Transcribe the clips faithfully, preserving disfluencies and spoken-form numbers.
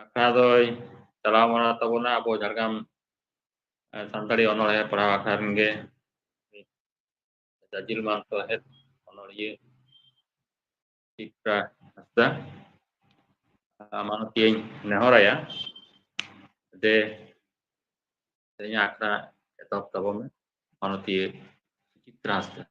ᱟᱠᱷᱲᱟ ᱫᱚᱭ ᱪᱟᱞᱟᱣ ᱢᱟᱲᱟᱝ ᱛᱟᱵᱚᱱᱟ ᱟᱵᱚ ᱡᱷᱟᱲᱜᱨᱟᱢ, ᱮ, ᱥᱟᱱᱛᱟᱲᱤ ᱚᱱᱚᱬᱦᱮ ᱯᱟᱲᱦᱟᱣ ᱟᱠᱷᱲᱟ ᱨᱮᱱ ᱜᱮ ᱡᱟᱡᱤᱞ ᱢᱟᱱ ᱥᱚᱦᱮᱫ ᱚᱱᱚᱲᱦᱤᱭᱟᱹ ᱪᱤᱛᱨᱟ ᱦᱟᱸᱥᱫᱟ᱾ ᱟ, ᱢᱟᱱᱚᱛᱤᱭᱟᱹᱧ ᱱᱮᱦᱚᱨᱟᱭᱟ ᱡᱮ ᱛᱮᱦᱮᱧᱟᱜ ᱟᱠᱷᱲᱟ ᱮᱛᱚᱦᱚᱵ ᱛᱟᱵᱚᱱ ᱢᱮ, ᱢᱟᱱᱚᱛᱤᱭᱟᱹ ᱪᱤᱛᱨᱟ ᱦᱟᱸᱥᱫᱟ᱾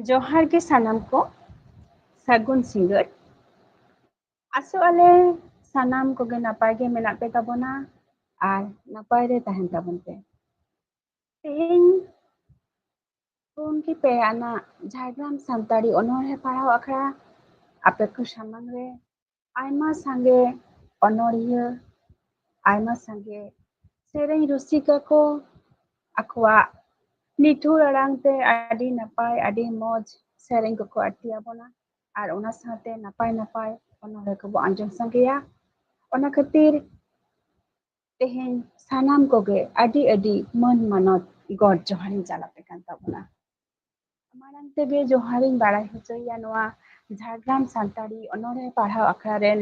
ᱡᱚᱦᱟᱨ ᱜᱮ ᱥᱟᱱᱟᱢ ᱠᱚ, ᱥᱟᱹᱜᱩᱱ ᱥᱤᱸᱜᱟᱹᱲ᱾ ᱟᱥᱚᱜ ᱟᱞᱮ ᱥᱟᱱᱟᱢ ᱠᱚᱜᱮ ᱱᱟᱯᱟᱭ ᱜᱮ ᱢᱮᱱᱟᱜ ᱯᱮ ᱛᱟᱵᱚᱱᱟ ᱟᱨ ᱱᱟᱯᱟᱭ ᱨᱮ ᱛᱟᱦᱮᱱ ᱛᱟᱵᱚᱱ ᱯᱮ᱾ ᱛᱮᱦᱮᱧ ᱯᱩᱱ ᱜᱮ ᱯᱮ ᱟᱱᱟᱜ ᱡᱷᱟᱲᱜᱨᱟᱢ ᱥᱟᱱᱛᱟᱲᱤ ᱚᱱᱚᱬᱦᱮ ᱯᱟᱲᱦᱟᱣ ᱟᱠᱷᱲᱟ ᱟᱯᱮ ᱠᱚ ᱥᱟᱢᱟᱝ ᱨᱮ ᱟᱭᱢᱟ ᱥᱟᱸᱜᱮ ᱚᱱᱚᱬᱦᱤᱭᱟᱹ, ᱟᱭᱢᱟ ᱥᱟᱸᱜᱮ ᱥᱮᱨᱮᱧ ᱨᱩᱥᱤᱠᱟ ᱠᱚ ᱟᱠᱚᱣᱟᱜ ᱱᱤᱴᱷᱩᱨ ᱟᱲᱟᱝ ᱛᱮ ᱟᱹᱰᱤ ᱱᱟᱯᱟᱭ, ᱟᱹᱰᱤ ᱢᱚᱡᱽ ᱥᱮᱨᱮᱧ ᱠᱚᱠᱚ ᱟᱹᱲᱛᱤ ᱟᱵᱚᱱᱟ᱾ ᱟᱨ ᱚᱱᱟ ᱥᱟᱶᱛᱮ ᱱᱟᱯᱟᱭ ᱱᱟᱯᱟᱭ ᱚᱱᱚᱬᱦᱮ ᱠᱚᱵᱚ ᱟᱸᱡᱚᱢ ᱥᱟᱸᱜᱮᱭᱟ᱾ ᱚᱱᱟ ᱠᱷᱟᱹᱛᱤᱨ ᱛᱮᱦᱮᱧ ᱥᱟᱱᱟᱢ ᱠᱚᱜᱮ ᱟᱹᱰᱤ ᱟᱹᱰᱤ ᱢᱟᱹᱱ ᱢᱟᱱᱚᱛ ᱜᱚᱰ ᱡᱚᱦᱟᱨᱤᱧ ᱪᱟᱞ ᱟᱯᱮ ᱠᱟᱱ ᱛᱟᱵᱚᱱᱟ᱾ ᱢᱟᱲᱟᱝ ᱛᱮᱜᱮ ᱡᱚᱦᱟᱨᱤᱧ ᱵᱟᱲᱟᱭ ᱦᱚᱪᱚᱭᱮᱭᱟ ᱱᱚᱣᱟ ᱡᱷᱟᱲᱜᱨᱟᱢ ᱥᱟᱱᱛᱟᱲᱤ ᱚᱱᱚᱬᱦᱮ ᱯᱟᱲᱦᱟᱣ ᱟᱠᱷᱲᱟ ᱨᱮᱱ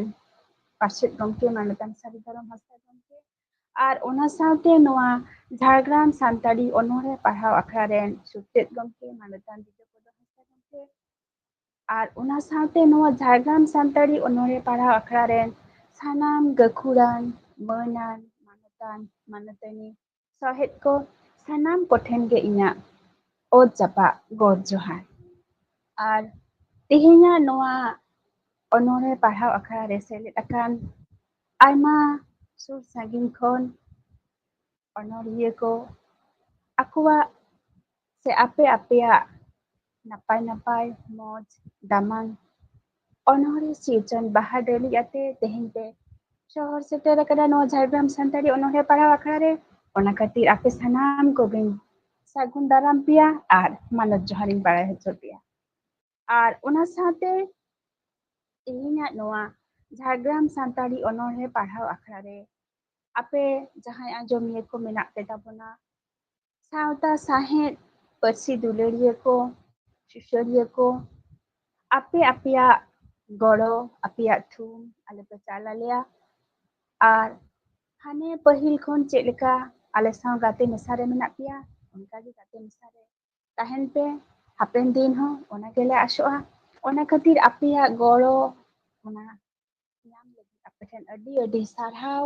ᱯᱟᱨᱥᱮᱛ ᱜᱚᱢᱠᱮ ᱢᱟᱱᱚᱛᱟᱱ ᱥᱟᱹᱨᱤ ᱫᱷᱚᱨᱚᱢ ᱦᱟᱸᱥᱫᱟ ᱜᱚᱢᱠᱮ, ᱟᱨ ᱚᱱᱟ ᱥᱟᱶᱛᱮ ᱱᱚᱣᱟ ᱡᱷᱟᱲᱜᱨᱟᱢ ᱥᱟᱱᱛᱟᱲᱤ ᱚᱱᱚᱬᱦᱮ ᱯᱟᱲᱦᱟᱣ ᱟᱠᱷᱲᱟ ᱨᱮᱱ ᱥᱩᱛᱨᱮᱛ ᱜᱚᱢᱠᱮ ᱢᱟᱱᱚᱛᱟᱱ ᱵᱤᱡᱚᱭ ᱯᱚᱫᱚ ᱦᱟᱸᱥᱫᱟ ᱜᱚᱢᱠᱮ, ᱟᱨ ᱚᱱᱟ ᱥᱟᱶᱛᱮ ᱱᱚᱣᱟ ᱡᱷᱟᱲᱜᱨᱟᱢ ᱥᱟᱱᱛᱟᱲᱤ ᱚᱱᱚᱬᱦᱮ ᱯᱟᱲᱦᱟᱣ ᱟᱠᱷᱲᱟ ᱨᱮᱱ ᱥᱟᱱᱟᱢ ᱜᱟᱹᱠᱷᱩᱲᱟᱱ, ᱢᱟᱹᱱᱟᱱ, ᱢᱟᱱᱚᱛᱟᱱ, ᱢᱟᱱᱚᱛᱟᱹᱱᱤ, ᱥᱚᱦᱮᱫ ᱠᱚ ᱥᱟᱱᱟᱢ ᱠᱚᱴᱷᱮᱱ ᱜᱮ ᱤᱧᱟᱹᱜ ᱚᱛ ᱡᱟᱯᱟᱜ ᱜᱚᱰ ᱡᱚᱦᱟᱨ᱾ ᱟᱨ ᱛᱮᱦᱮᱧᱟᱜ ᱱᱚᱣᱟ ᱚᱱᱚᱬᱦᱮ ᱯᱟᱲᱦᱟᱣ ᱟᱠᱷᱲᱟ ᱨᱮ ᱥᱮᱞᱮᱫ ᱟᱠᱟᱱ ᱟᱭᱢᱟ ᱥᱩᱨ ᱥᱟᱺᱜᱤᱧ ᱠᱷᱚᱱ ᱚᱱᱚᱬᱦᱤᱭᱟᱹ ᱠᱚ ᱟᱠᱚᱣᱟᱜ ᱥᱮ ᱟᱯᱮ ᱟᱯᱮᱭᱟᱜ ᱱᱟᱯᱟᱭ ᱱᱟᱯᱟᱭ ᱢᱚᱡᱽ ᱫᱟᱢᱟᱱ ᱚᱱᱚᱬᱦᱮ ᱥᱤᱨᱡᱚᱱ ᱵᱟᱦᱟ ᱰᱟᱹᱞᱤᱡ ᱟᱛᱮ ᱛᱮᱦᱮᱧ ᱯᱮ ᱥᱚᱦᱚᱨ ᱥᱮᱴᱮᱨ ᱟᱠᱟᱱᱟ ᱱᱚᱣᱟ ᱡᱷᱟᱲᱜᱨᱟᱢ ᱥᱟᱱᱛᱟᱲᱤ ᱚᱱᱚᱬᱦᱮ ᱯᱟᱲᱦᱟᱣ ᱟᱠᱷᱲᱟ ᱨᱮ᱾ ᱚᱱᱟ ᱠᱷᱟᱹᱛᱤᱨ ᱟᱯᱮ ᱥᱟᱱᱟᱢ ᱠᱚᱜᱮᱧ ᱥᱟᱹᱜᱩᱱ ᱫᱟᱨᱟᱢ ᱯᱮᱭᱟ ᱟᱨ ᱢᱟᱱᱚᱛ ᱡᱚᱦᱟᱨᱤᱧ ᱵᱟᱲᱟᱭ ᱦᱚᱪᱚ ᱯᱮᱭᱟ᱾ ᱟᱨ ᱚᱱᱟ ᱥᱟᱶᱛᱮ ᱛᱮᱦᱮᱧᱟᱜ ᱱᱚᱣᱟ ᱡᱷᱟᱲᱜᱨᱟᱢ ᱥᱟᱱᱛᱟᱲᱤ ᱚᱱᱚᱬᱦᱮ ᱯᱟᱲᱦᱟᱣ ᱟᱠᱷᱲᱟ ᱨᱮ ᱟᱯᱮ ᱡᱟᱦᱟᱸᱭ ᱟᱸᱡᱚᱢᱤᱭᱟᱹ ᱠᱚ ᱢᱮᱱᱟᱜ ᱯᱮ ᱛᱟᱵᱚᱱᱟ, ᱥᱟᱶᱛᱟ ᱥᱟᱶᱦᱮᱫ ᱯᱟᱹᱨᱥᱤ ᱫᱩᱞᱟᱹᱲᱤᱭᱟᱹ ᱠᱚ, ᱥᱩᱥᱟᱹᱨᱤᱭᱟᱹ ᱠᱚ, ᱟᱯᱮ ᱟᱯᱮᱭᱟᱜ ᱜᱚᱲᱚ, ᱟᱯᱮᱭᱟᱜ ᱛᱷᱩᱢ ᱟᱞᱮ ᱯᱮ ᱪᱟᱞ ᱟᱞᱮᱭᱟ᱾ ᱟᱨ ᱦᱟᱱᱮ ᱯᱟᱹᱦᱤᱞ ᱠᱷᱚᱱ ᱪᱮᱫ ᱞᱮᱠᱟ ᱟᱞᱮ ᱥᱟᱶ ᱜᱟᱛᱮ ᱢᱮᱥᱟ ᱨᱮ ᱢᱮᱱᱟᱜ ᱯᱮᱭᱟ, ᱚᱱᱠᱟ ᱜᱮ ᱜᱟᱛᱮ ᱢᱮᱥᱟ ᱨᱮ ᱛᱟᱦᱮᱱ ᱯᱮ ᱦᱟᱯᱮᱱ ᱫᱤᱱ ᱦᱚᱸ, ᱚᱱᱟ ᱜᱮᱞᱮ ᱟᱥᱚᱜᱼᱟ᱾ ᱚᱱᱟ ᱠᱷᱟᱹᱛᱤᱨ ᱟᱯᱮᱭᱟᱜ ᱜᱚᱲᱚ, ᱚᱱᱟ ᱧᱟᱢ ᱞᱟᱹᱜᱤᱫ ᱟᱯᱮ ᱴᱷᱮᱱ ᱟᱹᱰᱤ ᱟᱹᱰᱤ ᱥᱟᱨᱦᱟᱣ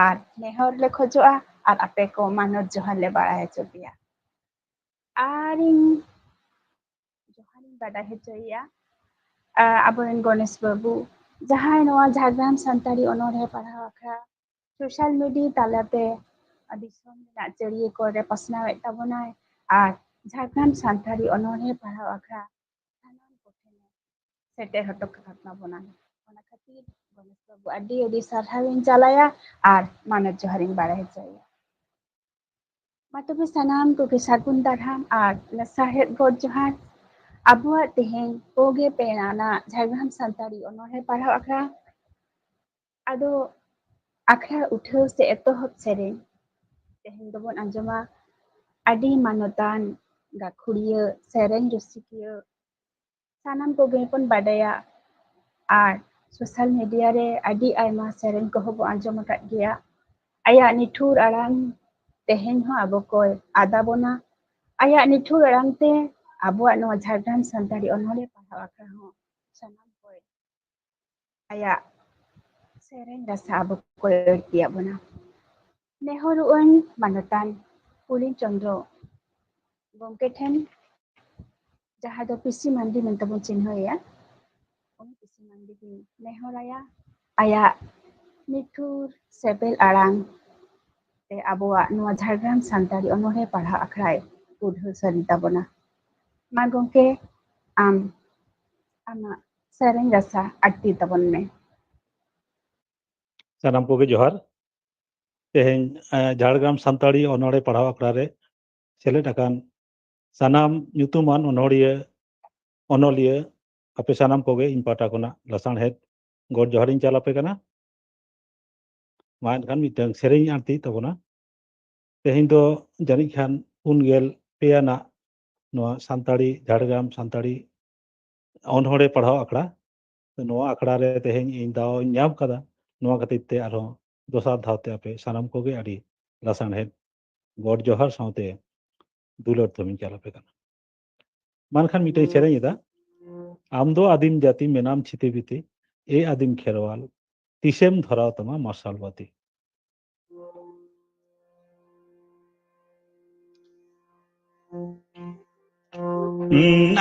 ᱟᱨ ᱱᱮᱦᱚᱨ ᱞᱮ ᱠᱷᱚᱡᱚᱜᱼᱟ, ᱟᱨ ᱟᱯᱮ ᱠᱚ ᱢᱟᱱᱚᱛ ᱡᱚᱦᱟᱨ ᱞᱮ ᱵᱟᱲᱟᱭ ᱦᱚᱪᱚ ᱯᱮᱭᱟ᱾ ᱟᱨ ᱤᱧ ᱡᱚᱦᱟᱨᱤᱧ ᱵᱟᱰᱟᱭ ᱦᱚᱪᱚᱭᱮᱭᱟ, ᱟ, ᱟᱵᱚᱨᱮᱱ ᱜᱚᱱᱮᱥ ᱵᱟᱹᱵᱩ, ᱡᱟᱦᱟᱸᱭ ᱱᱚᱣᱟ ᱡᱷᱟᱲᱜᱨᱟᱢ ᱥᱟᱱᱛᱟᱲᱤ ᱚᱱᱚᱬᱦᱮ ᱯᱟᱲᱦᱟᱣ ᱟᱠᱷᱲᱟ social media ᱛᱟᱞᱟᱛᱮ ᱫᱤᱥᱚᱢ ᱨᱮᱱᱟᱜ ᱪᱟᱹᱨᱤᱭᱟᱹ ᱠᱚᱨᱮ ᱯᱟᱥᱱᱟᱣᱮᱫ ᱛᱟᱵᱚᱱᱟᱭ, ᱟᱨ ᱡᱷᱟᱲᱜᱨᱟᱢ ᱥᱟᱱᱛᱟᱲᱤ ᱚᱱᱚᱬᱦᱮ ᱯᱟᱲᱦᱟᱣ ᱟᱠᱷᱲᱟ ᱥᱟᱱᱟᱢ ᱠᱚᱴᱷᱮᱱ ᱥᱮᱴᱮᱨ ᱦᱚᱴᱚ ᱠᱟᱜ ᱛᱟᱵᱚᱱᱟ᱾ ᱚᱱᱟ ᱠᱷᱟᱹᱛᱤᱨ ᱜᱚᱱᱮᱥ ᱵᱟᱹᱵᱩ ᱟᱹᱰᱤ ᱟᱹᱰᱤ ᱥᱟᱨᱦᱟᱣᱤᱧ ᱪᱟᱞᱟᱭᱟ ᱟᱨ ᱢᱟᱱᱚᱛ ᱡᱚᱦᱟᱨᱤᱧ ᱵᱟᱲᱟᱭ ᱦᱚᱪᱚᱭᱮᱭᱟ᱾ ᱢᱟ ᱛᱚᱵᱮ ᱥᱟᱱᱟᱢ ᱠᱚᱜᱮ ᱥᱟᱹᱜᱩᱱ ᱫᱟᱨᱟᱢ ᱟᱨ ᱞᱟᱥᱟᱲᱦᱮᱫ ᱜᱚᱰ ᱡᱚᱦᱟᱨ᱾ ᱟᱵᱚᱣᱟᱜ ᱛᱮᱦᱮᱧ ᱠᱚᱜᱮ ᱯᱮ ᱟᱱᱟᱜ ᱡᱷᱟᱲᱜᱨᱟᱢ ᱥᱟᱱᱛᱟᱲᱤ ᱚᱱᱚᱬᱦᱮ ᱯᱟᱲᱦᱟᱣ ᱟᱠᱷᱲᱟ᱾ ᱟᱫᱚ ᱟᱠᱷᱲᱟ ᱩᱴᱷᱟᱹᱣ ᱥᱮ ᱮᱛᱚᱦᱚᱵ ᱥᱮᱨᱮᱧ ᱛᱮᱦᱮᱧ ᱫᱚᱵᱚᱱ ᱟᱸᱡᱚᱢᱟ ᱟᱹᱰᱤ ᱢᱟᱱᱚᱛᱟᱱ ᱜᱟᱹᱠᱷᱩᱲᱤᱭᱟᱹ, ᱥᱮᱨᱮᱧ ᱨᱩᱥᱤᱠᱤᱭᱟᱹ, ᱥᱟᱱᱟᱢ ᱠᱚᱜᱮ ᱵᱚᱱ ᱵᱟᱰᱟᱭᱟ᱾ ᱟᱨ social media ᱨᱮ ᱟᱹᱰᱤ ᱟᱭᱢᱟ ᱥᱮᱨᱮᱧ ᱠᱚᱦᱚᱸ ᱵᱚᱱ ᱟᱸᱡᱚᱢ ᱟᱠᱟᱫ ᱜᱮᱭᱟ᱾ ᱟᱭᱟᱜ ᱱᱤᱴᱷᱩᱨ ᱟᱲᱟᱝ ᱛᱮᱦᱮᱧ ᱦᱚᱸ ᱟᱵᱚ ᱠᱚᱭ ᱟᱫ ᱟᱵᱚᱱᱟ᱾ ᱟᱭᱟᱜ ᱱᱤᱴᱷᱩᱨ ᱟᱲᱟᱝ ᱛᱮ ᱟᱵᱚᱣᱟᱜ ᱱᱚᱣᱟ ᱡᱷᱟᱲᱜᱨᱟᱢ ᱥᱟᱱᱛᱟᱲᱤ ᱚᱱᱚᱬᱦᱮ ᱯᱟᱲᱦᱟᱣ ᱟᱠᱷᱲᱟ ᱦᱚᱸ ᱥᱟᱱᱟᱢ ᱠᱚᱭ ᱟᱭᱟᱜ ᱥᱮᱨᱮᱧ ᱨᱟᱥᱟ ᱟᱵᱚ ᱠᱚᱭ ᱟᱹᱲᱛᱤᱭᱟᱜ ᱵᱚᱱᱟ᱾ ᱱᱮᱦᱚᱨᱚᱜ ᱟᱹᱧ ᱢᱟᱱᱚᱛᱟᱱ ᱯᱩᱞᱤᱱ ᱪᱚᱸᱫᱽᱨᱚ ᱜᱚᱢᱠᱮ ᱴᱷᱮᱱ, ᱡᱟᱦᱟᱸ ᱫᱚ ᱯᱤᱥᱤ ᱢᱟᱱᱰᱤ ᱢᱮᱱᱛᱮ ᱵᱚᱱ ᱪᱤᱱᱦᱟᱹᱣᱮᱭᱟ, ᱩᱱᱤ ᱯᱤᱥᱤ ᱢᱟᱱᱰᱤ ᱜᱮᱧ ᱱᱮᱦᱚᱨᱟᱭᱟ, ᱟᱭᱟᱜ ᱱᱤᱴᱷᱩᱨ ᱥᱮᱵᱮᱞ ᱟᱲᱟᱝ ᱛᱮ ᱟᱵᱚᱣᱟᱜ ᱱᱚᱣᱟ ᱡᱷᱟᱲᱜᱨᱟᱢ ᱥᱟᱱᱛᱟᱲᱤ ᱚᱱᱚᱬᱦᱮ ᱯᱟᱲᱦᱟᱣ ᱟᱠᱷᱲᱟᱭ ᱯᱩᱰᱷᱟᱹᱣ ᱥᱟᱹᱨᱤ ᱛᱟᱵᱚᱱᱟ᱾ ᱢᱟ ᱜᱚᱢᱠᱮ, ᱟᱢ ᱟᱢᱟᱜ ᱥᱮᱨᱮᱧ ᱨᱟᱥᱟ ᱟᱹᱲᱛᱤ ᱛᱟᱵᱚᱱ ᱢᱮ᱾ ᱥᱟᱱᱟᱢ ᱠᱚᱜᱮ ᱡᱚᱦᱟᱨ᱾ ᱛᱮᱦᱮᱧ, ᱮ, ᱡᱷᱟᱲᱜᱨᱟᱢ ᱥᱟᱱᱛᱟᱲᱤ ᱚᱱᱚᱬᱦᱮ ᱯᱟᱲᱦᱟᱣ ᱟᱠᱷᱲᱟ ᱨᱮ ᱥᱮᱞᱮᱫ ᱟᱠᱟᱱ ᱥᱟᱱᱟᱢ ᱧᱩᱛᱩᱢᱟᱱ ᱚᱱᱚᱲᱦᱤᱭᱟᱹ, ᱚᱱᱚᱞᱤᱭᱟᱹ, ᱟᱯᱮ ᱥᱟᱱᱟᱢ ᱠᱚᱜᱮ ᱤᱧ ᱯᱟᱦᱴᱟ ᱠᱷᱚᱱᱟᱜ ᱞᱟᱥᱟᱲᱦᱮᱫ ᱜᱚᱰ ᱡᱚᱦᱟᱨᱤᱧ ᱪᱟᱞ ᱟᱯᱮ ᱠᱟᱱᱟ᱾ ᱢᱟ ᱮᱱᱠᱷᱟᱱ ᱢᱤᱫᱴᱟᱝ ᱥᱮᱨᱮᱧ ᱟᱬᱛᱤ ᱛᱟᱵᱚᱱᱟ᱾ ᱛᱮᱦᱮᱧ ᱫᱚ ᱡᱟᱹᱱᱤᱡ ᱠᱷᱟᱱ ᱯᱩᱱ ᱜᱮᱞ ᱯᱮ ᱟᱱᱟᱜ ᱱᱚᱣᱟ ᱥᱟᱱᱛᱟᱲᱤ, ᱡᱷᱟᱲᱜᱨᱟᱢ ᱥᱟᱱᱛᱟᱲᱤ ᱚᱱᱚᱬᱦᱮ ᱯᱟᱲᱦᱟᱣ ᱟᱠᱷᱲᱟ᱾ ᱱᱚᱣᱟ ᱟᱠᱷᱲᱟ ᱨᱮ ᱛᱮᱦᱮᱧ ᱤᱧ ᱫᱟᱣ ᱤᱧ ᱧᱟᱢ ᱠᱟᱫᱟ᱾ ᱱᱚᱣᱟ ᱠᱷᱟᱹᱛᱤᱨ ᱛᱮ ᱟᱨᱦᱚᱸ ᱫᱚᱥᱟᱨ ᱫᱷᱟᱣ ᱛᱮ ᱟᱯᱮ ᱥᱟᱱᱟᱢ ᱠᱚᱜᱮ ᱟᱹᱰᱤ ᱞᱟᱥᱟᱲᱦᱮᱫ ᱜᱚᱰ ᱡᱚᱦᱟᱨ ᱥᱟᱶᱛᱮ ᱫᱩᱞᱟᱹᱲ ᱛᱷᱩᱢᱤᱧ ᱪᱟᱞ ᱟᱯᱮ ᱠᱟᱱᱟ᱾ ᱢᱟ ᱮᱱᱠᱷᱟᱱ ᱢᱤᱫᱴᱟᱝ ᱥᱮᱨᱮᱧ ᱮᱫᱟ᱾ ᱟᱢ ᱫᱚ ᱟᱹᱫᱤᱢ ᱡᱟᱹᱛᱤ ᱢᱮᱱᱟᱢ ᱪᱷᱤᱛᱤ ᱵᱤᱛᱤ, ᱮ ᱟᱹᱫᱤᱢ ᱠᱷᱮᱨᱣᱟᱞ, ᱛᱤᱥᱮᱢ ᱫᱷᱚᱨᱟᱣ ᱛᱟᱢᱟ ᱢᱟᱨᱥᱟᱞ ᱵᱟᱹᱛᱤ᱾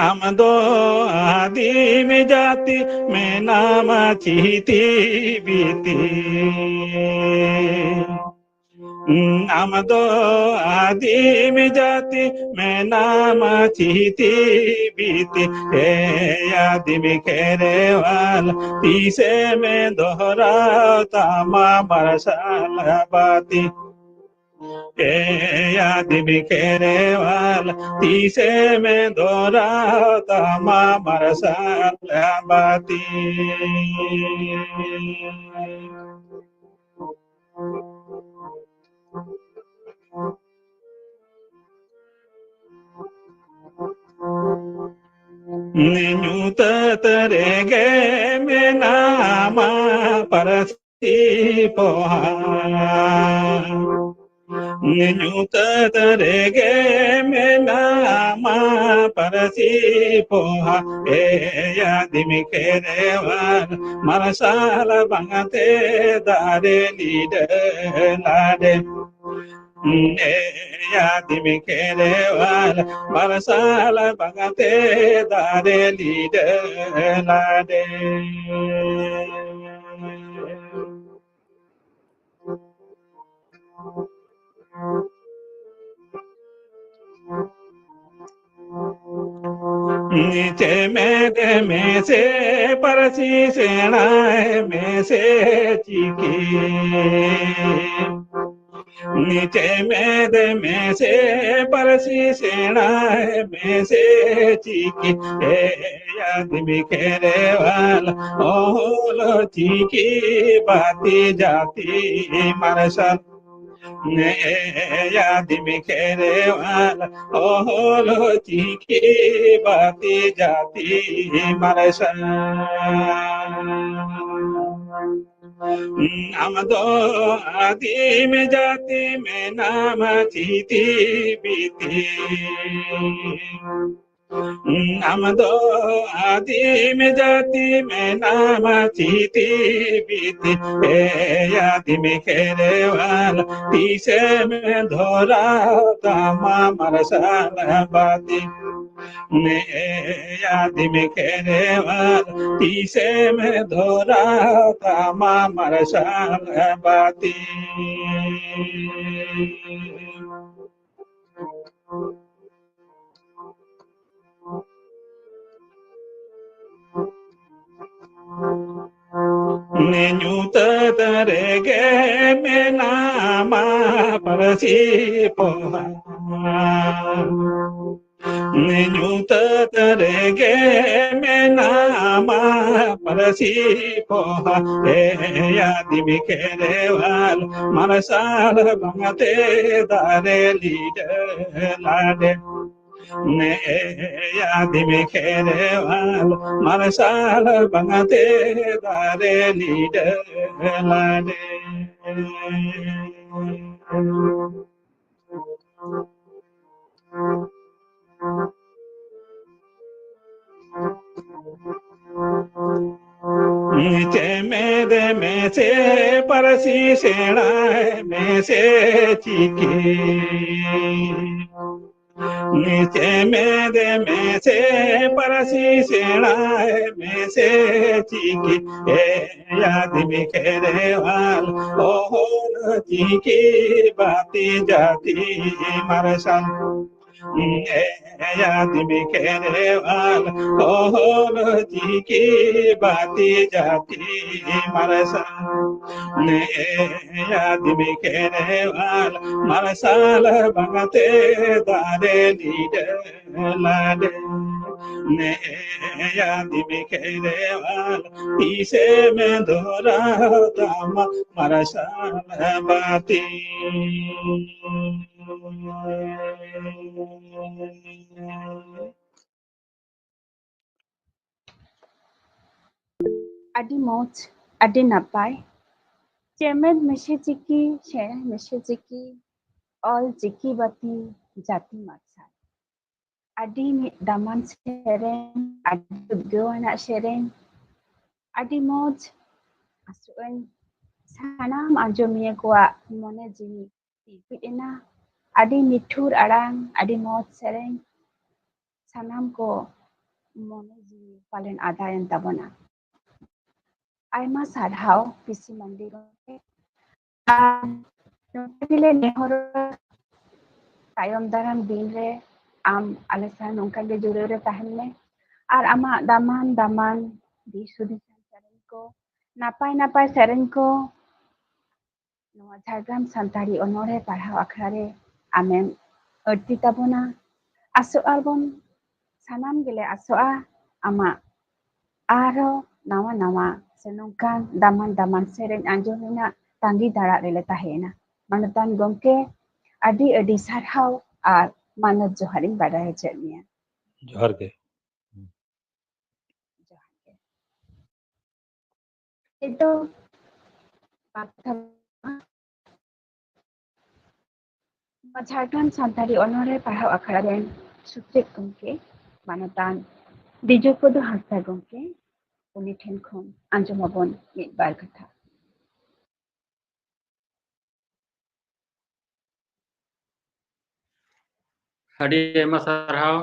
ᱟᱢ ᱫᱚ ᱟᱹᱫᱤᱢ ᱡᱟᱹᱛᱤ ᱢᱮᱱᱟᱢ ᱪᱷᱤᱛᱤ ᱵᱤᱛᱤ᱾ ᱟᱢ ᱫᱚ ᱟᱹᱫᱤᱢ ᱡᱟᱹᱛᱤ ᱢᱮᱱᱟᱢ ᱪᱷᱤᱛᱤ ᱵᱤᱛᱤ᱾ ᱮ ᱟᱹᱫᱤᱢ ᱠᱷᱮᱨᱣᱟᱞ, ᱛᱤᱥᱮᱢ ᱫᱚᱦᱨᱟᱣ ᱛᱟᱢᱟ ᱢᱟᱨᱥᱟᱞ ᱵᱟᱹᱛᱤ᱾ ᱮ ᱟᱹᱫᱤᱢ ᱠᱷᱮᱨᱣᱟᱞ, ᱛᱤᱥᱮᱢ ᱫᱚᱦᱨᱟᱣ ᱛᱟᱢᱟ ᱢᱟᱨᱥᱟᱞ ᱵᱟᱹᱛᱤ᱾ ᱧᱩᱛᱟᱹᱛ ᱨᱮᱜᱮ ᱢᱮᱱᱟᱢᱟ ᱯᱟᱹᱨᱥᱤ ᱯᱚᱦᱟ᱾ ᱧᱩᱛᱟᱹᱛ ᱨᱮᱜᱮ ᱢᱮᱱᱟᱢᱟ ᱯᱟᱹᱨᱥᱤ ᱯᱚᱦᱟ᱾ ᱮ ᱟᱹᱫᱤᱢ ᱠᱷᱮᱨᱣᱟᱞ, ᱢᱟᱨᱥᱟᱞ ᱵᱟᱝᱛᱮ ᱫᱟᱨᱮ ᱞᱤᱰᱟᱹ ᱞᱟᱰᱮ᱾ ᱮ ᱟᱹᱫᱤᱢ ᱠᱷᱮᱨᱣᱟᱞ, ᱢᱟᱨᱥᱟᱞ ᱵᱟᱝᱛᱮ ᱫᱟᱨᱮ ᱞᱤᱰᱟᱹ ᱞᱟᱰᱮ᱾ ᱪᱮᱢᱮᱫ ᱢᱮᱥᱮ ᱯᱟᱹᱨᱥᱤ, ᱥᱮᱬᱟᱭ ᱢᱮᱥᱮ ᱪᱤᱠᱤ᱾ ᱪᱮᱢᱮᱫ ᱢᱮᱥᱮ ᱯᱟᱹᱨᱥᱤ ᱥᱮᱬᱟᱭ ᱢᱮᱥᱮ ᱪᱤᱠᱤ, ᱮᱭᱟ ᱫᱤᱢᱤ ᱠᱷᱮᱨᱣᱟᱞ ᱚᱞ ᱪᱤᱠᱤ ᱵᱟᱛᱤ ᱡᱟᱹᱛᱤ ᱢᱟᱨᱥᱟᱞ᱾ ᱮᱭᱟ ᱫᱤᱢᱤ ᱠᱷᱮᱨᱣᱟᱞ ᱚᱞ ᱪᱤᱠᱤ ᱵᱟᱛᱤ ᱡᱟᱹᱛᱤ ᱢᱟᱨᱥᱟᱞ᱾ ᱟᱢ ᱫᱚ ᱟᱹᱫᱤᱢ ᱡᱟᱹᱛᱤ ᱢᱮᱱᱟᱢ ᱪᱤᱛᱤ ᱵᱤᱛᱤ᱾ ᱟᱢ ᱫᱚ ᱟᱹᱫᱤᱢ ᱡᱟᱹᱛᱤ ᱢᱮᱱᱟᱢ ᱪᱤᱛᱤ ᱵᱤᱛᱤ᱾ ᱮᱭᱟ ᱫᱤᱢᱤ ᱠᱷᱮᱨᱣᱟᱞ ᱛᱤᱥᱮᱢ ᱫᱷᱚᱨᱟᱣ ᱛᱟᱢᱟ ᱢᱟᱨᱥᱟᱞ ᱵᱟᱹᱛᱤ᱾ ᱮᱭᱟ ᱫᱤᱢᱤ ᱠᱷᱮᱨᱣᱟᱞ ᱛᱤᱥᱮᱢ ᱫᱷᱚᱨᱟᱣ ᱛᱟᱢᱟ ᱢᱟᱨᱥᱟᱞ ᱵᱟᱹᱛᱤ᱾ ᱧᱩᱛᱟᱹᱛ ᱨᱮᱜᱮ ᱢᱮᱱᱟᱢᱟ ᱯᱟᱹᱨᱥᱤ ᱯᱚᱦᱟ᱾ ᱧᱩᱛᱟᱹᱛ ᱨᱮᱜᱮ ᱢᱮᱱᱟᱢᱟ ᱯᱟᱹᱨᱥᱤ ᱯᱚᱦᱟ᱾ ᱮᱭᱟ ᱫᱤᱢᱤ ᱠᱷᱮᱨᱣᱟᱞ ᱢᱟᱨᱥᱟᱞ ᱵᱟᱝᱛᱮ ᱫᱟᱨᱮ ᱞᱤᱰᱟᱹ ᱞᱟᱰᱮ᱾ ᱮᱭᱟ ᱫᱤᱢᱤ ᱠᱷᱮᱨᱣᱟᱞ ᱢᱟᱨᱥᱟᱞ ᱵᱟᱝᱛᱮ ᱫᱟᱨᱮ ᱞᱤᱰᱟᱹ ᱞᱟᱰᱮ᱾ ᱪᱮᱢᱮᱫ ᱢᱮᱥᱮ ᱯᱟᱹᱨᱥᱤ ᱥᱮᱬᱟᱭ ᱢᱮᱥᱮ ᱪᱤᱠᱤ᱾ ᱪᱮᱢᱮᱫ ᱢᱮᱥᱮ ᱯᱟᱹᱨᱥᱤ ᱥᱮᱬᱟᱭ ᱢᱮᱥᱮ ᱪᱤᱠᱤ᱾ ᱮᱭᱟ ᱫᱤᱢᱤ ᱠᱷᱮᱨᱣᱟᱞ ᱚᱦᱚᱨ ᱪᱤᱠᱤ ᱵᱟᱹᱛᱤ ᱡᱟᱹᱛᱤ ᱢᱟᱨᱥᱟᱞ᱾ ᱮᱭᱟ ᱫᱤᱢᱤ ᱠᱷᱮᱨᱣᱟᱞ ᱚᱦᱚᱞ ᱪᱤᱠᱤ ᱵᱟᱹᱛᱤ ᱡᱟᱹᱛᱤ ᱢᱟᱨᱥᱟᱞ᱾ ᱮᱭᱟ ᱫᱤᱢᱤ ᱠᱷᱮᱨᱣᱟᱞ ᱢᱟᱨᱥᱟᱞ ᱵᱟᱝᱛᱮ ᱫᱟᱨᱮ ᱞᱤᱰᱟᱹ ᱞᱟᱰᱮ᱾ ᱮᱭᱟ ᱫᱤᱢᱤ ᱠᱷᱮᱨᱣᱟᱞ ᱛᱤᱥᱮᱢ ᱫᱷᱚᱨᱟᱣ ᱛᱟᱢᱟ ᱢᱟᱨᱥᱟᱞ ᱵᱟᱹᱛᱤ᱾ ᱟᱹᱰᱤ ᱢᱚᱡᱽ, ᱟᱹᱰᱤ ᱱᱟᱯᱟᱭ᱾ ᱪᱮᱢᱮᱫ ᱢᱮᱥᱮ ᱪᱤᱠᱤ, ᱥᱮᱬᱟ ᱢᱮᱥᱮ ᱪᱤᱠᱤ, ᱚᱞ ᱪᱤᱠᱤ ᱵᱟᱹᱛᱤ, ᱡᱟᱹᱛᱤ ᱢᱟᱨᱥᱟᱞ᱾ ᱟᱹᱰᱤ ᱢᱤᱫ ᱫᱟᱢᱟᱱ ᱥᱮᱨᱮᱧ, ᱟᱹᱰᱤ ᱩᱫᱽᱜᱟᱹᱣ ᱟᱱᱟᱜ ᱥᱮᱨᱮᱧ᱾ ᱟᱹᱰᱤ ᱢᱚᱡᱽ᱾ ᱟᱥᱚᱜ ᱟᱹᱧ ᱥᱟᱱᱟᱢ ᱟᱸᱡᱚᱢᱤᱭᱟᱹ ᱠᱚᱣᱟᱜ ᱢᱚᱱᱮ ᱡᱤᱣᱤ ᱛᱤᱨᱯᱤᱫ ᱮᱱᱟ᱾ ᱟᱹᱰᱤ ᱢᱤᱴᱷᱩᱨ ᱟᱲᱟᱝ, ᱟᱹᱰᱤ ᱢᱚᱡᱽ ᱥᱮᱨᱮᱧ᱾ ᱥᱟᱱᱟᱢ ᱠᱚ ᱢᱚᱱᱮ ᱡᱤᱣᱤ ᱯᱟᱞᱮᱱ ᱟᱫᱟᱭᱮᱱ ᱛᱟᱵᱚᱱᱟ᱾ ᱟᱭᱢᱟ ᱥᱟᱨᱦᱟᱣ ᱯᱤᱥᱤ ᱢᱟᱱᱰᱤ ᱜᱚᱢᱠᱮ᱾ ᱟᱨ ᱱᱚᱝᱠᱟ ᱜᱮᱞᱮ ᱱᱮᱦᱚᱨᱚᱜᱼᱟ, ᱛᱟᱭᱚᱢ ᱫᱟᱨᱟᱢ ᱫᱤᱱ ᱨᱮ ᱟᱢ ᱟᱞᱮ ᱥᱟᱶ ᱱᱚᱝᱠᱟ ᱜᱮ ᱡᱩᱲᱟᱹᱣ ᱨᱮ ᱛᱟᱦᱮᱱ ᱢᱮ᱾ ᱟᱨ ᱟᱢᱟᱜ ᱫᱟᱢᱟᱱ ᱫᱟᱢᱟᱱ ᱫᱤᱥ ᱦᱩᱫᱤᱥ ᱥᱮᱨᱮᱧ ᱠᱚ, ᱱᱟᱯᱟᱭ ᱱᱟᱯᱟᱭ ᱥᱮᱨᱮᱧ ᱠᱚ ᱱᱚᱣᱟ ᱡᱷᱟᱲᱜᱨᱟᱢ ᱥᱟᱱᱛᱟᱲᱤ ᱚᱱᱚᱬᱦᱮ ᱯᱟᱲᱦᱟᱣ ᱟᱠᱷᱲᱟ ᱨᱮ ᱟᱢᱮᱢ ᱟᱹᱲᱛᱤ ᱛᱟᱵᱚᱱᱟ᱾ ᱟᱥᱚᱜ ᱟᱵᱚᱱ, ᱥᱟᱱᱟᱢ ᱜᱮᱞᱮ ᱟᱥᱚᱜᱼᱟ ᱟᱢᱟᱜ ᱟᱨᱦᱚᱸ ᱱᱟᱣᱟ ᱱᱟᱣᱟ ᱥᱮ ᱱᱚᱝᱠᱟᱱ ᱫᱟᱢᱟᱱ ᱫᱟᱢᱟᱱ ᱥᱮᱨᱮᱧ ᱟᱸᱡᱚᱢ ᱨᱮᱱᱟᱜ ᱛᱟᱺᱜᱤ ᱛᱟᱲᱟᱜ ᱨᱮᱞᱮ ᱛᱟᱦᱮᱸᱭᱮᱱᱟ᱾ ᱢᱟᱱᱚᱛᱟᱱ ᱜᱚᱢᱠᱮ, ᱟᱹᱰᱤ ᱟᱹᱰᱤ ᱥᱟᱨᱦᱟᱣ ᱟᱨ ᱢᱟᱱᱚᱛ ᱡᱚᱦᱟᱨᱤᱧ ᱵᱟᱰᱟᱭ ᱦᱚᱪᱚᱭᱮᱫ ᱢᱮᱭᱟ᱾ ᱡᱚᱦᱟᱨ ᱜᱮ᱾ ᱡᱚᱦᱟᱨ ᱜᱮ᱾ ᱱᱤᱛᱚᱜ ᱱᱚᱣᱟ ᱡᱷᱟᱲᱠᱷᱚᱸᱰ ᱥᱟᱱᱛᱟᱲᱤ ᱚᱱᱚᱬᱦᱮ ᱯᱟᱲᱦᱟᱣ ᱟᱠᱷᱲᱟ ᱨᱮᱱ ᱥᱩᱛᱨᱮᱫ ᱜᱚᱢᱠᱮ ᱢᱟᱱᱚᱛᱟᱱ ᱫᱤᱡᱩᱯᱚᱫᱚ ᱦᱟᱸᱥᱫᱟ ᱜᱚᱢᱠᱮ, ᱩᱱᱤ ᱴᱷᱮᱱ ᱠᱷᱚᱱ ᱟᱸᱡᱚᱢ ᱟᱵᱚᱱ ᱢᱤᱫ ᱵᱟᱨ ᱠᱟᱛᱷᱟ᱾ ᱟᱹᱰᱤ ᱟᱭᱢᱟ ᱥᱟᱨᱦᱟᱣ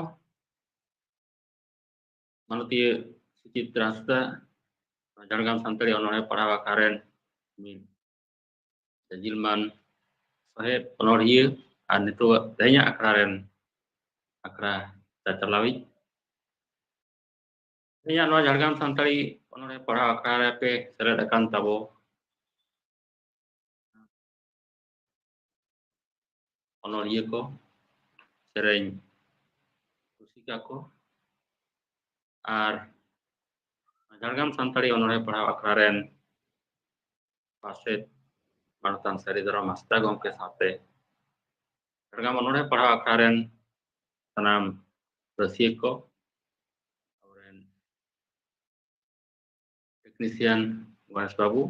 ᱢᱟᱱᱚᱛᱤᱭᱟᱹ ᱥᱩᱪᱤᱛᱨᱟ ᱦᱟᱸᱥᱫᱟ, ᱡᱷᱟᱲᱜᱨᱟᱢ ᱥᱟᱱᱛᱟᱲᱤ ᱚᱱᱚᱬᱦᱮ ᱯᱟᱲᱦᱟᱣ ᱟᱠᱷᱲᱟ ᱨᱮᱱ ᱢᱤᱫ ᱡᱤᱞᱢᱟᱱ ᱥᱚᱦᱮᱫ ᱚᱱᱚᱬᱦᱤᱭᱟᱹ ᱟᱨ ᱱᱤᱛᱚᱜ ᱛᱮᱦᱮᱧᱟᱜ ᱟᱠᱷᱲᱟ ᱨᱮᱱ ᱟᱠᱷᱲᱟ ᱪᱟᱪᱞᱟᱣᱤᱡ᱾ ᱛᱮᱦᱮᱧᱟᱜ ᱱᱚᱣᱟ ᱡᱷᱟᱲᱜᱨᱟᱢ ᱥᱟᱱᱛᱟᱲᱤ ᱚᱱᱚᱬᱦᱮ ᱯᱟᱲᱦᱟᱣ ᱟᱠᱷᱲᱟ ᱨᱮ ᱯᱮ ᱥᱮᱞᱮᱫ ᱟᱠᱟᱱ ᱛᱟᱵᱚ ᱚᱱᱚᱞᱤᱭᱟᱹ ᱠᱚ, ᱥᱮᱨᱮᱧ ᱨᱩᱥᱤᱠᱟ ᱠᱚ, ᱟᱨ ᱡᱷᱟᱲᱜᱨᱟᱢ ᱥᱟᱱᱛᱟᱲᱤ ᱚᱱᱚᱬᱦᱮ ᱯᱟᱲᱦᱟᱣ ᱟᱠᱷᱲᱟ ᱨᱮᱱ ᱯᱟᱨᱥᱮᱛ ᱢᱟᱱᱚᱛᱟᱱ ᱥᱟᱹᱨᱤ ᱫᱷᱚᱨᱚᱢ ᱦᱟᱸᱥᱫᱟ ᱜᱚᱢᱠᱮ ᱥᱟᱶᱛᱮ ᱡᱷᱟᱲᱜᱨᱟᱢ ᱚᱱᱚᱬᱦᱮ ᱯᱟᱲᱦᱟᱣ ᱟᱠᱷᱲᱟ ᱨᱮᱱ ᱥᱟᱱᱟᱢ ᱨᱟᱹᱥᱤᱭᱟᱹ ᱠᱚ, ᱟᱵᱚᱨᱮᱱ ᱴᱮᱠᱱᱤᱥᱤᱭᱟᱱ ᱜᱚᱬᱮᱥ ᱵᱟᱹᱵᱩ,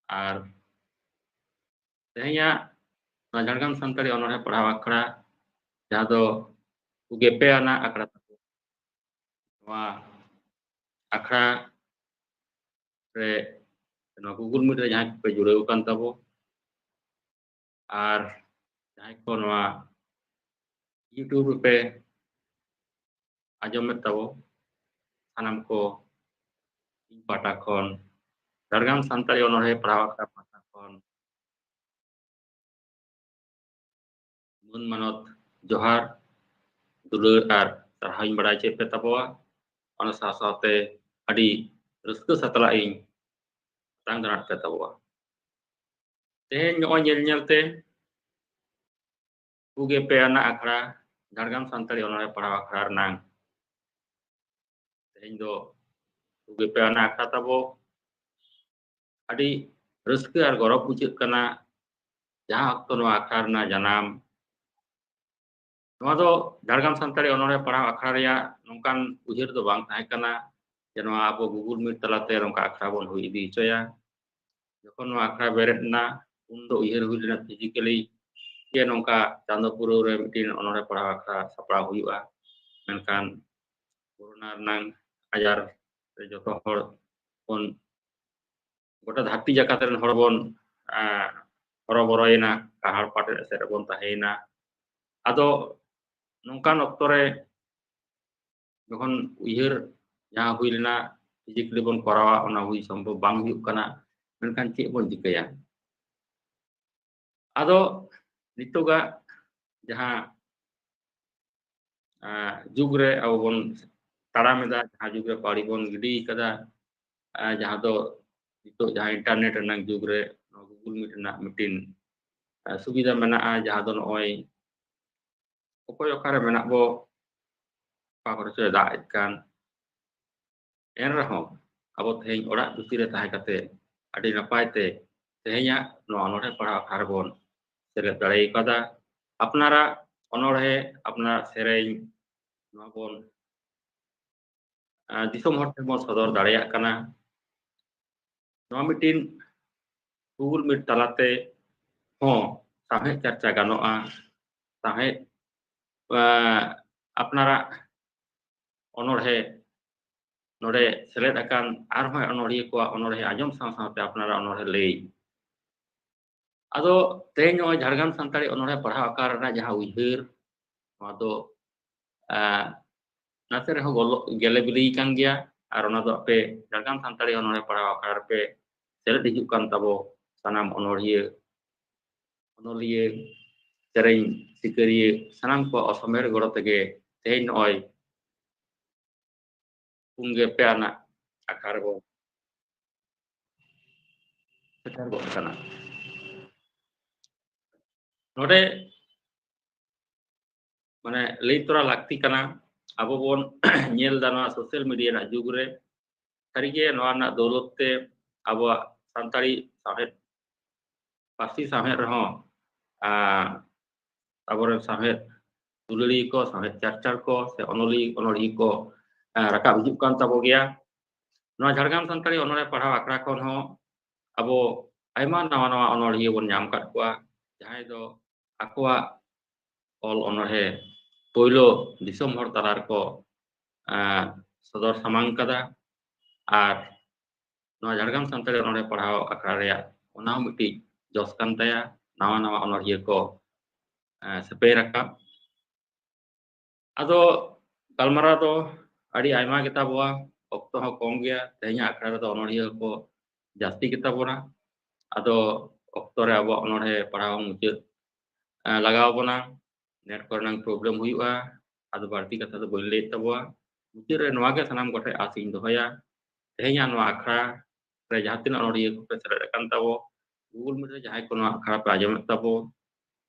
ᱟᱨ ᱛᱮᱦᱮᱧᱟᱜ ᱱᱚᱣᱟ ᱡᱷᱟᱲᱜᱨᱟᱢ ᱥᱟᱱᱛᱟᱲᱤ ᱚᱱᱚᱬᱦᱮ ᱯᱟᱲᱦᱟᱣ ᱟᱠᱷᱲᱟ, ᱡᱟᱦᱟᱸ ᱫᱚ ᱜᱮᱯᱮ ᱟᱱᱟᱜ ᱟᱠᱷᱲᱟ ᱛᱟᱵᱚ, ᱱᱚᱣᱟ ᱟᱠᱷᱲᱟ ᱨᱮ, ᱱᱚᱣᱟ Google Meet ᱨᱮ ᱡᱟᱦᱟᱸᱭ ᱠᱚᱯᱮ ᱡᱩᱲᱟᱹᱣ ᱟᱠᱟᱱ ᱛᱟᱵᱚ, ᱟᱨ ᱡᱟᱦᱟᱸᱭ ᱠᱚ ᱱᱚᱣᱟ YouTube ᱨᱮᱯᱮ ᱟᱸᱡᱚᱢᱮᱫ ᱛᱟᱵᱚ, ᱥᱟᱱᱟᱢ ᱠᱚ ᱤᱧ ᱯᱟᱦᱴᱟ ᱠᱷᱚᱱ, ᱡᱷᱟᱲᱜᱨᱟᱢ ᱥᱟᱱᱛᱟᱲᱤ ᱚᱱᱚᱬᱦᱮ ᱯᱟᱲᱦᱟᱣ ᱟᱠᱷᱲᱟ ᱯᱟᱦᱴᱟ ᱠᱷᱚᱱ ᱢᱟᱹᱱ ᱢᱟᱱᱚᱛ ᱡᱚᱦᱟᱨ, ᱫᱩᱞᱟᱹᱲ ᱟᱨ ᱥᱟᱨᱦᱟᱣᱤᱧ ᱵᱟᱲᱟᱭ ᱦᱚᱪᱚᱭᱮᱫ ᱯᱮ ᱛᱟᱵᱚᱣᱟ᱾ ᱚᱱᱟ ᱥᱟᱶ ᱥᱟᱶᱛᱮ ᱟᱹᱰᱤ ᱨᱟᱹᱥᱠᱟᱹ ᱥᱟᱛᱞᱟᱜ ᱤᱧ ᱟᱛᱟᱝ ᱫᱟᱨᱟᱢ ᱯᱮ ᱛᱟᱵᱚᱣᱟ᱾ ᱛᱮᱦᱮᱧ ᱱᱚᱜᱼᱚᱭ ᱧᱮᱞ ᱧᱮᱞ ᱛᱮ ᱜᱮᱯᱮ ᱟᱱᱟᱜ ᱟᱠᱷᱲᱟ, ᱡᱷᱟᱲᱜᱨᱟᱢ ᱥᱟᱱᱛᱟᱲᱤ ᱚᱱᱚᱬᱦᱮ ᱯᱟᱲᱦᱟᱣ ᱟᱠᱷᱲᱟ ᱨᱮᱱᱟᱝ ᱛᱮᱦᱮᱧ ᱫᱚ ᱜᱮᱯᱮ ᱟᱱᱟᱜ ᱟᱠᱷᱲᱟ ᱛᱟᱵᱚ᱾ ᱟᱹᱰᱤ ᱨᱟᱹᱥᱠᱟᱹ ᱟᱨ ᱜᱚᱨᱚᱵᱽ ᱵᱩᱡᱷᱟᱹᱜ ᱠᱟᱱᱟ, ᱡᱟᱦᱟᱸ ᱚᱠᱛᱚ ᱱᱚᱣᱟ ᱟᱠᱷᱲᱟ ᱨᱮᱱᱟᱜ ᱡᱟᱱᱟᱢ, ᱱᱚᱣᱟ ᱫᱚ ᱡᱷᱟᱲᱜᱨᱟᱢ ᱥᱟᱱᱛᱟᱲᱤ ᱚᱱᱚᱬᱦᱮ ᱯᱟᱲᱦᱟᱣ ᱟᱠᱷᱲᱟ ᱨᱮᱭᱟᱜ ᱱᱚᱝᱠᱟᱱ ᱩᱭᱦᱟᱹᱨ ᱫᱚ ᱵᱟᱝ ᱛᱟᱦᱮᱸ ᱠᱟᱱᱟ ᱡᱮ ᱱᱚᱣᱟ ᱟᱵᱚ Google Meet ᱛᱟᱞᱟᱛᱮ ᱱᱚᱝᱠᱟ ᱟᱠᱷᱲᱟ ᱵᱚᱱ ᱦᱩᱭ ᱤᱫᱤ ᱦᱚᱪᱚᱭᱟ᱾ ᱡᱚᱠᱷᱚᱱ ᱱᱚᱣᱟ ᱟᱠᱷᱲᱟ ᱵᱮᱨᱮᱫ ᱮᱱᱟ, ᱩᱱ ᱫᱚ ᱩᱭᱦᱟᱹᱨ ᱦᱩᱭ ᱞᱮᱱᱟ physically ᱜᱮ ᱱᱚᱝᱠᱟ ᱪᱟᱸᱫᱚ ᱯᱩᱨᱟᱹᱣ ᱨᱮ ᱢᱤᱫᱴᱤᱱ ᱚᱱᱚᱬᱦᱮ ᱯᱟᱲᱦᱟᱣ ᱟᱠᱷᱲᱟ ᱥᱟᱯᱲᱟᱣ ᱦᱩᱭᱩᱜᱼᱟ᱾ ᱢᱮᱱᱠᱷᱟᱱ ᱠᱳᱨᱳᱱᱟ ᱨᱮᱱᱟᱝ ᱟᱡᱟᱨ ᱨᱮ ᱡᱚᱛᱚ ᱦᱚᱲ ᱵᱚᱱ, ᱜᱚᱴᱟ ᱫᱷᱟᱹᱨᱛᱤ ᱡᱟᱠᱟᱛ ᱨᱮᱱ ᱦᱚᱲ ᱵᱚᱱ, ᱟᱸ, ᱦᱚᱨᱚᱵᱚᱨᱚᱭᱮᱱᱟ, ᱠᱟᱦᱟᱲ ᱯᱟᱴᱮᱫ ᱮᱥᱮᱫ ᱨᱮᱵᱚᱱ ᱛᱟᱦᱮᱸᱭᱮᱱᱟ᱾ ᱟᱫᱚ ᱱᱚᱝᱠᱟᱱ ᱚᱠᱛᱚ ᱨᱮ ᱡᱚᱠᱷᱚᱱ ᱩᱭᱦᱟᱹᱨ ᱡᱟᱦᱟᱸ ᱦᱩᱭ ᱞᱮᱱᱟ, physically ᱵᱚᱱ ᱠᱚᱨᱟᱣᱟ, ᱚᱱᱟ ᱦᱩᱭ ᱥᱚᱢᱵᱷᱚᱵ ᱵᱟᱝ ᱦᱩᱭᱩᱜ ᱠᱟᱱᱟ᱾ ᱢᱮᱱᱠᱷᱟᱱ ᱪᱮᱫ ᱵᱚᱱ ᱪᱤᱠᱟᱹᱭᱟ? ᱟᱫᱚ ᱱᱤᱛᱚᱜᱟᱜ ᱡᱟᱦᱟᱸ ᱡᱩᱜᱽ ᱨᱮ ᱟᱵᱚ ᱵᱚᱱ ᱛᱟᱲᱟᱢ ᱮᱫᱟ, ᱡᱟᱦᱟᱸ ᱡᱩᱜᱽ ᱨᱮ ᱯᱟᱹᱣᱲᱤ ᱵᱚᱱ ᱜᱤᱰᱤ ᱠᱟᱫᱟ, ᱡᱟᱦᱟᱸ ᱫᱚ ᱱᱤᱛᱚᱜ ᱡᱟᱦᱟᱸ internet ᱨᱮᱱᱟᱜ ᱡᱩᱜᱽ ᱨᱮ ᱱᱚᱣᱟ Google Meet ᱨᱮᱱᱟᱜ ᱢᱤᱫᱴᱤᱱ ᱥᱩᱵᱤᱫᱷᱟ ᱢᱮᱱᱟᱜᱼᱟ, ᱡᱟᱦᱟᱸ ᱫᱚ ᱱᱚᱜᱼᱚᱭ ᱚᱠᱚᱭ ᱚᱠᱟᱨᱮ ᱢᱮᱱᱟᱜ ᱵᱚ, ᱚᱠᱟ ᱠᱚᱨᱮ ᱪᱚᱭ ᱫᱟᱜ ᱮᱫ ᱠᱟᱱ, ᱮᱱ ᱨᱮᱦᱚᱸ ᱟᱵᱚ ᱛᱮᱦᱮᱧ ᱚᱲᱟᱜ ᱵᱷᱤᱛᱤᱨ ᱨᱮ ᱛᱟᱦᱮᱸ ᱠᱟᱛᱮ ᱟᱹᱰᱤ ᱱᱟᱯᱟᱭ ᱛᱮ ᱛᱮᱦᱮᱧᱟᱜ ᱱᱚᱣᱟ ᱚᱱᱚᱬᱦᱮ ᱯᱟᱲᱦᱟᱣ ᱟᱠᱷᱲᱟ ᱨᱮᱵᱚᱱ ᱥᱮᱞᱮᱫ ᱫᱟᱲᱮ ᱠᱟᱫᱟ᱾ ᱟᱯᱱᱟᱨᱟᱜ ᱚᱱᱚᱬᱦᱮ, ᱟᱯᱱᱟᱨᱟᱜ ᱥᱮᱨᱮᱧ ᱱᱚᱣᱟ ᱵᱚᱱ ᱫᱤᱥᱚᱢ ᱦᱚᱲ ᱴᱷᱮᱱ ᱵᱚᱱ ᱥᱚᱫᱚᱨ ᱫᱟᱲᱮᱭᱟᱜ ᱠᱟᱱᱟ᱾ ᱱᱚᱣᱟ ᱢᱤᱫᱴᱤᱱ Google Meet ᱛᱟᱞᱟᱛᱮ ᱦᱚᱸ ᱥᱟᱶᱦᱮᱫ ᱪᱟᱨᱪᱟ ᱜᱟᱱᱚᱜᱼᱟ᱾ ᱥᱟᱶᱦᱮᱫ ᱟᱯᱱᱟᱨᱟᱜ ᱚᱱᱚᱬᱦᱮ ᱱᱚᱰᱮ ᱥᱮᱞᱮᱫ ᱟᱠᱟᱱ ᱟᱨᱦᱚᱸ ᱚᱱᱚᱬᱦᱤᱭᱟᱹ ᱠᱚᱣᱟᱜ ᱚᱱᱚᱬᱦᱮ ᱟᱸᱡᱚᱢ ᱥᱟᱶ ᱥᱟᱶᱛᱮ ᱟᱯᱱᱟᱨᱟᱜ ᱚᱱᱚᱬᱦᱮ ᱞᱟᱹᱭ᱾ ᱟᱫᱚ ᱛᱮᱦᱮᱧ ᱱᱚᱜᱼᱚᱭ ᱡᱷᱟᱲᱜᱨᱟᱢ ᱥᱟᱱᱛᱟᱲᱤ ᱚᱱᱚᱬᱦᱮ ᱯᱟᱲᱦᱟᱣ ᱟᱠᱷᱲᱟ ᱨᱮᱱᱟᱜ ᱡᱟᱦᱟᱸ ᱩᱭᱦᱟᱹᱨ, ᱱᱚᱣᱟ ᱫᱚ ᱱᱟᱥᱮ ᱨᱮᱦᱚᱸ ᱜᱮᱞᱮ ᱵᱤᱞᱤ ᱟᱠᱟᱱ ᱜᱮᱭᱟ᱾ ᱟᱨ ᱚᱱᱟ ᱫᱚ ᱟᱯᱮ ᱡᱷᱟᱲᱜᱨᱟᱢ ᱥᱟᱱᱛᱟᱲᱤ ᱚᱱᱚᱬᱦᱮ ᱯᱟᱲᱦᱟᱣ ᱟᱠᱷᱲᱟ ᱨᱮᱯᱮ ᱥᱮᱞᱮᱫ ᱦᱤᱡᱩᱜ ᱠᱟᱱ ᱛᱟᱵᱚ ᱥᱟᱱᱟᱢ ᱚᱱᱚᱬᱦᱤᱭᱟᱹ, ᱚᱱᱚᱞᱤᱭᱟᱹ, ᱥᱮᱨᱮᱧ ᱥᱤᱠᱟᱹᱨᱤᱭᱟᱹ ᱥᱟᱱᱟᱢ ᱠᱚᱣᱟᱜ ᱚᱥᱚᱢᱮᱨ ᱜᱚᱲᱚ ᱛᱮᱜᱮ ᱛᱮᱦᱮᱧ ᱱᱚᱜᱼᱚᱭ ᱯᱩᱱ ᱜᱮᱞ ᱯᱮ ᱟᱱᱟᱜ ᱟᱠᱷᱲᱟ ᱨᱮᱵᱚᱱ ᱥᱮᱴᱮᱨ ᱜᱚᱫ ᱠᱟᱱᱟ᱾ ᱱᱚᱰᱮ ᱢᱟᱱᱮ ᱞᱟᱹᱭ ᱛᱚᱨᱟ ᱞᱟᱹᱠᱛᱤ ᱠᱟᱱᱟ, ᱟᱵᱚ ᱵᱚᱱ ᱧᱮᱞ ᱮᱫᱟ ᱱᱚᱣᱟ social media ᱨᱮᱱᱟᱜ ᱡᱩᱜᱽ ᱨᱮ ᱥᱟᱹᱨᱤᱜᱮ ᱱᱚᱣᱟ ᱨᱮᱱᱟᱜ ᱫᱚᱣᱞᱚᱛ ᱛᱮ ᱟᱵᱚᱣᱟᱜ ᱥᱟᱱᱛᱟᱲᱤ ᱥᱟᱶᱦᱮᱫ, ᱯᱟᱹᱨᱥᱤ ᱥᱟᱶᱦᱮᱫ ᱨᱮᱦᱚᱸ ᱟᱵᱚᱨᱮᱱ ᱥᱟᱶᱦᱮᱫ ᱫᱩᱞᱟᱹᱲᱤᱭᱟᱹ ᱠᱚ, ᱥᱟᱶᱦᱮᱫ ᱪᱟᱨᱪᱟᱨ ᱠᱚ ᱥᱮ ᱚᱱᱚᱞᱤᱭᱟᱹ ᱚᱱᱚᱞᱤᱭᱟᱹ ᱠᱚ ᱨᱟᱠᱟᱵ ᱦᱤᱡᱩᱜ ᱠᱟᱱ ᱛᱟᱵᱚ ᱜᱮᱭᱟ᱾ ᱱᱚᱣᱟ ᱡᱷᱟᱲᱜᱨᱟᱢ ᱥᱟᱱᱛᱟᱲᱤ ᱚᱱᱚᱬᱦᱮ ᱯᱟᱲᱦᱟᱣ ᱟᱠᱷᱲᱟ ᱠᱷᱚᱱ ᱦᱚᱸ ᱟᱵᱚ ᱟᱭᱢᱟ ᱱᱟᱣᱟ ᱱᱟᱣᱟ ᱚᱱᱚᱬᱦᱤᱭᱟᱹ ᱵᱚᱱ ᱧᱟᱢ ᱟᱠᱟᱫ ᱠᱚᱣᱟ, ᱡᱟᱦᱟᱸᱭ ᱫᱚ ᱟᱠᱚᱣᱟᱜ ᱚᱞ ᱚᱱᱚᱬᱦᱮ ᱯᱳᱭᱞᱳ ᱫᱤᱥᱚᱢ ᱦᱚᱲ ᱛᱟᱞᱟ ᱨᱮᱠᱚ ᱥᱚᱫᱚᱨ ᱥᱟᱢᱟᱝ ᱠᱟᱫᱟ᱾ ᱟᱨ ᱱᱚᱣᱟ ᱡᱷᱟᱲᱜᱨᱟᱢ ᱥᱟᱱᱛᱟᱲᱤ ᱚᱱᱚᱬᱦᱮ ᱯᱟᱲᱦᱟᱣ ᱟᱠᱷᱲᱟ ᱨᱮᱭᱟᱜ ᱚᱱᱟ ᱦᱚᱸ ᱢᱤᱫᱴᱤᱡ ᱡᱚᱥ ᱠᱟᱱ ᱛᱟᱭᱟ, ᱱᱟᱣᱟ ᱱᱟᱣᱟ ᱚᱱᱚᱬᱦᱤᱭᱟᱹ ᱠᱚ ᱥᱮᱯᱮᱧ ᱨᱟᱠᱟᱵ᱾ ᱟᱫᱚ ᱜᱟᱞᱢᱟᱨᱟᱣ ᱫᱚ ᱟᱹᱰᱤ ᱟᱭᱢᱟ ᱜᱮᱛᱟ ᱵᱚᱣᱟ, ᱚᱠᱛᱚ ᱦᱚᱸ ᱠᱚᱢ ᱜᱮᱭᱟ᱾ ᱛᱮᱦᱮᱧᱟᱜ ᱟᱠᱷᱲᱟ ᱨᱮᱫᱚ ᱚᱱᱚᱬᱦᱤᱭᱟᱹ ᱠᱚ ᱡᱟᱹᱥᱛᱤ ᱜᱮᱛᱟ ᱵᱚᱱᱟ᱾ ᱟᱫᱚ ᱚᱠᱛᱚ ᱨᱮ ᱟᱵᱚᱣᱟᱜ ᱚᱱᱚᱬᱦᱮ ᱯᱟᱲᱦᱟᱣ ᱢᱩᱪᱟᱹᱫ ᱞᱟᱜᱟᱣ ᱵᱚᱱᱟ᱾ ᱱᱮᱴ ᱠᱚᱨᱮᱱᱟᱝ problem ᱦᱩᱭᱩᱜᱼᱟ, ᱟᱫᱚ ᱵᱟᱹᱲᱛᱤ ᱠᱟᱛᱷᱟ ᱫᱚ ᱵᱟᱹᱧ ᱞᱟᱹᱭᱮᱫ ᱛᱟᱵᱚᱣᱟ᱾ ᱢᱩᱪᱟᱹᱫ ᱨᱮ ᱱᱚᱣᱟ ᱜᱮ ᱥᱟᱱᱟᱢ ᱠᱚᱴᱷᱮᱱ ᱟᱥ ᱤᱧ ᱫᱚᱦᱚᱭᱟ, ᱛᱮᱦᱮᱧᱟᱜ ᱱᱚᱣᱟ ᱟᱠᱷᱲᱟ ᱨᱮ ᱡᱟᱦᱟᱸ ᱛᱤᱱᱟᱹᱜ ᱚᱱᱚᱞᱤᱭᱟᱹ ᱠᱚᱯᱮ ᱥᱮᱞᱮᱫ ᱟᱠᱟᱱ ᱛᱟᱵᱚ, Google Meet ᱨᱮ ᱡᱟᱦᱟᱸᱭ ᱠᱚ ᱱᱚᱣᱟ ᱟᱠᱷᱲᱟ ᱯᱮ ᱟᱸᱡᱚᱢᱮᱫ ᱛᱟᱵᱚ,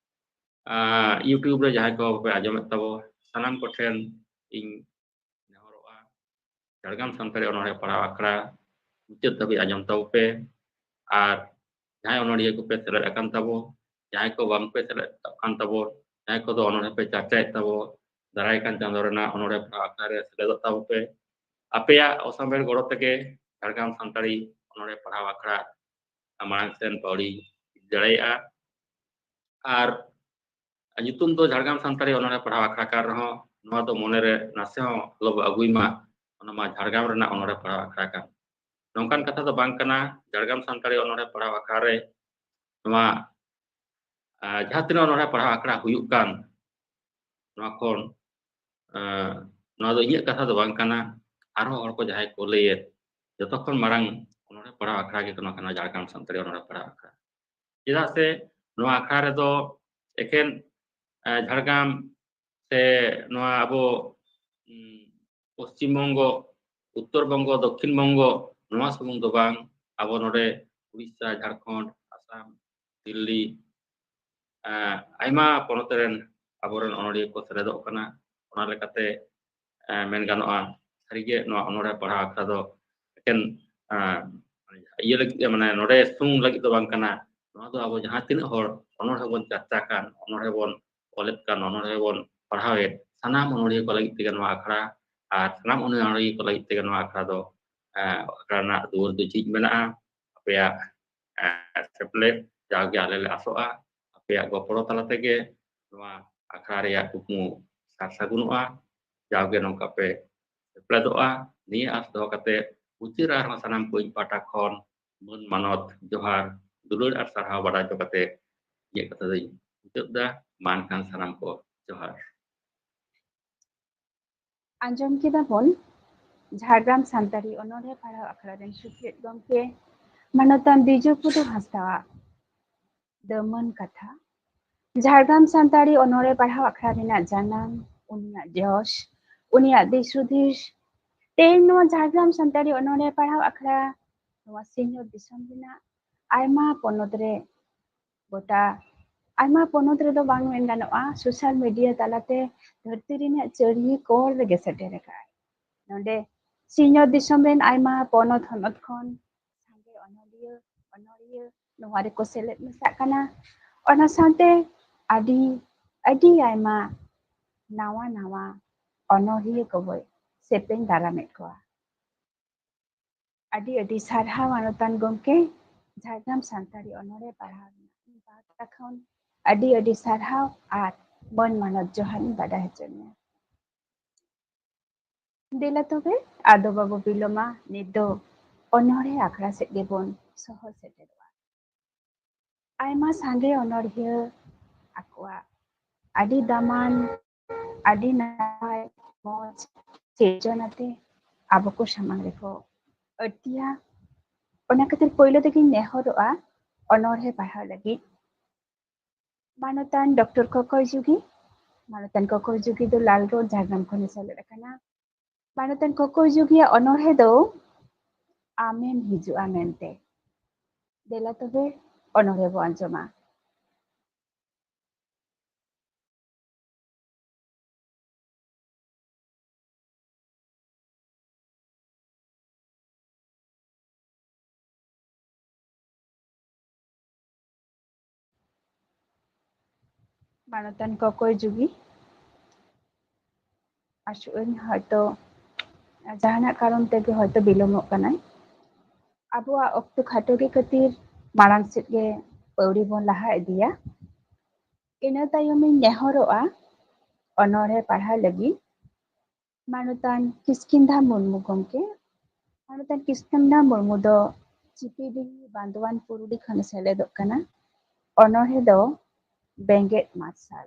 ᱟᱨ YouTube ᱨᱮ ᱡᱟᱦᱟᱸᱭ ᱠᱚ ᱯᱮ ᱟᱸᱡᱚᱢᱮᱫ ᱛᱟᱵᱚ, ᱥᱟᱱᱟᱢ ᱠᱚᱴᱷᱮᱱ ᱤᱧ ᱱᱮᱦᱚᱨᱚᱜᱼᱟ, ᱡᱷᱟᱲᱜᱨᱟᱢ ᱥᱟᱱᱛᱟᱲᱤ ᱚᱱᱚᱬᱦᱮ ᱯᱟᱲᱦᱟᱣ ᱟᱠᱷᱲᱟ ᱢᱩᱪᱟᱹᱫ ᱫᱷᱟᱹᱵᱤᱡ ᱟᱸᱡᱚᱢ ᱛᱟᱵᱚ ᱯᱮ᱾ ᱟᱨ ᱡᱟᱦᱟᱸᱭ ᱚᱱᱚᱞᱤᱭᱟᱹ ᱠᱚᱯᱮ ᱥᱮᱞᱮᱫ ᱟᱠᱟᱱ ᱛᱟᱵᱚ, ᱡᱟᱦᱟᱸᱭ ᱠᱚ ᱵᱟᱝ ᱯᱮ ᱥᱮᱞᱮᱫ ᱟᱠᱟᱱ ᱛᱟᱵᱚ, ᱡᱟᱦᱟᱸᱭ ᱠᱚᱫᱚ ᱚᱱᱚᱬᱦᱮ ᱯᱮ ᱪᱟᱨᱪᱟᱭᱮᱫ ᱛᱟᱵᱚ, ᱫᱟᱨᱟᱭ ᱠᱟᱱ ᱪᱟᱸᱫᱳ ᱨᱮᱱᱟᱜ ᱚᱱᱚᱬᱦᱮ ᱯᱟᱲᱦᱟᱣ ᱟᱠᱷᱲᱟ ᱨᱮ ᱥᱮᱞᱮᱫᱚᱜ ᱛᱟᱵᱚ ᱯᱮ᱾ ᱟᱯᱮᱭᱟᱜ ᱚᱥᱟᱢᱵᱷᱮᱲ ᱜᱚᱲᱚ ᱛᱮᱜᱮ ᱡᱷᱟᱲᱜᱨᱟᱢ ᱥᱟᱱᱛᱟᱲᱤ ᱚᱱᱚᱬᱦᱮ ᱯᱟᱲᱦᱟᱣ ᱟᱠᱷᱲᱟ ᱢᱟᱲᱟᱝ ᱥᱮᱱ ᱯᱟᱹᱣᱲᱤ ᱤᱫᱤ ᱫᱟᱲᱮᱭᱟᱜᱼᱟ᱾ ᱟᱨ ᱧᱩᱛᱩᱢ ᱫᱚ ᱡᱷᱟᱲᱜᱨᱟᱢ ᱥᱟᱱᱛᱟᱲᱤ ᱚᱱᱚᱬᱦᱮ ᱯᱟᱲᱦᱟᱣ ᱟᱠᱷᱲᱟ ᱠᱟᱱ ᱨᱮᱦᱚᱸ, ᱱᱚᱣᱟ ᱫᱚ ᱢᱚᱱᱮᱨᱮ ᱱᱟᱥᱮ ᱦᱚᱸ ᱟᱞᱚ ᱵᱚ ᱟᱹᱜᱩᱭ ᱢᱟ, ᱚᱱᱟ ᱢᱟ ᱡᱷᱟᱲᱜᱨᱟᱢ ᱨᱮᱱᱟᱜ ᱚᱱᱚᱬᱦᱮ ᱯᱟᱲᱦᱟᱣ ᱟᱠᱷᱲᱟ ᱠᱟᱱ᱾ ᱱᱚᱝᱠᱟᱱ ᱠᱟᱛᱷᱟ ᱫᱚ ᱵᱟᱝ ᱠᱟᱱᱟ᱾ ᱡᱷᱟᱲᱜᱨᱟᱢ ᱥᱟᱱᱛᱟᱲᱤ ᱚᱱᱚᱬᱦᱮ ᱯᱟᱲᱦᱟᱣ ᱟᱠᱷᱲᱟ ᱨᱮ ᱱᱚᱣᱟ, ᱟᱨ ᱡᱟᱦᱟᱸ ᱛᱤᱱᱟᱹᱜ ᱚᱱᱚᱬᱦᱮ ᱯᱟᱲᱦᱟᱣ ᱟᱠᱷᱲᱟ ᱦᱩᱭᱩᱜ ᱠᱟᱱ, ᱱᱚᱣᱟ ᱠᱷᱚᱱ, ᱟᱨ ᱱᱚᱣᱟ ᱫᱚ ᱤᱧᱟᱹᱜ ᱠᱟᱛᱷᱟ ᱫᱚ ᱵᱟᱝ ᱠᱟᱱᱟ, ᱟᱨᱦᱚᱸ ᱦᱚᱲ ᱠᱚ ᱡᱟᱦᱟᱸᱭ ᱠᱚ ᱞᱟᱹᱭᱮᱫ, ᱡᱚᱛᱚ ᱠᱷᱚᱱ ᱢᱟᱨᱟᱝ ᱚᱱᱚᱬᱦᱮ ᱯᱟᱲᱦᱟᱣ ᱟᱠᱷᱲᱟ ᱜᱮ ᱠᱟᱱᱟ, ᱠᱟᱱᱟ ᱡᱷᱟᱲᱜᱨᱟᱢ ᱥᱟᱱᱛᱟᱲᱤ ᱚᱱᱚᱬᱦᱮ ᱯᱟᱲᱦᱟᱣ ᱟᱠᱷᱲᱟ᱾ ᱪᱮᱫᱟᱜ ᱥᱮ ᱱᱚᱣᱟ ᱟᱠᱷᱲᱟ ᱨᱮᱫᱚ ᱮᱠᱮᱱ, ᱟᱨ ᱡᱷᱟᱲᱜᱨᱟᱢ ᱥᱮ ᱱᱚᱣᱟ ᱟᱵᱚ, ᱩᱸ, ᱯᱚᱥᱪᱤᱢ ᱵᱚᱝᱜᱚ, ᱩᱛᱛᱚᱨ ᱵᱚᱝᱜᱚ, ᱫᱚᱠᱠᱷᱤᱱ ᱵᱚᱝᱜᱚ, ᱱᱚᱣᱟ ᱥᱩᱢᱩᱝ ᱫᱚ ᱵᱟᱝ, ᱟᱵᱚ ᱱᱚᱰᱮ ᱩᱲᱤᱥᱥᱟ, ᱡᱷᱟᱲᱠᱷᱚᱸᱰ, ᱟᱥᱟᱢ, ᱫᱤᱞᱞᱤ, ᱟᱸ, ᱟᱭᱢᱟ ᱯᱚᱱᱚᱛ ᱨᱮᱱ ᱟᱵᱚᱨᱮᱱ ᱚᱱᱚᱞᱤᱭᱟᱹ ᱠᱚ ᱥᱮᱞᱮᱫᱚᱜ ᱠᱟᱱᱟ᱾ ᱚᱱᱟ ᱞᱮᱠᱟᱛᱮ, ᱟᱸ, ᱢᱮᱱ ᱜᱟᱱᱚᱜᱼᱟ, ᱥᱟᱹᱨᱤᱜᱮ ᱱᱚᱣᱟ ᱚᱱᱚᱬᱦᱮ ᱯᱟᱲᱦᱟᱣ ᱟᱠᱷᱲᱟ ᱫᱚ ᱮᱠᱮᱱ, ᱟᱸ, ᱤᱭᱟᱹ ᱞᱟᱹᱜᱤᱫ, ᱢᱟᱱᱮ ᱱᱚᱰᱮ ᱥᱩᱢᱩᱝ ᱞᱟᱹᱜᱤᱫ ᱫᱚ ᱵᱟᱝ ᱠᱟᱱᱟ᱾ ᱱᱚᱣᱟ ᱫᱚ ᱟᱵᱚ ᱡᱟᱦᱟᱸ ᱛᱤᱱᱟᱹᱜ ᱦᱚᱲ ᱚᱱᱚᱬᱦᱮ ᱵᱚᱱ ᱪᱟᱨᱪᱟ ᱠᱟᱱ, ᱚᱱᱚᱬᱦᱮ ᱵᱚᱱ ᱚᱞᱮᱫ ᱠᱟᱱ, ᱚᱱᱚᱬᱦᱮ ᱵᱚᱱ ᱯᱟᱲᱦᱟᱣᱮᱫ, ᱥᱟᱱᱟᱢ ᱚᱱᱚᱞᱤᱭᱟᱹ ᱠᱚ ᱞᱟᱹᱜᱤᱫ ᱛᱮᱜᱮ ᱱᱚᱣᱟ ᱟᱠᱷᱲᱟ, ᱟᱨ ᱥᱟᱱᱟᱢ ᱚᱱᱚᱞᱤᱭᱟᱹ ᱠᱚ ᱞᱟᱹᱜᱤᱫ ᱛᱮᱜᱮ ᱱᱚᱣᱟ ᱟᱠᱷᱲᱟ ᱫᱚ, ᱮᱸ, ᱟᱠᱷᱲᱟ ᱨᱮᱱᱟᱜ ᱫᱩᱣᱟᱹᱨ ᱫᱚ ᱡᱷᱤᱡ ᱢᱮᱱᱟᱜᱼᱟ᱾ ᱟᱯᱮᱭᱟᱜ, ᱮᱸ, ᱥᱮᱯᱞᱮᱫ ᱡᱟᱣᱜᱮ ᱟᱞᱮ ᱞᱮ ᱟᱥᱚᱜᱼᱟ, ᱟᱯᱮᱭᱟᱜ ᱜᱚᱯᱚᱲᱚ ᱛᱟᱞᱟ ᱛᱮᱜᱮ ᱱᱚᱣᱟ ᱟᱠᱷᱲᱟ ᱨᱮᱭᱟᱜ ᱠᱩᱠᱢᱩ ᱥᱟᱨ ᱥᱟᱹᱜᱩᱱᱚᱜᱼᱟ᱾ ᱡᱟᱣᱜᱮ ᱱᱚᱝᱠᱟ ᱯᱮ ᱥᱮᱯᱞᱮᱫᱚᱜᱼᱟ, ᱱᱤᱭᱟᱹ ᱟᱸᱥ ᱫᱚᱦᱚ ᱠᱟᱛᱮ ᱢᱩᱪᱟᱹᱫ ᱨᱮ ᱟᱨᱦᱚᱸ ᱥᱟᱱᱟᱢ ᱠᱚ ᱤᱧ ᱯᱟᱦᱴᱟ ᱠᱷᱚᱱ ᱢᱟᱹᱱ ᱢᱟᱱᱚᱛ, ᱡᱚᱦᱟᱨ, ᱫᱩᱞᱟᱹᱲ ᱟᱨ ᱥᱟᱨᱦᱟᱣ ᱵᱟᱰᱟᱭ ᱦᱚᱪᱚ ᱠᱟᱛᱮ ᱤᱧᱟᱹᱜ ᱠᱟᱛᱷᱟ ᱫᱚᱧ ᱢᱩᱪᱟᱹᱫ ᱮᱫᱟ᱾ ᱢᱟ ᱮᱱᱠᱷᱟᱱ ᱥᱟᱱᱟᱢ ᱠᱚ ᱡᱚᱦᱟᱨ᱾ ᱟᱸᱡᱚᱢ ᱠᱮᱫᱟ ᱵᱚᱱ ᱡᱷᱟᱲᱜᱨᱟᱢ ᱥᱟᱱᱛᱟᱲᱤ ᱚᱱᱚᱬᱦᱮ ᱯᱟᱲᱦᱟᱣ ᱟᱠᱷᱲᱟ ᱨᱮᱱ ᱥᱩᱠᱷᱤᱭᱟᱹᱛ ᱜᱚᱢᱠᱮ ᱢᱟᱱᱚᱛᱟᱱ ᱵᱤᱡᱚᱭ ᱯᱚᱫᱩ ᱦᱟᱸᱥᱫᱟᱣᱟᱜ ᱫᱟᱹᱢᱟᱹᱱ ᱠᱟᱛᱷᱟ᱾ ᱡᱷᱟᱲᱜᱨᱟᱢ ᱥᱟᱱᱛᱟᱲᱤ ᱚᱱᱚᱬᱦᱮ ᱯᱟᱲᱦᱟᱣ ᱟᱠᱷᱲᱟ ᱨᱮᱱᱟᱜ ᱡᱟᱱᱟᱢ, ᱩᱱᱤᱭᱟᱜ ᱡᱚᱥ, ᱩᱱᱤᱭᱟᱜ ᱫᱤᱥ ᱦᱩᱫᱤᱥ᱾ ᱛᱮᱦᱮᱧ ᱱᱚᱣᱟ ᱡᱷᱟᱲᱜᱨᱟᱢ ᱥᱟᱱᱛᱟᱲᱤ ᱚᱱᱚᱬᱦᱮ ᱯᱟᱲᱦᱟᱣ ᱟᱠᱷᱲᱟ ᱱᱚᱣᱟ ᱥᱤᱧᱚᱛ ᱫᱤᱥᱚᱢ ᱨᱮᱱᱟᱜ ᱟᱭᱢᱟ ᱯᱚᱱᱚᱛ ᱨᱮ ᱜᱚᱴᱟ, ᱟᱭᱢᱟ ᱯᱚᱱᱚᱛ ᱨᱮᱫᱚ ᱵᱟᱝ ᱢᱮᱱ ᱜᱟᱱᱚᱜᱼᱟ, social media ᱛᱟᱞᱟᱛᱮ ᱫᱷᱟᱹᱨᱛᱤ ᱨᱮᱱᱟᱜ ᱪᱟᱹᱨᱤ ᱠᱚᱬ ᱨᱮᱜᱮ ᱥᱮᱴᱮᱨ ᱟᱠᱟᱫᱼᱟᱭ᱾ ᱱᱚᱰᱮ ᱥᱤᱧᱚᱛ ᱫᱤᱥᱚᱢ ᱨᱮᱱ ᱟᱭᱢᱟ ᱯᱚᱱᱚᱛ ᱦᱚᱱᱚᱛ ᱠᱷᱚᱱ ᱥᱟᱸᱜᱮ ᱚᱱᱚᱞᱤᱭᱟᱹ, ᱚᱱᱚᱞᱤᱭᱟᱹ ᱱᱚᱣᱟ ᱨᱮᱠᱚ ᱥᱮᱞᱮᱫ ᱢᱮᱥᱟᱜ ᱠᱟᱱᱟ᱾ ᱚᱱᱟ ᱥᱟᱶᱛᱮ ᱟᱹᱰᱤ, ᱟᱹᱰᱤ ᱟᱭᱢᱟ ᱱᱟᱣᱟ ᱱᱟᱣᱟ ᱚᱱᱚᱞᱤᱭᱟᱹ ᱠᱚᱵᱚᱭ ᱥᱮᱯᱮᱧ ᱫᱟᱨᱟᱢᱮᱫ ᱠᱚᱣᱟ᱾ ᱟᱹᱰᱤ ᱟᱹᱰᱤ ᱥᱟᱨᱦᱟᱣ ᱢᱟᱱᱚᱛᱟᱱ ᱜᱚᱢᱠᱮ, ᱡᱷᱟᱲᱜᱨᱟᱢ ᱥᱟᱱᱛᱟᱲᱤ ᱚᱱᱚᱬᱦᱮ ᱯᱟᱲᱦᱟᱣ ᱨᱮᱱᱟᱜ ᱤᱧ ᱯᱟᱦᱴᱟ ᱠᱷᱚᱱ ᱟᱹᱰᱤ ᱟᱹᱰᱤ ᱥᱟᱨᱦᱟᱣ ᱟᱨ ᱢᱟᱹᱱ ᱢᱟᱱᱚᱛ ᱡᱚᱦᱟᱨ ᱤᱧ ᱵᱟᱰᱟᱭ ᱦᱚᱪᱚ ᱢᱮᱭᱟ᱾ ᱫᱮᱞᱟ ᱛᱚᱵᱮ, ᱟᱫᱚ ᱵᱟᱵᱚ ᱵᱤᱞᱚᱢᱟ, ᱱᱤᱛ ᱫᱚ ᱚᱱᱚᱬᱦᱮ ᱟᱠᱷᱲᱟ ᱥᱮᱫ ᱜᱮᱵᱚᱱ ᱥᱚᱦᱚᱨ ᱥᱮᱴᱮᱨᱚᱜᱼᱟ᱾ ᱟᱭᱢᱟ ᱥᱟᱸᱜᱮ ᱚᱱᱚᱬᱦᱤᱭᱟᱹ ᱟᱠᱚᱣᱟᱜ ᱟᱹᱰᱤ ᱫᱟᱢᱟᱱ, ᱟᱹᱰᱤ ᱱᱟᱯᱟᱭ, ᱢᱚᱡᱽ ᱥᱤᱨᱡᱚᱱ ᱟᱛᱮ ᱟᱵᱚ ᱠᱚ ᱥᱟᱢᱟᱝ ᱨᱮᱠᱚ ᱟᱹᱲᱛᱤᱭᱟ᱾ ᱚᱱᱟ ᱠᱷᱟᱹᱛᱤᱨ ᱯᱳᱭᱞᱳ ᱛᱮᱜᱮᱧ ᱱᱮᱦᱚᱨᱚᱜᱼᱟ ᱚᱱᱚᱬᱦᱮ ᱯᱟᱲᱦᱟᱣ ᱞᱟᱹᱜᱤᱫ ᱢᱟᱱᱚᱛᱟᱱ ᱰᱚᱠᱴᱚᱨ ᱠᱚᱠᱚᱭ ᱡᱩᱜᱤ᱾ ᱢᱟᱱᱚᱛᱟᱱ ᱠᱚᱠᱚᱭ ᱡᱩᱜᱤ ᱫᱚ ᱞᱟᱞᱜᱚᱲ ᱡᱷᱟᱲᱜᱨᱟᱢ ᱠᱷᱚᱱᱮ ᱥᱮᱞᱮᱫ ᱟᱠᱟᱱᱟ᱾ ᱢᱟᱱᱚᱛᱟᱱ ᱠᱚᱠᱚᱭ ᱡᱩᱜᱤᱭᱟᱜ ᱚᱱᱚᱬᱦᱮ ᱫᱚ ᱟᱢᱮᱢ ᱦᱤᱡᱩᱜᱼᱟ ᱢᱮᱱᱛᱮ᱾ ᱫᱮᱞᱟ ᱛᱚᱵᱮ ᱚᱱᱚᱬᱦᱮ ᱵᱚ ᱟᱸᱡᱚᱢᱟ᱾ ᱢᱟᱱᱚᱛᱟᱱ ᱠᱚᱠᱚᱭ ᱡᱩᱜᱤ, ᱟᱥᱚᱜ ᱟᱹᱧ ᱦᱚᱭᱛᱚ ᱡᱟᱦᱟᱱᱟᱜ ᱠᱟᱨᱚᱱ ᱛᱮᱜᱮ ᱦᱚᱭᱛᱚ ᱵᱤᱞᱚᱢᱚᱜ ᱠᱟᱱᱟᱭ᱾ ᱟᱵᱚᱣᱟᱜ ᱚᱠᱛᱚ ᱠᱷᱟᱴᱚ ᱜᱮ ᱠᱷᱟᱹᱛᱤᱨ ᱢᱟᱲᱟᱝ ᱥᱮᱫ ᱜᱮ ᱯᱟᱹᱣᱲᱤ ᱵᱚᱱ ᱞᱟᱦᱟ ᱤᱫᱤᱭᱟ᱾ ᱤᱱᱟᱹ ᱛᱟᱭᱚᱢᱤᱧ ᱱᱮᱦᱚᱨᱚᱜᱼᱟ ᱚᱱᱚᱬᱦᱮ ᱯᱟᱲᱦᱟᱣ ᱞᱟᱹᱜᱤᱫ ᱢᱟᱱᱚᱛᱟᱱ ᱠᱤᱥᱠᱤᱱᱫᱷᱟ ᱢᱩᱨᱢᱩ ᱜᱚᱢᱠᱮ᱾ ᱢᱟᱱᱚᱛᱟᱱ ᱠᱤᱥᱠᱤᱱᱫᱷᱟ ᱢᱩᱨᱢᱩ ᱫᱚ ᱪᱤᱯᱤᱰᱤ ᱵᱟᱸᱫᱣᱟᱱ ᱯᱩᱨᱩᱞᱤ ᱠᱷᱚᱱᱮ ᱥᱮᱞᱮᱫᱚᱜ ᱠᱟᱱᱟ᱾ ᱚᱱᱚᱬᱦᱮ ᱫᱚ ᱵᱮᱸᱜᱮᱫ ᱢᱟᱨᱥᱟᱞ᱾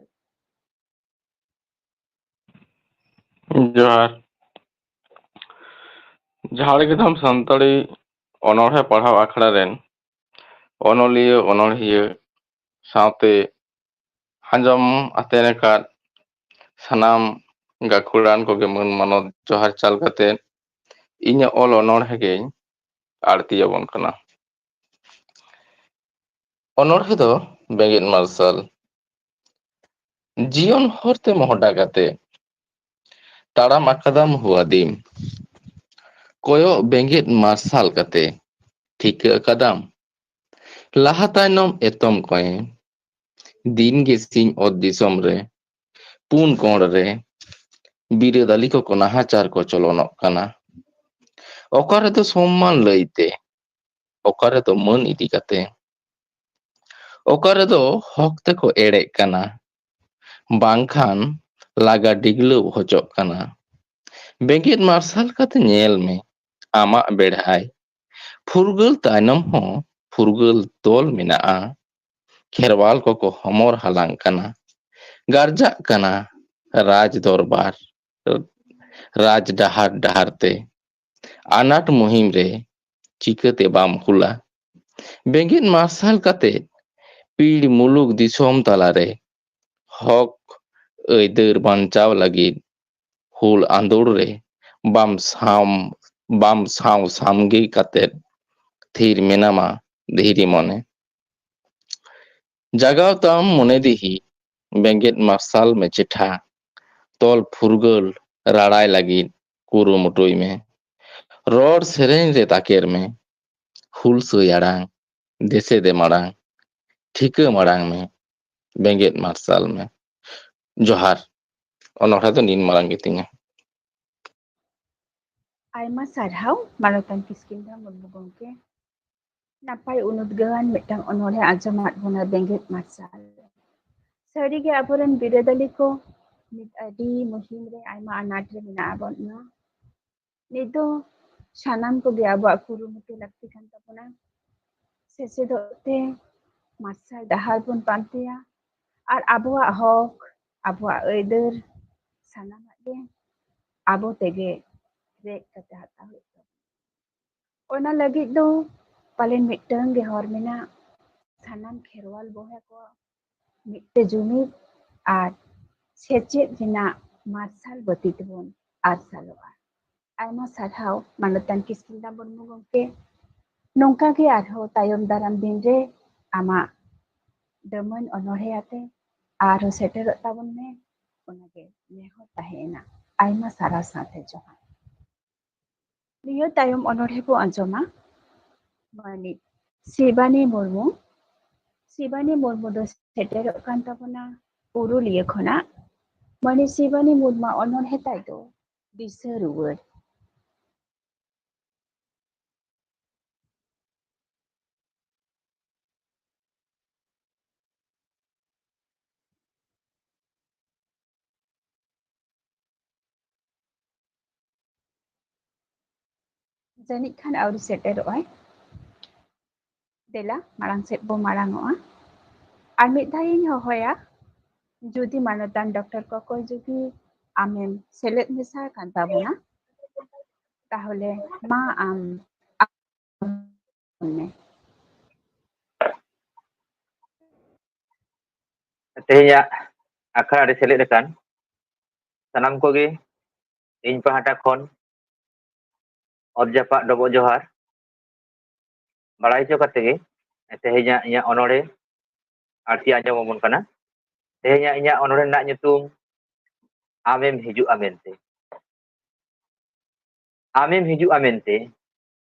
ᱡᱚᱦᱟᱨ᱾ ᱡᱷᱟᱲᱜᱨᱟᱢ ᱥᱟᱱᱛᱟᱲᱤ ᱚᱱᱚᱬᱦᱮ ᱯᱟᱲᱦᱟᱣ ᱟᱠᱷᱲᱟ ᱨᱮᱱ ᱚᱱᱚᱞᱤᱭᱟᱹ, ᱚᱱᱚᱬᱦᱤᱭᱟᱹ ᱥᱟᱶᱛᱮ ᱟᱸᱡᱚᱢ ᱟᱛᱮᱱ ᱟᱠᱟᱫ ᱥᱟᱱᱟᱢ ᱜᱟᱹᱠᱷᱩᱲᱟᱱ ᱠᱚᱜᱮ ᱢᱟᱹᱱ ᱢᱟᱱᱚᱛ ᱡᱚᱦᱟᱨ ᱪᱟᱞ ᱠᱟᱛᱮ ᱤᱧᱟᱹᱜ ᱚᱞ ᱚᱱᱚᱬᱦᱮ ᱜᱮᱧ ᱟᱬᱛᱤ ᱟᱵᱚᱱ ᱠᱟᱱᱟ᱾ ᱚᱱᱚᱬᱦᱮ ᱫᱚ ᱵᱮᱸᱜᱮᱫ ᱢᱟᱨᱥᱟᱞ᱾ ᱡᱤᱭᱚᱱ ᱦᱚᱨᱛᱮ ᱢᱚᱦᱰᱟ ᱠᱟᱛᱮ ᱛᱟᱲᱟᱢ ᱟᱠᱟᱫᱟᱢ ᱦᱩᱣᱟᱫᱤᱢ, ᱠᱚᱭᱚᱜ ᱵᱮᱸᱜᱮᱫ ᱢᱟᱨᱥᱟᱞ ᱠᱟᱛᱮ ᱴᱷᱤᱠᱟᱹ ᱟᱠᱟᱫᱟᱢ ᱞᱟᱦᱟ ᱛᱟᱭᱱᱚᱢ ᱮᱛᱚᱢ ᱠᱚᱸᱭᱮ᱾ ᱫᱤᱱ ᱜᱮ ᱥᱤᱧ ᱚᱛ ᱫᱤᱥᱚᱢ ᱨᱮ ᱯᱩᱱ ᱠᱚᱬ ᱨᱮ ᱵᱤᱨᱟᱹᱫᱟᱹᱞᱤ ᱠᱚᱠᱚ ᱱᱟᱦᱟᱪᱟᱨ ᱠᱚ ᱪᱚᱞᱚᱱᱚᱜ ᱠᱟᱱᱟ᱾ ᱚᱠᱟ ᱨᱮᱫᱚ ᱥᱚᱢᱢᱟᱱ ᱞᱟᱹᱭᱛᱮ, ᱚᱠᱟ ᱨᱮᱫᱚ ᱢᱟᱹᱱ ᱤᱫᱤ ᱠᱟᱛᱮ, ᱚᱠᱟ ᱨᱮᱫᱚ ᱦᱚᱠ ᱛᱮᱠᱚ ᱮᱲᱮᱜ ᱠᱟᱱᱟ, ᱵᱟᱝᱠᱷᱟᱱ ᱞᱟᱜᱟ ᱰᱤᱜᱽᱞᱟᱹᱣ ᱦᱚᱪᱚᱜ ᱠᱟᱱᱟ᱾ ᱵᱮᱸᱜᱮᱫ ᱢᱟᱨᱥᱟᱞ ᱠᱟᱛᱮ ᱧᱮᱞ ᱢᱮ, ᱟᱢᱟᱜ ᱵᱮᱲᱦᱟᱭ ᱯᱷᱩᱨᱜᱟᱹᱞ ᱛᱟᱭᱱᱚᱢ ᱦᱚᱸ ᱯᱷᱩᱨᱜᱟᱹᱞ ᱛᱚᱞ ᱢᱮᱱᱟᱜᱼᱟ᱾ ᱠᱷᱮᱨᱣᱟᱞ ᱠᱚᱠᱚ ᱦᱚᱢᱚᱨ ᱦᱟᱞᱟᱝ ᱠᱟᱱᱟ, ᱜᱟᱨᱡᱟᱜ ᱠᱟᱱᱟ ᱨᱟᱡᱽ ᱫᱚᱨᱵᱟᱨ, ᱨᱟᱡᱽ ᱰᱟᱦᱟᱨ ᱰᱟᱦᱟᱨ ᱛᱮ᱾ ᱟᱱᱟᱴ ᱢᱩᱦᱤᱢ ᱨᱮ ᱪᱤᱠᱟᱹᱛᱮ ᱵᱟᱢ ᱦᱩᱞᱟ? ᱵᱮᱸᱜᱮᱫ ᱢᱟᱨᱥᱟᱞ ᱠᱟᱛᱮ ᱯᱤᱲ ᱢᱩᱞᱩᱠ ᱫᱤᱥᱚᱢ ᱛᱟᱞᱟᱨᱮ ᱦᱚᱠ ᱟᱹᱭᱫᱟᱹᱨ ᱵᱟᱧᱪᱟᱣ ᱞᱟᱹᱜᱤᱫ ᱦᱩᱞ ᱟᱸᱫᱳᱲ ᱨᱮ ᱵᱟᱢ ᱥᱟᱢ-, ᱵᱟᱢ ᱥᱟᱶ ᱥᱟᱢᱜᱮ ᱠᱟᱛᱮ ᱛᱷᱤᱨ ᱢᱮᱱᱟᱢᱟ ᱫᱷᱤᱨᱤ ᱢᱚᱱᱮ᱾ ᱡᱟᱜᱟᱣ ᱛᱟᱢ ᱢᱚᱱᱮ ᱫᱤᱦᱤ, ᱵᱮᱸᱜᱮᱫ ᱢᱟᱨᱥᱟᱞ ᱢᱮ ᱪᱮᱴᱷᱟ, ᱛᱚᱞ ᱯᱷᱩᱨᱜᱟᱹᱞ ᱨᱟᱲᱟᱭ ᱞᱟᱹᱜᱤᱫ ᱠᱩᱨᱩᱢᱩᱴᱩᱭ ᱢᱮ᱾ ᱨᱚᱲ ᱥᱮᱨᱮᱧ ᱨᱮ ᱛᱟᱠᱮᱨ ᱢᱮ, ᱦᱩᱞᱥᱟᱹᱭ ᱟᱲᱟᱝ, ᱫᱮᱥᱮ ᱫᱮ ᱢᱟᱲᱟᱝ, ᱴᱷᱤᱠᱟᱹ ᱢᱟᱲᱟᱝ ᱢᱮ, ᱵᱮᱸᱜᱮᱫ ᱢᱟᱨᱥᱟᱞ ᱢᱮ᱾ ᱡᱚᱦᱟᱨ᱾ ᱚᱱᱚᱬᱦᱮ ᱫᱚ ᱱᱤᱱ ᱢᱟᱨᱟᱝ ᱜᱮᱛᱤᱧᱟ᱾ ᱟᱭᱢᱟ ᱥᱟᱨᱦᱟᱣ ᱢᱟᱱᱚᱛᱟᱱ ᱠᱤᱥᱠᱤᱱᱫᱟ ᱢᱩᱨᱢᱩ ᱜᱚᱢᱠᱮ᱾ ᱱᱟᱯᱟᱭ ᱩᱱᱩᱫᱽᱜᱟᱹᱣᱟᱱ ᱢᱤᱫᱴᱟᱝ ᱚᱱᱚᱬᱦᱮ ᱟᱸᱡᱚᱢᱟᱫ ᱵᱚᱱᱟ ᱵᱮᱸᱜᱮᱫ ᱢᱟᱨᱥᱟᱞ᱾ ᱥᱟᱹᱨᱤᱜᱮ ᱟᱵᱚᱨᱮᱱ ᱵᱤᱨᱟᱹᱫᱟᱹᱞᱤ ᱠᱚ ᱱᱤᱛ ᱟᱹᱰᱤ ᱢᱩᱦᱤᱢ ᱨᱮ ᱟᱭᱢᱟ ᱟᱱᱟᱴ ᱨᱮ ᱢᱮᱱᱟᱜ ᱵᱚᱱᱟ᱾ ᱱᱤᱛ ᱫᱚ ᱥᱟᱱᱟᱢ ᱠᱚᱜᱮ ᱟᱵᱚᱣᱟᱜ ᱠᱩᱨᱩᱢᱩᱴᱩ ᱞᱟᱹᱠᱛᱤ ᱠᱟᱱ ᱛᱟᱵᱚᱱᱟ᱾ ᱥᱮᱪᱮᱫᱚᱜ ᱛᱮ ᱢᱟᱨᱥᱟᱞ ᱰᱟᱦᱟᱨ ᱵᱚᱱ ᱯᱟᱱᱛᱮᱭᱟ ᱟᱨ ᱟᱵᱚᱣᱟᱜ ᱦᱚᱠ, ᱟᱵᱚᱣᱟᱜ ᱟᱹᱭᱫᱟᱹᱨ ᱥᱟᱱᱟᱢᱟᱜ ᱜᱮ ᱟᱵᱚ ᱛᱮᱜᱮ ᱨᱮᱡ ᱠᱟᱛᱮ ᱦᱟᱛᱟᱣ ᱦᱩᱭᱩᱜ ᱛᱟᱵᱚᱱᱟ᱾ ᱚᱱᱟ ᱞᱟᱹᱜᱤᱫ ᱫᱚ ᱯᱟᱞᱮᱱ ᱢᱤᱫᱴᱟᱝ ᱜᱮ ᱦᱚᱨ ᱢᱮᱱᱟᱜ, ᱥᱟᱱᱟᱢ ᱠᱷᱮᱨᱣᱟᱞ ᱵᱚᱭᱦᱟ ᱠᱚ ᱢᱤᱫᱴᱮ ᱡᱩᱢᱤᱫ ᱟᱨ ᱥᱮᱪᱮᱫ ᱨᱮᱱᱟᱜ ᱢᱟᱨᱥᱟᱞ ᱵᱟᱹᱛᱤ ᱛᱮᱵᱚᱱ ᱟᱨᱥᱟᱞᱚᱜᱼᱟ᱾ ᱟᱭᱢᱟ ᱥᱟᱨᱦᱟᱣ ᱢᱟᱱᱚᱛᱟᱱ ᱠᱤᱥᱠᱤᱱᱫᱟ ᱢᱩᱨᱢᱩ ᱜᱚᱢᱠᱮ᱾ ᱱᱚᱝᱠᱟ ᱜᱮ ᱟᱨᱦᱚᱸ ᱛᱟᱭᱚᱢ ᱫᱟᱨᱟᱢ ᱫᱤᱱ ᱨᱮ ᱟᱢᱟᱜ ᱫᱟᱹᱢᱟᱹᱱ ᱚᱱᱚᱬᱦᱮ ᱟᱛᱮ ᱟᱨᱦᱚᱸ ᱥᱮᱴᱮᱨᱚᱜ ᱛᱟᱵᱚᱱ ᱢᱮ, ᱚᱱᱟᱜᱮ ᱱᱮᱦᱚᱨ ᱛᱟᱦᱮᱸᱭᱮᱱᱟ᱾ ᱟᱭᱢᱟ ᱥᱟᱨᱦᱟᱣ ᱥᱟᱶᱛᱮ ᱡᱚᱦᱟᱨ᱾ ᱱᱤᱭᱟᱹ ᱛᱟᱭᱚᱢ ᱚᱱᱚᱬᱦᱮ ᱵᱚ ᱟᱸᱡᱚᱢᱟ ᱢᱟᱹᱱᱤᱡ ᱥᱤᱵᱟᱱᱤ ᱢᱩᱨᱢᱩ᱾ ᱥᱤᱵᱟᱱᱤ ᱢᱩᱨᱢᱩ ᱫᱚ ᱥᱮᱴᱮᱨᱚᱜ ᱠᱟᱱ ᱛᱟᱵᱚᱱᱟ ᱯᱩᱨᱩᱞᱤᱭᱟᱹ ᱠᱷᱚᱱᱟᱜ᱾ ᱢᱟᱹᱱᱤᱡ ᱥᱤᱵᱟᱱᱤ ᱢᱩᱨᱢᱩ ᱚᱱᱚᱬᱦᱮ ᱛᱟᱭ ᱫᱚ ᱫᱤᱥᱟᱹ ᱨᱩᱣᱟᱹᱲ᱾ ᱡᱟᱹᱱᱤᱡ ᱠᱷᱟᱱ ᱟᱹᱣᱨᱤ ᱥᱮᱴᱮᱨᱚᱜ ᱟᱭ᱾ ᱫᱮᱞᱟ, ᱢᱟᱲᱟᱝ ᱥᱮᱫ ᱵᱚ ᱢᱟᱲᱟᱝ ᱚᱜᱼᱟ᱾ ᱟᱨ ᱢᱤᱫ ᱫᱷᱟᱣ ᱤᱧ ᱦᱚᱦᱚᱭᱟ, ᱡᱩᱫᱤ ᱢᱟᱱᱚᱛᱟᱱ ᱰᱚᱠᱴᱚᱨ ᱠᱚᱠᱚᱭ ᱡᱩᱫᱤ ᱟᱢᱮᱢ ᱥᱮᱞᱮᱫ ᱢᱮᱥᱟ ᱟᱠᱟᱱ ᱛᱟᱵᱚᱱᱟ, ᱛᱟᱦᱚᱞᱮ ᱢᱟ ᱟᱢ ᱢᱮ᱾ ᱛᱮᱦᱮᱧᱟᱜ ᱟᱠᱷᱲᱟ ᱨᱮ ᱥᱮᱞᱮᱫ ᱟᱠᱟᱱ ᱥᱟᱱᱟᱢ ᱠᱚᱜᱮ ᱤᱧ ᱯᱟᱦᱴᱟ ᱠᱷᱚᱱ ᱚᱛ ᱡᱟᱯᱟᱜ ᱰᱚᱵᱚᱜ ᱡᱚᱦᱟᱨ ᱵᱟᱲᱟᱭ ᱦᱚᱪᱚ ᱠᱟᱛᱮ ᱜᱮ, ᱛᱮᱦᱮᱧᱟᱜ ᱤᱧᱟᱹᱜ ᱚᱱᱚᱬᱦᱮ ᱟᱨ ᱪᱮᱫ ᱟᱸᱡᱚᱢ ᱟᱵᱚᱱ ᱠᱟᱱᱟ᱾ ᱛᱮᱦᱮᱧᱟᱜ ᱤᱧᱟᱹᱜ ᱚᱱᱚᱬᱦᱮ ᱨᱮᱱᱟᱜ ᱧᱩᱛᱩᱢ ᱟᱢᱮᱢ ᱦᱤᱡᱩᱜᱼᱟ ᱢᱮᱱᱛᱮ᱾ ᱟᱢᱮᱢ ᱦᱤᱡᱩᱜᱼᱟ ᱢᱮᱱᱛᱮ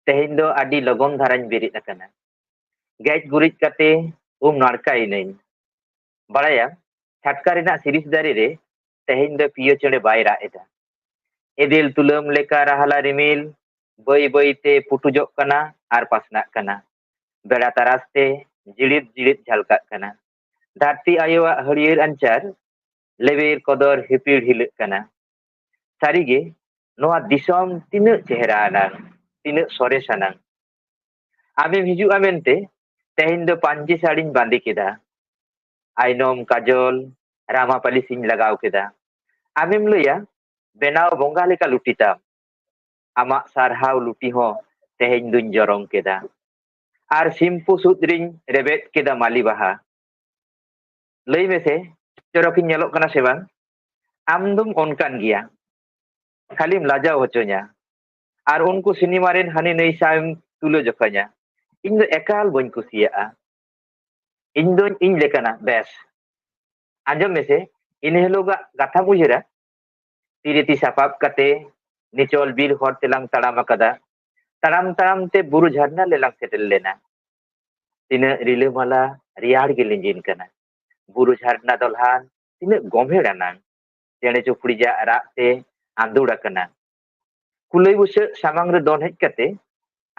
ᱛᱮᱦᱮᱧ ᱫᱚ ᱟᱹᱰᱤ ᱞᱚᱜᱚᱱ ᱫᱷᱟᱨᱟᱧ ᱵᱮᱨᱮᱫ ᱟᱠᱟᱱᱟ᱾ ᱜᱮᱡ ᱜᱩᱨᱤᱡ ᱠᱟᱛᱮ ᱩᱢ ᱱᱟᱲᱠᱟᱭᱮᱱᱟᱹᱧ᱾ ᱵᱟᱲᱟᱭᱟᱢ, ᱪᱷᱟᱴᱠᱟ ᱨᱮᱱᱟᱜ ᱥᱤᱨᱤᱥ ᱫᱟᱨᱮ ᱨᱮ ᱛᱮᱦᱮᱧ ᱫᱚ ᱯᱤᱭᱳ ᱪᱮᱬᱮ ᱵᱟᱭ ᱨᱟᱜ ᱮᱫᱟ᱾ ᱮᱫᱮᱞ ᱛᱩᱞᱟᱹᱢ ᱞᱮᱠᱟ ᱨᱟᱦᱞᱟ ᱨᱤᱢᱤᱞ ᱵᱟᱹᱭ ᱵᱟᱹᱭ ᱛᱮ ᱯᱩᱴᱩᱡᱚᱜ ᱠᱟᱱᱟ ᱟᱨ ᱯᱟᱥᱱᱟᱜ ᱠᱟᱱᱟ᱾ ᱵᱮᱲᱟ ᱛᱟᱨᱟᱥ ᱛᱮ ᱡᱤᱲᱤᱫ ᱡᱤᱲᱤᱫ ᱡᱷᱟᱞᱠᱟᱜ ᱠᱟᱱᱟ᱾ ᱫᱷᱟᱹᱨᱛᱤ ᱟᱭᱳᱣᱟᱜ ᱦᱟᱹᱨᱭᱟᱹᱲ ᱟᱧᱪᱟᱨ ᱞᱮᱵᱮᱨ ᱠᱚᱫᱚᱨ ᱦᱤᱯᱤᱲ ᱦᱤᱞᱟᱹᱜ ᱠᱟᱱᱟ᱾ ᱥᱟᱹᱨᱤᱜᱮ, ᱱᱚᱣᱟ ᱫᱤᱥᱚᱢ ᱛᱤᱱᱟᱹᱜ ᱪᱮᱦᱨᱟ ᱟᱱᱟᱝ, ᱛᱤᱱᱟᱹᱜ ᱥᱚᱨᱮᱥ ᱟᱱᱟᱝ᱾ ᱟᱢᱮᱢ ᱦᱤᱡᱩᱜᱼᱟ ᱢᱮᱱᱛᱮ ᱛᱮᱦᱮᱧ ᱫᱚ ᱯᱟᱹᱧᱪᱤ ᱥᱟᱹᱲᱤᱧ ᱵᱟᱸᱫᱮ ᱠᱮᱫᱟ᱾ ᱟᱭᱱᱚᱢ, ᱠᱟᱡᱚᱞ, ᱨᱟᱢᱟ ᱯᱟᱹᱞᱤᱥᱤᱧ ᱞᱟᱜᱟᱣ ᱠᱮᱫᱟ᱾ ᱟᱢᱮᱢ ᱞᱟᱹᱭᱟ, ᱵᱮᱱᱟᱣ ᱵᱚᱸᱜᱟ ᱞᱮᱠᱟ ᱞᱩᱴᱤ ᱛᱟᱢ᱾ ᱟᱢᱟᱜ ᱥᱟᱨᱦᱟᱣ ᱞᱩᱴᱤ ᱦᱚᱸ ᱛᱮᱦᱮᱧ ᱫᱩᱧ ᱡᱚᱨᱚᱝ ᱠᱮᱫᱟ᱾ ᱟᱨ ᱥᱤᱢᱯᱩ ᱥᱩᱫ ᱨᱤᱧ ᱨᱮᱵᱮᱫ ᱠᱮᱫᱟ ᱢᱟᱹᱞᱤ ᱵᱟᱦᱟ᱾ ᱞᱟᱹᱭ ᱢᱮᱥᱮ, ᱪᱚᱨᱚᱠᱤᱧ ᱧᱮᱞᱚᱜ ᱠᱟᱱᱟ ᱥᱮ ᱵᱟᱝ? ᱟᱢ ᱫᱚᱢ ᱚᱱᱠᱟᱱ ᱜᱮᱭᱟ, ᱠᱷᱟᱹᱞᱤᱢ ᱞᱟᱡᱟᱣ ᱦᱚᱪᱚᱧᱟ᱾ ᱟᱨ ᱩᱱᱠᱩ ᱥᱤᱱᱮᱢᱟ ᱨᱮᱱ ᱦᱟᱹᱱᱤ ᱱᱟᱹᱭ ᱥᱟᱶᱮᱢ ᱛᱩᱞᱟᱹ ᱡᱚᱠᱷᱟᱧᱟ᱾ ᱤᱧ ᱫᱚ ᱮᱠᱟᱞ ᱵᱟᱹᱧ ᱠᱩᱥᱤᱭᱟᱜᱼᱟ᱾ ᱤᱧ ᱫᱚᱧ ᱤᱧ ᱞᱮᱠᱟᱱᱟ, ᱵᱮᱥ᱾ ᱟᱸᱡᱚᱢ ᱢᱮᱥᱮ, ᱤᱱᱟᱹ ᱦᱤᱞᱳᱜᱟᱜ ᱠᱟᱛᱷᱟᱢ ᱩᱭᱦᱟᱹᱨᱟ? ᱛᱤᱨᱮ ᱛᱤ ᱥᱟᱯᱟᱵ ᱠᱟᱛᱮ ᱱᱤᱪᱚᱞ ᱵᱤᱨ ᱦᱚᱨ ᱛᱮᱞᱟᱝ ᱛᱟᱲᱟᱢ ᱟᱠᱟᱫᱟ᱾ ᱛᱟᱲᱟᱢ ᱛᱟᱲᱟᱢ ᱛᱮ ᱵᱩᱨᱩ ᱡᱷᱟᱨᱱᱟ ᱞᱮᱞᱟᱝ ᱥᱮᱴᱮᱨ ᱞᱮᱱᱟ᱾ ᱛᱤᱱᱟᱹᱜ ᱨᱤᱞᱟᱹᱢᱟᱞᱟ ᱨᱮᱭᱟᱲ ᱜᱮ ᱞᱤᱸᱡᱤᱱ ᱠᱟᱱᱟ᱾ ᱵᱩᱨᱩ ᱡᱷᱟᱨᱱᱟ ᱫᱚᱞᱦᱟᱱ ᱛᱤᱱᱟᱹᱜ ᱜᱚᱢᱦᱮᱲ ᱟᱱᱟᱝ᱾ ᱪᱮᱬᱮ ᱪᱩᱯᱲᱤᱡᱟᱜ ᱨᱟᱜ ᱛᱮ ᱟᱸᱫᱳᱲ ᱟᱠᱟᱱᱟ᱾ ᱠᱩᱞᱟᱹᱭ ᱵᱩᱥᱟᱹᱜ ᱥᱟᱢᱟᱝ ᱨᱮ ᱫᱚᱱ ᱦᱮᱡ ᱠᱟᱛᱮ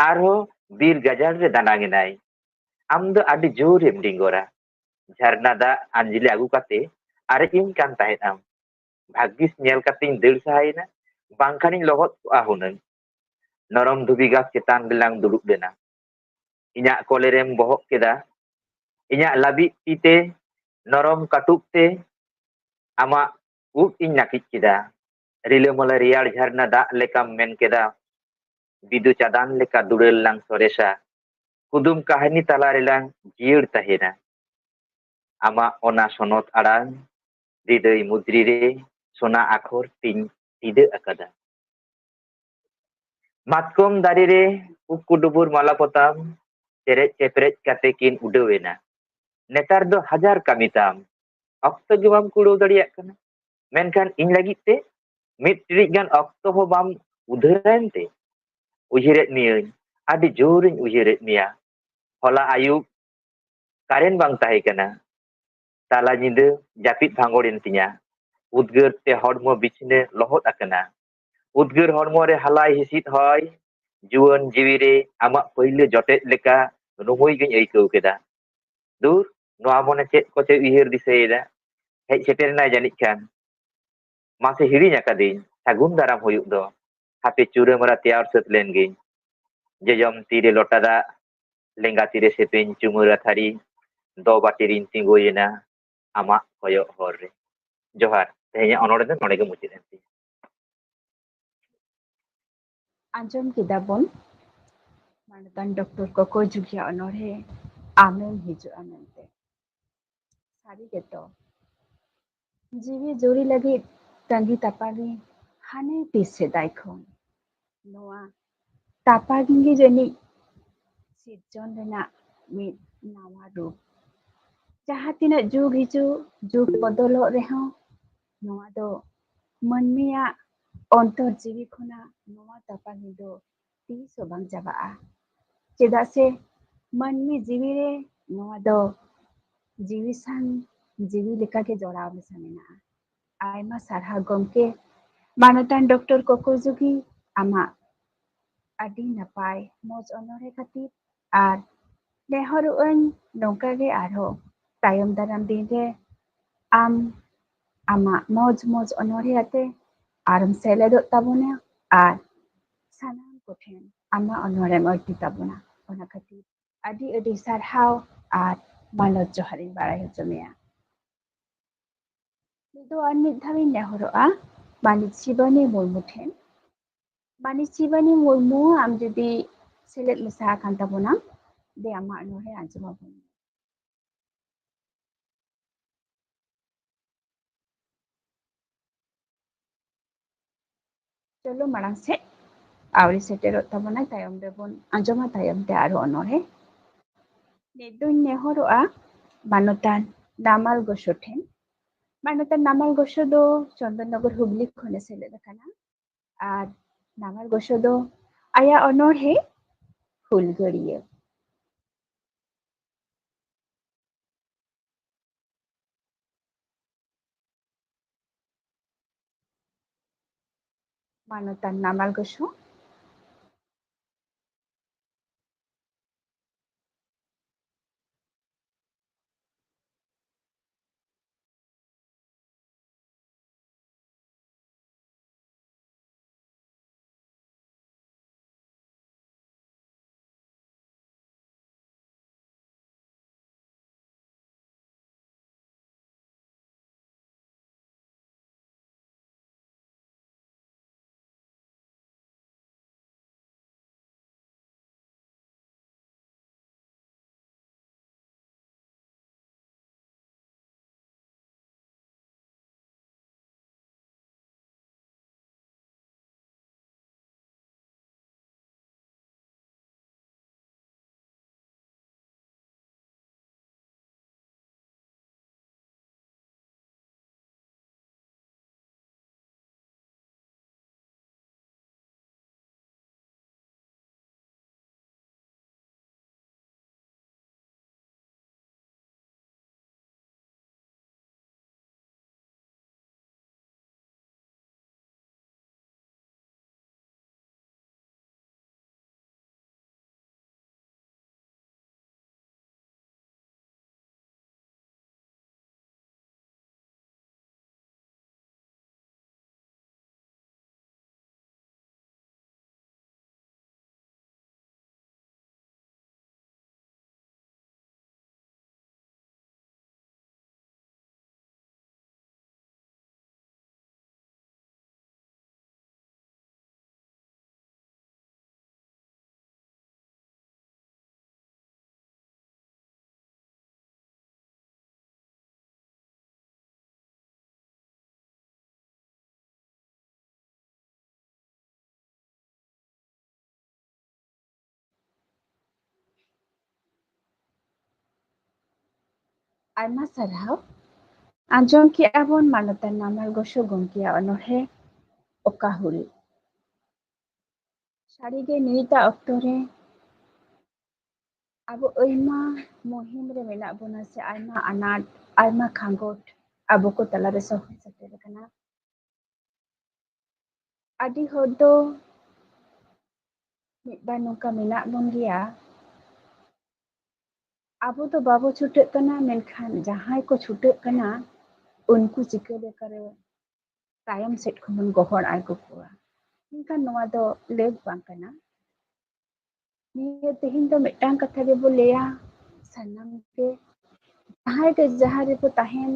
ᱟᱨᱦᱚᱸ ᱵᱤᱨ ᱜᱟᱡᱟᱲ ᱨᱮ ᱫᱟᱱᱟᱝ ᱮᱱᱟᱭ᱾ ᱟᱢ ᱫᱚ ᱟᱹᱰᱤ ᱡᱳᱨ ᱮᱢ ᱰᱤᱸᱜᱚᱨᱟ᱾ ᱡᱷᱟᱨᱱᱟ ᱫᱟᱜ ᱟᱸᱡᱽᱞᱮ ᱟᱹᱜᱩ ᱠᱟᱛᱮ ᱟᱨᱮᱡ ᱤᱧ ᱠᱟᱱ ᱛᱟᱦᱮᱸᱫ ᱟᱢ᱾ ᱵᱷᱟᱹᱜᱤᱥ ᱧᱮᱞ ᱠᱟᱛᱮᱧ ᱫᱟᱹᱲ ᱥᱟᱦᱟᱭᱮᱱᱟ, ᱵᱟᱝᱠᱷᱟᱱᱤᱧ ᱞᱚᱦᱚᱫ ᱠᱚᱜᱼᱟ ᱦᱩᱱᱟᱹᱝ᱾ ᱱᱚᱨᱚᱢ ᱫᱷᱩᱵᱤ ᱜᱷᱟᱥ ᱪᱮᱛᱟᱱ ᱨᱮᱞᱟᱝ ᱫᱩᱲᱩᱵ ᱞᱮᱱᱟ᱾ ᱤᱧᱟᱜ ᱠᱚᱞᱮᱨᱮᱢ ᱵᱚᱦᱚᱜ ᱠᱮᱫᱟ᱾ ᱤᱧᱟᱜ ᱞᱟᱹᱵᱤᱫ ᱛᱤ ᱛᱮ ᱱᱚᱨᱚᱢ ᱠᱟᱹᱴᱩᱵ ᱛᱮ ᱟᱢᱟᱜ ᱩᱵ ᱤᱧ ᱱᱟᱹᱠᱤᱡ ᱠᱮᱫᱟ᱾ ᱨᱤᱞᱟᱹᱢᱟᱞᱟ ᱨᱮᱭᱟᱲ ᱡᱷᱟᱨᱱᱟ ᱫᱟᱜ ᱞᱮᱠᱟᱢ ᱢᱮᱱ ᱠᱮᱫᱟ᱾ ᱵᱤᱫᱩ ᱪᱟᱸᱫᱟᱱ ᱞᱮᱠᱟ ᱫᱩᱲᱟᱹᱞ ᱞᱟᱝ ᱥᱚᱨᱮᱥᱟ᱾ ᱠᱩᱫᱩᱢ ᱠᱟᱹᱦᱱᱤ ᱛᱟᱞᱟ ᱨᱮᱞᱟᱝ ᱡᱤᱭᱟᱹᱲ ᱛᱟᱦᱮᱱᱟ᱾ ᱟᱢᱟᱜ ᱚᱱᱟ ᱥᱚᱱᱚᱛ ᱟᱲᱟᱝ ᱨᱤᱫᱟᱹᱭ ᱢᱩᱫᱽᱨᱤ ᱨᱮ ᱥᱚᱱᱟ ᱟᱠᱷᱚᱨ ᱛᱤᱧ ᱴᱤᱰᱟᱹᱜ ᱟᱠᱟᱫᱟ᱾ ᱢᱟᱛᱠᱚᱢ ᱫᱟᱨᱮ ᱨᱮ ᱩᱠᱩ ᱰᱩᱵᱩᱨ ᱢᱟᱞᱟ ᱯᱚᱛᱟᱢ ᱪᱮᱨᱮᱡ ᱪᱮᱯᱨᱮᱡ ᱠᱟᱛᱮ ᱠᱤᱱ ᱩᱰᱟᱹᱣ ᱮᱱᱟ᱾ ᱱᱮᱛᱟᱨ ᱫᱚ ᱦᱟᱡᱟᱨ ᱠᱟᱹᱢᱤ ᱛᱟᱢ, ᱚᱠᱛᱚ ᱜᱮ ᱵᱟᱢ ᱠᱩᱲᱟᱹᱣ ᱫᱟᱲᱮᱭᱟᱜ ᱠᱟᱱᱟ᱾ ᱢᱮᱱᱠᱷᱟᱱ ᱤᱧ ᱞᱟᱹᱜᱤᱫ ᱛᱮ ᱢᱤᱫ ᱴᱤᱲᱤᱡ ᱜᱟᱱ ᱚᱠᱛᱚ ᱦᱚᱸ ᱵᱟᱢ ᱩᱫᱷᱟᱹᱨᱟ ᱮᱱᱛᱮ? ᱩᱭᱦᱟᱹᱨᱮᱫ ᱢᱤᱭᱟᱹᱧ, ᱟᱹᱰᱤ ᱡᱳᱨᱤᱧ ᱩᱭᱦᱟᱹᱨᱮᱫ ᱢᱮᱭᱟ᱾ ᱦᱚᱞᱟ ᱟᱹᱭᱩᱵ ᱠᱟᱨᱮᱱ ᱵᱟᱝ ᱛᱟᱦᱮᱸ ᱠᱟᱱᱟ᱾ ᱛᱟᱞᱟ ᱧᱤᱫᱟᱹ ᱡᱟᱹᱯᱤᱫ ᱵᱷᱟᱸᱜᱚᱲ ᱮᱱ ᱛᱤᱧᱟ᱾ ᱩᱫᱽᱜᱟᱹᱨ ᱛᱮ ᱦᱚᱲᱢᱚ ᱵᱤᱪᱷᱱᱟᱹ ᱞᱚᱦᱚᱫ ᱟᱠᱟᱱᱟ᱾ ᱩᱫᱽᱜᱟᱹᱨ ᱦᱚᱲᱢᱚ ᱨᱮ ᱦᱟᱞᱟᱭ ᱦᱤᱥᱤᱫ ᱦᱚᱭ, ᱡᱩᱣᱟᱹᱱ ᱡᱤᱣᱤ ᱨᱮ ᱟᱢᱟᱜ ᱯᱟᱹᱭᱞᱟᱹ ᱡᱚᱴᱮᱫ ᱞᱮᱠᱟ ᱨᱩᱢᱩᱭ ᱜᱤᱧ ᱟᱹᱭᱠᱟᱹᱣ ᱠᱮᱫᱟ᱾ ᱫᱩᱨ, ᱱᱚᱣᱟ ᱢᱚᱱᱮ ᱪᱮᱫ ᱠᱚᱪᱚᱭ ᱩᱭᱦᱟᱹᱨ ᱫᱤᱥᱟᱹᱭᱮᱫᱟ᱾ ᱦᱮᱡ ᱥᱮᱴᱮᱨ ᱮᱱᱟᱭ ᱡᱟᱹᱱᱤᱡ ᱠᱷᱟᱱ᱾ ᱢᱟᱥᱮ ᱦᱤᱲᱤᱧ ᱟᱠᱟᱫᱤᱧ, ᱥᱟᱹᱜᱩᱱ ᱫᱟᱨᱟᱢ ᱦᱩᱭᱩᱜ ᱫᱚ᱾ ᱦᱟᱯᱮ ᱪᱩᱨᱟᱹ ᱢᱟᱨᱟ ᱛᱮᱭᱟᱨ ᱥᱟᱹᱛ ᱞᱮᱱ ᱜᱤᱧ᱾ ᱡᱚᱡᱚᱢ ᱛᱤᱨᱮ ᱞᱚᱴᱟ ᱫᱟᱜ, ᱞᱮᱸᱜᱟ ᱛᱤᱨᱮ ᱥᱮᱯᱮᱧ ᱪᱩᱢᱟᱹᱲᱟ ᱛᱷᱟᱹᱨᱤ, ᱫᱚ ᱵᱟᱹᱴᱤ ᱨᱤᱧ ᱛᱤᱸᱜᱩᱭᱮᱱᱟ ᱟᱢᱟᱜ ᱠᱚᱭᱚᱜ ᱦᱚᱨ ᱨᱮ᱾ ᱡᱚᱦᱟᱨ᱾ ᱛᱮᱦᱮᱧᱟᱜ ᱚᱱᱚᱬᱦᱮ ᱫᱚ ᱱᱚᱰᱮ ᱜᱮ ᱢᱩᱪᱟᱹᱫ ᱮᱱ ᱛᱤᱧᱟ᱾ ᱟᱸᱡᱚᱢ ᱠᱮᱫᱟ ᱵᱚᱱ ᱢᱟᱱᱚᱛᱟᱱ ᱰᱚᱠᱴᱚᱨ ᱠᱚᱠᱚᱭ ᱡᱩᱜᱤᱭᱟᱜ ᱚᱱᱚᱬᱦᱮ ᱟᱢᱮᱢ ᱦᱤᱡᱩᱜᱼᱟ ᱢᱮᱱᱛᱮ᱾ ᱥᱟᱹᱨᱤ ᱜᱮᱛᱚ, ᱡᱤᱣᱤ ᱡᱩᱨᱤ ᱞᱟᱹᱜᱤᱫ ᱛᱟᱺᱜᱤ ᱛᱟᱯᱟᱜᱤ ᱦᱟᱱᱮ ᱛᱤᱥ ᱥᱮᱫᱟᱭ ᱠᱷᱚᱱ᱾ ᱱᱚᱣᱟ ᱛᱟᱯᱟᱜᱤ ᱜᱮ ᱡᱟᱹᱱᱤᱡ ᱥᱤᱨᱡᱚᱱ ᱨᱮᱱᱟᱜ ᱢᱤᱫ ᱱᱟᱣᱟ ᱨᱩᱯ᱾ ᱡᱟᱦᱟᱸ ᱛᱤᱱᱟᱹᱜ ᱡᱩᱜᱽ ᱦᱤᱡᱩᱜ, ᱡᱩᱜᱽ ᱵᱚᱫᱚᱞᱚᱜ ᱨᱮᱦᱚᱸ, ᱱᱚᱣᱟ ᱫᱚ ᱢᱟᱹᱱᱢᱤᱭᱟᱜ ᱚᱱᱛᱚᱨ ᱡᱤᱣᱤ ᱠᱷᱚᱱᱟᱜ ᱱᱚᱣᱟ ᱛᱟᱯᱟᱜᱤ ᱫᱚ ᱛᱤᱥ ᱦᱚᱸ ᱵᱟᱝ ᱪᱟᱵᱟᱜᱼᱟ᱾ ᱪᱮᱫᱟᱜ ᱥᱮ ᱢᱟᱹᱱᱢᱤ ᱡᱤᱣᱤ ᱨᱮ ᱱᱚᱣᱟ ᱫᱚ ᱡᱤᱣᱤ ᱥᱟᱶ ᱡᱤᱣᱤ ᱞᱮᱠᱟᱜᱮ ᱡᱚᱲᱟᱣ ᱢᱮᱥᱟ ᱢᱮᱱᱟᱜᱼᱟ᱾ ᱟᱭᱢᱟ ᱥᱟᱨᱦᱟᱣ ᱜᱚᱢᱠᱮ, ᱢᱟᱱᱚᱛᱟᱱ ᱰᱚᱠᱴᱚᱨ ᱠᱚᱠᱚᱨ ᱡᱩᱜᱤ, ᱟᱢᱟᱜ ᱟᱹᱰᱤ ᱱᱟᱯᱟᱭ ᱢᱚᱡᱽ ᱚᱱᱚᱬᱦᱮ ᱠᱷᱟᱹᱛᱤᱨ᱾ ᱟᱨ ᱱᱮᱦᱚᱨᱚᱜ ᱟᱹᱧ ᱱᱚᱝᱠᱟ ᱜᱮ ᱟᱨᱦᱚᱸ ᱛᱟᱭᱚᱢ ᱫᱟᱨᱟᱢ ᱫᱤᱱ ᱨᱮ ᱟᱢ ᱟᱢᱟᱜ ᱢᱚᱡᱽ ᱢᱚᱡᱽ ᱚᱱᱚᱬᱦᱮ ᱟᱛᱮ ᱟᱨᱮᱢ ᱥᱮᱞᱮᱫᱚᱜ ᱛᱟᱵᱚᱱᱟ ᱟᱨ ᱥᱟᱱᱟᱢ ᱠᱚᱴᱷᱮᱱ ᱟᱢᱟᱜ ᱚᱱᱚᱬᱦᱮᱢ ᱟᱹᱲᱛᱤ ᱛᱟᱵᱚᱱᱟ᱾ ᱚᱱᱟ ᱠᱷᱟᱹᱛᱤᱨ ᱟᱹᱰᱤ ᱟᱹᱰᱤ ᱥᱟᱨᱦᱟᱣ ᱟᱨ ᱢᱟᱱᱚᱛ ᱡᱚᱦᱟᱨ ᱤᱧ ᱵᱟᱲᱟᱭ ᱦᱚᱪᱚ ᱢᱮᱭᱟ᱾ ᱱᱤᱛ ᱫᱚ ᱟᱨ ᱢᱤᱫ ᱫᱷᱟᱣ ᱤᱧ ᱱᱮᱦᱚᱨᱚᱜᱼᱟ ᱢᱟᱹᱱᱤᱡ ᱥᱤᱵᱟᱱᱤ ᱢᱩᱨᱢᱩ ᱴᱷᱮᱱ᱾ ᱢᱟᱹᱱᱤᱡ ᱥᱤᱵᱟᱱᱤ ᱢᱩᱨᱢᱩ, ᱟᱢ ᱡᱩᱫᱤ ᱥᱮᱞᱮᱫ ᱢᱮᱥᱟ ᱟᱠᱟᱱ ᱛᱟᱵᱚᱱᱟᱢ, ᱫᱮ ᱟᱢᱟᱜ ᱚᱱᱚᱬᱦᱮ ᱟᱸᱡᱚᱢ ᱟᱵᱚᱱ ᱢᱮ᱾ ᱪᱚᱞᱚ ᱢᱟᱲᱟᱝ ᱥᱮᱫ ᱟᱹᱣᱨᱤ ᱥᱮᱴᱮᱨᱚᱜ ᱛᱟᱵᱚᱱᱟ, ᱛᱟᱭᱚᱢ ᱨᱮᱵᱚᱱ ᱟᱸᱡᱚᱢᱟ ᱛᱟᱭᱚᱢ ᱛᱮ ᱟᱨᱦᱚᱸ ᱚᱱᱚᱬᱦᱮ᱾ ᱱᱤᱛ ᱫᱚᱧ ᱱᱮᱦᱚᱨᱚᱜᱼᱟ ᱢᱟᱱᱚᱛᱟᱱ ᱱᱟᱢᱟᱞ ᱜᱚᱥᱚ ᱴᱷᱮᱱ᱾ ᱢᱟᱱᱚᱛᱟᱱ ᱱᱟᱢᱟᱞ ᱜᱚᱥᱚ ᱫᱚ ᱪᱚᱱᱫᱚᱱ ᱱᱚᱜᱚᱨ ᱦᱩᱜᱽᱞᱤ ᱠᱷᱚᱱᱮ ᱥᱮᱞᱮᱫ ᱟᱠᱟᱱᱟ᱾ ᱟᱨ ᱱᱟᱢᱟᱞ ᱜᱚᱥᱚ ᱫᱚ ᱟᱭᱟᱜ ᱚᱱᱚᱬᱦᱮ ᱦᱩᱞᱜᱟᱹᱨᱤᱭᱟᱹ᱾ ᱢᱟᱱᱚᱛᱟᱱ ᱱᱟᱢᱟᱞ ᱜᱚᱥᱚ᱾ ᱟᱭᱢᱟ ᱥᱟᱨᱦᱟᱣ᱾ ᱟᱸᱡᱚᱢ ᱠᱮᱜᱼᱟ ᱵᱚᱱ ᱢᱟᱱᱚᱛᱟᱱ ᱱᱟᱢᱟᱞ ᱜᱚᱥᱚ ᱜᱚᱢᱠᱮᱭᱟᱜ ᱚᱱᱚᱬᱦᱮ ᱚᱠᱟ ᱦᱩᱞ᱾ ᱥᱟᱹᱨᱤᱜᱮ ᱱᱤᱛᱟᱜ ᱚᱠᱛᱚ ᱨᱮ ᱟᱵᱚ ᱟᱭᱢᱟ ᱢᱩᱦᱤᱢ ᱨᱮ ᱢᱮᱱᱟᱜ ᱵᱚᱱᱟ, ᱥᱮ ᱟᱭᱢᱟ ᱟᱱᱟᱴ, ᱟᱭᱢᱟ ᱠᱷᱟᱸᱜᱚᱴ ᱟᱵᱚ ᱠᱚ ᱛᱟᱞᱟᱨᱮ ᱥᱚᱦᱚᱨ ᱥᱮᱴᱮᱨ ᱟᱠᱟᱱᱟ᱾ ᱟᱹᱰᱤ ᱦᱚᱲ ᱫᱚ ᱢᱤᱫ ᱵᱟᱨ ᱱᱚᱝᱠᱟ ᱢᱮᱱᱟᱜ ᱵᱚᱱ ᱜᱮᱭᱟ, ᱟᱵᱚ ᱫᱚ ᱵᱟᱵᱚ ᱪᱷᱩᱴᱟᱹᱜ ᱠᱟᱱᱟ, ᱢᱮᱱᱠᱷᱟᱱ ᱡᱟᱦᱟᱸᱭ ᱠᱚ ᱪᱷᱩᱴᱟᱹᱜ ᱠᱟᱱᱟ, ᱩᱱᱠᱩ ᱪᱤᱠᱟᱹ ᱞᱮᱠᱟᱨᱮ ᱛᱟᱭᱚᱢ ᱥᱮᱫ ᱠᱷᱚᱱ ᱵᱚᱱ ᱜᱚᱦᱚᱲ ᱟᱬᱜᱚ ᱠᱚᱣᱟ? ᱢᱮᱱᱠᱷᱟᱱ ᱱᱚᱣᱟ ᱫᱚ ᱞᱟᱹᱠ ᱵᱟᱝ ᱠᱟᱱᱟ᱾ ᱱᱤᱭᱟᱹ ᱛᱮᱦᱮᱧ ᱫᱚ ᱢᱤᱫᱴᱟᱝ ᱠᱟᱛᱷᱟ ᱜᱮᱵᱚ ᱞᱟᱹᱭᱟ, ᱥᱟᱱᱟᱢ ᱜᱮ ᱡᱟᱦᱟᱸᱭ ᱜᱮ ᱡᱟᱦᱟᱸ ᱨᱮᱵᱚ ᱛᱟᱦᱮᱱ,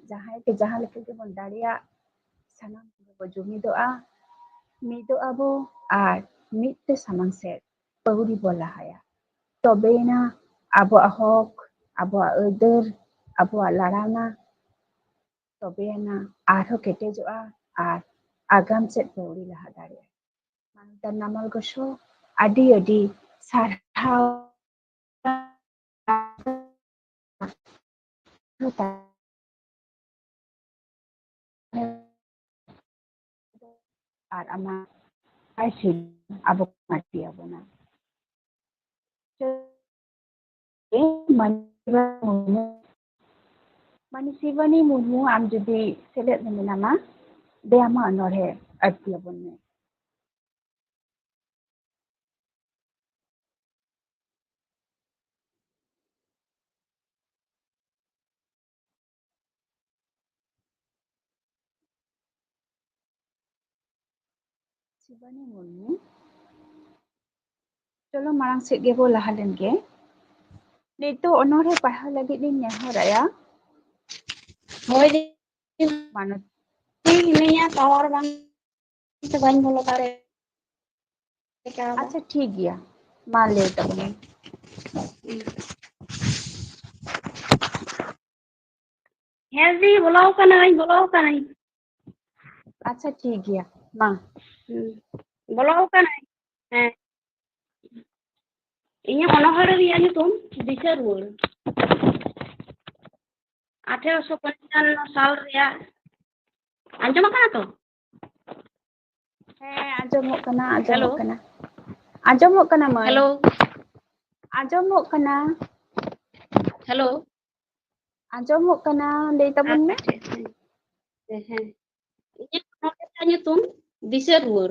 ᱡᱟᱦᱟᱸᱭ ᱜᱮ ᱡᱟᱦᱟᱸ ᱞᱮᱠᱟ ᱜᱮᱵᱚᱱ ᱫᱟᱲᱮᱭᱟᱜ, ᱥᱟᱱᱟᱢ ᱜᱮᱵᱚ ᱡᱩᱢᱤᱫᱚᱜᱼᱟ, ᱢᱤᱫᱚᱜ ᱟᱵᱚ ᱟᱨ ᱢᱤᱫ ᱛᱮ ᱥᱟᱢᱟᱝ ᱥᱮᱫ ᱯᱟᱹᱣᱲᱤ ᱵᱚ ᱞᱟᱦᱟᱭᱟ᱾ ᱛᱚᱵᱮᱭᱮᱱᱟ ᱟᱵᱚᱣᱟᱜ ᱦᱚᱠ, ᱟᱵᱚᱣᱟᱜ ᱟᱹᱭᱫᱟᱹᱨ, ᱟᱵᱚᱣᱟᱜ ᱞᱟᱲᱟᱣᱱᱟ, ᱛᱚᱵᱮᱭᱮᱱᱟ ᱟᱨᱦᱚᱸ ᱠᱮᱴᱮᱡᱚᱜᱼᱟ ᱟᱨ ᱟᱜᱟᱢ ᱥᱮᱫ ᱯᱟᱹᱣᱲᱤ ᱞᱟᱦᱟ ᱫᱟᱲᱮᱭᱟᱜᱼᱟ᱾ ᱢᱟᱱᱚᱛᱟᱱ ᱱᱟᱢᱟᱞ ᱜᱚᱥᱚ, ᱟᱹᱰᱤ ᱟᱹᱰᱤ ᱥᱟᱨᱦᱟᱣ᱾ ᱟᱨ ᱟᱢᱟᱜ ᱟᱭᱥᱤ ᱟᱵᱚ ᱢᱟᱹᱴᱤ ᱟᱵᱚᱱᱟ᱾ ᱢᱟᱹᱱᱤ ᱥᱤᱵᱟᱱᱤ ᱢᱩᱨᱢᱩ, ᱢᱟᱹᱱᱤ ᱥᱤᱵᱟᱱᱤ ᱢᱩᱨᱢᱩ, ᱟᱢ ᱡᱩᱫᱤ ᱥᱮᱞᱮᱫ ᱨᱮ ᱢᱮᱱᱟᱢᱟ, ᱫᱮ ᱟᱢᱟᱜ ᱚᱱᱚᱬᱦᱮ ᱟᱹᱲᱛᱤ ᱟᱵᱚᱱ ᱢᱮ᱾ ᱥᱤᱵᱟᱱᱤ ᱢᱩᱨᱢᱩ᱾ ᱪᱚᱞᱚ, ᱢᱟᱲᱟᱝ ᱥᱮᱫ ᱜᱮᱵᱚ ᱞᱟᱦᱟ ᱞᱮᱱ ᱜᱮ᱾ ᱱᱤᱛᱚᱜ ᱚᱱᱚᱬᱦᱮ ᱯᱟᱲᱦᱟᱣ ᱞᱟᱹᱜᱤᱫ ᱤᱧ ᱱᱮᱦᱚᱨᱟᱭᱟ᱾ ᱦᱳᱭ ᱫᱤ᱾ ᱢᱟᱱᱚᱛ᱾ ᱴᱷᱤᱠ ᱢᱤᱱᱟᱹᱧᱟ, ᱴᱟᱣᱟᱨ ᱵᱟᱝ ᱛᱮ ᱵᱟᱹᱧ ᱵᱚᱞᱚ ᱫᱟᱲᱮ ᱠᱟᱣᱫᱟ᱾ ᱟᱪᱪᱷᱟ, ᱴᱷᱤᱠ ᱜᱮᱭᱟ, ᱢᱟ ᱞᱟᱹᱭ ᱛᱟᱵᱚᱱ ᱢᱮ᱾ ᱦᱮᱸ ᱫᱤ, ᱵᱚᱞᱚ ᱠᱟᱱᱟᱧ, ᱵᱚᱞᱚ ᱠᱟᱱᱟᱧ᱾ ᱟᱪᱪᱷᱟ, ᱴᱷᱤᱠ ᱜᱮᱭᱟ, ᱢᱟ᱾ ᱦᱩᱸ, ᱵᱚᱞᱚ ᱠᱟᱱᱟᱧ᱾ ᱦᱮᱸ, ᱤᱧᱟᱹᱜ ᱚᱱᱚᱬᱦᱮ ᱨᱮᱭᱟᱜ ᱧᱩᱛᱩᱢ ᱫᱤᱥᱟᱹ ᱨᱩᱣᱟᱹᱲ᱾ ᱟᱴᱷᱮᱨᱚᱥᱚ ᱯᱚᱧᱪᱟᱱᱱᱚ ᱥᱟᱞ ᱨᱮᱭᱟᱜ, ᱟᱸᱡᱚᱢ ᱟᱠᱟᱱᱟ ᱛᱚ? ᱦᱮᱸ, ᱟᱸᱡᱚᱢᱚᱜ ᱠᱟᱱᱟ, ᱟᱸᱡᱚᱢᱚᱜ ᱠᱟᱱᱟ, ᱟᱸᱡᱚᱢᱚᱜ ᱠᱟᱱᱟ ᱢᱟᱹᱭ᱾ ᱦᱮᱞᱳ᱾ ᱟᱸᱡᱚᱢᱚᱜ ᱠᱟᱱᱟ᱾ ᱦᱮᱞᱳ᱾ ᱟᱸᱡᱚᱢᱚᱜ ᱠᱟᱱᱟ, ᱞᱟᱹᱭ ᱛᱟᱵᱚᱱ ᱢᱮ᱾ ᱟᱪᱪᱷᱟ, ᱦᱮᱸ᱾ ᱦᱮᱸ, ᱦᱮᱸ᱾ ᱤᱧᱟᱹᱜ ᱚᱱᱚᱬᱦᱮ ᱨᱮᱭᱟᱜ ᱧᱩᱛᱩᱢ ᱫᱤᱥᱟᱹ ᱨᱩᱣᱟᱹᱲ᱾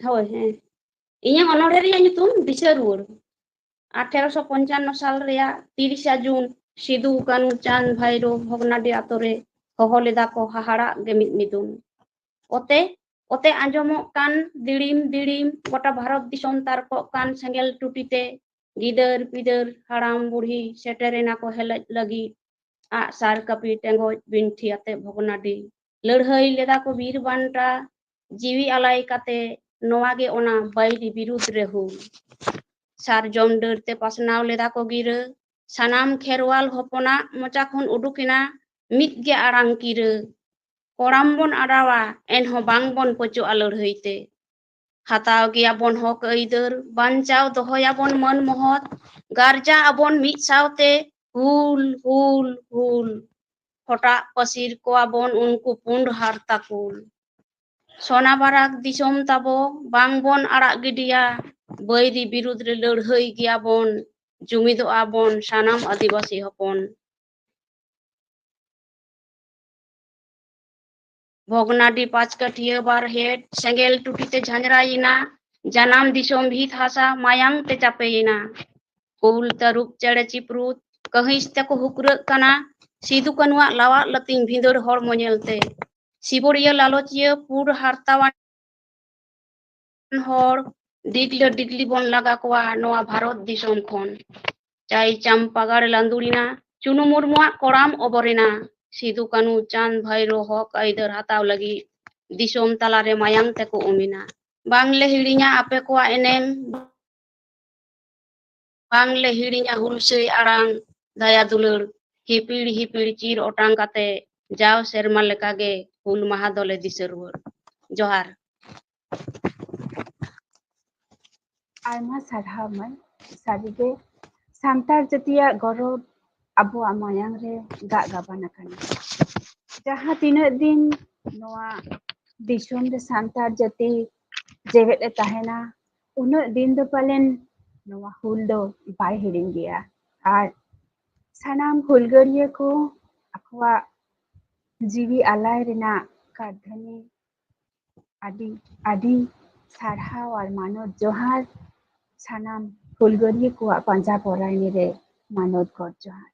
ᱦᱳᱭ, ᱦᱮᱸ᱾ ᱤᱧᱟᱹᱜ ᱚᱱᱚᱬᱦᱮ ᱨᱮᱭᱟᱜ ᱧᱩᱛᱩᱢ ᱫᱤᱥᱟᱹ ᱨᱩᱣᱟᱹᱲ᱾ ᱟᱴᱷᱮᱨᱚᱥᱚ ᱯᱚᱧᱪᱟᱱᱱᱚ ᱥᱟᱞ ᱨᱮᱭᱟᱜ ᱛᱤᱨᱤᱥᱟ ᱡᱩᱱ ᱥᱤᱫᱩ, ᱠᱟᱹᱱᱩ, ᱪᱟᱸᱫᱽ, ᱵᱷᱟᱭᱨᱳ ᱵᱷᱚᱜᱽᱱᱟᱰᱤ ᱟᱛᱳ ᱨᱮ ᱦᱚᱦᱚ ᱞᱮᱫᱟ ᱠᱚ ᱦᱟᱦᱟᱲᱟᱜ ᱜᱮ ᱢᱤᱫ ᱢᱤᱫᱩᱱ᱾ ᱚᱛᱮ, ᱚᱛᱮ ᱟᱸᱡᱚᱢᱚᱜ ᱠᱟᱱ ᱫᱤᱲᱤᱢ ᱫᱤᱲᱤᱢ, ᱜᱚᱴᱟ ᱵᱷᱟᱨᱚᱛ ᱫᱤᱥᱚᱢ ᱛᱟᱨᱠᱚᱜ ᱠᱟᱱ ᱥᱮᱸᱜᱮᱞ ᱴᱩᱴᱤ ᱛᱮ ᱜᱤᱫᱟᱹᱨ ᱯᱤᱫᱟᱹᱨ ᱦᱟᱲᱟᱢ ᱵᱩᱲᱦᱤ ᱥᱮᱴᱮᱨᱮᱱᱟ ᱠᱚ ᱦᱮᱞᱮᱡ ᱞᱟᱹᱜᱤᱫ᱾ ᱟᱜ ᱥᱟᱨ ᱠᱟᱹᱯᱤ ᱴᱮᱸᱜᱚᱡ ᱵᱤᱱᱴᱷᱤ ᱟᱛᱮ ᱵᱷᱚᱜᱽᱱᱟᱰᱤ ᱞᱟᱹᱲᱦᱟᱹᱭ ᱞᱮᱫᱟ ᱠᱚ ᱵᱤᱨ ᱵᱟᱱᱴᱟ, ᱡᱤᱣᱤ ᱟᱞᱟᱭ ᱠᱟᱛᱮ ᱱᱚᱣᱟ ᱜᱮ ᱚᱱᱟ ᱵᱟᱹᱭᱨᱤ ᱵᱤᱨᱩᱫᱽ ᱨᱮ ᱦᱩᱞ᱾ ᱥᱟᱨᱡᱚᱢ ᱰᱟᱹᱨ ᱛᱮ ᱯᱟᱥᱱᱟᱣ ᱞᱮᱫᱟ ᱠᱚ ᱜᱤᱨᱟᱹ, ᱥᱟᱱᱟᱢ ᱠᱷᱮᱨᱣᱟᱞ ᱦᱚᱯᱚᱱᱟᱜ ᱢᱚᱪᱟ ᱠᱷᱚᱱ ᱩᱰᱩᱠᱮᱱᱟ ᱢᱤᱫ ᱜᱮ ᱟᱲᱟᱝ ᱠᱤᱨᱟᱹ, ᱠᱚᱲᱟᱢ ᱵᱚᱱ ᱟᱲᱟᱣᱟ, ᱮᱱᱦᱚᱸ ᱵᱟᱝ ᱵᱚᱱ ᱯᱟᱹᱪᱚᱜᱼᱟ ᱞᱟᱹᱲᱦᱟᱹᱭ ᱛᱮ᱾ ᱦᱟᱛᱟᱣ ᱜᱮᱭᱟ ᱵᱚᱱ ᱦᱚᱠ ᱟᱹᱭᱫᱟᱹᱨ, ᱵᱟᱧᱪᱟᱣ ᱫᱚᱦᱚᱭᱟᱵᱚᱱ ᱢᱟᱹᱱ ᱢᱚᱦᱚᱛ, ᱜᱟᱨᱡᱟ ᱟᱵᱚᱱ ᱢᱤᱫ ᱥᱟᱶᱛᱮ, ᱦᱩᱞ, ᱦᱩᱞ, ᱦᱩᱞ᱾ ᱦᱚᱴᱟᱜ ᱯᱟᱹᱥᱤᱨ ᱠᱚᱣᱟ ᱵᱚᱱ ᱩᱱᱠᱩ ᱯᱩᱸᱰ ᱦᱟᱨᱛᱟ ᱠᱩᱞ᱾ ᱥᱚᱱᱟ ᱵᱟᱨᱟᱠ ᱫᱤᱥᱚᱢ ᱛᱟᱵᱚ ᱵᱟᱝ ᱵᱚᱱ ᱟᱲᱟᱜ ᱜᱤᱰᱤᱭᱟ, ᱵᱟᱹᱭᱨᱤ ᱵᱤᱨᱩᱫᱽ ᱨᱮ ᱞᱟᱹᱲᱦᱟᱹᱭ ᱜᱮᱭᱟ ᱵᱚᱱ, ᱡᱩᱢᱤᱫᱚᱜᱼᱟ ᱵᱚᱱ ᱥᱟᱱᱟᱢ ᱟᱹᱫᱤᱵᱟᱹᱥᱤ ᱦᱚᱯᱚᱱ᱾ ᱵᱷᱚᱜᱽᱱᱟᱰᱤ ᱯᱟᱸᱪ ᱠᱟᱹᱴᱷᱤᱭᱟᱹ ᱵᱟᱨ ᱦᱮᱰ ᱥᱮᱸᱜᱮᱞ ᱴᱩᱴᱤ ᱛᱮ ᱡᱷᱟᱸᱡᱽᱨᱟᱭᱮᱱᱟ, ᱡᱟᱱᱟᱢ ᱫᱤᱥᱚᱢ ᱵᱷᱤᱛ ᱦᱟᱥᱟ ᱢᱟᱭᱟᱝ ᱛᱮ ᱪᱟᱯᱮᱭᱮᱱᱟ᱾ ᱠᱩᱞ ᱛᱟᱹᱨᱩᱵ ᱪᱮᱬᱮ ᱪᱤᱯᱨᱩᱫ ᱠᱟᱹᱦᱤᱸᱥ ᱛᱮᱠᱚ ᱦᱩᱠᱨᱟᱹᱜ ᱠᱟᱱᱟ, ᱥᱤᱫᱩ ᱠᱟᱹᱱᱩᱣᱟᱜ ᱞᱟᱣᱟᱜ ᱞᱟᱹᱛᱤᱧ ᱵᱷᱤᱸᱫᱟᱹᱲ ᱦᱚᱲᱢᱚ ᱧᱮᱞᱛᱮ᱾ ᱥᱤᱵᱚᱲᱤᱭᱟᱹ ᱞᱟᱞᱚᱪᱤᱭᱟᱹ ᱯᱩᱸᱰ ᱦᱟᱨᱛᱟᱣᱟᱱ ᱦᱚᱲ ᱰᱤᱜᱽᱞᱟᱹ ᱰᱤᱜᱽᱞᱤ ᱵᱚᱱ ᱞᱟᱜᱟ ᱠᱚᱣᱟ ᱱᱚᱣᱟ ᱵᱷᱟᱨᱚᱛ ᱫᱤᱥᱚᱢ ᱠᱷᱚᱱ᱾ ᱪᱟᱭ ᱪᱟᱢᱯᱟᱜᱟᱲ ᱞᱟᱸᱫᱩᱲᱤᱱᱟ, ᱪᱩᱱᱩ ᱢᱩᱨᱢᱩᱣᱟᱜ ᱠᱚᱲᱟᱢ ᱚᱵᱚᱨᱮᱱᱟ᱾ ᱥᱤᱫᱩ ᱠᱟᱹᱱᱩ ᱪᱟᱸᱫᱽ ᱵᱷᱟᱭᱨᱳ ᱦᱚᱠ ᱟᱹᱭᱫᱟᱹᱨ ᱦᱟᱛᱟᱣ ᱞᱟᱹᱜᱤᱫ ᱫᱤᱥᱚᱢ ᱛᱟᱞᱟᱨᱮ ᱢᱟᱭᱟᱝ ᱛᱮᱠᱚ ᱩᱢᱮᱱᱟ᱾ ᱵᱟᱝᱞᱮ ᱦᱤᱲᱤᱧᱟ ᱟᱯᱮ ᱠᱚᱣᱟᱜ ᱮᱱᱮᱢ, ᱵᱟᱝᱞᱮ ᱦᱤᱲᱤᱧᱟ ᱦᱩᱞᱥᱟᱹᱭ ᱟᱲᱟᱝ, ᱫᱟᱭᱟ ᱫᱩᱞᱟᱹᱲ ᱦᱤᱯᱤᱲ ᱦᱤᱯᱤᱲ ᱪᱤᱨ ᱚᱴᱟᱝ ᱠᱟᱛᱮ ᱡᱟᱣ ᱥᱮᱨᱢᱟ ᱞᱮᱠᱟᱜᱮ ᱦᱩᱞ ᱢᱟᱦᱟ ᱫᱚᱞᱮ ᱫᱤᱥᱟᱹ ᱨᱩᱣᱟᱹᱲ᱾ ᱡᱚᱦᱟᱨ᱾ ᱟᱭᱢᱟ ᱥᱟᱨᱦᱟᱣ ᱢᱟᱹᱭ, ᱥᱟᱹᱨᱤᱜᱮ ᱥᱟᱱᱛᱟᱲ ᱡᱟᱹᱛᱤᱭᱟᱜ ᱜᱚᱨᱚᱵᱽ ᱟᱵᱚᱣᱟᱜ ᱢᱟᱭᱟᱝ ᱨᱮ ᱫᱟᱜ ᱜᱟᱵᱟᱱ ᱟᱠᱟᱱᱟ᱾ ᱡᱟᱦᱟᱸ ᱛᱤᱱᱟᱹᱜ ᱫᱤᱱ ᱱᱚᱣᱟ ᱫᱤᱥᱚᱢ ᱨᱮ ᱥᱟᱱᱛᱟᱲ ᱡᱟᱹᱛᱤ ᱡᱮᱣᱮᱫ ᱮ ᱛᱟᱦᱮᱱᱟ, ᱩᱱᱟᱹᱜ ᱫᱤᱱ ᱫᱚ ᱯᱟᱞᱮᱱ ᱱᱚᱣᱟ ᱦᱩᱞ ᱫᱚ ᱵᱟᱭ ᱦᱤᱲᱤᱧ ᱜᱮᱭᱟ᱾ ᱟᱨ ᱥᱟᱱᱟᱢ ᱦᱩᱞᱜᱟᱹᱨᱤᱭᱟᱹ ᱠᱚ ᱟᱠᱚᱣᱟᱜ ᱡᱤᱣᱤ ᱟᱞᱟᱭ ᱨᱮᱱᱟᱜ ᱠᱟᱹᱨᱫᱷᱟᱹᱱᱤ ᱟᱹᱰᱤ ᱟᱹᱰᱤ ᱥᱟᱨᱦᱟᱣ ᱟᱨ ᱢᱟᱱᱚᱛ ᱡᱚᱦᱟᱨ᱾ ᱥᱟᱱᱟᱢ ᱦᱩᱞᱜᱟᱹᱨᱤᱭᱟᱹ ᱠᱚᱣᱟᱜ ᱯᱟᱸᱡᱟ ᱯᱚᱨᱟᱭᱱᱤ ᱨᱮ ᱢᱟᱱᱚᱛ ᱜᱚᱰ ᱡᱚᱦᱟᱨ᱾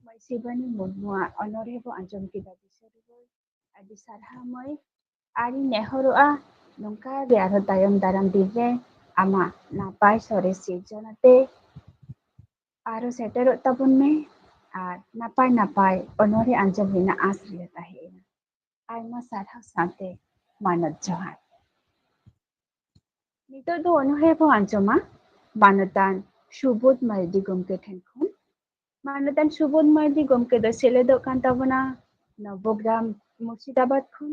ᱢᱟᱹᱭ ᱥᱤᱵᱟᱱᱤ ᱢᱩᱨᱢᱩᱣᱟᱜ ᱚᱱᱚᱬᱦᱮ ᱵᱚ ᱟᱸᱡᱚᱢ ᱠᱮᱫᱟ ᱫᱤᱥᱟᱹ ᱨᱩᱣᱟᱹᱲ᱾ ᱟᱹᱰᱤ ᱥᱟᱨᱦᱟᱣ ᱢᱟᱹᱭ, ᱟᱨᱤᱧ ᱱᱮᱦᱚᱨᱚᱜᱼᱟ ᱱᱚᱝᱠᱟ ᱜᱮ ᱟᱨᱦᱚᱸ ᱛᱟᱭᱚᱢ ᱫᱟᱨᱟᱢ ᱫᱤᱱ ᱨᱮ ᱟᱢᱟᱜ ᱱᱟᱯᱟᱭ ᱥᱚᱨᱮᱥ ᱥᱤᱨᱡᱚᱱ ᱟᱛᱮ ᱟᱨᱚ ᱥᱮᱴᱮᱨᱚᱜ ᱛᱟᱵᱚᱱ ᱢᱮ ᱟᱨ ᱱᱟᱯᱟᱭ ᱱᱟᱯᱟᱭ ᱚᱱᱚᱬᱦᱮ ᱟᱸᱡᱚᱢ ᱨᱮᱱᱟᱜ ᱟᱸᱥ ᱨᱮᱞᱮ ᱛᱟᱦᱮᱸᱭᱮᱱᱟ᱾ ᱟᱭᱢᱟ ᱥᱟᱨᱦᱟᱣ ᱥᱟᱶᱛᱮ ᱢᱟᱱᱚᱛ ᱡᱚᱦᱟᱨ᱾ ᱱᱤᱛᱚᱜ ᱫᱚ ᱚᱱᱚᱬᱦᱮ ᱵᱚ ᱟᱸᱡᱚᱢᱟ ᱢᱟᱱᱚᱛᱟᱱ ᱥᱩᱵᱳᱫᱷ ᱢᱟᱨᱰᱤ ᱜᱚᱢᱠᱮ ᱴᱷᱮᱱ ᱠᱷᱚᱱ᱾ ᱢᱟᱱᱚᱛᱟᱱ ᱥᱩᱵᱳᱫᱷ ᱢᱟᱨᱰᱤ ᱜᱚᱢᱠᱮ ᱫᱚ ᱥᱮᱞᱮᱫᱚᱜ ᱠᱟᱱ ᱛᱟᱵᱚᱱᱟ ᱱᱚᱵᱚᱜᱨᱟᱢ ᱢᱩᱨᱥᱤᱫᱟᱵᱟᱫᱽ ᱠᱷᱚᱱ᱾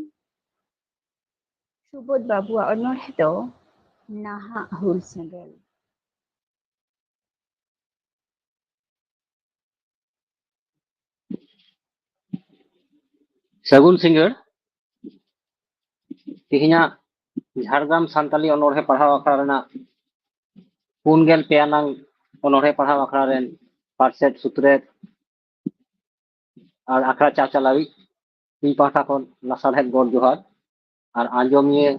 ᱥᱩᱵᱳᱫᱷ ᱵᱟᱵᱩᱣᱟᱜ ᱚᱱᱚᱬᱦᱮ ᱫᱚ ᱱᱟᱦᱟᱜ ᱦᱩᱞ ᱥᱮᱸᱜᱮᱞ᱾ ᱥᱟᱹᱜᱩᱱ ᱥᱤᱸᱜᱟᱹᱲ᱾ ᱛᱮᱦᱮᱧᱟᱜ ᱡᱷᱟᱲᱜᱨᱟᱢ ᱥᱟᱱᱛᱟᱞᱤ ᱚᱱᱚᱬᱦᱮ ᱯᱟᱲᱦᱟᱣ ᱟᱠᱷᱲᱟ ᱨᱮᱱᱟᱜ ᱯᱩᱱ ᱜᱮᱞ ᱯᱮ ᱟᱱᱟᱝ ᱚᱱᱚᱬᱦᱮ ᱯᱟᱲᱦᱟᱣ ᱟᱠᱷᱲᱟ ᱨᱮᱱ ᱯᱟᱨᱥᱮᱛ ᱥᱩᱛᱨᱮᱛ ᱟᱨ ᱟᱠᱷᱲᱟ ᱪᱟᱪᱟᱞᱟᱣᱤᱡ, ᱤᱧ ᱯᱟᱦᱴᱟ ᱠᱷᱚᱱ ᱞᱟᱥᱟᱲᱦᱮᱫ ᱜᱚᱰ ᱡᱚᱦᱟᱨ᱾ ᱟᱨ ᱟᱸᱡᱚᱢᱤᱭᱟᱹ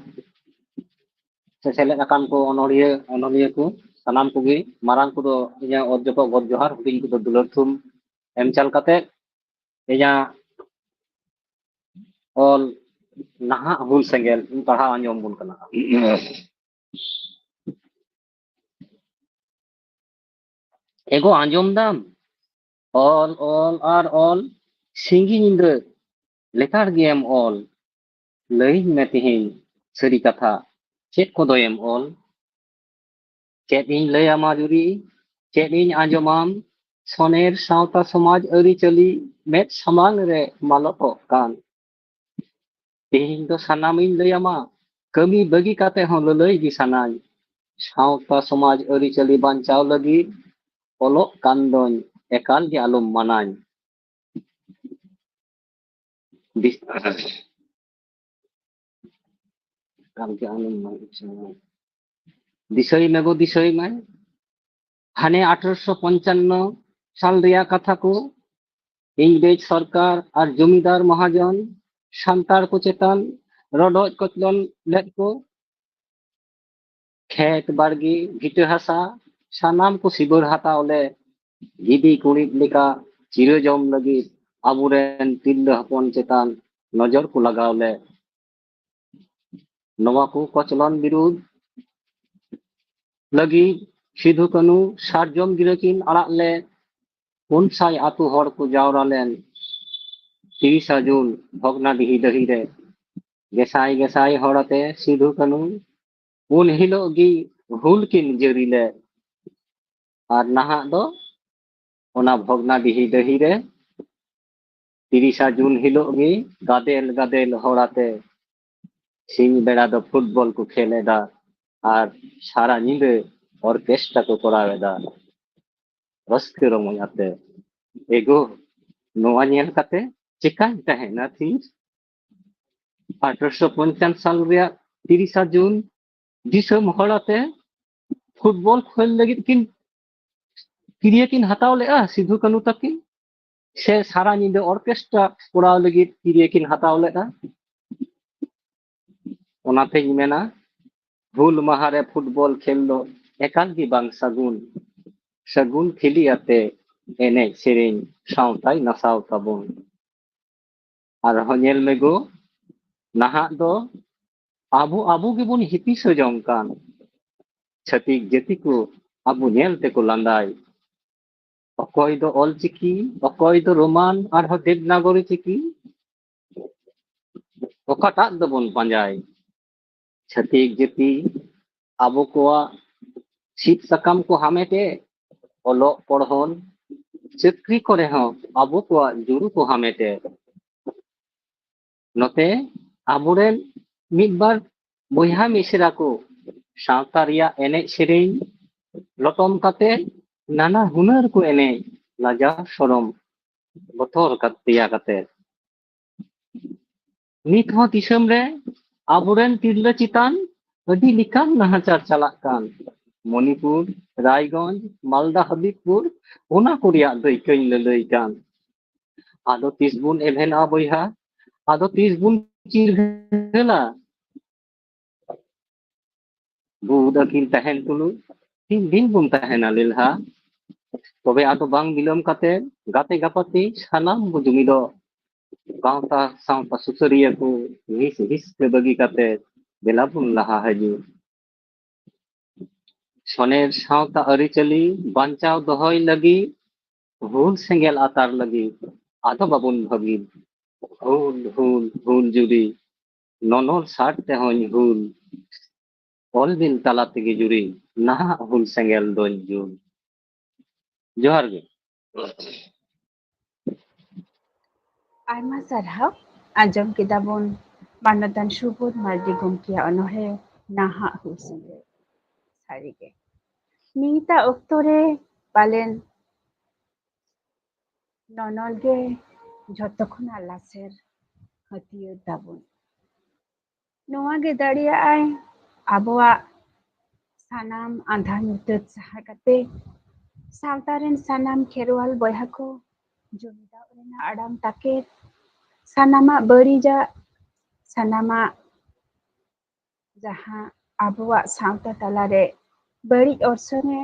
ᱥᱮ ᱥᱮᱞᱮᱫ ᱟᱠᱟᱱ ᱠᱚ ᱚᱱᱚᱲᱦᱤᱭᱟᱹ, ᱚᱱᱚᱞᱤᱭᱟᱹ ᱠᱚ ᱥᱟᱱᱟᱢ ᱠᱚᱜᱮ, ᱢᱟᱨᱟᱝ ᱠᱚᱫᱚ ᱤᱧᱟᱹᱜ ᱚᱛ ᱡᱚᱯᱚᱜ ᱜᱚᱰ ᱡᱚᱦᱟᱨ, ᱦᱩᱰᱤᱧ ᱠᱚᱫᱚ ᱫᱩᱞᱟᱹᱲ ᱛᱷᱩᱢ ᱮᱢ ᱪᱟᱞ ᱠᱟᱛᱮ ᱤᱧᱟᱹᱜ ᱚᱞ ᱱᱟᱦᱟᱜ ᱦᱩᱞ ᱥᱮᱸᱜᱮᱞ ᱤᱧ ᱯᱟᱲᱦᱟᱣ ᱟᱸᱡᱚᱢ ᱟᱵᱚᱱ ᱠᱟᱱᱟ᱾ ᱮᱜᱳ ᱟᱸᱡᱚᱢ ᱫᱟᱢ? ᱚᱞ, ᱚᱞ ᱟᱨ ᱚᱞ, ᱥᱤᱸᱜᱤ ᱧᱤᱫᱟᱹ ᱞᱮᱛᱟᱲ ᱜᱮᱢ ᱚᱞ᱾ ᱞᱟᱹᱭᱟᱹᱧ ᱢᱮ ᱛᱮᱦᱮᱧ ᱥᱟᱹᱨᱤ ᱠᱟᱛᱷᱟ, ᱪᱮᱫ ᱠᱚᱫᱚᱭᱮᱢ ᱚᱞ? ᱪᱮᱫ ᱤᱧ ᱞᱟᱹᱭᱟᱢᱟ ᱡᱩᱨᱤ, ᱪᱮᱫ ᱤᱧ ᱟᱸᱡᱚᱢᱟᱢ? ᱥᱚᱱᱮᱨ ᱥᱟᱶᱛᱟ ᱥᱚᱢᱟᱡᱽ ᱟᱹᱨᱤᱪᱟᱹᱞᱤ ᱢᱮᱫ ᱥᱟᱢᱟᱝ ᱨᱮ ᱢᱟᱞᱚᱴᱚᱜ ᱠᱟᱱ᱾ ᱛᱮᱦᱮᱧ ᱫᱚ ᱥᱟᱱᱟᱢᱤᱧ ᱞᱟᱹᱭᱟᱢᱟ, ᱠᱟᱹᱢᱤ ᱵᱟᱹᱜᱤ ᱠᱟᱛᱮ ᱦᱚᱸ ᱞᱟᱹᱞᱟᱹᱭ ᱜᱮ ᱥᱟᱱᱟᱧ᱾ ᱥᱟᱶᱛᱟ ᱥᱚᱢᱟᱡᱽ ᱟᱹᱨᱤᱪᱟᱹᱞᱤ ᱵᱟᱧᱪᱟᱣ ᱞᱟᱹᱜᱤᱫ ᱚᱞᱚᱜ ᱠᱟᱱ ᱫᱚᱧ᱾ ᱮᱠᱟᱞ ᱜᱮ ᱟᱞᱚᱢ ᱢᱟᱱᱟᱧ᱾ ᱫᱤᱥ-, ᱮᱠᱟᱞ ᱜᱮ ᱟᱞᱚᱢ ᱢᱟᱱᱟᱧ᱾ ᱫᱤᱥᱟᱹᱭ ᱢᱮ ᱜᱚ, ᱫᱤᱥᱟᱹᱭ ᱢᱮ, ᱦᱟᱱᱮ ᱟᱴᱷᱨᱚᱥᱚ ᱯᱚᱧᱪᱟᱱᱱᱚ ᱥᱟᱞ ᱨᱮᱭᱟᱜ ᱠᱟᱛᱷᱟ ᱠᱚ, ᱤᱝᱨᱮᱡᱽ ᱥᱚᱨᱠᱟᱨ ᱟᱨ ᱡᱚᱢᱤᱫᱟᱨ ᱢᱚᱦᱟᱡᱚᱱ ᱥᱟᱱᱛᱟᱲ ᱠᱚ ᱪᱮᱛᱟᱱ ᱨᱚᱰᱚᱡ ᱠᱚᱪᱞᱚᱱ ᱞᱮᱫ ᱠᱚ᱾ ᱠᱷᱮᱛ ᱵᱟᱲᱜᱮ ᱵᱷᱤᱴᱟᱹ ᱦᱟᱥᱟ ᱥᱟᱱᱟᱢ ᱠᱚ ᱥᱤᱵᱟᱹᱲ ᱦᱟᱛᱟᱣ ᱞᱮᱫ᱾ ᱜᱤᱫᱤ ᱠᱩᱲᱤᱫ ᱞᱮᱠᱟ ᱪᱤᱨᱟᱹ ᱡᱚᱢ ᱞᱟᱹᱜᱤᱫ ᱟᱵᱚᱨᱮᱱ ᱛᱤᱨᱞᱟᱹ ᱦᱚᱯᱚᱱ ᱪᱮᱛᱟᱱ ᱱᱚᱡᱚᱨ ᱠᱚ ᱞᱟᱜᱟᱣ ᱞᱮᱫ᱾ ᱱᱚᱣᱟ ᱠᱚ ᱠᱚᱪᱞᱚᱱ ᱵᱤᱨᱩᱫᱷ ᱞᱟᱹᱜᱤᱫ ᱥᱤᱫᱷᱩ ᱠᱟᱹᱱᱩ ᱥᱟᱨᱡᱚᱢ ᱜᱤᱨᱟᱹ ᱠᱤᱱ ᱟᱲᱟᱜ ᱞᱮᱫ᱾ ᱯᱩᱱ ᱥᱟᱭ ᱟᱹᱛᱩ ᱦᱚᱲ ᱠᱚ ᱡᱟᱣᱨᱟ ᱞᱮᱱ ᱛᱤᱨᱤᱥᱟ ᱡᱩᱱ ᱵᱷᱚᱜᱽᱱᱟᱰᱤᱦᱤ ᱰᱟᱹᱦᱤ ᱨᱮ᱾ ᱜᱮᱥᱟᱭ ᱜᱮᱥᱟᱭ ᱦᱚᱲ ᱟᱛᱮ ᱥᱤᱫᱷᱩ ᱠᱟᱹᱱᱩ ᱩᱱ ᱦᱤᱞᱳᱜ ᱜᱮ ᱦᱩᱞ ᱠᱤᱱ ᱡᱟᱹᱨᱤ ᱞᱮᱫ᱾ ᱟᱨ ᱱᱟᱦᱟᱜ ᱫᱚ ᱚᱱᱟ ᱵᱷᱚᱜᱽᱱᱟᱰᱤᱦᱤ ᱰᱟᱹᱦᱤ ᱨᱮ ᱛᱤᱨᱤᱥᱟ ᱡᱩᱱ ᱦᱤᱞᱳᱜ ᱜᱮ ᱜᱟᱫᱮᱞ ᱜᱟᱫᱮᱞ ᱦᱚᱲ ᱟᱛᱮ ᱥᱤᱧ ᱵᱮᱲᱟ ᱫᱚ ᱯᱷᱩᱴᱵᱚᱞ ᱠᱚ ᱠᱷᱮᱞ ᱮᱫᱟ ᱟᱨ ᱥᱟᱨᱟ ᱧᱤᱫᱟᱹ ᱚᱨᱠᱮᱥᱴᱨᱟ ᱠᱚ ᱠᱚᱨᱟᱣ ᱮᱫᱟ ᱨᱟᱹᱥᱠᱟᱹ ᱨᱚᱢᱚᱡ ᱟᱛᱮ᱾ ᱮᱜᱳ, ᱱᱚᱣᱟ ᱧᱮᱞ ᱠᱟᱛᱮ ᱪᱮᱠᱟᱧ ᱛᱟᱦᱮᱱᱟ ᱛᱷᱤᱨ? ᱟᱴᱷᱨᱚᱥᱚ ᱯᱚᱧᱪᱟᱱᱱᱚ ᱥᱟᱞ ᱨᱮᱭᱟᱜ ᱛᱤᱨᱤᱥᱟ ᱡᱩᱱ ᱫᱤᱥᱚᱢ ᱦᱚᱲ ᱟᱛᱮ ᱯᱷᱩᱴᱵᱚᱞ ᱠᱷᱮᱞ ᱞᱟᱹᱜᱤᱫ ᱠᱤᱱ ᱠᱤᱨᱤᱭᱟᱹ ᱠᱤᱱ ᱦᱟᱛᱟᱣ ᱞᱮᱫᱼᱟ ᱥᱤᱫᱷᱩ ᱠᱟᱹᱱᱩ ᱛᱟᱹᱠᱤᱱ, ᱥᱮ ᱥᱟᱨᱟ ᱧᱤᱫᱟᱹ ᱚᱨᱠᱮᱥᱴᱨᱟ ᱠᱚᱨᱟᱣ ᱞᱟᱹᱜᱤᱫ ᱠᱤᱨᱤᱭᱟᱹ ᱠᱤᱱ ᱦᱟᱛᱟᱣ ᱞᱮᱫᱼᱟ? ᱚᱱᱟᱛᱮᱧ ᱢᱮᱱᱟ, ᱦᱩᱞ ᱢᱟᱦᱟ ᱨᱮ ᱯᱷᱩᱴᱵᱚᱞ ᱠᱷᱮᱞ ᱫᱚ ᱮᱠᱟᱞ ᱜᱮ ᱵᱟᱝ ᱥᱟᱹᱜᱩᱱ᱾ ᱥᱟᱹᱜᱩᱱ ᱠᱷᱤᱞᱤ ᱟᱛᱮ ᱮᱱᱮᱡ ᱥᱮᱨᱮᱧ ᱥᱟᱶᱛᱟᱭ ᱱᱟᱥᱟᱣ ᱛᱟᱵᱚᱱ᱾ ᱟᱨᱦᱚᱸ ᱧᱮᱞ ᱢᱮ ᱜᱳ, ᱱᱟᱦᱟᱜ ᱫᱚ ᱟᱵᱚ ᱟᱵᱚ ᱜᱮᱵᱚᱱ ᱦᱤᱯᱤᱥᱟᱹ ᱡᱚᱝ ᱠᱟᱱ᱾ ᱪᱷᱟᱹᱛᱤᱠ ᱡᱟᱹᱛᱤ ᱠᱚ ᱟᱵᱚ ᱧᱮᱞ ᱛᱮᱠᱚ ᱞᱟᱸᱫᱟᱭ᱾ ᱚᱠᱚᱭ ᱫᱚ ᱚᱞ ᱪᱤᱠᱤ, ᱚᱠᱚᱭ ᱫᱚ ᱨᱳᱢᱟᱱ, ᱟᱨᱦᱚᱸ ᱫᱮᱵᱽᱱᱟᱜᱚᱨᱤ ᱪᱤᱠᱤ, ᱚᱠᱟᱴᱟᱜ ᱫᱚᱵᱚᱱ ᱯᱟᱸᱡᱟᱭ? ᱪᱷᱟᱹᱛᱤᱠ ᱡᱟᱹᱛᱤ ᱟᱵᱚ ᱠᱚᱣᱟᱜ ᱥᱤᱫ ᱥᱟᱠᱟᱢ ᱠᱚ ᱦᱟᱢᱮᱴᱮᱫ, ᱚᱞᱚᱜ ᱯᱚᱲᱦᱚᱱ, ᱪᱟᱹᱠᱨᱤ ᱠᱚᱨᱮ ᱦᱚᱸ ᱟᱵᱚ ᱠᱚᱣᱟᱜ ᱡᱩᱲᱩ ᱠᱚ ᱦᱟᱢᱮᱴᱮᱫ᱾ ᱱᱚᱛᱮ ᱟᱵᱚᱨᱮᱱ ᱢᱤᱫ ᱵᱟᱨ ᱵᱚᱭᱦᱟ ᱢᱤᱥᱨᱟ ᱠᱚ ᱥᱟᱶᱛᱟ ᱨᱮᱭᱟᱜ ᱮᱱᱮᱡ ᱥᱮᱨᱮᱧ ᱞᱚᱴᱚᱢ ᱠᱟᱛᱮ ᱱᱟᱱᱟ ᱦᱩᱱᱟᱹᱨ ᱠᱚ ᱮᱱᱮᱡ, ᱞᱟᱡᱟᱣ ᱥᱚᱨᱚᱢ ᱵᱚᱛᱚᱨ ᱠᱟᱛᱮᱭᱟ ᱠᱟᱛᱮ᱾ ᱱᱤᱛ ᱦᱚᱸ ᱫᱤᱥᱚᱢ ᱨᱮ ᱟᱵᱚᱨᱮᱱ ᱛᱤᱨᱞᱟᱹ ᱪᱮᱛᱟᱱ ᱟᱹᱰᱤ ᱞᱮᱠᱟᱱ ᱱᱟᱦᱟᱪᱟᱨ ᱪᱟᱞᱟᱜ ᱠᱟᱱ᱾ ᱢᱚᱱᱤᱯᱩᱨ, ᱨᱟᱭᱜᱚᱸᱡᱽ, ᱢᱟᱞᱫᱟ, ᱦᱟᱵᱤᱵᱽᱯᱩᱨ, ᱚᱱᱟ ᱠᱚ ᱨᱮᱭᱟᱜ ᱫᱟᱹᱭᱠᱟᱹᱧ ᱞᱟᱹᱞᱟᱹᱭ ᱠᱟᱱ᱾ ᱟᱫᱚ ᱛᱤᱥ ᱵᱚᱱ ᱮᱵᱷᱮᱱᱚᱜᱼᱟ ᱵᱚᱭᱦᱟ? ᱟᱫᱚ ᱛᱤᱥ ᱵᱚᱱ ᱪᱤᱨᱜᱟᱹᱞᱟ? ᱵᱩᱫ ᱟᱹᱠᱤᱞ ᱛᱟᱦᱮᱱ ᱛᱩᱞᱩᱡ ᱛᱤᱱ ᱫᱤᱱ ᱵᱚᱱ ᱛᱟᱦᱮᱱᱟ ᱞᱮᱞᱦᱟ? ᱛᱚᱵᱮ ᱟᱫᱚ ᱵᱟᱝ ᱵᱤᱞᱚᱢ ᱠᱟᱛᱮ ᱜᱟᱛᱮ ᱜᱟᱯᱟᱛᱮ ᱥᱟᱱᱟᱢ ᱵᱚ ᱡᱩᱢᱤᱫᱚᱜ᱾ ᱜᱟᱶᱛᱟ ᱥᱟᱶᱛᱟ ᱥᱩᱥᱟᱹᱨᱤᱭᱟᱹ ᱠᱚ ᱦᱤᱸᱥ ᱦᱤᱸᱥ ᱛᱮ ᱵᱟᱹᱜᱤ ᱠᱟᱛᱮ ᱫᱮᱞᱟ ᱵᱚᱱ ᱞᱟᱦᱟ ᱦᱤᱡᱩᱜ᱾ ᱥᱚᱱᱮᱨ ᱥᱟᱶᱛᱟ ᱟᱹᱨᱤᱪᱟᱹᱞᱤ ᱵᱟᱧᱪᱟᱣ ᱫᱚᱦᱚᱭ ᱞᱟᱹᱜᱤᱫ, ᱦᱩᱞ ᱥᱮᱸᱜᱮᱞ ᱟᱛᱟᱨ ᱞᱟᱹᱜᱤᱫ ᱟᱫᱚ ᱵᱟᱵᱚᱱ ᱵᱷᱟᱹᱜᱤ᱾ ᱦᱩᱞ, ᱦᱩᱞ, ᱦᱩᱞ ᱡᱩᱨᱤ, ᱱᱚᱱᱚᱞ ᱥᱟᱨ ᱛᱮᱦᱚᱧ ᱦᱩᱞ, ᱚᱞ ᱵᱤᱞ ᱛᱟᱞᱟ ᱛᱮᱜᱮ ᱡᱩᱨᱤ, ᱱᱟᱦᱟᱜ ᱦᱩᱞ ᱥᱮᱸᱜᱮᱞ ᱫᱚᱧ ᱡᱩᱞ᱾ ᱡᱚᱦᱟᱨ ᱜᱮ᱾ ᱟᱭᱢᱟ ᱥᱟᱨᱦᱟᱣ᱾ ᱟᱸᱡᱚᱢ ᱠᱮᱫᱟ ᱵᱚᱱ ᱢᱟᱱᱚᱛᱟᱱ ᱥᱩᱵᱳᱫᱷ ᱢᱟᱨᱰᱤ ᱜᱚᱢᱠᱮᱭᱟᱜ ᱚᱱᱚᱬᱦᱮ ᱱᱟᱦᱟᱜ ᱦᱩᱞ ᱥᱮᱸᱜᱮᱞ᱾ ᱥᱟᱹᱨᱤᱜᱮ ᱱᱤᱛᱟᱜ ᱚᱠᱛᱚ ᱨᱮ ᱯᱟᱞᱮᱱ ᱱᱚᱱᱚᱞ ᱜᱮ ᱡᱷᱚᱛᱚ ᱠᱷᱚᱱᱟᱜ ᱞᱟᱥᱮᱨ ᱦᱟᱹᱛᱭᱟᱹᱨ ᱛᱟᱵᱚᱱ᱾ ᱱᱚᱣᱟ ᱜᱮ ᱫᱟᱲᱮᱭᱟᱜᱼᱟᱭ ᱟᱵᱚᱣᱟᱜ ᱥᱟᱱᱟᱢ ᱟᱸᱫᱷᱟ ᱧᱩᱛᱟᱹᱛ ᱥᱟᱦᱟ ᱠᱟᱛᱮ ᱥᱟᱶᱛᱟ ᱨᱮᱱ ᱥᱟᱱᱟᱢ ᱠᱷᱮᱨᱣᱟᱞ ᱵᱚᱭᱦᱟ ᱠᱚ ᱡᱩᱢᱤᱫᱚᱜ ᱨᱮᱱᱟᱜ ᱟᱲᱟᱝ ᱛᱟᱠᱮᱨ, ᱥᱟᱱᱟᱢᱟᱜ ᱵᱟᱹᱲᱤᱡᱟᱜ, ᱥᱟᱱᱟᱢᱟᱜ ᱡᱟᱦᱟᱸ ᱟᱵᱚᱣᱟᱜ ᱥᱟᱶᱛᱟ ᱛᱟᱞᱟᱨᱮ ᱵᱟᱹᱲᱤᱡ ᱚᱨᱥᱚᱝ ᱮ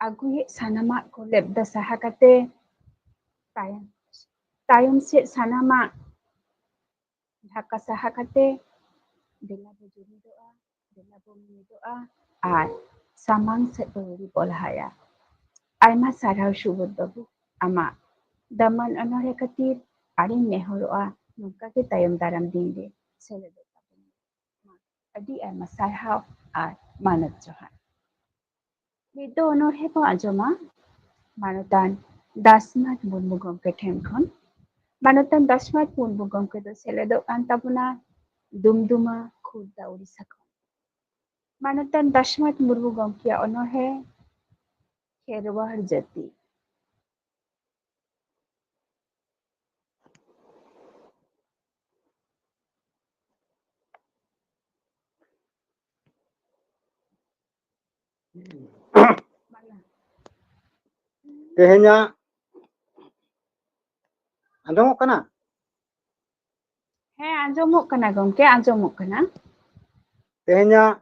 ᱟᱹᱜᱩᱭᱮᱫ ᱥᱟᱱᱟᱢᱟᱜ ᱠᱚ ᱞᱮᱵᱫᱟ ᱥᱟᱦᱟ ᱠᱟᱛᱮ ᱛᱟᱭᱚᱢ, ᱛᱟᱭᱚᱢ ᱥᱮᱫ ᱥᱟᱱᱟᱢᱟᱜ ᱰᱷᱟᱠᱟ ᱥᱟᱦᱟ ᱠᱟᱛᱮ ᱫᱮᱞᱟ ᱵᱚ ᱡᱩᱢᱤᱫᱚᱜᱼᱟ, ᱫᱮᱞᱟ ᱵᱚ ᱢᱤᱫᱚᱜᱼᱟ ᱟᱨ ᱥᱟᱢᱟᱝ ᱥᱮᱫ ᱵᱚ ᱟᱹᱣᱨᱤ ᱵᱚ ᱞᱟᱦᱟᱭᱟ᱾ ᱟᱭᱢᱟ ᱥᱟᱨᱦᱟᱣ ᱥᱩᱵᱳᱫᱷ ᱵᱟᱹᱵᱩ, ᱟᱢᱟᱜ ᱫᱟᱢᱟᱱ ᱚᱱᱚᱬᱦᱮ ᱠᱷᱟᱹᱛᱤᱨ᱾ ᱟᱨᱤᱧ ᱱᱮᱦᱚᱨᱚᱜᱼᱟ ᱱᱚᱝᱠᱟ ᱜᱮ ᱛᱟᱭᱚᱢ ᱫᱟᱨᱟᱢ ᱫᱤᱱ ᱨᱮ ᱥᱮᱞᱮᱫᱚᱜ ᱛᱟᱵᱚᱱ ᱢᱮ᱾ ᱟᱹᱰᱤ ᱟᱭᱢᱟ ᱥᱟᱨᱦᱟᱣ ᱟᱨ ᱢᱟᱱᱚᱛ ᱡᱚᱦᱟᱨ᱾ ᱱᱤᱛ ᱫᱚ ᱚᱱᱚᱬᱦᱮ ᱵᱚ ᱟᱸᱡᱚᱢᱟ ᱢᱟᱱᱚᱛᱟᱱ ᱫᱟᱥᱱᱟᱛᱷ ᱢᱩᱨᱢᱩ ᱜᱚᱢᱠᱮ ᱴᱷᱮᱱ ᱠᱷᱚᱱ᱾ ᱢᱟᱱᱚᱛᱟᱱ ᱫᱟᱥᱱᱟᱛᱷ ᱢᱩᱨᱢᱩ ᱜᱚᱢᱠᱮ ᱫᱚ ᱥᱮᱞᱮᱫᱚᱜ ᱠᱟᱱ ᱛᱟᱵᱚᱱᱟ ᱫᱩᱢᱫᱩᱢᱟ, ᱠᱷᱩᱨᱫᱟ, ᱩᱲᱤᱥᱥᱟ ᱠᱷᱚᱱ᱾ ᱢᱟᱱᱚᱛᱟᱱ ᱫᱟᱥᱱᱟᱛᱷ ᱢᱩᱨᱢᱩ ᱜᱚᱢᱠᱮᱭᱟᱜ ᱚᱱᱚᱬᱦᱮ ᱠᱷᱮᱨᱣᱟᱲ ᱡᱟᱹᱛᱤ᱾ ᱛᱮᱦᱮᱧᱟᱜ ᱟᱸᱡᱚᱢᱚᱜ ᱠᱟᱱᱟ? ᱦᱮᱸ, ᱟᱸᱡᱚᱢᱚᱜ ᱠᱟᱱᱟ ᱜᱚᱢᱠᱮ, ᱟᱸᱡᱚᱢᱚᱜ ᱠᱟᱱᱟ᱾ ᱛᱮᱦᱮᱧᱟᱜ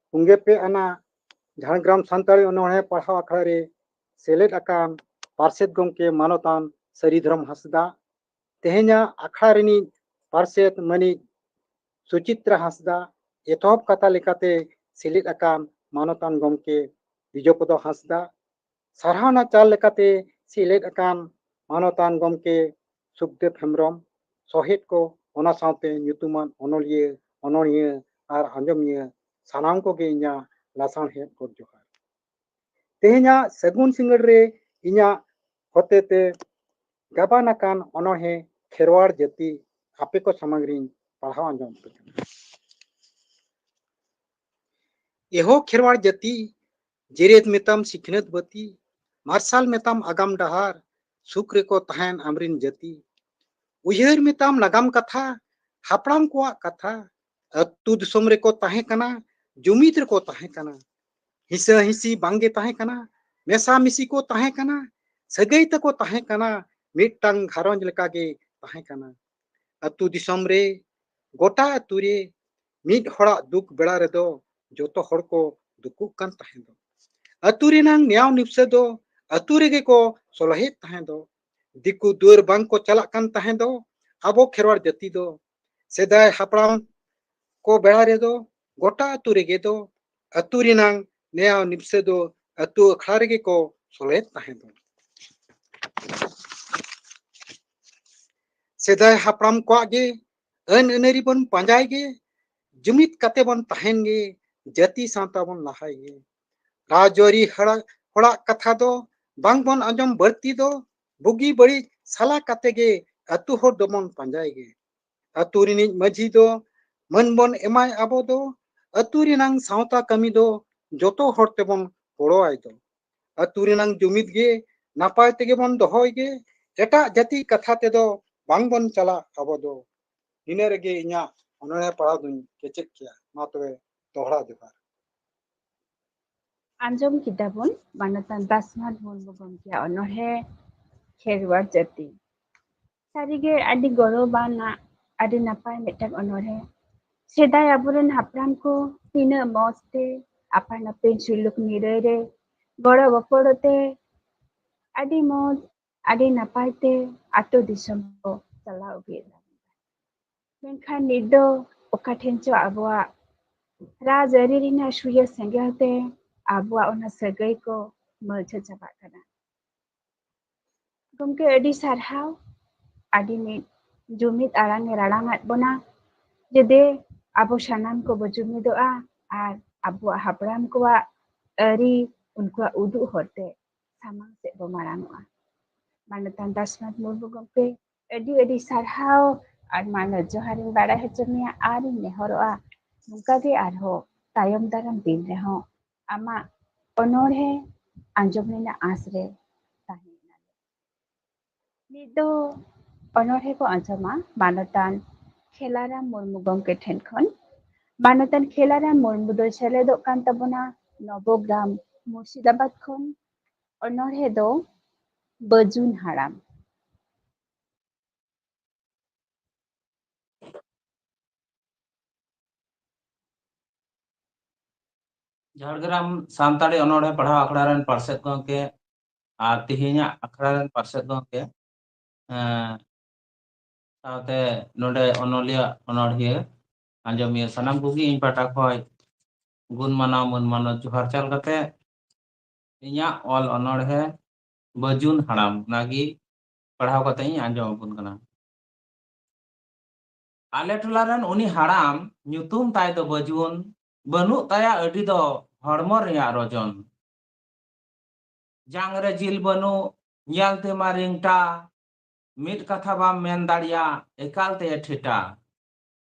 ᱯᱩᱱᱜᱮᱞ ᱯᱮ ᱟᱱᱟᱜ ᱡᱷᱟᱲᱜᱨᱟᱢ ᱥᱟᱱᱛᱟᱲᱤ ᱚᱱᱚᱬᱦᱮ ᱯᱟᱲᱦᱟᱣ ᱟᱠᱷᱲᱟ ᱨᱮ ᱥᱮᱞᱮᱫ ᱟᱠᱟᱱ ᱯᱟᱨᱥᱮᱛ ᱜᱚᱢᱠᱮ ᱢᱟᱱᱚᱛᱟᱱ ᱥᱟᱹᱨᱤ ᱫᱷᱚᱨᱚᱢ ᱦᱟᱸᱥᱫᱟ, ᱛᱮᱦᱮᱧᱟᱜ ᱟᱠᱷᱲᱟ ᱨᱤᱱᱤᱡ ᱯᱟᱨᱥᱮᱛ ᱢᱟᱹᱱᱤᱡ ᱥᱩᱪᱤᱛᱨᱟ ᱦᱟᱸᱥᱫᱟ, ᱮᱛᱚᱦᱚᱵ ᱠᱟᱛᱷᱟ ᱞᱮᱠᱟᱛᱮ ᱥᱮᱞᱮᱫ ᱟᱠᱟᱱ ᱢᱟᱱᱚᱛᱟᱱ ᱜᱚᱢᱠᱮ ᱵᱤᱡᱚᱯᱚᱫᱚ ᱦᱟᱸᱥᱫᱟ, ᱥᱟᱨᱦᱟᱣᱱᱟ ᱪᱟᱞ ᱞᱮᱠᱟᱛᱮ ᱥᱮᱞᱮᱫ ᱟᱠᱟᱱ ᱢᱟᱱᱚᱛᱟᱱ ᱜᱚᱢᱠᱮ ᱥᱩᱠᱫᱮᱵ ᱦᱮᱢᱵᱨᱚᱢ, ᱥᱚᱦᱮᱫ ᱠᱚ, ᱚᱱᱟ ᱥᱟᱶᱛᱮ ᱧᱩᱛᱩᱢᱟᱱ ᱚᱱᱚᱞᱤᱭᱟᱹ, ᱚᱱᱚᱬᱦᱤᱭᱟᱹ ᱟᱨ ᱟᱸᱡᱚᱢᱤᱭᱟᱹ ᱥᱟᱱᱟᱢ ᱠᱚᱜᱮ ᱤᱧᱟᱹᱜ ᱞᱟᱥᱟᱬᱦᱮᱫ ᱜᱚᱰ ᱡᱚᱦᱟᱨ᱾ ᱛᱮᱦᱮᱧᱟᱜ ᱥᱟᱹᱜᱩᱱ ᱥᱤᱸᱜᱟᱹᱲ ᱨᱮ ᱤᱧᱟᱹᱜ ᱦᱚᱛᱮᱛᱮ ᱜᱟᱵᱟᱱ ᱟᱠᱟᱱ ᱚᱱᱚᱬᱦᱮ ᱠᱷᱮᱨᱣᱟᱲ ᱡᱟᱹᱛᱤ ᱟᱯᱮ ᱠᱚ ᱥᱟᱢᱟᱝ ᱨᱤᱧ ᱯᱟᱲᱦᱟᱣ ᱟᱸᱡᱚᱢ ᱟᱯᱮ ᱠᱟᱱᱟ᱾ ᱮᱦᱳ ᱠᱷᱮᱨᱣᱟᱲ ᱡᱟᱹᱛᱤ, ᱡᱮᱨᱮᱫ ᱢᱮᱛᱟᱢ ᱥᱤᱠᱷᱱᱟᱹᱛ ᱵᱟᱹᱛᱤ, ᱢᱟᱨᱥᱟᱞ ᱢᱮᱛᱟᱢ ᱟᱜᱟᱢ ᱰᱟᱦᱟᱨ, ᱥᱩᱠ ᱨᱮᱠᱚ ᱛᱟᱦᱮᱱ ᱟᱢᱨᱤᱱ ᱡᱟᱹᱛᱤ᱾ ᱩᱭᱦᱟᱹᱨ ᱢᱮᱛᱟᱢ ᱱᱟᱜᱟᱢ ᱠᱟᱛᱷᱟ, ᱦᱟᱯᱲᱟᱢ ᱠᱚᱣᱟᱜ ᱠᱟᱛᱷᱟ, ᱟᱹᱛᱩ ᱫᱤᱥᱚᱢ ᱨᱮᱠᱚ ᱛᱟᱦᱮᱸ ᱠᱟᱱᱟ, ᱡᱩᱢᱤᱫ ᱨᱮᱠᱚ ᱛᱟᱦᱮᱸ ᱠᱟᱱᱟ᱾ ᱦᱤᱥᱟᱹ ᱦᱤᱥᱤ ᱵᱟᱝᱜᱮ ᱛᱟᱦᱮᱸ ᱠᱟᱱᱟ, ᱢᱮᱥᱟ ᱢᱤᱥᱤ ᱠᱚ ᱛᱟᱦᱮᱸ ᱠᱟᱱᱟ, ᱥᱟᱹᱜᱟᱹᱭ ᱛᱟᱠᱚ ᱛᱟᱦᱮᱸ ᱠᱟᱱᱟ, ᱢᱤᱫᱴᱟᱝ ᱜᱷᱟᱨᱚᱸᱡᱽ ᱞᱮᱠᱟᱜᱮ ᱛᱟᱦᱮᱸ ᱠᱟᱱᱟ᱾ ᱟᱹᱛᱩ ᱫᱤᱥᱚᱢ ᱨᱮ, ᱜᱚᱴᱟ ᱟᱹᱛᱩ ᱨᱮ, ᱢᱤᱫ ᱦᱚᱲᱟᱜ ᱫᱩᱠ ᱵᱮᱲᱟ ᱨᱮᱫᱚ ᱡᱚᱛᱚ ᱦᱚᱲ ᱠᱚ ᱫᱩᱠᱩᱜ ᱠᱟᱱ ᱛᱟᱦᱮᱸ ᱫᱚ᱾ ᱟᱹᱛᱩ ᱨᱮᱱᱟᱝ ᱱᱮᱭᱟᱣ ᱱᱤᱯᱥᱟᱹ ᱫᱚ ᱟᱹᱛᱩ ᱨᱮᱜᱮ ᱠᱚ ᱥᱚᱞᱦᱮᱭᱮᱫ ᱛᱟᱦᱮᱸ ᱫᱚ᱾ ᱫᱤᱠᱩ ᱫᱩᱣᱟᱹᱨ ᱵᱟᱝ ᱠᱚ ᱪᱟᱞᱟᱜ ᱠᱟᱱ ᱛᱟᱦᱮᱸ ᱫᱚ ᱟᱵᱚ ᱠᱷᱮᱨᱣᱟᱲ ᱡᱟᱹᱛᱤ ᱫᱚ᱾ ᱥᱮᱫᱟᱭ ᱦᱟᱯᱲᱟᱢ ᱠᱚ ᱵᱮᱲᱟ ᱨᱮᱫᱚ ᱜᱚᱴᱟ ᱟᱹᱛᱩ ᱨᱮᱜᱮ ᱫᱚ ᱟᱹᱛᱩ ᱨᱮᱱᱟᱝ ᱱᱮᱭᱟᱣ ᱱᱤᱯᱥᱟᱹ ᱫᱚ ᱟᱹᱛᱩ ᱟᱠᱷᱲᱟ ᱨᱮᱜᱮ ᱠᱚ ᱥᱚᱞᱦᱮᱭᱮᱫ ᱛᱟᱦᱮᱸ ᱫᱚ᱾ ᱥᱮᱫᱟᱭ ᱦᱟᱯᱲᱟᱢ ᱠᱚᱣᱟᱜ ᱜᱮ ᱟᱹᱱ ᱟᱹᱱᱟᱹᱨᱤ ᱵᱚᱱ ᱯᱟᱸᱡᱟᱭ ᱜᱮ, ᱡᱩᱢᱤᱫ ᱠᱟᱛᱮ ᱵᱚᱱ ᱛᱟᱦᱮᱱ ᱜᱮ, ᱡᱟᱹᱛᱤ ᱥᱟᱶᱛᱟ ᱵᱚᱱ ᱞᱟᱦᱟᱭ ᱜᱮ᱾ ᱨᱟᱡᱽᱟᱹᱨᱤ ᱦᱚᱲᱟᱜ, ᱦᱚᱲᱟᱜ ᱠᱟᱛᱷᱟ ᱫᱚ ᱵᱟᱝ ᱵᱚᱱ ᱟᱸᱡᱚᱢ ᱵᱟᱹᱲᱛᱤ ᱫᱚ, ᱵᱩᱜᱤ ᱵᱟᱹᱲᱤᱡ ᱥᱟᱞᱟ ᱠᱟᱛᱮ ᱜᱮ ᱟᱹᱛᱩ ᱦᱚᱲ ᱫᱚᱵᱚᱱ ᱯᱟᱸᱡᱟᱭ ᱜᱮ᱾ ᱟᱹᱛᱩ ᱨᱤᱱᱤᱡ ᱢᱟᱹᱡᱷᱤ ᱫᱚ ᱢᱟᱹᱱ ᱵᱚᱱ ᱮᱢᱟᱭ ᱟᱵᱚ ᱫᱚ, ᱟᱹᱛᱩ ᱨᱮᱱᱟᱝ ᱥᱟᱶᱛᱟ ᱠᱟᱹᱢᱤ ᱫᱚ ᱡᱚᱛᱚ ᱦᱚᱲ ᱛᱮᱵᱚᱱ ᱜᱚᱲᱚ ᱟᱭ ᱫᱚ᱾ ᱟᱹᱛᱩ ᱨᱮᱱᱟᱝ ᱡᱩᱢᱤᱫ ᱜᱮ ᱱᱟᱯᱟᱭ ᱛᱮᱜᱮ ᱵᱚᱱ ᱫᱚᱦᱚᱭ ᱜᱮ, ᱮᱴᱟᱜ ᱡᱟᱹᱛᱤ ᱠᱟᱛᱷᱟ ᱛᱮᱫᱚ ᱵᱟᱝ ᱵᱚᱱ ᱪᱟᱞᱟᱜ ᱟᱵᱚ ᱫᱚ᱾ ᱱᱤᱱᱟᱹ ᱨᱮᱜᱮ ᱤᱧᱟᱹᱜ ᱚᱱᱚᱬᱦᱮ ᱯᱟᱲᱦᱟᱣ ᱫᱩᱧ ᱠᱮᱪᱮᱫ ᱠᱮᱭᱟ᱾ ᱢᱟ ᱛᱚᱵᱮ ᱫᱚᱦᱲᱟ ᱡᱚᱦᱟᱨ᱾ ᱟᱸᱡᱚᱢ ᱠᱮᱫᱟ ᱵᱚᱱ ᱢᱟᱱᱚᱛᱟᱱ ᱫᱟᱥᱱᱟᱛᱷ ᱢᱩᱨᱢᱩ ᱜᱚᱢᱠᱮᱭᱟᱜ ᱚᱱᱚᱬᱦᱮ ᱠᱷᱮᱨᱣᱟᱲ ᱡᱟᱹᱛᱤ᱾ ᱥᱟᱹᱨᱤᱜᱮ ᱟᱹᱰᱤ ᱜᱚᱨᱚᱵᱟᱱᱟᱜ, ᱟᱹᱰᱤ ᱱᱟᱯᱟᱭ ᱢᱤᱫᱴᱟᱝ ᱚᱱᱚᱬᱦᱮ᱾ ᱥᱮᱫᱟᱭ ᱟᱵᱚᱨᱮᱱ ᱦᱟᱯᱲᱟᱢ ᱠᱚ ᱛᱤᱱᱟᱹᱜ ᱢᱚᱡᱽ ᱛᱮ ᱟᱯᱟᱱ ᱟᱹᱯᱤᱱ ᱥᱩᱞᱩᱠ ᱱᱤᱨᱟᱹᱭ ᱨᱮ ᱜᱚᱲᱚ ᱜᱚᱯᱚᱲᱚ ᱛᱮ ᱟᱹᱰᱤ ᱢᱚᱡᱽ, ᱟᱹᱰᱤ ᱱᱟᱯᱟᱭ ᱛᱮ ᱟᱛᱳ ᱫᱤᱥᱚᱢ ᱠᱚ ᱪᱟᱞᱟᱣ ᱟᱹᱜᱩᱭᱮᱫᱟ᱾ ᱢᱮᱱᱠᱷᱟᱱ ᱱᱤᱛ ᱫᱚ ᱚᱠᱟ ᱴᱷᱮᱱ ᱪᱚ ᱟᱵᱚᱣᱟᱜ ᱨᱟᱡᱽᱟᱹᱨᱤ ᱨᱮᱱᱟᱜ ᱥᱩᱭᱟᱹ ᱥᱮᱸᱜᱮᱞ ᱛᱮ ᱟᱵᱚᱣᱟᱜ ᱚᱱᱟ ᱥᱟᱹᱜᱟᱹᱭ ᱠᱚ ᱢᱟᱹᱞᱪᱷᱟᱹ ᱪᱟᱵᱟᱜ ᱠᱟᱱᱟ᱾ ᱜᱚᱢᱠᱮ, ᱟᱹᱰᱤ ᱥᱟᱨᱦᱟᱣ, ᱟᱹᱰᱤ ᱢᱤᱫ ᱡᱩᱢᱤᱫ ᱟᱲᱟᱝ ᱮ ᱨᱟᱲᱟᱝ ᱟᱫ ᱵᱚᱱᱟ᱾ ᱡᱩᱫᱤ ᱟᱵᱚ ᱥᱟᱱᱟᱢ ᱠᱚᱵᱚ ᱡᱩᱢᱤᱫᱚᱜᱼᱟ ᱟᱨ ᱟᱵᱚᱣᱟᱜ ᱦᱟᱯᱲᱟᱢ ᱠᱚᱣᱟᱜ ᱟᱹᱨᱤ, ᱩᱱᱠᱩᱣᱟᱜ ᱩᱫᱩᱜ ᱦᱚᱨᱛᱮ ᱥᱟᱢᱟᱝ ᱥᱮᱫ ᱵᱚ ᱢᱟᱲᱟᱝᱚᱜᱼᱟ᱾ ᱢᱟᱱᱚᱛᱟᱱ ᱫᱟᱥᱱᱟᱛᱷ ᱢᱩᱨᱢᱩ ᱜᱚᱢᱠᱮ, ᱟᱹᱰᱤ ᱟᱹᱰᱤ ᱥᱟᱨᱦᱟᱣ ᱟᱨ ᱢᱟᱱᱚᱛ ᱡᱚᱦᱟᱨ ᱤᱧ ᱵᱟᱲᱟᱭ ᱦᱚᱪᱚ ᱢᱮᱭᱟ ᱟᱨ ᱤᱧ ᱱᱮᱦᱚᱨᱚᱜᱼᱟ, ᱱᱚᱝᱠᱟ ᱜᱮ ᱟᱨᱦᱚᱸ ᱛᱟᱭᱚᱢ ᱫᱟᱨᱟᱢ ᱫᱤᱱ ᱨᱮᱦᱚᱸ ᱟᱢᱟᱜ ᱚᱱᱚᱬᱦᱮ ᱟᱸᱡᱚᱢ ᱨᱮᱱᱟᱜ ᱟᱸᱥ ᱨᱮ ᱛᱟᱦᱮᱸ ᱮᱱᱟᱞᱮ᱾ ᱱᱤᱛ ᱫᱚ ᱚᱱᱚᱬᱦᱮ ᱠᱚ ᱟᱸᱡᱚᱢᱟ ᱢᱟᱱᱚᱛᱟᱱ ᱠᱷᱮᱞᱟᱨᱟᱢ ᱢᱩᱨᱢᱩ ᱜᱚᱢᱠᱮ ᱴᱷᱮᱱ ᱠᱷᱚᱱ᱾ ᱢᱟᱱᱚᱛᱟᱱ ᱠᱷᱮᱞᱟᱨᱟᱢ ᱢᱩᱨᱢᱩ ᱫᱚᱭ ᱥᱮᱞᱮᱫᱚᱜ ᱠᱟᱱ ᱛᱟᱵᱚᱱᱟ ᱱᱚᱵᱚᱜᱨᱟᱢ, ᱢᱩᱨᱥᱤᱫᱟᱵᱟᱫᱽ ᱠᱷᱚᱱ᱾ ᱚᱱᱚᱬᱦᱮ ᱫᱚ ᱵᱟᱹᱡᱩᱱ ᱦᱟᱲᱟᱢ᱾ ᱡᱷᱟᱲᱜᱨᱟᱢ ᱥᱟᱱᱛᱟᱲᱤ ᱚᱱᱚᱬᱦᱮ ᱯᱟᱲᱦᱟᱣ ᱟᱠᱷᱲᱟ ᱨᱮᱱ ᱯᱟᱨᱥᱮᱛ ᱜᱚᱢᱠᱮ ᱟᱨ ᱛᱮᱦᱮᱧᱟᱜ ᱟᱠᱷᱲᱟ ᱨᱮᱱ ᱯᱟᱨᱥᱮᱛ ᱜᱚᱢᱠᱮ, ᱮᱸ, ᱥᱟᱶᱛᱮ ᱱᱚᱰᱮ ᱚᱱᱚᱞᱤᱭᱟᱹ ᱚᱱᱚᱬᱦᱤᱭᱟᱹ ᱟᱸᱡᱚᱢᱤᱭᱟᱹ ᱥᱟᱱᱟᱢ ᱠᱚᱜᱮ ᱤᱧ ᱯᱟᱦᱴᱟ ᱠᱷᱚᱱ ᱜᱩᱱ ᱢᱟᱱᱟᱣ ᱢᱟᱹᱱ ᱢᱟᱱᱚᱛ ᱡᱚᱦᱟᱨ ᱪᱟᱞ ᱠᱟᱛᱮ ᱤᱧᱟᱹᱜ ᱚᱞ ᱚᱱᱚᱬᱦᱮ ᱵᱟᱹᱡᱩᱱ ᱦᱟᱲᱟᱢ ᱚᱱᱟᱜᱮ ᱯᱟᱲᱦᱟᱣ ᱠᱟᱛᱮ ᱤᱧ ᱟᱸᱡᱚᱢ ᱟᱵᱚᱱ ᱠᱟᱱᱟ᱾ ᱟᱞᱮ ᱴᱚᱞᱟ ᱨᱮᱱ ᱩᱱᱤ ᱦᱟᱲᱟᱢ, ᱧᱩᱛᱩᱢ ᱛᱟᱭ ᱫᱚ ᱵᱟᱹᱡᱩᱱ, ᱵᱟᱹᱱᱩᱜ ᱛᱟᱭᱟ ᱟᱹᱰᱤ ᱫᱚ ᱦᱚᱲᱢᱚ ᱨᱮᱭᱟᱜ ᱨᱚᱡᱚᱱ᱾ ᱡᱟᱝ ᱨᱮ ᱡᱤᱞ ᱵᱟᱹᱱᱩᱜ, ᱧᱮᱞ ᱛᱮᱢᱟ ᱨᱤᱝᱴᱟ, ᱢᱤᱫ ᱠᱟᱛᱷᱟ ᱵᱟᱢ ᱢᱮᱱ ᱫᱟᱲᱮᱭᱟᱜ, ᱮᱠᱟᱞ ᱛᱮ ᱴᱷᱮᱴᱟ᱾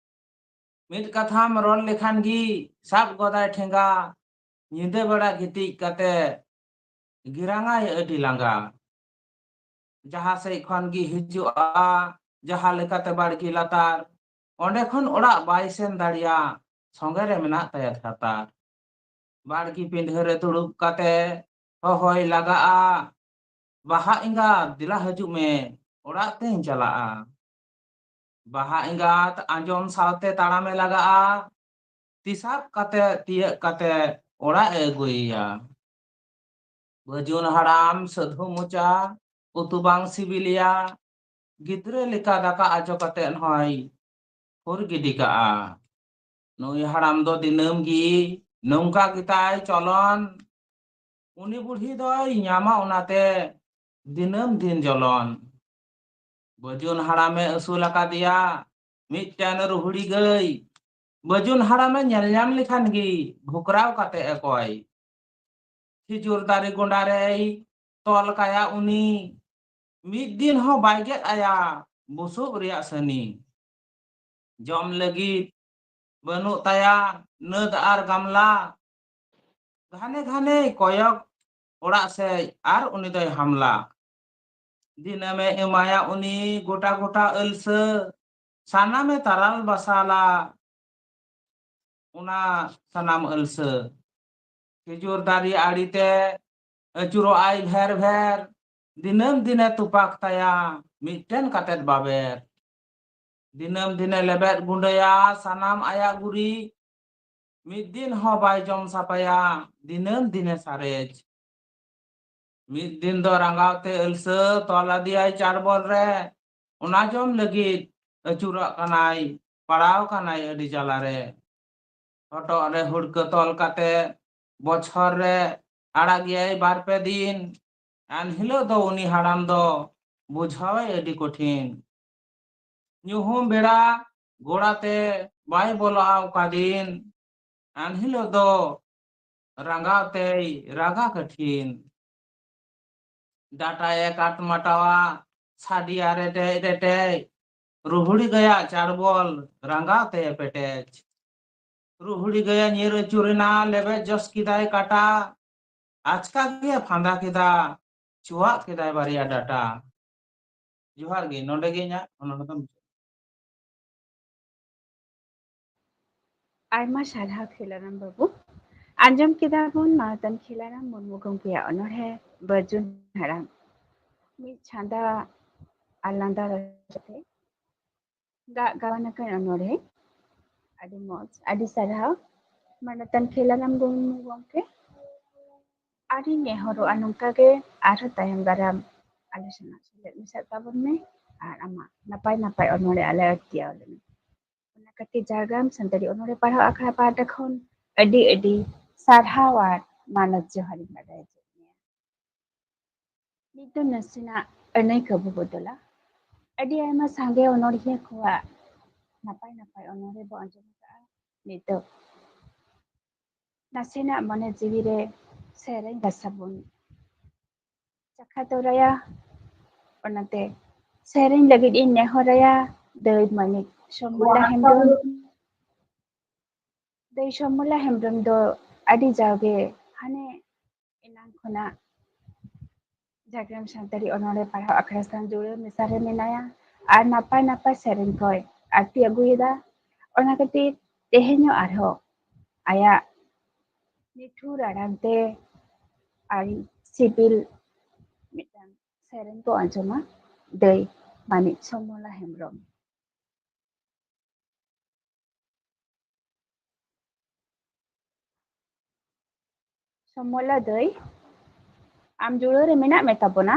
ᱢᱤᱫ ᱠᱟᱛᱷᱟᱢ ᱨᱚᱲ ᱞᱮᱠᱷᱟᱱ ᱜᱮ ᱥᱟᱵ ᱜᱚᱫᱟᱭ ᱴᱷᱮᱸᱜᱟ, ᱧᱤᱫᱟᱹ ᱵᱮᱲᱟ ᱜᱤᱛᱤᱡ ᱠᱟᱛᱮ ᱜᱤᱨᱟᱝᱟᱭ ᱟᱹᱰᱤ ᱞᱟᱸᱜᱟ᱾ ᱡᱟᱦᱟᱸ ᱥᱮᱫ ᱠᱷᱚᱱ ᱜᱮ ᱦᱤᱡᱩᱜᱼᱟ, ᱡᱟᱦᱟᱸ ᱞᱮᱠᱟᱛᱮ ᱵᱟᱲᱜᱮ ᱞᱟᱛᱟᱨ, ᱚᱸᱰᱮ ᱠᱷᱚᱱ ᱚᱲᱟᱜ ᱵᱟᱭ ᱥᱮᱱ ᱫᱟᱲᱮᱭᱟᱜ, ᱥᱚᱸᱜᱮ ᱨᱮ ᱢᱮᱱᱟᱜ ᱛᱟᱭᱟ ᱠᱷᱟᱛᱟᱨ᱾ ᱵᱟᱲᱜᱤ ᱯᱤᱸᱰᱷᱟᱹ ᱨᱮ ᱫᱩᱲᱩᱵ ᱠᱟᱛᱮ ᱦᱚᱦᱚᱭ ᱞᱟᱜᱟᱜᱼᱟ, "ᱵᱟᱦᱟ ᱮᱸᱜᱟᱛ, ᱫᱮᱞᱟ ᱦᱤᱡᱩᱜ ᱢᱮ, ᱚᱲᱟᱜ ᱛᱮᱧ ᱪᱟᱞᱟᱜᱼᱟ᱾" ᱵᱟᱦᱟ ᱮᱸᱜᱟᱛ ᱟᱸᱡᱚᱢ ᱥᱟᱶᱛᱮ ᱛᱟᱲᱟᱢᱮ ᱞᱟᱜᱟᱜᱼᱟ, ᱛᱤ ᱥᱟᱵ ᱠᱟᱛᱮ ᱛᱤᱭᱟᱹᱜ ᱠᱟᱛᱮ ᱚᱲᱟᱜ ᱮ ᱟᱹᱜᱩᱭᱮᱭᱟ᱾ ᱵᱟᱹᱡᱩᱱ ᱦᱟᱲᱟᱢ ᱥᱟᱹᱫᱷᱩ ᱢᱚᱪᱟ, ᱩᱛᱩ ᱵᱟᱝ ᱥᱤᱵᱤᱞᱮᱭᱟ, ᱜᱤᱫᱽᱨᱟᱹ ᱞᱮᱠᱟ ᱫᱟᱠᱟ ᱟᱡᱚ ᱠᱟᱛᱮ ᱦᱚᱸᱭ ᱯᱷᱩᱨ ᱜᱤᱰᱤ ᱠᱟᱜᱼᱟ᱾ ᱱᱩᱭ ᱦᱟᱲᱟᱢ ᱫᱚ ᱫᱤᱱᱟᱹᱢ ᱜᱮ ᱱᱚᱝᱠᱟ ᱜᱮᱛᱟᱭ ᱪᱚᱞᱚᱱ᱾ ᱩᱱᱤ ᱵᱩᱲᱦᱤ ᱫᱚᱭ ᱧᱟᱢᱟ ᱚᱱᱟᱛᱮ ᱫᱤᱱᱟᱹᱢ ᱫᱤᱱ ᱡᱚᱞᱚᱱ᱾ ᱵᱟᱹᱡᱩᱱ ᱦᱟᱲᱟᱢᱮ ᱟᱹᱥᱩᱞ ᱟᱠᱟᱫᱮᱭᱟ ᱢᱤᱫᱴᱮᱱ ᱨᱩᱦᱲᱤ ᱜᱟᱹᱭ᱾ ᱵᱟᱹᱡᱩᱱ ᱦᱟᱲᱟᱢᱮ ᱧᱮᱞ ᱧᱟᱢ ᱞᱮᱠᱷᱟᱱ ᱜᱮ ᱵᱷᱩᱠᱨᱟᱣ ᱠᱟᱛᱮ ᱮ ᱠᱚᱭ᱾ ᱠᱷᱤᱡᱩᱨ ᱫᱟᱨᱮ ᱜᱚᱸᱰᱟ ᱨᱮᱭ ᱛᱚᱞ ᱠᱟᱭᱟ ᱩᱱᱤ, ᱢᱤᱫ ᱫᱤᱱ ᱦᱚᱸ ᱵᱟᱭ ᱜᱮᱫ ᱟᱭᱟ ᱵᱩᱥᱩᱵ ᱨᱮᱭᱟᱜ ᱥᱟᱹᱱᱤ᱾ ᱡᱚᱢ ᱞᱟᱹᱜᱤᱫ ᱵᱟᱹᱱᱩᱜ ᱛᱟᱭᱟ ᱱᱟᱹᱫ ᱟᱨ ᱜᱟᱢᱞᱟ᱾ ᱜᱷᱟᱱᱮ ᱜᱷᱟᱱᱮ ᱠᱚᱭᱚᱜ ᱚᱲᱟᱜ ᱥᱮᱡ ᱟᱨ ᱩᱱᱤ ᱫᱚᱭ ᱦᱟᱢᱞᱟ᱾ ᱫᱤᱱᱟᱹᱢᱮ ᱮᱢᱟᱭᱟ ᱩᱱᱤ ᱜᱚᱴᱟ ᱜᱚᱴᱟ ᱟᱹᱞᱥᱟᱹ, ᱥᱟᱱᱟᱢᱮ ᱛᱟᱨᱟᱞ ᱵᱟᱥᱟᱞᱟ ᱚᱱᱟ ᱥᱟᱱᱟᱢ ᱟᱹᱞᱥᱟᱹ᱾ ᱠᱷᱤᱡᱩᱨ ᱫᱟᱨᱮ ᱟᱲᱮᱛᱮ ᱟᱹᱪᱩᱨᱚᱜ ᱟᱭ ᱵᱷᱮᱨ ᱵᱷᱮᱨ, ᱫᱤᱱᱟᱹᱢ ᱫᱤᱱᱮ ᱛᱩᱯᱟᱠ ᱛᱟᱭᱟ ᱢᱤᱫᱴᱮᱱ ᱠᱟᱛᱮᱫ ᱵᱟᱵᱮᱨ᱾ ᱫᱤᱱᱟᱹᱢ ᱫᱤᱱᱮ ᱞᱮᱵᱮᱫ ᱜᱩᱸᱰᱟᱹᱭᱟ ᱥᱟᱱᱟᱢ ᱟᱭᱟᱜ ᱜᱩᱨᱤᱡ, ᱢᱤᱫ ᱫᱤᱱ ᱦᱚᱸ ᱵᱟᱭ ᱡᱚᱢ ᱥᱟᱯᱷᱟᱭᱟ ᱫᱤᱱᱟᱹᱢ ᱫᱤᱱᱮ ᱥᱟᱨᱮᱡ᱾ ᱢᱤᱫ ᱫᱤᱱ ᱫᱚ ᱨᱟᱸᱜᱟᱣ ᱛᱮ ᱟᱹᱞᱥᱟᱹ ᱛᱚᱞ ᱟᱫᱮᱭᱟᱭ ᱪᱟᱨᱵᱚᱞ ᱨᱮ, ᱚᱱᱟ ᱡᱚᱢ ᱞᱟᱹᱜᱤᱫ ᱟᱹᱪᱩᱨᱚᱜ ᱠᱟᱱᱟᱭ, ᱯᱟᱲᱟᱣ ᱠᱟᱱᱟᱭ ᱟᱹᱰᱤ ᱡᱟᱞᱟ ᱨᱮ᱾ ᱦᱚᱴᱚᱜ ᱨᱮ ᱦᱩᱲᱠᱟᱹ ᱛᱚᱞ ᱠᱟᱛᱮ ᱵᱚᱪᱷᱚᱨ ᱨᱮ ᱟᱲᱟᱜ ᱜᱮᱭᱟᱭ ᱵᱟᱨ ᱯᱮ ᱫᱤᱱ᱾ ᱮᱱᱦᱤᱞᱳᱜ ᱫᱚ ᱩᱱᱤ ᱦᱟᱲᱟᱢ ᱫᱚ ᱵᱩᱡᱷᱟᱹᱣᱟᱭ ᱟᱹᱰᱤ ᱠᱚᱴᱷᱤᱱ᱾ ᱧᱩᱦᱩᱢ ᱵᱮᱲᱟ ᱜᱚᱲᱟᱛᱮ ᱵᱟᱭ ᱵᱚᱞᱚᱜᱼᱟ ᱚᱠᱟ ᱫᱤᱱ, ᱮᱱᱦᱤᱞᱳᱜ ᱫᱚ ᱨᱟᱸᱜᱟᱣ ᱛᱮᱭ ᱨᱟᱜᱟ ᱠᱟᱹᱴᱷᱤᱱ᱾ ᱰᱟᱴᱟᱭᱮ ᱠᱟᱴ ᱢᱟᱴᱟᱣᱟ ᱥᱟᱰᱮᱭᱟ ᱨᱮᱴᱮᱡ ᱨᱮᱴᱮᱡ, ᱨᱩᱦᱩᱲᱤ ᱜᱟᱭᱟ ᱪᱟᱨᱵᱚᱞ ᱨᱟᱸᱜᱟᱣ ᱛᱮᱭᱮ ᱯᱮᱴᱮᱡ᱾ ᱨᱩᱦᱩᱲᱤ ᱜᱟᱭᱟ ᱧᱤᱨ ᱟᱹᱪᱩᱨᱮᱱᱟ ᱞᱮᱵᱮᱫ ᱡᱚᱥ ᱠᱮᱫᱟᱭ ᱠᱟᱴᱟ, ᱟᱪᱠᱟ ᱜᱮ ᱯᱷᱟᱸᱫᱟ ᱠᱮᱫᱟ ᱪᱩᱣᱟᱜ ᱠᱮᱫᱟᱭ ᱵᱟᱨᱭᱟ ᱰᱟᱴᱟ᱾ ᱡᱚᱦᱟᱨ ᱜᱮ, ᱱᱚᱰᱮ ᱜᱮ ᱤᱧᱟᱹᱜ ᱚᱱᱚᱬᱦᱮ ᱫᱚ ᱢᱩᱪᱟᱹᱫ᱾ ᱟᱭᱢᱟ ᱥᱟᱨᱦᱟᱣ ᱠᱷᱮᱞᱟᱨᱟᱢ ᱵᱟᱹᱵᱩ᱾ ᱟᱸᱡᱚᱢ ᱠᱮᱫᱟ ᱵᱚᱱ ᱢᱟᱱᱚᱛᱟᱱ ᱠᱷᱮᱞᱟᱨᱟᱢ ᱢᱩᱨᱢᱩ ᱜᱚᱢᱠᱮᱭᱟᱜ ᱚᱱᱚᱬᱦᱮ ᱵᱟᱹᱡᱩᱱ ᱦᱟᱲᱟᱢ, ᱢᱤᱫ ᱪᱷᱟᱸᱫᱟ ᱟᱨ ᱞᱟᱸᱫᱟ ᱨᱚᱲ ᱠᱟᱛᱮ ᱜᱟᱜ ᱜᱟᱵᱟᱱ ᱟᱠᱟᱱ ᱚᱱᱚᱬᱦᱮ᱾ ᱟᱹᱰᱤ ᱢᱚᱡᱽ, ᱟᱹᱰᱤ ᱥᱟᱨᱦᱟᱣ ᱢᱟᱱᱚᱛᱟᱱ ᱠᱷᱮᱞᱟᱨᱟᱢ ᱢᱩᱨᱢᱩ ᱜᱚᱢᱠᱮ᱾ ᱟᱨᱤᱧ ᱱᱮᱦᱚᱨᱚᱜᱼᱟ ᱱᱚᱝᱠᱟ ᱜᱮ ᱟᱨᱦᱚᱸ ᱛᱟᱭᱚᱢ ᱫᱟᱨᱟᱢ ᱟᱞᱮ ᱥᱟᱞᱟᱜ ᱥᱮᱞᱮᱫ ᱢᱮᱥᱟᱜ ᱛᱟᱵᱚᱱ ᱢᱮ ᱟᱨ ᱟᱢᱟᱜ ᱱᱟᱯᱟᱭ ᱱᱟᱯᱟᱭ ᱚᱱᱚᱬᱦᱮ ᱟᱞᱮ ᱟᱹᱲᱛᱤᱭᱟᱣ ᱞᱮᱢᱮ᱾ ᱚᱱᱟ ᱠᱷᱟᱹᱛᱤᱨ ᱡᱷᱟᱲᱜᱨᱟᱢ ᱥᱟᱱᱛᱟᱲᱤ ᱚᱱᱚᱬᱦᱮ ᱯᱟᱲᱦᱟᱣ ᱟᱠᱷᱲᱟ ᱯᱟᱦᱴᱟ ᱠᱷᱚᱱ ᱟᱹᱰᱤ ᱟᱹᱰᱤ ᱥᱟᱨᱦᱟᱣ ᱟᱨ ᱢᱟᱱᱚᱛ ᱡᱚᱦᱟᱨᱤᱧ ᱵᱟᱰᱟᱭ ᱦᱚᱪᱚᱭᱮᱫ ᱢᱮᱭᱟ᱾ ᱱᱤᱛ ᱫᱚ ᱱᱟᱥᱮᱱᱟᱜ ᱟᱹᱱᱟᱹᱭᱠᱟᱹᱣ ᱵᱚ ᱵᱚᱫᱚᱞᱟ᱾ ᱟᱹᱰᱤ ᱟᱭᱢᱟ ᱥᱟᱸᱜᱮ ᱚᱱᱚᱬᱦᱤᱭᱟᱹ ᱠᱚᱣᱟᱜ ᱱᱟᱯᱟᱭ ᱱᱟᱯᱟᱭ ᱚᱱᱚᱬᱦᱮ ᱵᱚ ᱟᱸᱡᱚᱢ ᱟᱠᱟᱫᱼᱟ᱾ ᱱᱤᱛᱚᱜ ᱱᱟᱥᱮᱱᱟᱜ ᱢᱚᱱᱮ ᱡᱤᱣᱤ ᱨᱮ ᱥᱮᱨᱮᱧ ᱨᱟᱥᱟ ᱵᱚᱱ ᱪᱟᱠᱷᱟ ᱛᱚᱨᱟᱭᱟ᱾ ᱚᱱᱟᱛᱮ ᱥᱮᱨᱮᱧ ᱞᱟᱹᱜᱤᱫ ᱤᱧ ᱱᱮᱦᱚᱨᱟᱭᱟ ᱫᱟᱹᱭ ᱢᱟᱹᱱᱤᱠ ᱥᱚᱢᱵᱚᱞᱟ ᱦᱮᱢᱵᱨᱚᱢ᱾ ᱫᱟᱹᱭ ᱥᱚᱢᱵᱚᱞᱟ ᱦᱮᱢᱵᱨᱚᱢ ᱫᱚ ᱟᱹᱰᱤ ᱡᱟᱣᱜᱮ ᱦᱟᱱᱮ ᱮᱱᱟᱝ ᱠᱷᱚᱱᱟᱜ ᱡᱷᱟᱲᱜᱨᱟᱢ ᱥᱟᱱᱛᱟᱲᱤ ᱚᱱᱚᱬᱦᱮ ᱯᱟᱲᱦᱟᱣ ᱟᱠᱷᱲᱟ ᱥᱟᱶ ᱡᱩᱲᱟᱹᱣ ᱢᱮᱥᱟ ᱨᱮ ᱢᱮᱱᱟᱭᱟ ᱟᱨ ᱱᱟᱯᱟᱭ ᱱᱟᱯᱟᱭ ᱥᱮᱨᱮᱧ ᱠᱚᱭ ᱟᱹᱲᱛᱤ ᱟᱹᱜᱩᱭᱮᱫᱟ᱾ ᱚᱱᱟ ᱠᱷᱟᱹᱛᱤᱨ ᱛᱮᱦᱮᱧ ᱦᱚᱸ ᱟᱨᱦᱚᱸ ᱟᱭᱟᱜ ᱱᱤᱴᱷᱩᱨ ᱟᱲᱟᱝ ᱛᱮ ᱟᱹᱰᱤ ᱥᱤᱵᱤᱞ ᱢᱤᱫᱴᱟᱝ ᱥᱮᱨᱮᱧ ᱠᱚ ᱟᱸᱡᱚᱢᱟ ᱫᱟᱹᱭ ᱢᱟᱹᱱᱤᱡ ᱥᱚᱢᱚᱞᱟ ᱦᱮᱢᱵᱨᱚᱢ᱾ ᱥᱚᱢᱚᱞᱟ ᱫᱟᱹᱭ, ᱟᱢ ᱡᱩᱲᱟᱹᱣ ᱨᱮ ᱢᱮᱱᱟᱜ ᱢᱮ ᱛᱟᱵᱚᱱᱟ?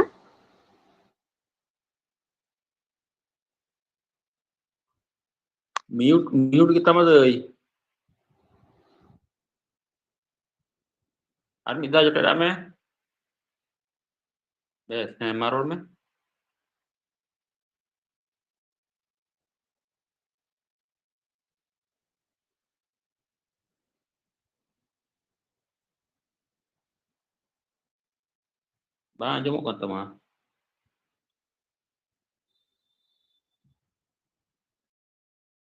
ᱢᱤᱭᱩᱴ, ᱢᱤᱭᱩᱴ ᱜᱮᱛᱟᱢᱟ ᱫᱟᱹᱭ᱾ ᱟᱨ ᱢᱤᱫ ᱫᱷᱟᱣ ᱡᱚᱴᱮᱫᱟᱜ ᱢᱮ᱾ ᱵᱮᱥ, ᱦᱮᱸ, ᱢᱟ ᱨᱚᱲ ᱢᱮ᱾ ᱵᱟᱝ ᱟᱸᱡᱚᱢᱚᱜ ᱠᱟᱱ ᱛᱟᱢᱟ᱾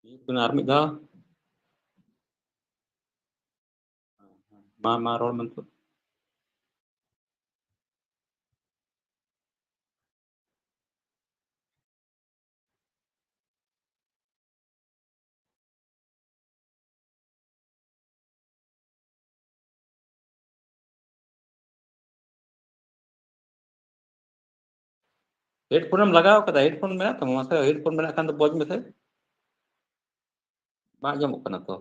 ᱦᱩᱭᱩᱜ ᱠᱟᱱᱟ, ᱟᱨ ᱢᱤᱫ ᱫᱷᱟᱣ᱾ ᱢᱟ, ᱢᱟ ᱨᱚᱲ ᱢᱮ ᱱᱤᱛᱚᱜ᱾ ᱦᱮᱰᱯᱷᱳᱱ ᱮᱢ ᱞᱟᱜᱟᱣ ᱠᱟᱫᱟ? ᱦᱮᱰᱯᱷᱳᱱ ᱢᱮᱱᱟᱜ ᱛᱟᱢᱟ? ᱢᱟᱥᱮ ᱦᱮᱰᱯᱷᱳᱱ ᱢᱮᱱᱟᱜ ᱠᱷᱟᱱ ᱫᱚ ᱵᱚᱡ ᱢᱮᱥᱮ᱾ ᱵᱟᱝ ᱟᱸᱡᱚᱢᱚᱜ ᱠᱟᱱᱟ ᱛᱚ᱾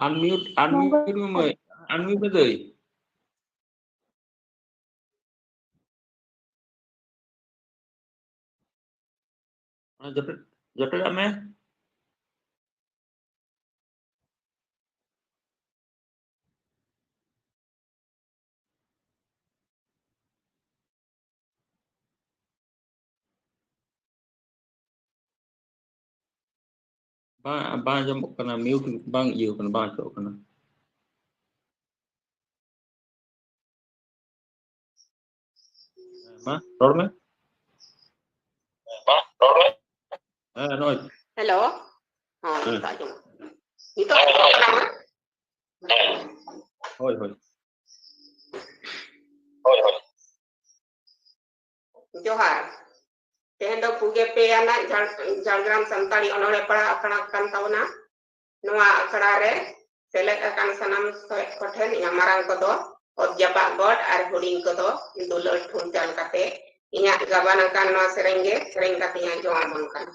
Unmute, unmute ᱢᱮ ᱢᱟᱹᱭ, unmute ᱢᱮ ᱫᱟᱹᱭ᱾ ᱚᱱᱟ ᱡᱚᱴᱮᱫ, ᱡᱚᱴᱮᱫᱟᱜ ᱢᱮ᱾ ᱵᱟᱝ, ᱵᱟᱝ ᱟᱸᱡᱚᱢᱚᱜ ᱠᱟᱱᱟ, mute ᱵᱟᱝ ᱤᱭᱟᱹ ᱠᱟᱱᱟ, ᱵᱟᱝ ᱟᱸᱡᱚᱢᱚᱜ ᱠᱟᱱᱟ᱾ ᱢᱟ, ᱨᱚᱲ ᱢᱮ᱾ ᱦᱮᱸ, ᱱᱚᱜᱼᱚᱭ᱾ ᱦᱮᱞᱳ᱾ ᱦᱚᱸ, ᱦᱮᱸ᱾ ᱱᱤᱛᱚᱜ ᱟᱸᱡᱚᱢᱚᱜ ᱠᱟᱱᱟ᱾ ᱱᱤᱛᱚᱜ ᱟᱸᱡᱚᱢᱚᱜ ᱠᱟᱱᱟ? ᱦᱳᱭ, ᱦᱳᱭ᱾ ᱦᱳᱭ, ᱦᱳᱭ᱾ ᱡᱚᱦᱟᱨ᱾ ᱛᱮᱦᱮᱧ ᱫᱚ ᱯᱩᱜᱮ ᱯᱮ ᱟᱱᱟᱜ ᱡᱷᱟᱲ-, ᱡᱷᱟᱲᱜᱨᱟᱢ ᱥᱟᱱᱛᱟᱲᱤ ᱚᱱᱚᱬᱦᱮ ᱯᱟᱲᱦᱟᱣ ᱟᱠᱷᱲᱟ ᱠᱟᱱ ᱛᱟᱵᱚᱱᱟ᱾ ᱱᱚᱣᱟ ᱟᱠᱷᱲᱟ ᱨᱮ ᱥᱮᱞᱮᱫ ᱟᱠᱟᱱ ᱥᱟᱱᱟᱢ ᱥᱚᱦᱮᱫ ᱠᱚᱴᱷᱮᱱ ᱤᱧᱟᱹᱜ ᱢᱟᱨᱟᱝ ᱠᱚᱫᱚ ᱚᱛ ᱡᱟᱯᱟᱜ ᱜᱚᱰ ᱟᱨ ᱦᱩᱰᱤᱧ ᱠᱚᱫᱚ ᱫᱩᱞᱟᱹᱲ ᱴᱷᱩᱱᱴᱟᱞ ᱠᱟᱛᱮ ᱤᱧᱟᱹᱜ ᱜᱟᱵᱟᱱ ᱟᱠᱟᱱ ᱱᱚᱣᱟ ᱥᱮᱨᱮᱧ ᱜᱮ ᱥᱮᱨᱮᱧ ᱠᱟᱛᱮ ᱤᱧ ᱟᱸᱡᱚᱢ ᱟᱵᱚᱱ ᱠᱟᱱᱟ᱾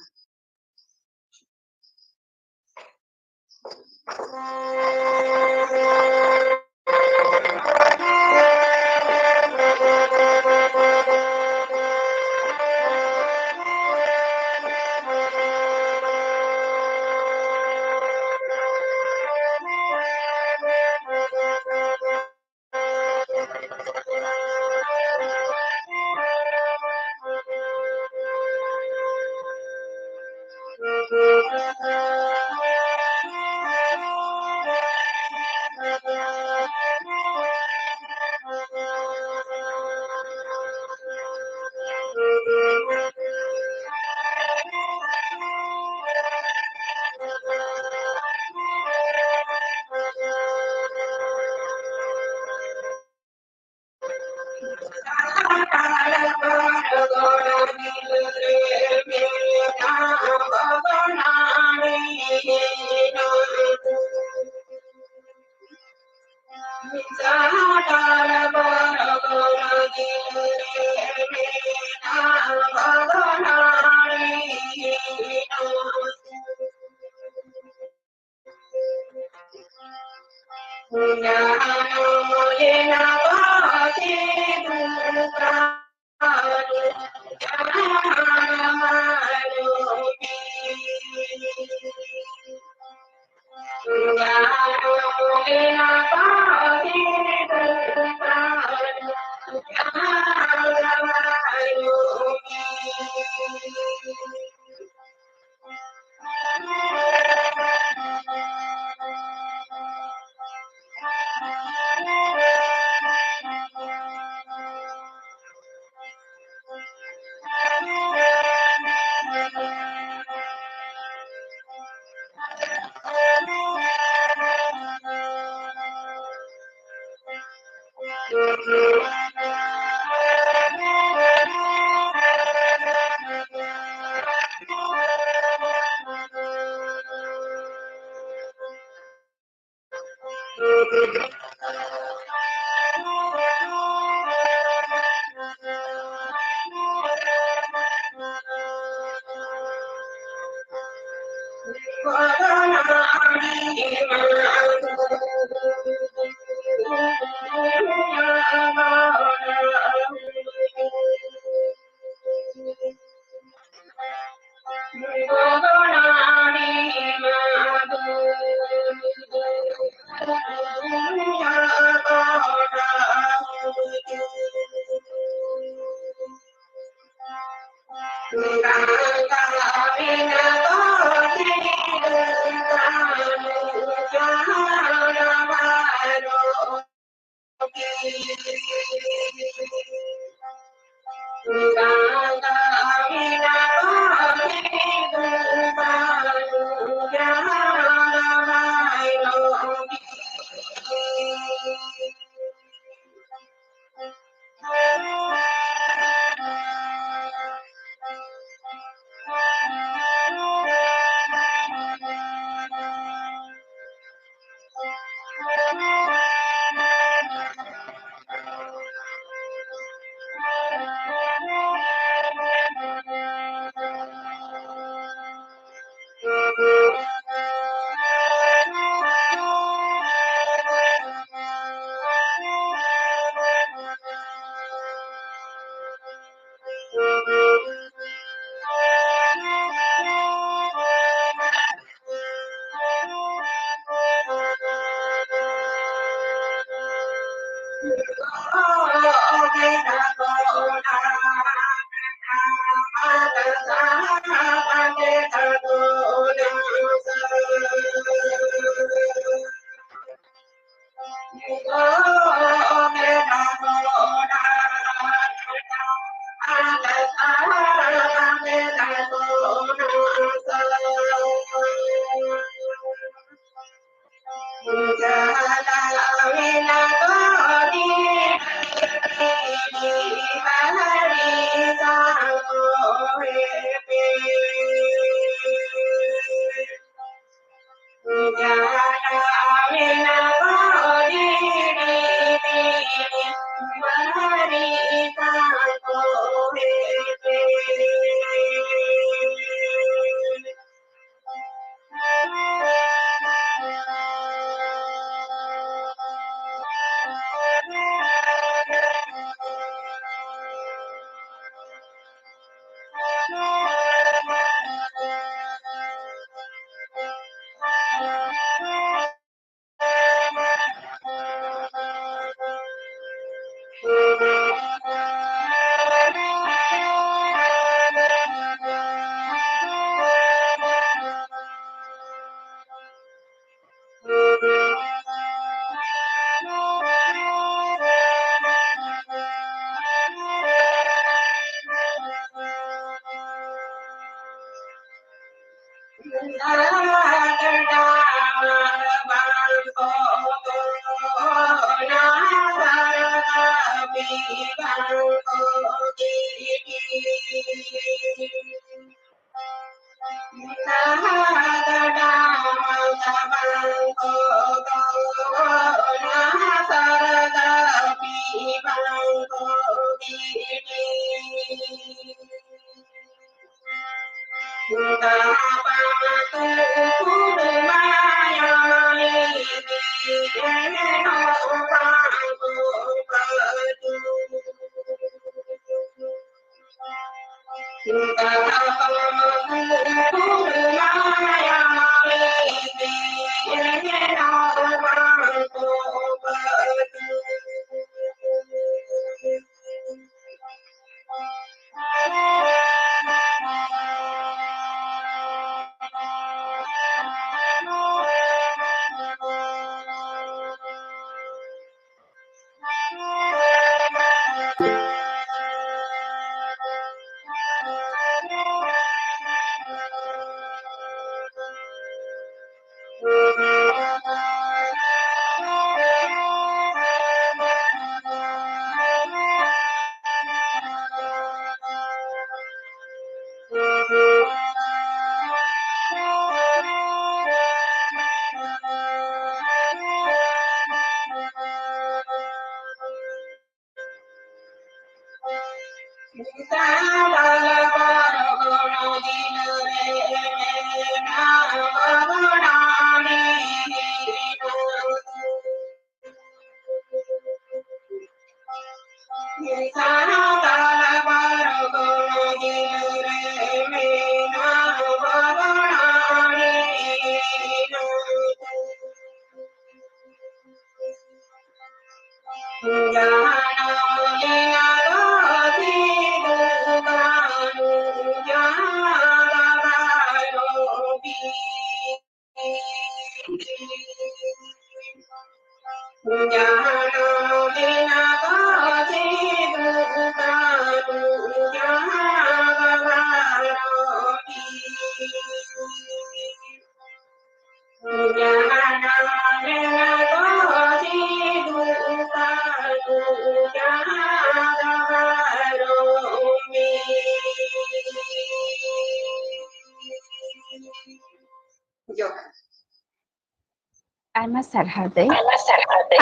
ᱟᱭᱢᱟ ᱥᱟᱨᱦᱟᱣ ᱫᱟᱹᱭ᱾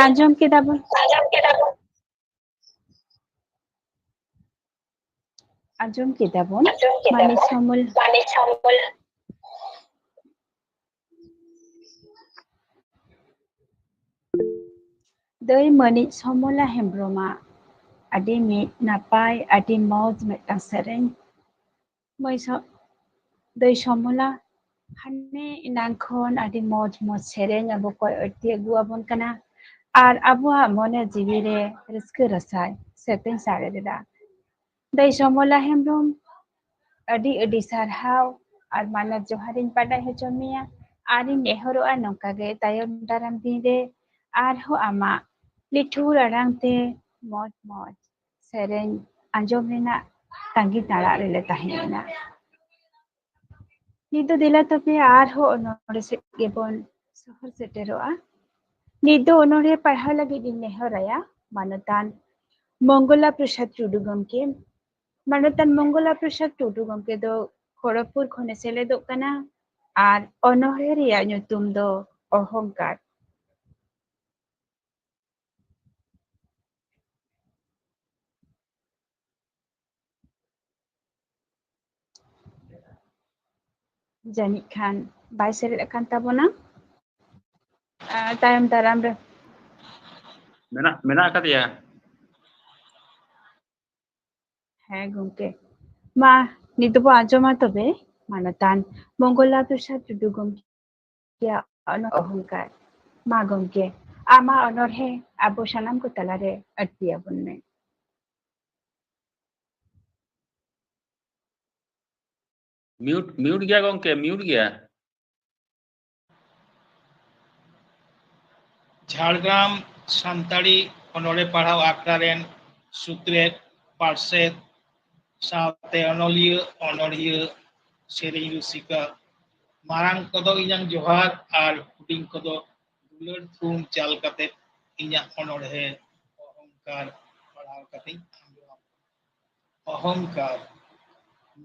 ᱟᱸᱡᱚᱢ ᱠᱮᱫᱟ ᱵᱚᱱ? ᱟᱸᱡᱚᱢ ᱠᱮᱫᱟ ᱵᱚᱱ᱾ ᱟᱸᱡᱚᱢ ᱠᱮᱫᱟ ᱵᱚᱱ᱾ ᱢᱟᱹᱱᱤᱡ ᱥᱚᱢᱚᱞ᱾ ᱫᱟᱹᱭ ᱢᱟᱹᱱᱤᱡ ᱥᱚᱢᱚᱞᱟ ᱦᱮᱢᱵᱨᱚᱢᱟᱜ ᱟᱹᱰᱤ ᱢᱤᱫ ᱱᱟᱯᱟᱭ, ᱟᱹᱰᱤ ᱢᱚᱡᱽ ᱢᱤᱫᱴᱟᱝ ᱥᱮᱨᱮᱧ᱾ ᱢᱟᱹᱭ ᱥᱚ-, ᱫᱟᱹᱭ ᱥᱚᱢᱚᱞᱟ, ᱦᱟᱱᱮ ᱮᱱᱟᱝ ᱠᱷᱚᱱ ᱟᱹᱰᱤ ᱢᱚᱡᱽ ᱢᱚᱡᱽ ᱥᱮᱨᱮᱧ ᱟᱵᱚ ᱠᱚᱭ ᱟᱹᱲᱛᱤ ᱟᱹᱜᱩ ᱟᱵᱚᱱ ᱠᱟᱱᱟ ᱟᱨ ᱟᱵᱚᱣᱟᱜ ᱢᱚᱱᱮ ᱡᱤᱣᱤ ᱨᱮ ᱨᱟᱹᱥᱠᱟᱹ ᱨᱟᱥᱟᱭ ᱥᱮᱨᱮᱧ ᱥᱟᱰᱮ ᱞᱮᱫᱟ᱾ ᱫᱟᱹᱭ ᱥᱚᱢᱚᱞᱟ ᱦᱮᱢᱵᱨᱚᱢ, ᱟᱹᱰᱤ ᱟᱹᱰᱤ ᱥᱟᱨᱦᱟᱣ ᱟᱨ ᱢᱟᱱᱚᱛ ᱡᱚᱦᱟᱨᱤᱧ ᱵᱟᱰᱟᱭ ᱦᱚᱪᱚ ᱢᱮᱭᱟ᱾ ᱟᱨᱤᱧ ᱱᱮᱦᱚᱨᱚᱜᱼᱟ ᱱᱚᱝᱠᱟ ᱜᱮ ᱛᱟᱭᱚᱢ ᱫᱟᱨᱟᱢ ᱫᱤᱱ ᱨᱮ ᱟᱨᱦᱚᱸ ᱟᱢᱟᱜ ᱞᱤᱴᱷᱩᱨ ᱟᱲᱟᱝ ᱛᱮ ᱢᱚᱡᱽ ᱢᱚᱡᱽ ᱥᱮᱨᱮᱧ ᱟᱸᱡᱚᱢ ᱨᱮᱱᱟᱜ ᱛᱟᱺᱜᱤ ᱛᱟᱲᱟᱜ ᱨᱮᱞᱮ ᱛᱟᱦᱮᱸᱭᱮᱱᱟ᱾ ᱱᱤᱛ ᱫᱚ ᱫᱮᱞᱟ ᱛᱚᱵᱮ ᱟᱨᱦᱚᱸ ᱚᱱᱚᱬᱦᱮ ᱥᱮᱫ ᱜᱮᱵᱚᱱ ᱥᱚᱦᱚᱨ ᱥᱮᱴᱮᱨᱚᱜᱼᱟ᱾ ᱱᱤᱛ ᱫᱚ ᱚᱱᱚᱬᱦᱮ ᱯᱟᱲᱦᱟᱣ ᱞᱟᱹᱜᱤᱫ ᱤᱧ ᱱᱮᱦᱚᱨᱟᱭᱟ ᱢᱟᱱᱚᱛᱟᱱ ᱢᱚᱝᱜᱚᱞᱟ ᱯᱨᱚᱥᱟᱫᱽ ᱴᱩᱰᱩ ᱜᱚᱢᱠᱮ᱾ ᱢᱟᱱᱚᱛᱟᱱ ᱢᱚᱝᱜᱚᱞᱟ ᱯᱨᱚᱥᱟᱫᱽ ᱴᱩᱰᱩ ᱜᱚᱢᱠᱮ ᱫᱚ ᱠᱷᱚᱲᱚᱜᱽᱯᱩᱨ ᱠᱷᱚᱱᱮ ᱥᱮᱞᱮᱫᱚᱜ ᱠᱟᱱᱟ ᱟᱨ ᱚᱱᱚᱬᱦᱮ ᱨᱮᱭᱟᱜ ᱧᱩᱛᱩᱢ ᱫᱚ ᱚᱦᱚᱝᱠᱟᱨ᱾ ᱡᱟᱹᱱᱤᱡ ᱠᱷᱟᱱ ᱵᱟᱭ ᱥᱮᱞᱮᱫ ᱟᱠᱟᱱ ᱛᱟᱵᱚᱱᱟ᱾ ᱟᱨ ᱛᱟᱭᱚᱢ ᱫᱟᱨᱟᱢ ᱨᱮ ᱢᱮᱱᱟᱜ, ᱢᱮᱱᱟᱜ ᱟᱠᱟᱫᱮᱭᱟ᱾ ᱦᱮᱸ ᱜᱚᱢᱠᱮ, ᱢᱟ ᱱᱤᱛ ᱫᱚᱵᱚ ᱟᱸᱡᱚᱢᱟ ᱛᱚᱵᱮ ᱢᱟᱱᱚᱛᱟᱱ ᱢᱚᱝᱜᱚᱞᱟ ᱯᱨᱚᱥᱟᱫᱽ ᱴᱩᱰᱩ ᱜᱚᱢᱠᱮᱭᱟᱜ ᱚᱱᱚ-, ᱚᱦᱚᱝᱠᱟᱨ᱾ ᱢᱟ ᱜᱚᱢᱠᱮ, ᱟᱢᱟᱜ ᱚᱱᱚᱬᱦᱮ ᱟᱵᱚ ᱥᱟᱱᱟᱢ ᱠᱚ ᱛᱟᱞᱟᱨᱮ ᱟᱹᱲᱛᱤ ᱟᱵᱚᱱ ᱢᱮ᱾ ᱢᱤᱭᱩᱴ, ᱢᱤᱭᱩᱴ ᱜᱮᱭᱟ ᱜᱚᱢᱠᱮ, ᱢᱤᱭᱩᱴ ᱜᱮᱭᱟ᱾ ᱡᱷᱟᱲᱜᱨᱟᱢ ᱥᱟᱱᱛᱟᱲᱤ ᱚᱱᱚᱬᱦᱮ ᱯᱟᱲᱦᱟᱣ ᱟᱠᱷᱲᱟ ᱨᱮᱱ ᱥᱩᱛᱨᱮᱛ, ᱯᱟᱨᱥᱮᱛ, ᱥᱟᱶᱛᱮ ᱚᱱᱚᱞᱤᱭᱟᱹ, ᱚᱱᱚᱬᱦᱤᱭᱟᱹ, ᱥᱮᱨᱮᱧ ᱨᱩᱥᱤᱠᱟ, ᱢᱟᱨᱟᱝ ᱠᱚᱫᱚ ᱤᱧᱟᱝ ᱡᱚᱦᱟᱨ ᱟᱨ ᱦᱩᱰᱤᱧ ᱠᱚᱫᱚ ᱫᱩᱞᱟᱹᱲ ᱛᱷᱩᱢ ᱪᱟᱞ ᱠᱟᱛᱮ ᱤᱧᱟᱜ ᱚᱱᱚᱬᱦᱮ ᱚᱦᱚᱝᱠᱟᱨ ᱯᱟᱲᱦᱟᱣ ᱠᱟᱛᱮᱧ ᱟᱸᱡᱚᱢ ᱟᱯᱮ᱾ ᱚᱦᱚᱝᱠᱟᱨ᱾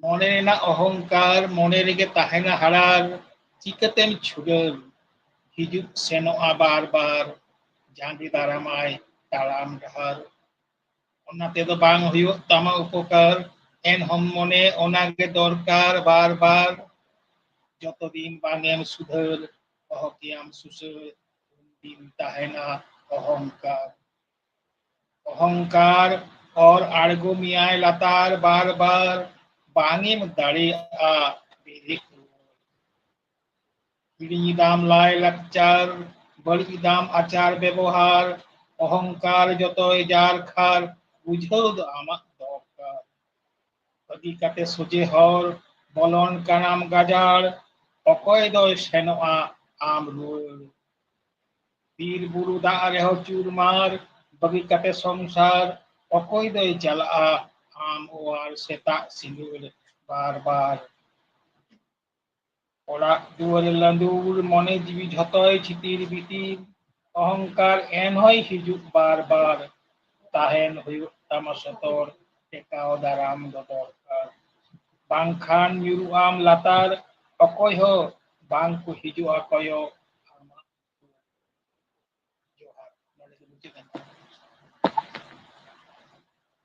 ᱢᱚᱱᱮ ᱨᱮᱱᱟᱜ ᱚᱦᱚᱝᱠᱟᱨ ᱢᱚᱱᱮ ᱨᱮᱜᱮ ᱛᱟᱦᱮᱱᱟ ᱦᱟᱲᱟᱨ, ᱪᱤᱠᱟᱹᱛᱮᱢ ᱪᱷᱩᱰᱟᱹᱨ? ᱦᱤᱡᱩᱜ ᱥᱮᱱᱚᱜᱼᱟ ᱵᱟᱨ ᱵᱟᱨ, ᱡᱟᱸᱜᱮ ᱫᱟᱨᱟᱢᱟᱭ ᱛᱟᱲᱟᱢ ᱰᱟᱦᱟᱨ᱾ ᱚᱱᱟ ᱛᱮᱫᱚ ᱵᱟᱝ ᱦᱩᱭᱩᱜ ᱛᱟᱢᱟ ᱩᱯᱚᱠᱟᱨ, ᱮᱱᱦᱚᱸ ᱢᱚᱱᱮ ᱚᱱᱟᱜᱮ ᱫᱚᱨᱠᱟᱨ ᱵᱟᱨ ᱵᱟᱨ᱾ ᱡᱚᱛᱚ ᱫᱤᱱ ᱵᱟᱝ ᱮᱢ ᱥᱩᱫᱷᱟᱹᱨ, ᱚᱦᱚ ᱠᱮᱭᱟᱢ ᱥᱩᱥᱟᱹᱨ, ᱩᱱᱫᱤᱱ ᱛᱟᱦᱮᱱᱟ ᱚᱦᱚᱝᱠᱟᱨ᱾ ᱚᱦᱚᱝᱠᱟᱨ ᱚᱨ ᱟᱬᱜᱚ ᱢᱮᱭᱟᱭ ᱞᱟᱛᱟᱨ ᱵᱟᱨ ᱵᱟᱨ, ᱵᱟᱝ ᱮᱢ ᱫᱟᱲᱮᱭᱟᱜᱼᱟ ᱵᱮᱨᱮᱫ ᱨᱩᱣᱟᱹᱲ᱾ ᱦᱤᱲᱤᱧ ᱮᱫᱟᱢ ᱞᱟᱭ ᱞᱟᱠᱪᱟᱨ, ᱵᱟᱹᱲᱤᱡ ᱮᱫᱟᱢ ᱟᱪᱟᱨ ᱵᱮᱵᱚᱦᱟᱨ, ᱚᱦᱚᱝᱠᱟᱨ ᱡᱚᱛᱚᱭ ᱡᱟᱨ ᱠᱷᱟᱨ, ᱵᱩᱡᱷᱟᱹᱣ ᱫᱚ ᱟᱢᱟᱜ ᱫᱚᱨᱠᱟᱨ᱾ ᱵᱟᱹᱜᱤ ᱠᱟᱛᱮ ᱥᱚᱡᱷᱮ ᱦᱚᱨ, ᱵᱚᱞᱚᱱ ᱠᱟᱱᱟᱢ ᱜᱟᱡᱟᱲ, ᱚᱠᱚᱭ ᱫᱚᱭ ᱥᱮᱱᱚᱜᱼᱟ ᱟᱢ ᱨᱩᱣᱟᱹᱲ? ᱵᱤᱨ ᱵᱩᱨᱩ ᱫᱟᱜ ᱨᱮᱦᱚᱸ ᱪᱩᱨᱢᱟᱨ, ᱵᱟᱹᱜᱤ ᱠᱟᱛᱮ ᱥᱚᱝᱥᱟᱨ, ᱚᱠᱚᱭ ᱫᱚᱭ ᱪᱟᱞᱟᱜᱼᱟ ᱟᱢ ᱚᱣᱟᱨ? ᱥᱮᱛᱟᱜ ᱥᱤᱸᱜᱟᱹᱲ ᱵᱟᱨ ᱵᱟᱨ᱾ ᱚᱲᱟᱜ ᱫᱩᱣᱟᱹᱨ ᱞᱟᱸᱫᱩᱲ, ᱢᱚᱱᱮ ᱡᱤᱣᱤ ᱡᱷᱚᱛᱚᱭ ᱪᱷᱤᱛᱤᱨ ᱵᱤᱛᱤᱨ, ᱚᱦᱚᱝᱠᱟᱨ ᱮᱱᱦᱚᱸᱭ ᱦᱤᱡᱩᱜ ᱵᱟᱨ ᱵᱟᱨ᱾ ᱛᱟᱦᱮᱱ ᱦᱩᱭᱩᱜ ᱛᱟᱢᱟ ᱥᱚᱛᱚᱨ, ᱴᱮᱠᱟᱣ ᱫᱟᱨᱟᱢ ᱫᱚ ᱫᱚᱨᱠᱟᱨ᱾ ᱵᱟᱝᱠᱷᱟᱱ ᱧᱩᱨᱩᱜ ᱟᱢ ᱞᱟᱛᱟᱨ, ᱚᱠᱚᱭ ᱦᱚᱸ ᱵᱟᱝ ᱠᱚ ᱦᱤᱡᱩᱜᱼᱟ ᱠᱚᱭᱚᱜ ᱟᱢᱟᱜ᱾ ᱡᱚᱦᱟᱨ᱾ ᱱᱚᱰᱮ ᱜᱮ ᱢᱩᱪᱟᱹᱫ ᱮᱱ ᱛᱟᱵᱚᱱᱟ᱾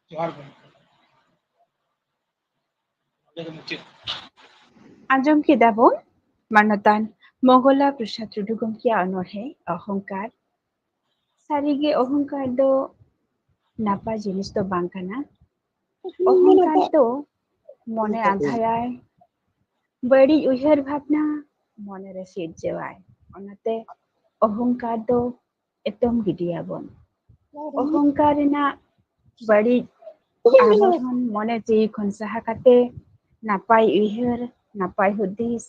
ᱡᱚᱦᱟᱨ ᱜᱚᱢᱠᱮ᱾ ᱱᱚᱰᱮ ᱜᱮ ᱢᱩᱪᱟᱹᱫ᱾ ᱟᱸᱡᱚᱢ ᱠᱮᱫᱟ ᱵᱚᱱ ᱢᱟᱱᱚᱛᱟᱱ ᱢᱚᱝᱜᱚᱞᱟ ᱯᱨᱚᱥᱟᱫᱽ ᱴᱩᱰᱩ ᱜᱚᱢᱠᱮᱭᱟᱜ ᱚᱱᱚᱬᱦᱮ ᱚᱦᱚᱝᱠᱟᱨ᱾ ᱥᱟᱹᱨᱤᱜᱮ ᱚᱦᱚᱝᱠᱟᱨ ᱫᱚ ᱱᱟᱯᱟᱭ ᱡᱤᱱᱤᱥ ᱫᱚ ᱵᱟᱝ ᱠᱟᱱᱟ᱾ ᱚᱦᱚᱝᱠᱟᱨ ᱫᱚ ᱢᱚᱱᱮ ᱟᱸᱫᱷᱟᱭᱟᱭ, ᱵᱟᱹᱲᱤᱡ ᱩᱭᱦᱟᱹᱨ ᱵᱷᱟᱵᱽᱱᱟ ᱢᱚᱱᱮᱨᱮ ᱥᱤᱨᱡᱟᱹᱣᱟᱭ᱾ ᱚᱱᱟᱛᱮ ᱚᱦᱚᱝᱠᱟᱨ ᱫᱚ ᱮᱛᱚᱢ ᱜᱤᱰᱤᱭᱟᱵᱚᱱ᱾ ᱚᱦᱚᱝᱠᱟᱨ ᱨᱮᱱᱟᱜ ᱵᱟᱹᱲᱤᱡ ᱟᱵᱚ ᱵᱚᱱ ᱢᱚᱱᱮ ᱡᱤᱣᱤ ᱠᱷᱚᱱ ᱥᱟᱦᱟ ᱠᱟᱛᱮ ᱱᱟᱯᱟᱭ ᱩᱭᱦᱟᱹᱨ, ᱱᱟᱯᱟᱭ ᱦᱩᱫᱤᱥ,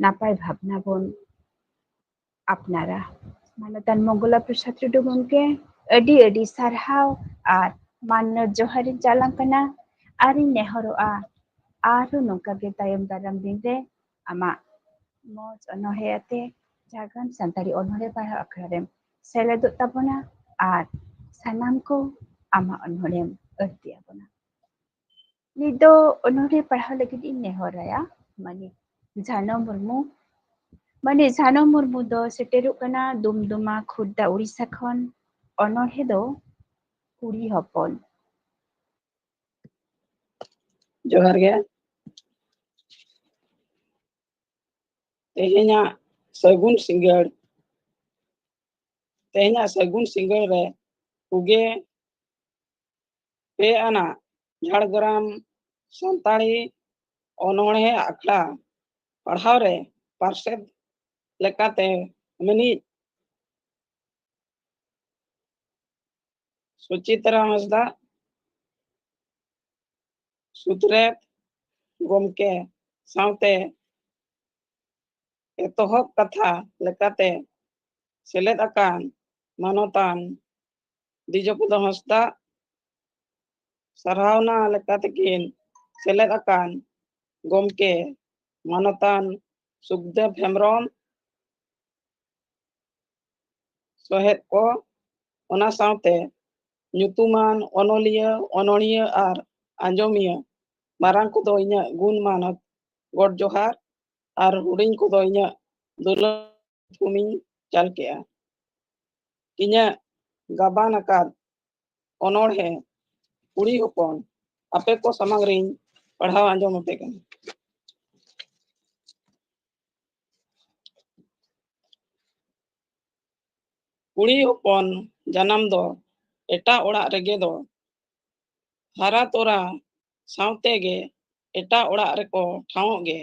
ᱱᱟᱯᱟᱭ ᱵᱷᱟᱵᱽᱱᱟ ᱵᱚᱱ ᱟᱯᱱᱟᱨᱟ᱾ ᱢᱟᱱᱚᱛᱟᱱ ᱢᱚᱝᱜᱚᱞᱟ ᱯᱨᱚᱥᱟᱫᱽ ᱴᱩᱰᱩ ᱜᱚᱢᱠᱮ, ᱟᱹᱰᱤ ᱟᱹᱰᱤ ᱥᱟᱨᱦᱟᱣ ᱟᱨ ᱢᱟᱱᱚᱛ ᱡᱚᱦᱟᱨᱤᱧ ᱪᱟᱞᱟᱢ ᱠᱟᱱᱟ᱾ ᱟᱨᱤᱧ ᱱᱮᱦᱚᱨᱚᱜᱼᱟ, ᱟᱨᱦᱚᱸ ᱱᱚᱝᱠᱟ ᱜᱮ ᱛᱟᱭᱚᱢ ᱫᱟᱨᱟᱢ ᱫᱤᱱ ᱨᱮ ᱟᱢᱟᱜ ᱢᱚᱡᱽ ᱚᱱᱚᱬᱦᱮ ᱟᱛᱮ ᱡᱷᱟᱲᱜᱨᱟᱢ ᱥᱟᱱᱛᱟᱲᱤ ᱚᱱᱚᱬᱦᱮ ᱯᱟᱲᱦᱟᱣ ᱟᱠᱷᱲᱟ ᱨᱮᱢ ᱥᱮᱞᱮᱫᱚᱜ ᱛᱟᱵᱚᱱᱟ ᱟᱨ ᱥᱟᱱᱟᱢ ᱠᱚ ᱟᱢᱟᱜ ᱚᱱᱚᱬᱦᱮᱢ ᱟᱹᱲᱛᱤ ᱟᱵᱚᱱᱟ᱾ ᱱᱤᱛ ᱫᱚ ᱚᱱᱚᱬᱦᱮ ᱯᱟᱲᱦᱟᱣ ᱞᱟᱹᱜᱤᱫ ᱤᱧ ᱱᱮᱦᱚᱨ ᱟᱭᱟ ᱢᱟᱹᱱᱤᱡ ᱡᱷᱟᱱᱚ ᱢᱩᱨᱢᱩ᱾ ᱢᱟᱹᱱᱤᱡ ᱥᱟᱱᱚ ᱢᱩᱨᱢᱩ ᱫᱚ ᱥᱮᱴᱮᱨᱚᱜ ᱠᱟᱱᱟ ᱫᱩᱢᱫᱩᱢᱟ, ᱠᱷᱩᱨᱫᱟ, ᱩᱲᱤᱥᱥᱟ ᱠᱷᱚᱱ᱾ ᱚᱱᱚᱬᱦᱮ ᱫᱚ ᱠᱩᱲᱤ ᱦᱚᱯᱚᱱ᱾ ᱡᱚᱦᱟᱨ ᱜᱮ᱾ ᱛᱮᱦᱮᱧᱟᱜ ᱥᱟᱹᱜᱩᱱ ᱥᱤᱸᱜᱟᱹᱲ, ᱛᱮᱦᱮᱧᱟᱜ ᱥᱟᱹᱜᱩᱱ ᱥᱤᱸᱜᱟᱹᱲ ᱨᱮ ᱯᱩᱜᱮ ᱯᱮ ᱟᱱᱟᱜ ᱡᱷᱟᱲᱜᱨᱟᱢ ᱥᱟᱱᱛᱟᱲᱤ ᱚᱱᱚᱬᱦᱮ ᱟᱠᱷᱲᱟ ᱯᱟᱲᱦᱟᱣ ᱨᱮ ᱯᱟᱨᱥᱮᱛ ᱞᱮᱠᱟᱛᱮ ᱢᱤᱱᱤᱡ ᱥᱩᱪᱤᱛᱨᱟ ᱦᱟᱸᱥᱫᱟ, ᱥᱩᱛᱨᱮᱛ ᱜᱚᱢᱠᱮ ᱥᱟᱶᱛᱮ ᱮᱛᱚᱦᱚᱵ ᱠᱟᱛᱷᱟ ᱞᱮᱠᱟᱛᱮ ᱥᱮᱞᱮᱫ ᱟᱠᱟᱱ ᱢᱟᱱᱚᱛᱟᱱ ᱫᱤᱡᱚᱯᱚᱫᱚ ᱦᱟᱸᱥᱫᱟ, ᱥᱟᱨᱦᱟᱣᱱᱟ ᱞᱮᱠᱟᱛᱮᱠᱤᱱ ᱥᱮᱞᱮᱫ ᱟᱠᱟᱱ ᱜᱚᱢᱠᱮ ᱢᱟᱱᱚᱛᱟᱱ ᱥᱩᱠᱫᱮᱵ ᱦᱮᱢᱵᱨᱚᱢ, ᱥᱚᱦᱮᱫ ᱠᱚ, ᱚᱱᱟ ᱥᱟᱶᱛᱮ ᱧᱩᱛᱩᱢᱟᱱ ᱚᱱᱚᱞᱤᱭᱟᱹ, ᱚᱱᱚᱬᱦᱤᱭᱟᱹ ᱟᱨ ᱟᱸᱡᱚᱢᱤᱭᱟᱹ ᱢᱟᱨᱟᱝ ᱠᱚᱫᱚ ᱤᱧᱟᱹᱜ ᱜᱩᱱ ᱢᱟᱱᱚᱛ ᱜᱚᱰ ᱡᱚᱦᱟᱨ ᱟᱨ ᱦᱩᱰᱤᱧ ᱠᱚᱫᱚ ᱤᱧᱟᱹᱜ ᱫᱩᱞᱟᱹᱲ ᱛᱷᱩᱢᱤᱧ ᱪᱟᱞ ᱠᱮᱜᱼᱟ᱾ ᱤᱧᱟᱹᱜ ᱜᱟᱵᱟᱱ ᱟᱠᱟᱫ ᱚᱱᱚᱬᱦᱮ ᱠᱩᱲᱤ ᱦᱚᱯᱚᱱ ᱟᱯᱮ ᱠᱚ ᱥᱟᱢᱟᱝ ᱨᱤᱧ ᱯᱟᱲᱦᱟᱣ ᱟᱸᱡᱚᱢ ᱟᱯᱮ ᱠᱟᱱᱟ᱾ ᱠᱩᱲᱤ ᱦᱚᱯᱚᱱ ᱡᱟᱱᱟᱢ ᱫᱚ ᱮᱴᱟᱜ ᱚᱲᱟᱜ ᱨᱮᱜᱮ ᱫᱚ ᱦᱟᱨᱟ ᱛᱚᱨᱟ ᱥᱟᱶᱛᱮ ᱜᱮ ᱮᱴᱟᱜ ᱚᱲᱟᱜ ᱨᱮᱠᱚ ᱴᱷᱟᱶᱚᱜ ᱜᱮ᱾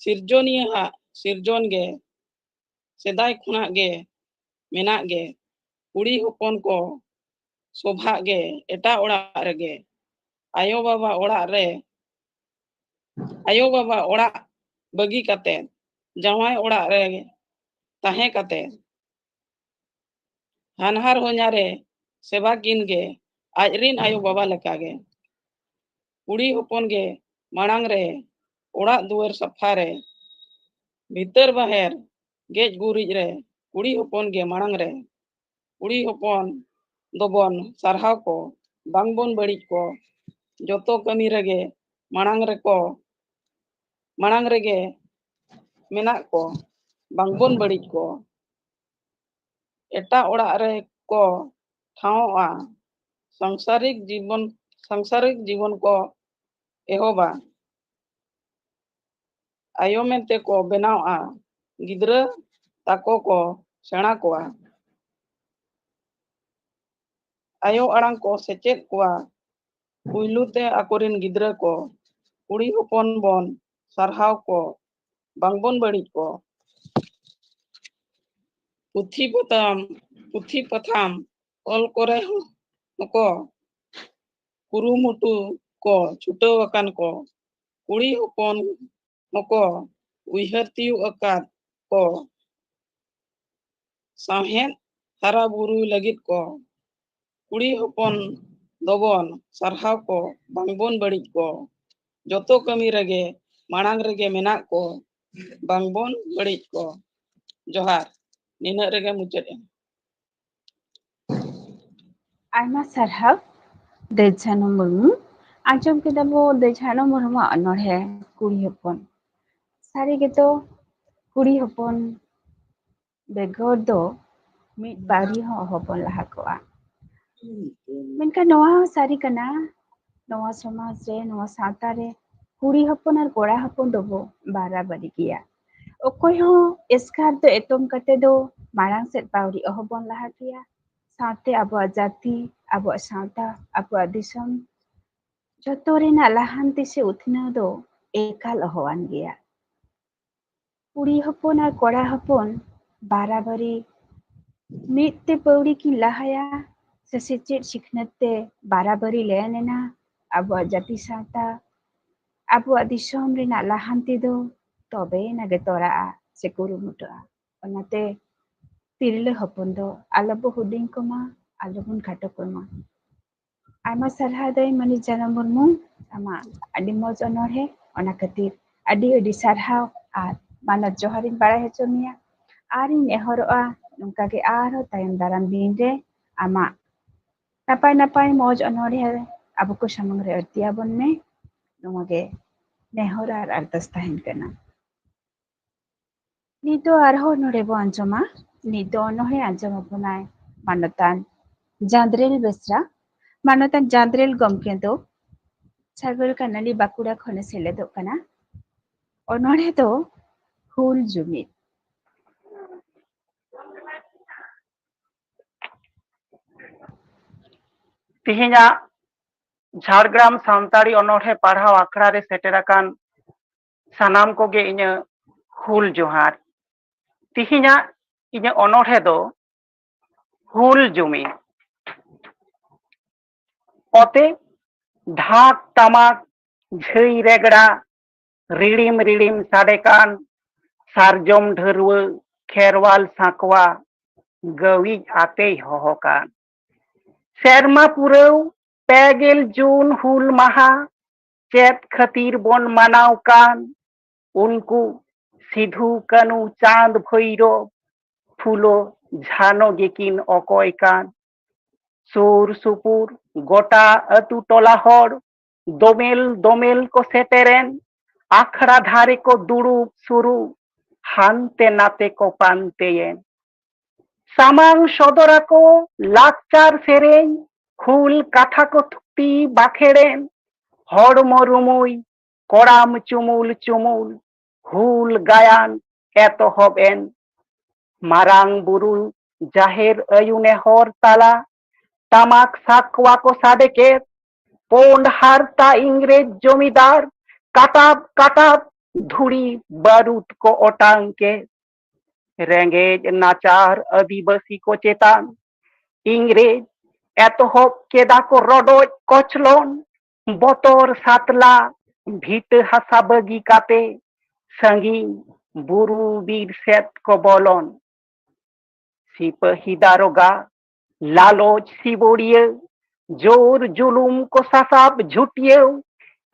ᱥᱤᱨᱡᱚᱱᱤᱭᱟᱹ ᱦᱟᱜ ᱥᱤᱨᱡᱚᱱ ᱜᱮ ᱥᱮᱫᱟᱭ ᱠᱷᱚᱱᱟᱜ ᱜᱮ ᱢᱮᱱᱟᱜ ᱜᱮ᱾ ᱠᱩᱲᱤ ᱦᱚᱯᱚᱱ ᱠᱚ ᱥᱚᱵᱷᱟᱜ ᱜᱮ ᱮᱴᱟᱜ ᱚᱲᱟᱜ ᱨᱮᱜᱮ᱾ ᱟᱭᱳ ᱵᱟᱵᱟ ᱚᱲᱟᱜ ᱨᱮ, ᱟᱭᱳ ᱵᱟᱵᱟ ᱚᱲᱟᱜ ᱵᱟᱹᱜᱤ ᱠᱟᱛᱮ ᱡᱟᱶᱟᱭ ᱚᱲᱟᱜ ᱨᱮ ᱛᱟᱦᱮᱸ ᱠᱟᱛᱮ ᱦᱟᱱᱦᱟᱨ ᱦᱚᱧᱦᱟᱨᱮ ᱥᱮᱵᱟ ᱠᱤᱱ ᱜᱮ ᱟᱡ ᱨᱤᱱ ᱟᱭᱳ ᱵᱟᱵᱟ ᱞᱮᱠᱟ ᱜᱮ᱾ ᱠᱩᱲᱤ ᱦᱚᱯᱚᱱ ᱜᱮ ᱢᱟᱲᱟᱝ ᱨᱮ ᱚᱲᱟᱜ ᱫᱩᱣᱟᱹᱨ ᱥᱟᱯᱷᱟ ᱨᱮ, ᱵᱷᱤᱛᱟᱹᱨ ᱵᱟᱦᱮᱨ ᱜᱮᱡ ᱜᱩᱨᱤᱡ ᱨᱮ ᱠᱩᱲᱤ ᱦᱚᱯᱚᱱ ᱜᱮ ᱢᱟᱲᱟᱝ ᱨᱮ᱾ ᱠᱩᱲᱤ ᱦᱚᱯᱚᱱ ᱫᱚᱵᱚᱱ ᱥᱟᱨᱦᱟᱣ ᱠᱚ, ᱵᱟᱝᱵᱚᱱ ᱵᱟᱹᱲᱤᱡ ᱠᱚ᱾ ᱡᱚᱛᱚ ᱠᱟᱹᱢᱤ ᱨᱮᱜᱮ ᱢᱟᱲᱟᱝ ᱨᱮᱠᱚ, ᱢᱟᱲᱟᱝ ᱨᱮᱜᱮ ᱢᱮᱱᱟᱜ ᱠᱚ, ᱵᱟᱝᱵᱚᱱ ᱵᱟᱹᱲᱤᱡ ᱠᱚ᱾ ᱮᱴᱟᱜ ᱚᱲᱟᱜ ᱨᱮ ᱠᱚ ᱴᱷᱟᱶᱚᱜᱼᱟ, ᱥᱟᱝᱥᱟᱨᱤᱠ ᱡᱤᱵᱚᱱ, ᱥᱟᱝᱥᱟᱨᱤᱠ ᱡᱤᱵᱚᱱ ᱠᱚ ᱮᱦᱚᱵᱟ᱾ ᱟᱭᱳ ᱢᱮᱱᱛᱮ ᱠᱚ ᱵᱮᱱᱟᱣᱜᱼᱟ, ᱜᱤᱫᱽᱨᱟᱹ ᱛᱟᱠᱚ ᱠᱚ ᱥᱮᱬᱟ ᱠᱚᱣᱟ᱾ ᱟᱭᱳ ᱟᱲᱟᱝ ᱠᱚ ᱥᱮᱪᱮᱫ ᱠᱚᱣᱟ, ᱯᱩᱭᱞᱩ ᱛᱮ ᱟᱠᱚᱨᱮᱱ ᱜᱤᱫᱽᱨᱟᱹ ᱠᱚ᱾ ᱠᱩᱲᱤ ᱦᱚᱯᱚᱱ ᱵᱚᱱ ᱥᱟᱨᱦᱟᱣ ᱠᱚ, ᱵᱟᱝᱵᱚᱱ ᱵᱟᱹᱲᱤᱡ ᱠᱚ᱾ ᱯᱩᱛᱷᱤ ᱯᱟᱛᱷᱟᱢ, ᱯᱩᱛᱷᱤ ᱯᱟᱛᱷᱟᱢ ᱚᱞ ᱠᱚᱨᱮ ᱦᱚᱸ ᱠᱚ ᱠᱩᱨᱩᱢᱩᱴᱩ ᱠᱚ ᱪᱷᱩᱴᱟᱹᱣ ᱟᱠᱟᱱ ᱠᱚ᱾ ᱠᱩᱲᱤ ᱦᱚᱯᱚᱱ ᱦᱚᱸᱠᱚ ᱩᱭᱦᱟᱹᱨ ᱛᱤᱭᱳᱜ ᱟᱠᱟᱫ ᱠᱚ᱾ ᱥᱟᱶᱦᱮᱫ ᱦᱟᱨᱟ ᱵᱩᱨᱩᱭ ᱞᱟᱹᱜᱤᱫ ᱠᱚ᱾ ᱠᱩᱲᱤ ᱦᱚᱯᱚᱱ ᱫᱚᱵᱚᱱ ᱥᱟᱨᱦᱟᱣ ᱠᱚ, ᱵᱟᱝᱵᱚᱱ ᱵᱟᱹᱲᱤᱡ ᱠᱚ᱾ ᱡᱚᱛᱚ ᱠᱟᱹᱢᱤ ᱨᱮᱜᱮ ᱢᱟᱲᱟᱝ ᱨᱮᱜᱮ ᱢᱮᱱᱟᱜ ᱠᱚ, ᱵᱟᱝᱵᱚᱱ ᱵᱟᱹᱲᱤᱡ ᱠᱚ᱾ ᱡᱚᱦᱟᱨ᱾ ᱱᱤᱱᱟᱹᱜ ᱨᱮᱜᱮ ᱢᱩᱪᱟᱹᱫ ᱮᱱᱟ᱾ ᱟᱭᱢᱟ ᱥᱟᱨᱦᱟᱣ ᱫᱟᱹᱭ ᱡᱷᱟᱱᱚ ᱢᱩᱨᱢᱩ᱾ ᱟᱸᱡᱚᱢ ᱠᱮᱫᱟ ᱵᱚ ᱫᱟᱹᱭ ᱡᱷᱟᱱᱚ ᱢᱩᱨᱢᱩᱣᱟᱜ ᱚᱱᱚᱬᱦᱮ ᱠᱩᱲᱤ ᱦᱚᱯᱚᱱ᱾ ᱥᱟᱹᱨᱤ ᱜᱮᱛᱚ ᱠᱩᱲᱤ ᱦᱚᱯᱚᱱ ᱵᱮᱜᱚᱨ ᱫᱚ ᱢᱤᱫ ᱯᱟᱹᱣᱲᱤ ᱦᱚᱸ ᱚᱦᱚ ᱵᱚᱱ ᱞᱟᱦᱟ ᱠᱚᱜᱼᱟ᱾ ᱢᱮᱱᱠᱷᱟᱱ ᱱᱚᱣᱟ ᱦᱚᱸ ᱥᱟᱹᱨᱤ ᱠᱟᱱᱟ, ᱱᱚᱣᱟ ᱥᱚᱢᱟᱡᱽ ᱨᱮ, ᱱᱚᱣᱟ ᱥᱟᱶᱛᱟ ᱨᱮ ᱠᱩᱲᱤ ᱦᱚᱯᱚᱱ ᱟᱨ ᱠᱚᱲᱟ ᱦᱚᱯᱚᱱ ᱫᱚᱵᱚ ᱵᱟᱨᱟᱵᱟᱨᱤ ᱜᱮᱭᱟ᱾ ᱚᱠᱚᱭ ᱦᱚᱸ ᱮᱥᱠᱟᱨ ᱫᱚ ᱮᱛᱚᱢ ᱠᱟᱛᱮ ᱫᱚ ᱢᱟᱲᱟᱝ ᱥᱮᱫ ᱯᱟᱹᱣᱲᱤ ᱚᱦᱚ ᱵᱚᱱ ᱞᱟᱦᱟ ᱠᱮᱭᱟ᱾ ᱥᱟᱶᱛᱮ ᱟᱵᱚᱣᱟᱜ ᱡᱟᱹᱛᱤ, ᱟᱵᱚᱣᱟᱜ ᱥᱟᱶᱛᱟ, ᱟᱵᱚᱣᱟᱜ ᱫᱤᱥᱚᱢ ᱡᱚᱛᱚ ᱨᱮᱱᱟᱜ ᱞᱟᱦᱟᱱᱛᱤ ᱥᱮ ᱩᱛᱱᱟᱹᱣ ᱫᱚ ᱮᱠᱟᱞ ᱚᱦᱚᱣᱟᱱ ᱜᱮᱭᱟ᱾ ᱠᱩᱲᱤ ᱦᱚᱯᱚᱱ ᱟᱨ ᱠᱚᱲᱟ ᱦᱚᱯᱚᱱ ᱵᱟᱨᱟᱵᱟᱨᱤ ᱢᱤᱫ ᱛᱮ ᱯᱟᱹᱣᱲᱤ ᱠᱤᱱ ᱞᱟᱦᱟᱭᱟ ᱥᱮ ᱥᱮᱪᱮᱫ ᱥᱤᱠᱷᱱᱟᱹᱛ ᱛᱮ ᱵᱟᱨᱟᱵᱟᱨᱤ ᱞᱮᱱ ᱮᱱᱟ ᱟᱵᱚᱣᱟᱜ ᱡᱟᱹᱛᱤ ᱥᱟᱶᱛᱟ, ᱟᱵᱚᱣᱟᱜ ᱫᱤᱥᱚᱢ ᱨᱮᱱᱟᱜ ᱞᱟᱦᱟᱱᱛᱤ ᱫᱚ ᱛᱚᱵᱮᱭᱮᱱᱟ ᱜᱮ ᱛᱚᱨᱟᱜᱼᱟ ᱥᱮ ᱠᱩᱨᱩᱢᱩᱴᱩᱜᱼᱟ᱾ ᱚᱱᱟᱛᱮ ᱛᱤᱨᱞᱟᱹ ᱦᱚᱯᱚᱱ ᱫᱚ ᱟᱞᱚᱵᱚ ᱦᱩᱰᱤᱧ ᱠᱚᱢᱟ, ᱟᱞᱚᱵᱚᱱ ᱠᱷᱟᱴᱚ ᱠᱚᱢᱟ᱾ ᱟᱭᱢᱟ ᱥᱟᱨᱦᱟᱣ ᱫᱟᱹᱭ ᱢᱟᱹᱱᱤᱡ ᱡᱷᱟᱱᱚ ᱢᱩᱨᱢᱩ, ᱟᱢᱟᱜ ᱟᱹᱰᱤ ᱢᱚᱡᱽ ᱚᱱᱚᱬᱦᱮ, ᱚᱱᱟ ᱠᱷᱟᱹᱛᱤᱨ ᱟᱹᱰᱤ ᱟᱹᱰᱤ ᱥᱟᱨᱦᱟᱣ ᱟᱨ ᱢᱟᱱᱚᱛ ᱡᱚᱦᱟᱨᱤᱧ ᱵᱟᱲᱟᱭ ᱦᱚᱪᱚ ᱢᱮᱭᱟ᱾ ᱟᱨᱤᱧ ᱱᱮᱦᱚᱨᱚᱜᱼᱟ ᱱᱚᱝᱠᱟ ᱜᱮ ᱟᱨᱦᱚᱸ ᱛᱟᱭᱚᱢ ᱫᱟᱨᱟᱢ ᱫᱤᱱ ᱨᱮ ᱟᱢᱟᱜ ᱱᱟᱯᱟᱭ ᱱᱟᱯᱟᱭ ᱢᱚᱡᱽ ᱚᱱᱚᱬᱦᱮ ᱟᱵᱚ ᱠᱚ ᱥᱟᱢᱟᱝ ᱨᱮ ᱟᱹᱲᱛᱤ ᱟᱵᱚᱱ ᱢᱮ᱾ ᱱᱚᱣᱟ ᱜᱮ ᱱᱮᱦᱚᱨ ᱟᱨ ᱟᱨᱫᱟᱥ ᱛᱟᱦᱮᱱ ᱠᱟᱱᱟ᱾ ᱱᱤᱛ ᱫᱚ ᱟᱨᱦᱚᱸ ᱱᱚᱰᱮ ᱵᱚ ᱟᱸᱡᱚᱢᱟ᱾ ᱱᱤᱛ ᱫᱚ ᱚᱱᱚᱬᱦᱮ ᱟᱸᱡᱚᱢ ᱟᱵᱚᱱᱟᱭ ᱢᱟᱱᱚᱛᱟᱱ ᱡᱟᱸᱫᱽᱨᱮᱞ ᱵᱮᱥᱨᱟ᱾ ᱢᱟᱱᱚᱛᱟᱱ ᱡᱟᱸᱫᱽᱨᱮᱞ ᱜᱚᱢᱠᱮ ᱫᱚ ᱥᱟᱜᱚᱨ ᱠᱟᱱᱟᱞᱤ ᱵᱟᱸᱠᱩᱲᱟ ᱠᱷᱚᱱᱮ ᱥᱮᱞᱮᱫᱚᱜ ᱠᱟᱱᱟ᱾ ᱚᱱᱚᱬᱦᱮ ᱫᱚ ᱦᱩᱞ ᱡᱩᱢᱤᱫ᱾ ᱛᱮᱦᱮᱧᱟᱜ ᱡᱷᱟᱲᱜᱨᱟᱢ ᱥᱟᱱᱛᱟᱲᱤ ᱚᱱᱚᱬᱦᱮ ᱯᱟᱲᱦᱟᱣ ᱟᱠᱷᱲᱟ ᱨᱮ ᱥᱮᱴᱮᱨ ᱟᱠᱟᱱ ᱥᱟᱱᱟᱢ ᱠᱚᱜᱮ ᱤᱧᱟᱹᱜ ᱦᱩᱞ ᱡᱚᱦᱟᱨ᱾ ᱛᱮᱦᱮᱧᱟᱜ ᱤᱧᱟᱹᱜ ᱚᱱᱚᱬᱦᱮ ᱫᱚ ᱦᱩᱞ ᱡᱩᱢᱤᱫ᱾ ᱚᱛᱮ ᱰᱷᱟᱠ ᱴᱟᱢᱟᱠ ᱡᱷᱟᱹᱭ ᱨᱮᱜᱽᱲᱟ ᱨᱤᱲᱤᱢ ᱨᱤᱲᱤᱢ ᱥᱟᱰᱮ ᱠᱟᱱ ᱥᱟᱨᱡᱚᱢ ᱰᱷᱟᱹᱨᱣᱟᱹ ᱠᱷᱮᱨᱣᱟᱞ ᱥᱟᱸᱠᱣᱟ ᱜᱟᱹᱣᱤᱡ ᱟᱛᱮᱭ ᱦᱚᱦᱚ ᱠᱟᱱ᱾ ᱥᱮᱨᱢᱟ ᱯᱩᱨᱟᱹᱣ ᱯᱮ ᱜᱮᱞ ᱡᱩᱱ ᱦᱩᱞ ᱢᱟᱦᱟ ᱪᱮᱫ ᱠᱷᱟᱹᱛᱤᱨ ᱵᱚᱱ ᱢᱟᱱᱟᱣ ᱠᱟᱱ? ᱩᱱᱠᱩ ᱥᱤᱫᱷᱩ ᱠᱟᱹᱱᱩ ᱪᱟᱸᱫᱽ ᱵᱷᱳᱭᱨᱳᱵ ᱯᱷᱩᱞᱳ ᱡᱷᱟᱱᱚ ᱜᱮᱠᱤᱱ ᱚᱠᱚᱭ ᱠᱟᱱ? ᱥᱩᱨ ᱥᱩᱯᱩᱨ ᱜᱚᱴᱟ ᱟᱹᱛᱩ ᱴᱚᱞᱟ ᱦᱚᱲ ᱫᱚᱢᱮᱞ ᱫᱚᱢᱮᱞ ᱠᱚ ᱥᱮᱴᱮᱨᱮᱱ, ᱟᱠᱷᱲᱟ ᱫᱷᱟᱨᱮ ᱠᱚ ᱫᱩᱲᱩᱵ ᱥᱩᱨᱩ, ᱦᱟᱱᱛᱮ ᱱᱟᱛᱮ ᱠᱚ ᱯᱟᱱᱛᱮᱭᱮᱱ᱾ ᱥᱟᱢᱟᱝ ᱥᱚᱫᱚᱨᱟᱠᱚ ᱞᱟᱠᱪᱟᱨ ᱥᱮᱨᱮᱧ, ᱦᱩᱞ ᱠᱟᱛᱷᱟ ᱠᱚ ᱛᱷᱩᱛᱤ ᱵᱟᱠᱷᱮᱲᱮᱱ, ᱦᱚᱲᱢᱚ ᱨᱩᱢᱩᱭ ᱠᱚᱲᱟᱢ ᱪᱩᱢᱩᱞ ᱪᱩᱢᱩᱞ, ᱦᱩᱞ ᱜᱟᱭᱟᱱ ᱮᱛᱚᱦᱚᱵ ᱮᱱ᱾ ᱢᱟᱨᱟᱝ ᱵᱩᱨᱩ ᱡᱟᱦᱮᱨ ᱟᱭᱩ ᱱᱮᱦᱚᱨ ᱛᱟᱞᱟ, ᱴᱟᱢᱟᱠ ᱥᱟᱠᱣᱟ ᱠᱚ ᱥᱟᱰᱮ ᱠᱮᱫ, ᱯᱳᱸᱰ ᱦᱟᱨᱛᱟ ᱤᱝᱨᱮᱡᱽ ᱡᱚᱢᱤᱫᱟᱨ, ᱠᱟᱴᱟᱵ ᱠᱟᱴᱟᱵ ᱫᱷᱩᱲᱤ ᱵᱟᱹᱨᱩᱫ ᱠᱚ ᱚᱴᱟᱝ ᱠᱮᱫ᱾ ᱨᱮᱸᱜᱮᱡ ᱱᱟᱪᱟᱨ ᱟᱹᱫᱤᱵᱟᱹᱥᱤ ᱠᱚ ᱪᱮᱛᱟᱱ ᱤᱝᱨᱮᱡᱽ ᱮᱛᱚᱦᱚᱵ ᱠᱮᱫᱟ ᱠᱚ ᱨᱚᱰᱚᱡ ᱠᱚᱪᱞᱚᱱ᱾ ᱵᱚᱛᱚᱨ ᱥᱟᱛᱞᱟ ᱵᱷᱤᱴᱟᱹ ᱦᱟᱥᱟ ᱵᱟᱹᱜᱤ ᱠᱟᱛᱮ ᱥᱟᱺᱜᱤᱧ ᱵᱩᱨᱩ ᱵᱤᱨ ᱥᱮᱫ ᱠᱚ ᱵᱚᱞᱚᱱ᱾ ᱥᱤᱯᱟᱹᱦᱤ ᱫᱟᱨᱚᱜᱟ ᱞᱟᱞᱚᱪ ᱥᱤᱵᱚᱲᱤᱭᱟᱹ, ᱡᱳᱨ ᱡᱩᱞᱩᱢ ᱠᱚ ᱥᱟᱥᱟᱵ ᱡᱷᱩᱴᱭᱟᱹᱣ,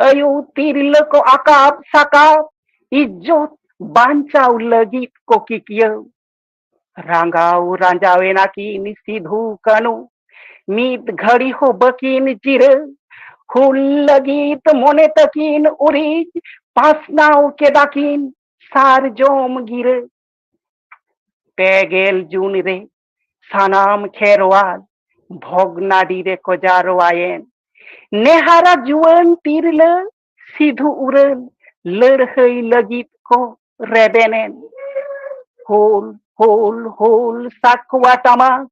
ᱟᱭᱳ ᱛᱤᱨᱞᱟᱹ ᱠᱚ ᱟᱠᱟᱵ ᱥᱟᱠᱟᱵ, ᱤᱡᱡᱚᱛ ᱵᱟᱧᱪᱟᱣ ᱞᱟᱹᱜᱤᱫ ᱠᱚ ᱠᱤᱠᱭᱟᱹᱣ᱾ ᱨᱟᱸᱜᱟᱣ ᱨᱟᱸᱡᱟᱣ ᱮᱱᱟ ᱠᱤᱱ ᱥᱤᱫᱷᱩ ᱠᱟᱹᱱᱩ, ᱢᱤᱫ ᱜᱷᱟᱹᱲᱤ ᱦᱚᱸ ᱵᱟᱹᱠᱤᱱ ᱡᱤᱨᱟᱹ᱾ ᱦᱩᱞ ᱞᱟᱹᱜᱤᱫ ᱢᱚᱱᱮ ᱛᱟᱹᱠᱤᱱ ᱩᱨᱤᱡ, ᱯᱟᱥᱱᱟᱣ ᱠᱮᱫᱟ ᱠᱤᱱ ᱥᱟᱨᱡᱚᱢ ᱜᱤᱨᱟᱹ᱾ ᱯᱮ ᱜᱮᱞ ᱡᱩᱱ ᱨᱮ ᱥᱟᱱᱟᱢ ᱠᱷᱮᱨᱣᱟᱞ ᱵᱷᱚᱜᱽᱱᱟᱰᱤ ᱨᱮᱠᱚ ᱡᱟᱨᱣᱟᱭᱮᱱ᱾ ᱱᱮᱦᱟᱨᱟ ᱡᱩᱣᱟᱹᱱ ᱛᱤᱨᱞᱟᱹ ᱥᱤᱫᱷᱩ ᱩᱨᱟᱹᱱ ᱞᱟᱹᱲᱦᱟᱹᱭ ᱞᱟᱹᱜᱤᱫ ᱠᱚ ᱨᱮᱵᱮᱱᱮᱱ᱾ ᱦᱩᱞ, ᱦᱩᱞ, ᱦᱩᱞ, ᱥᱟᱠᱣᱟ ᱴᱟᱢᱟᱠ,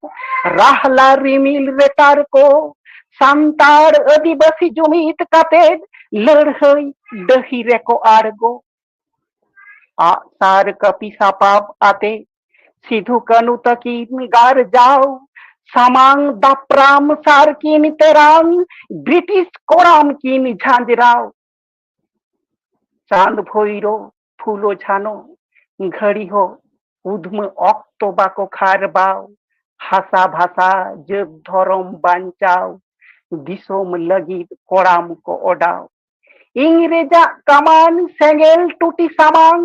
ᱨᱟᱦᱞᱟ ᱨᱤᱢᱤᱞ ᱨᱮᱛᱟᱨ ᱠᱚ, ᱥᱟᱱᱛᱟᱲ ᱟᱹᱫᱤᱵᱟᱹᱥᱤ ᱡᱩᱢᱤᱫ ᱠᱟᱛᱮ ᱞᱟᱹᱲᱦᱟᱹᱭ ᱰᱟᱹᱦᱤ ᱨᱮᱠᱚ ᱟᱬᱜᱚ᱾ ᱟᱜᱼᱥᱟᱨ ᱠᱟᱹᱯᱤ ᱥᱟᱯᱟᱵ ᱟᱛᱮ ᱥᱤᱫᱷᱩ ᱠᱟᱹᱱᱩ ᱛᱟᱹᱠᱤᱱ ᱜᱟᱨᱡᱟᱣ, ᱥᱟᱢᱟᱝ ᱫᱟᱯᱨᱟᱢ ᱥᱟᱨ ᱠᱤᱱ ᱛᱮᱨᱟᱝ, ᱵᱨᱤᱴᱤᱥ ᱠᱚᱲᱟᱢ ᱠᱤᱱ ᱡᱷᱟᱸᱡᱽᱨᱟᱣ᱾ ᱪᱟᱸᱫ ᱵᱷᱳᱭᱨᱳ ᱯᱷᱩᱞᱳ ᱡᱷᱟᱱᱳ ᱜᱷᱟᱹᱲᱤ ᱦᱚᱸ ᱩᱫᱽᱢᱟᱹ ᱚᱠᱛᱚ ᱵᱟᱠᱚ ᱠᱷᱟᱨᱵᱟᱣ᱾ ᱦᱟᱥᱟ ᱵᱷᱟᱥᱟ ᱡᱟᱹᱛ ᱫᱷᱚᱨᱚᱢ ᱵᱟᱧᱪᱟᱣ, ᱫᱤᱥᱚᱢ ᱞᱟᱹᱜᱤᱫ ᱠᱚᱲᱟᱢ ᱠᱚ ᱚᱰᱟᱣ᱾ ᱤᱝᱨᱮᱡᱟᱜ ᱠᱟᱢᱟᱱ ᱥᱮᱸᱜᱮᱞ ᱴᱩᱴᱤ ᱥᱟᱢᱟᱝ,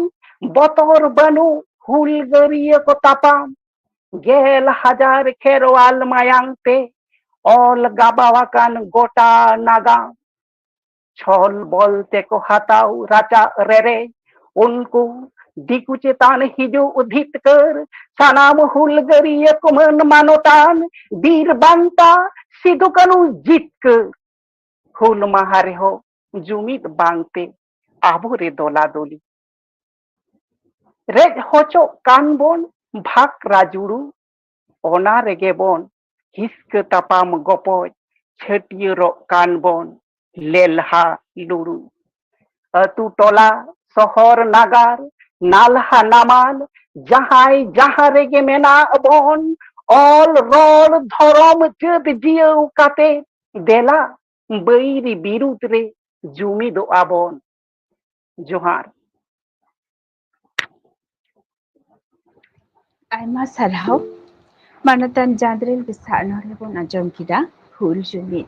ᱵᱚᱛᱚᱨ ᱵᱟᱹᱱᱩᱜ ᱦᱩᱞᱜᱟᱹᱨᱤᱭᱟᱹ ᱠᱚ ᱛᱟᱯᱟᱢ᱾ ᱜᱮᱞ ᱦᱟᱡᱟᱨ ᱠᱷᱮᱨᱣᱟᱞ ᱢᱟᱭᱟᱝ ᱛᱮ ᱚᱞ ᱜᱟᱵᱟᱣ ᱟᱠᱟᱱ ᱜᱚᱴᱟ ᱱᱟᱜᱟᱢ᱾ ᱪᱷᱚᱞ ᱵᱚᱞ ᱛᱮᱠᱚ ᱦᱟᱛᱟᱣ ᱨᱟᱪᱟᱜ ᱨᱮᱨᱮᱡ, ᱩᱱᱠᱩ ᱫᱤᱠᱩ ᱪᱮᱛᱟᱱ ᱦᱤᱡᱩᱜ ᱫᱷᱤᱛᱠᱟᱹᱨ᱾ ᱥᱟᱱᱟᱢ ᱦᱩᱞᱜᱟᱹᱨᱤᱭᱟᱹ ᱠᱚ ᱢᱟᱹᱱ ᱢᱟᱱᱚᱛᱟᱱ, ᱵᱤᱨ ᱵᱟᱱᱴᱟ ᱥᱤᱫᱩ ᱠᱟᱹᱱᱩ ᱡᱤᱛᱠᱟᱹᱨ᱾ ᱦᱩᱞ ᱢᱟᱦᱟ ᱨᱮᱦᱚᱸ ᱡᱩᱢᱤᱫ ᱵᱟᱝᱛᱮ ᱟᱵᱚ ᱨᱮ ᱫᱚᱞᱟ ᱫᱚᱞᱤ᱾ ᱨᱮᱡ ᱦᱚᱪᱚᱜ ᱠᱟᱱ ᱵᱚᱱ ᱵᱷᱟᱠᱨᱟ ᱡᱩᱲᱩ, ᱚᱱᱟ ᱨᱮᱜᱮ ᱵᱚᱱ ᱦᱤᱥᱠᱟᱹ ᱛᱟᱯᱟᱢ ᱜᱚᱯᱚᱡ, ᱪᱷᱟᱹᱴᱭᱟᱹᱨᱚᱜ ᱠᱟᱱ ᱵᱚᱱ ᱞᱮᱞᱦᱟ ᱞᱩᱲᱩ᱾ ᱟᱹᱛᱩ ᱴᱚᱞᱟ ᱥᱚᱦᱚᱨ ᱱᱟᱜᱟᱨ ᱱᱟᱞᱦᱟ ᱱᱟᱢᱟᱞ, ᱡᱟᱦᱟᱸᱭ ᱡᱟᱦᱟᱸ ᱨᱮᱜᱮ ᱢᱮᱱᱟᱜ ᱵᱚᱱ, ᱚᱞ ᱨᱚᱲ ᱫᱷᱚᱨᱚᱢ ᱡᱟᱹᱛ ᱡᱤᱭᱟᱹᱣ ᱠᱟᱛᱮ, ᱫᱮᱞᱟ ᱵᱟᱹᱭᱨᱤ ᱵᱤᱨᱩᱫᱽ ᱨᱮ ᱡᱩᱢᱤᱫᱚᱜ ᱟᱵᱚᱱ᱾ ᱡᱚᱦᱟᱨ᱾ ᱟᱭᱢᱟ ᱥᱟᱨᱦᱟᱣ᱾ ᱢᱟᱱᱚᱛᱟᱱ ᱡᱟᱸᱫᱽᱨᱤᱞ ᱵᱮᱥᱨᱟ ᱚᱱᱚᱬᱦᱮ ᱵᱚᱱ ᱟᱸᱡᱚᱢ ᱠᱮᱫᱟ, ᱦᱩᱞ ᱡᱩᱢᱤᱫ᱾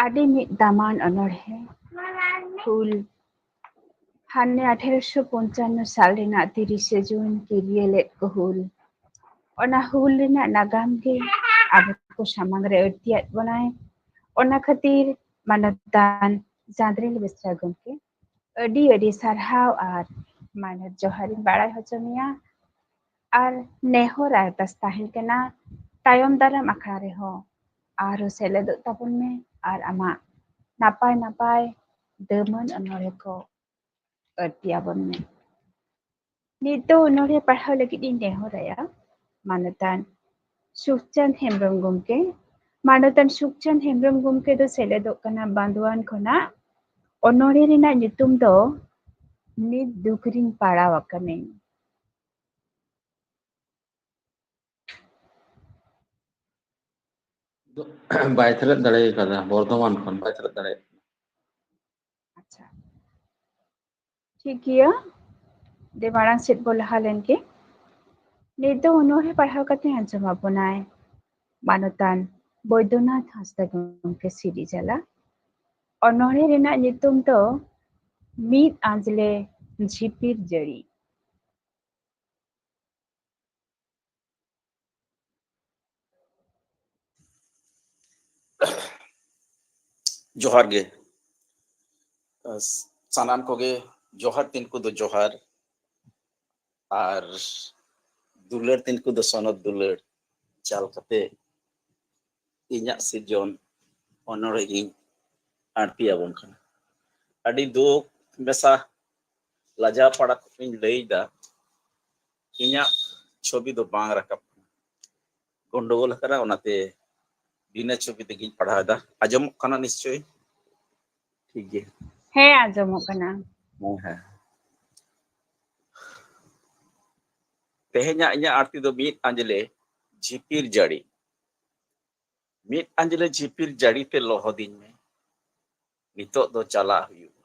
ᱟᱹᱰᱤ ᱢᱤᱫ ᱫᱟᱢᱟᱱ ᱚᱱᱚᱬᱦᱮ᱾ ᱦᱩᱞ ᱦᱟᱱᱮ ᱟᱴᱷᱮᱨᱚᱥᱚ ᱯᱚᱧᱪᱟᱱᱱᱚ ᱥᱟᱞ ᱨᱮᱱᱟᱜ ᱛᱤᱨᱤᱥᱮ ᱡᱩᱱ ᱠᱤᱨᱤᱭᱟᱹ ᱞᱮᱫ ᱠᱚ ᱦᱩᱞ᱾ ᱚᱱᱟ ᱦᱩᱞ ᱨᱮᱱᱟᱜ ᱱᱟᱜᱟᱢ ᱜᱮ ᱟᱵᱚ ᱠᱚ ᱥᱟᱢᱟᱝ ᱨᱮ ᱟᱹᱲᱛᱤᱭᱟᱫ ᱵᱚᱱᱟᱭ᱾ ᱚᱱᱟ ᱠᱷᱟᱹᱛᱤᱨ ᱢᱟᱱᱚᱛᱟᱱ ᱡᱟᱸᱫᱽᱨᱤᱞ ᱵᱮᱥᱨᱟ ᱜᱚᱢᱠᱮ, ᱟᱹᱰᱤ ᱟᱹᱰᱤ ᱥᱟᱨᱦᱟᱣ ᱟᱨ ᱢᱟᱱᱚᱛ ᱡᱚᱦᱟᱨ ᱤᱧ ᱵᱟᱲᱟᱭ ᱦᱚᱪᱚ ᱢᱮᱭᱟ᱾ ᱟᱨ ᱱᱮᱦᱚᱨ ᱟᱨᱫᱟᱥ ᱛᱟᱦᱮᱱ ᱠᱟᱱᱟ, ᱛᱟᱭᱚᱢ ᱫᱟᱨᱟᱢ ᱟᱠᱷᱲᱟ ᱨᱮᱦᱚᱸ ᱟᱨᱦᱚᱸ ᱥᱮᱞᱮᱫᱚᱜ ᱛᱟᱵᱚᱱ ᱢᱮ ᱟᱨ ᱟᱢᱟᱜ ᱱᱟᱯᱟᱭ ᱱᱟᱯᱟᱭ ᱫᱟᱹᱢᱟᱹᱱ ᱚᱱᱚᱬᱦᱮ ᱠᱚ ᱟᱹᱲᱛᱤ ᱟᱵᱚᱱ ᱢᱮ᱾ ᱱᱤᱛ ᱫᱚ ᱚᱱᱚᱬᱦᱮ ᱯᱟᱲᱦᱟᱣ ᱞᱟᱹᱜᱤᱫ ᱤᱧ ᱱᱮᱦᱚᱨᱟᱭᱟ ᱢᱟᱱᱚᱛᱟᱱ ᱥᱩᱠᱪᱟᱸᱫ ᱦᱮᱢᱵᱨᱚᱢ ᱜᱚᱢᱠᱮ᱾ ᱢᱟᱱᱚᱛᱟᱱ ᱥᱩᱠᱪᱟᱸᱫ ᱦᱮᱢᱵᱨᱚᱢ ᱜᱚᱢᱠᱮ ᱫᱚ ᱥᱮᱞᱮᱫᱚᱜ ᱠᱟᱱᱟ ᱵᱟᱸᱫᱣᱟᱱ ᱠᱷᱚᱱᱟᱜ᱾ ᱚᱱᱚᱬᱦᱮ ᱨᱮᱱᱟᱜ ᱧᱩᱛᱩᱢ ᱫᱚ ᱱᱤᱛ ᱫᱩᱠ ᱨᱤᱧ ᱯᱟᱲᱟᱣ ᱟᱠᱟᱱᱟᱹᱧ᱾ ᱵᱟᱭ ᱥᱮᱞᱮᱫ ᱫᱟᱲᱮ ᱠᱟᱫᱟ, ᱵᱚᱨᱫᱷᱚᱢᱟᱱ ᱠᱷᱚᱱ ᱵᱟᱭ ᱥᱮᱞᱮᱫ ᱫᱟᱲᱮᱭᱟᱜ ᱠᱟᱱᱟ᱾ ᱟᱪᱪᱷᱟ, ᱴᱷᱤᱠ ᱜᱮᱭᱟ, ᱫᱮ ᱢᱟᱲᱟᱝ ᱥᱮᱫ ᱵᱚ ᱞᱟᱦᱟ ᱞᱮᱱ ᱜᱮ᱾ ᱱᱤᱛ ᱫᱚ ᱚᱱᱚᱬᱦᱮ ᱯᱟᱲᱦᱟᱣ ᱠᱟᱛᱮ ᱟᱸᱡᱚᱢ ᱟᱵᱚᱱᱟᱭ ᱢᱟᱱᱚᱛᱟᱱ ᱵᱳᱭᱫᱚᱱᱟᱛᱷ ᱦᱟᱸᱥᱫᱟ ᱜᱚᱢᱠᱮ ᱥᱤᱨᱤᱡᱟᱞᱟ᱾ ᱚᱱᱚᱬᱦᱮ ᱨᱮᱱᱟᱜ ᱧᱩᱛᱩᱢ ᱫᱚ ᱢᱤᱫ ᱟᱸᱡᱽᱞᱮ ᱡᱷᱤᱯᱤᱨ ᱡᱟᱹᱲᱤ᱾ ᱡᱚᱦᱟᱨ ᱜᱮ᱾ ᱥᱟᱱᱟᱢ ᱠᱚᱜᱮ ᱡᱚᱦᱟᱨ, ᱛᱤᱱᱠᱩ ᱫᱚ ᱡᱚᱦᱟᱨ, ᱟᱨ ᱫᱩᱞᱟᱹᱲ, ᱛᱤᱱᱠᱩ ᱫᱚ ᱥᱚᱱᱚᱛ ᱫᱩᱞᱟᱹᱲ ᱪᱟᱞ ᱠᱟᱛᱮ ᱤᱧᱟᱹᱜ ᱥᱤᱨᱡᱚᱱ ᱚᱱᱚᱬᱦᱮ ᱜᱤᱧ ᱟᱬᱛᱤ ᱟᱵᱚᱱ ᱠᱟᱱᱟ᱾ ᱟᱹᱰᱤ ᱫᱩᱠ ᱢᱮᱥᱟ ᱞᱟᱡᱟᱣ ᱯᱟᱲᱟ ᱠᱚᱧ ᱞᱟᱹᱭᱫᱟ, ᱤᱧᱟᱹᱜ ᱪᱷᱚᱵᱤ ᱫᱚ ᱵᱟᱝ ᱨᱟᱠᱟᱵ ᱠᱟᱱᱟ, ᱜᱚᱱᱰᱚᱜᱳᱞ ᱟᱠᱟᱱᱟ, ᱚᱱᱟᱛᱮ ᱵᱤᱱᱟᱹ ᱪᱷᱚᱵᱤ ᱛᱮᱜᱤᱧ ᱯᱟᱲᱦᱟᱣ ᱮᱫᱟ᱾ ᱟᱸᱡᱚᱢᱚᱜ ᱠᱟᱱᱟ ᱱᱤᱥᱪᱚᱭ? ᱴᱷᱤᱠ ᱜᱮ᱾ ᱦᱮᱸ, ᱟᱸᱡᱚᱢᱚᱜ ᱠᱟᱱᱟ᱾ ᱦᱮᱸ, ᱦᱮᱸ᱾ ᱛᱮᱦᱮᱧᱟᱜ ᱤᱧᱟᱹᱜ ᱟᱬᱛᱤ ᱫᱚ ᱢᱤᱫ ᱟᱸᱡᱽᱞᱮ ᱡᱷᱤᱯᱤᱨ ᱡᱟᱹᱲᱤ᱾ ᱢᱤᱫ ᱟᱸᱡᱽᱞᱮ ᱡᱷᱤᱯᱤᱨ ᱡᱟᱹᱲᱤ ᱛᱮ ᱞᱚᱦᱚᱫᱤᱧ ᱢᱮ, ᱱᱤᱛᱚᱜ ᱫᱚ ᱪᱟᱞᱟᱜ ᱦᱩᱭᱩᱜᱼᱟ᱾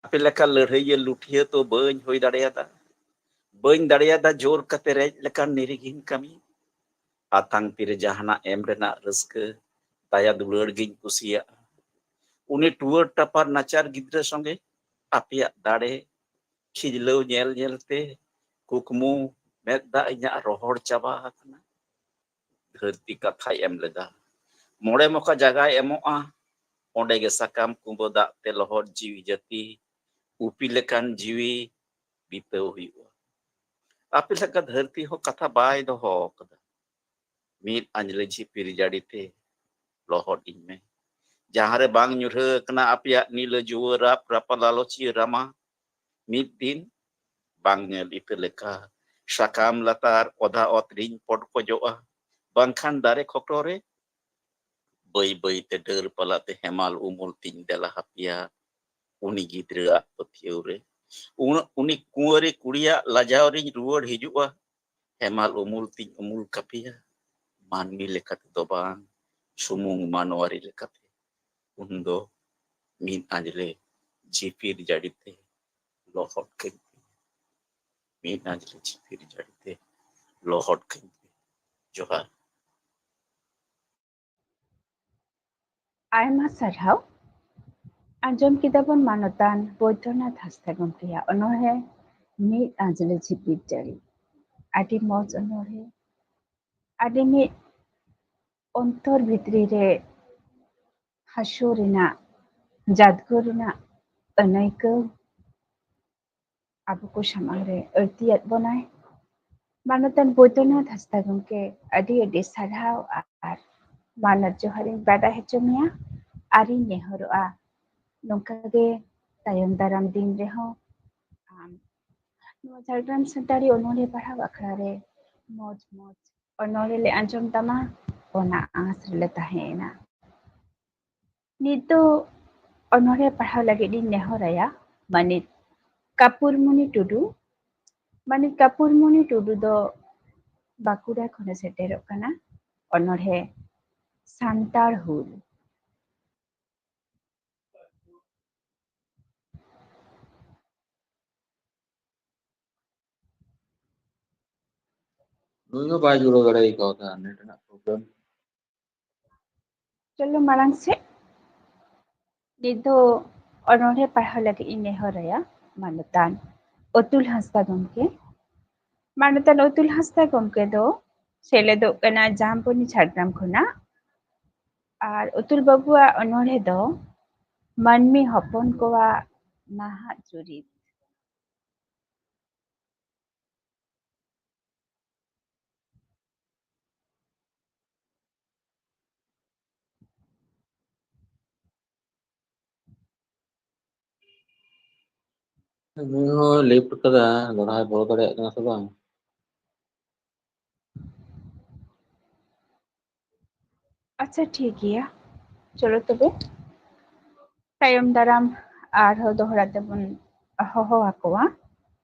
ᱟᱯᱮ ᱞᱮᱠᱟ ᱞᱟᱹᱲᱦᱟᱹᱭᱤᱭᱟᱹ ᱞᱩᱴᱷᱤᱭᱟᱹ ᱛᱚ ᱵᱟᱹᱧ ᱦᱩᱭ ᱫᱟᱲᱮᱭᱟᱫᱟ, ᱵᱟᱹᱧ ᱫᱟᱲᱮᱭᱟᱫᱟ ᱡᱳᱨ ᱠᱟᱛᱮ ᱨᱮᱡ ᱞᱮᱠᱟᱱ ᱱᱤᱨᱤᱦᱤᱱ ᱠᱟᱹᱢᱤ᱾ ᱟᱛᱟᱝ ᱛᱤᱨᱮ ᱡᱟᱦᱟᱱᱟᱜ ᱮᱢ ᱨᱮᱱᱟᱜ ᱨᱟᱹᱥᱠᱟᱹ, ᱫᱟᱭᱟ ᱫᱩᱞᱟᱹᱲ ᱜᱤᱧ ᱠᱩᱥᱤᱭᱟᱜᱼᱟ᱾ ᱩᱱᱤ ᱴᱩᱣᱟᱹᱨ ᱴᱟᱯᱟᱨ ᱱᱟᱪᱟᱨ ᱜᱤᱫᱽᱨᱟᱹ ᱥᱚᱸᱜᱮ ᱟᱯᱮᱭᱟᱜ ᱫᱟᱲᱮ ᱠᱷᱤᱡᱞᱟᱹᱣ ᱧᱮᱞ ᱧᱮᱞᱛᱮ ᱠᱩᱠᱢᱩ ᱢᱮᱫ ᱫᱟᱜ ᱤᱧᱟᱹᱜ ᱨᱚᱦᱚᱲ ᱪᱟᱵᱟ ᱟᱠᱟᱱᱟ᱾ ᱫᱷᱟᱹᱨᱛᱤ ᱠᱟᱛᱷᱟᱭ ᱮᱢ ᱞᱮᱫᱟ, ᱢᱚᱬᱮ ᱢᱚᱠᱟ ᱡᱟᱜᱟᱭ ᱮᱢᱚᱜᱼᱟ, ᱚᱸᱰᱮ ᱜᱮ ᱥᱟᱠᱟᱢ ᱠᱩᱸᱵᱟᱹ ᱫᱟᱜ ᱛᱮ ᱞᱚᱦᱚᱫ ᱡᱤᱣᱤ ᱡᱟᱹᱛᱤ ᱩᱯᱤ ᱞᱮᱠᱟᱱ ᱡᱤᱣᱤ ᱵᱤᱛᱟᱹᱣ ᱦᱩᱭᱩᱜᱼᱟ᱾ ᱟᱯᱮ ᱞᱮᱠᱟ ᱫᱷᱟᱹᱨᱛᱤ ᱦᱚᱸ ᱠᱟᱛᱷᱟ ᱵᱟᱭ ᱫᱚᱦᱚ ᱠᱟᱫᱟ᱾ ᱢᱤᱫ ᱟᱸᱡᱽᱞᱮ ᱡᱷᱤᱯᱤᱨ ᱡᱟᱹᱲᱤ ᱛᱮ ᱞᱚᱦᱚᱫ ᱤᱧ ᱢᱮ᱾ ᱡᱟᱦᱟᱸ ᱨᱮ ᱵᱟᱝ ᱧᱩᱨᱦᱟᱹ ᱟᱠᱟᱱᱟ ᱟᱯᱮᱭᱟᱜ ᱱᱤᱞᱟᱹ ᱡᱩᱣᱟᱹ ᱨᱟᱯ ᱨᱟᱯᱟ ᱞᱟᱞᱚᱪᱤᱭᱟᱹ ᱨᱟᱢᱟ, ᱢᱤᱫ ᱫᱤᱱ ᱵᱟᱝ ᱧᱮᱞ ᱤᱛᱟᱹ ᱞᱮᱠᱟ ᱥᱟᱠᱟᱢ ᱞᱟᱛᱟᱨ ᱚᱫᱟ ᱚᱛ ᱨᱤᱧ ᱯᱚᱴᱠᱚᱡᱚᱜᱼᱟ, ᱵᱟᱝᱠᱷᱟᱱ ᱫᱟᱨᱮ ᱠᱷᱚᱠᱨᱚ ᱨᱮ᱾ ᱵᱟᱹᱭ ᱵᱟᱹᱭ ᱛᱮ ᱰᱟᱹᱨ ᱯᱟᱞᱟᱛᱮ ᱦᱮᱢᱟᱞ ᱩᱢᱩᱞ ᱛᱤᱧ ᱫᱮᱞᱟ ᱦᱟᱯᱮᱭᱟ᱾ ᱩᱱᱤ ᱜᱤᱫᱽᱨᱟᱹᱣᱟᱜ ᱯᱟᱹᱛᱭᱟᱹᱣ ᱨᱮ ᱩᱱ-, ᱩᱱᱤ ᱠᱩᱸᱣᱟᱹᱨᱤ ᱠᱩᱲᱤᱭᱟᱜ ᱞᱟᱡᱟᱣ ᱨᱤᱧ ᱨᱩᱣᱟᱹᱲ ᱦᱤᱡᱩᱜᱼᱟ᱾ ᱦᱮᱢᱟᱞ ᱩᱢᱩᱞ ᱛᱤᱧ ᱩᱢᱩᱞ ᱠᱟᱯᱮᱭᱟ, ᱢᱟᱹᱱᱢᱤ ᱞᱮᱠᱟᱛᱮ ᱫᱚ ᱵᱟᱝ, ᱥᱩᱢᱩᱝ ᱢᱟᱱᱣᱟᱨᱤ ᱞᱮᱠᱟᱛᱮ᱾ ᱩᱱᱫᱚ ᱢᱤᱫ ᱟᱸᱡᱽᱞᱮ ᱡᱷᱤᱯᱤᱨ ᱡᱟᱹᱲᱤ ᱛᱮ ᱞᱚᱦᱚᱫ ᱠᱟᱹᱧ ᱯᱮ᱾ ᱢᱤᱫ ᱟᱸᱡᱽᱞᱮ ᱡᱷᱤᱯᱤᱨ ᱡᱟᱹᱲᱤ ᱛᱮ ᱞᱚᱦᱚᱫ ᱠᱟᱹᱧ ᱯᱮ᱾ ᱡᱚᱦᱟᱨ᱾ ᱟᱭᱢᱟ ᱥᱟᱨᱦᱟᱣ᱾ ᱟᱸᱡᱚᱢ ᱠᱮᱫᱟ ᱵᱚᱱ ᱢᱟᱱᱚᱛᱟᱱ ᱵᱳᱭᱫᱚᱱᱟᱛᱷ ᱦᱟᱸᱥᱫᱟ ᱜᱚᱢᱠᱮᱭᱟᱜ ᱚᱱᱚᱬᱦᱮ ᱢᱤᱫ ᱟᱸᱡᱽᱞᱮ ᱡᱷᱤᱯᱤᱨ ᱡᱟᱹᱲᱤ᱾ ᱟᱹᱰᱤ ᱢᱚᱡᱽ ᱚᱱᱚᱬᱦᱮ, ᱟᱹᱰᱤ ᱢᱤᱫ ᱚᱱᱛᱚᱨ ᱵᱷᱤᱛᱨᱤ ᱨᱮ ᱦᱟᱹᱥᱩ ᱨᱮᱱᱟᱜ, ᱡᱟᱫᱽᱜᱚ ᱨᱮᱱᱟᱜ ᱟᱹᱱᱟᱹᱭᱠᱟᱹᱣ ᱟᱵᱚ ᱠᱚ ᱥᱟᱢᱟᱝ ᱨᱮ ᱟᱹᱲᱛᱤᱭᱟᱫ ᱵᱚᱱᱟᱭ᱾ ᱢᱟᱱᱚᱛᱟᱱ ᱵᱳᱭᱫᱚᱱᱟᱛᱷ ᱦᱟᱸᱥᱫᱟ ᱜᱚᱢᱠᱮ, ᱟᱹᱰᱤ ᱟᱹᱰᱤ ᱥᱟᱨᱦᱟᱣ ᱟᱨ ᱢᱟᱱᱚᱛ ᱡᱚᱦᱟᱨᱤᱧ ᱵᱟᱰᱟᱭ ᱦᱚᱪᱚ ᱢᱮᱭᱟ᱾ ᱟᱨᱤᱧ ᱱᱮᱦᱚᱨᱚᱜᱼᱟ, ᱱᱚᱝᱠᱟ ᱜᱮ ᱛᱟᱭᱚᱢ ᱫᱟᱨᱟᱢ ᱫᱤᱱ ᱨᱮᱦᱚᱸ ᱟᱢ ᱱᱚᱣᱟ ᱡᱷᱟᱲᱜᱨᱟᱢ ᱥᱟᱱᱛᱟᱲᱤ ᱚᱱᱚᱬᱦᱮ ᱯᱟᱲᱦᱟᱣ ᱟᱠᱷᱲᱟ ᱨᱮ ᱢᱚᱡᱽ ᱢᱚᱡᱽ ᱚᱱᱚᱬᱦᱮ ᱞᱮ ᱟᱸᱡᱚᱢ ᱛᱟᱢᱟ, ᱚᱱᱟ ᱟᱸᱥ ᱨᱮᱞᱮ ᱛᱟᱦᱮᱸᱭᱮᱱᱟ᱾ ᱱᱤᱛ ᱫᱚ ᱚᱱᱚᱬᱦᱮ ᱯᱟᱲᱦᱟᱣ ᱞᱟᱹᱜᱤᱫ ᱤᱧ ᱱᱮᱦᱚᱨ ᱟᱭᱟ ᱢᱟᱹᱱᱤᱡ ᱠᱟᱯᱩᱨᱢᱩᱱᱤ ᱴᱩᱰᱩ᱾ ᱢᱟᱹᱱᱤᱡ ᱠᱟᱯᱩᱨᱢᱩᱱᱤ ᱴᱩᱰᱩ ᱫᱚ ᱵᱟᱸᱠᱩᱲᱟ ᱠᱷᱚᱱᱮ ᱥᱮᱴᱮᱨᱚᱜ ᱠᱟᱱᱟ᱾ ᱚᱱᱚᱬᱦᱮ ᱥᱟᱱᱛᱟᱲ ᱦᱩᱞ᱾ ᱱᱩᱭ ᱦᱚᱸ ᱵᱟᱭ ᱡᱩᱲᱟᱹᱣ ᱫᱟᱲᱮ ᱠᱟᱣᱫᱟ, ᱱᱮᱴ ᱨᱮᱱᱟᱜ ᱯᱨᱚᱵᱞᱮᱢ᱾ ᱪᱚᱞᱚ ᱢᱟᱲᱟᱝ ᱥᱮᱫ᱾ ᱱᱤᱛ ᱫᱚ ᱚᱱᱚᱬᱦᱮ ᱯᱟᱲᱦᱟᱣ ᱞᱟᱹᱜᱤᱫ ᱤᱧ ᱱᱮᱦᱚᱨ ᱟᱭᱟ ᱢᱟᱱᱚᱛᱟᱱ ᱚᱛᱩᱞ ᱦᱟᱸᱥᱫᱟ ᱜᱚᱢᱠᱮ᱾ ᱢᱟᱱᱚᱛᱟᱱ ᱚᱛᱩᱞ ᱦᱟᱸᱥᱫᱟ ᱜᱚᱢᱠᱮ ᱫᱚ ᱥᱮᱞᱮᱫᱚᱜ ᱠᱟᱱᱟ ᱡᱟᱢᱵᱚᱱᱤ ᱡᱷᱟᱲᱜᱨᱟᱢ ᱠᱷᱚᱱᱟᱜ᱾ ᱟᱨ ᱚᱛᱩᱞ ᱵᱟᱹᱵᱩᱣᱟᱜ ᱚᱱᱚᱬᱦᱮ ᱫᱚ ᱢᱟᱹᱱᱢᱤ ᱦᱚᱯᱚᱱ ᱠᱚᱣᱟᱜ ᱱᱟᱦᱟᱜ ᱪᱩᱨᱤᱛ᱾ ᱱᱩᱭ ᱦᱚᱸ ᱞᱮᱯᱴ ᱠᱟᱫᱟ, ᱫᱚᱦᱲᱟᱭ ᱵᱚᱞᱚ ᱫᱟᱲᱮᱭᱟᱜ ᱠᱟᱱᱟ ᱥᱮ ᱵᱟᱝ? ᱟᱪᱪᱷᱟ, ᱴᱷᱤᱠ ᱜᱮᱭᱟ, ᱪᱚᱞᱚ ᱛᱚᱵᱮ ᱛᱟᱭᱚᱢ ᱫᱟᱨᱟᱢ ᱟᱨᱦᱚᱸ ᱫᱚᱦᱲᱟ ᱛᱮᱵᱚᱱ ᱦᱚᱦᱚ ᱟᱠᱚᱣᱟ᱾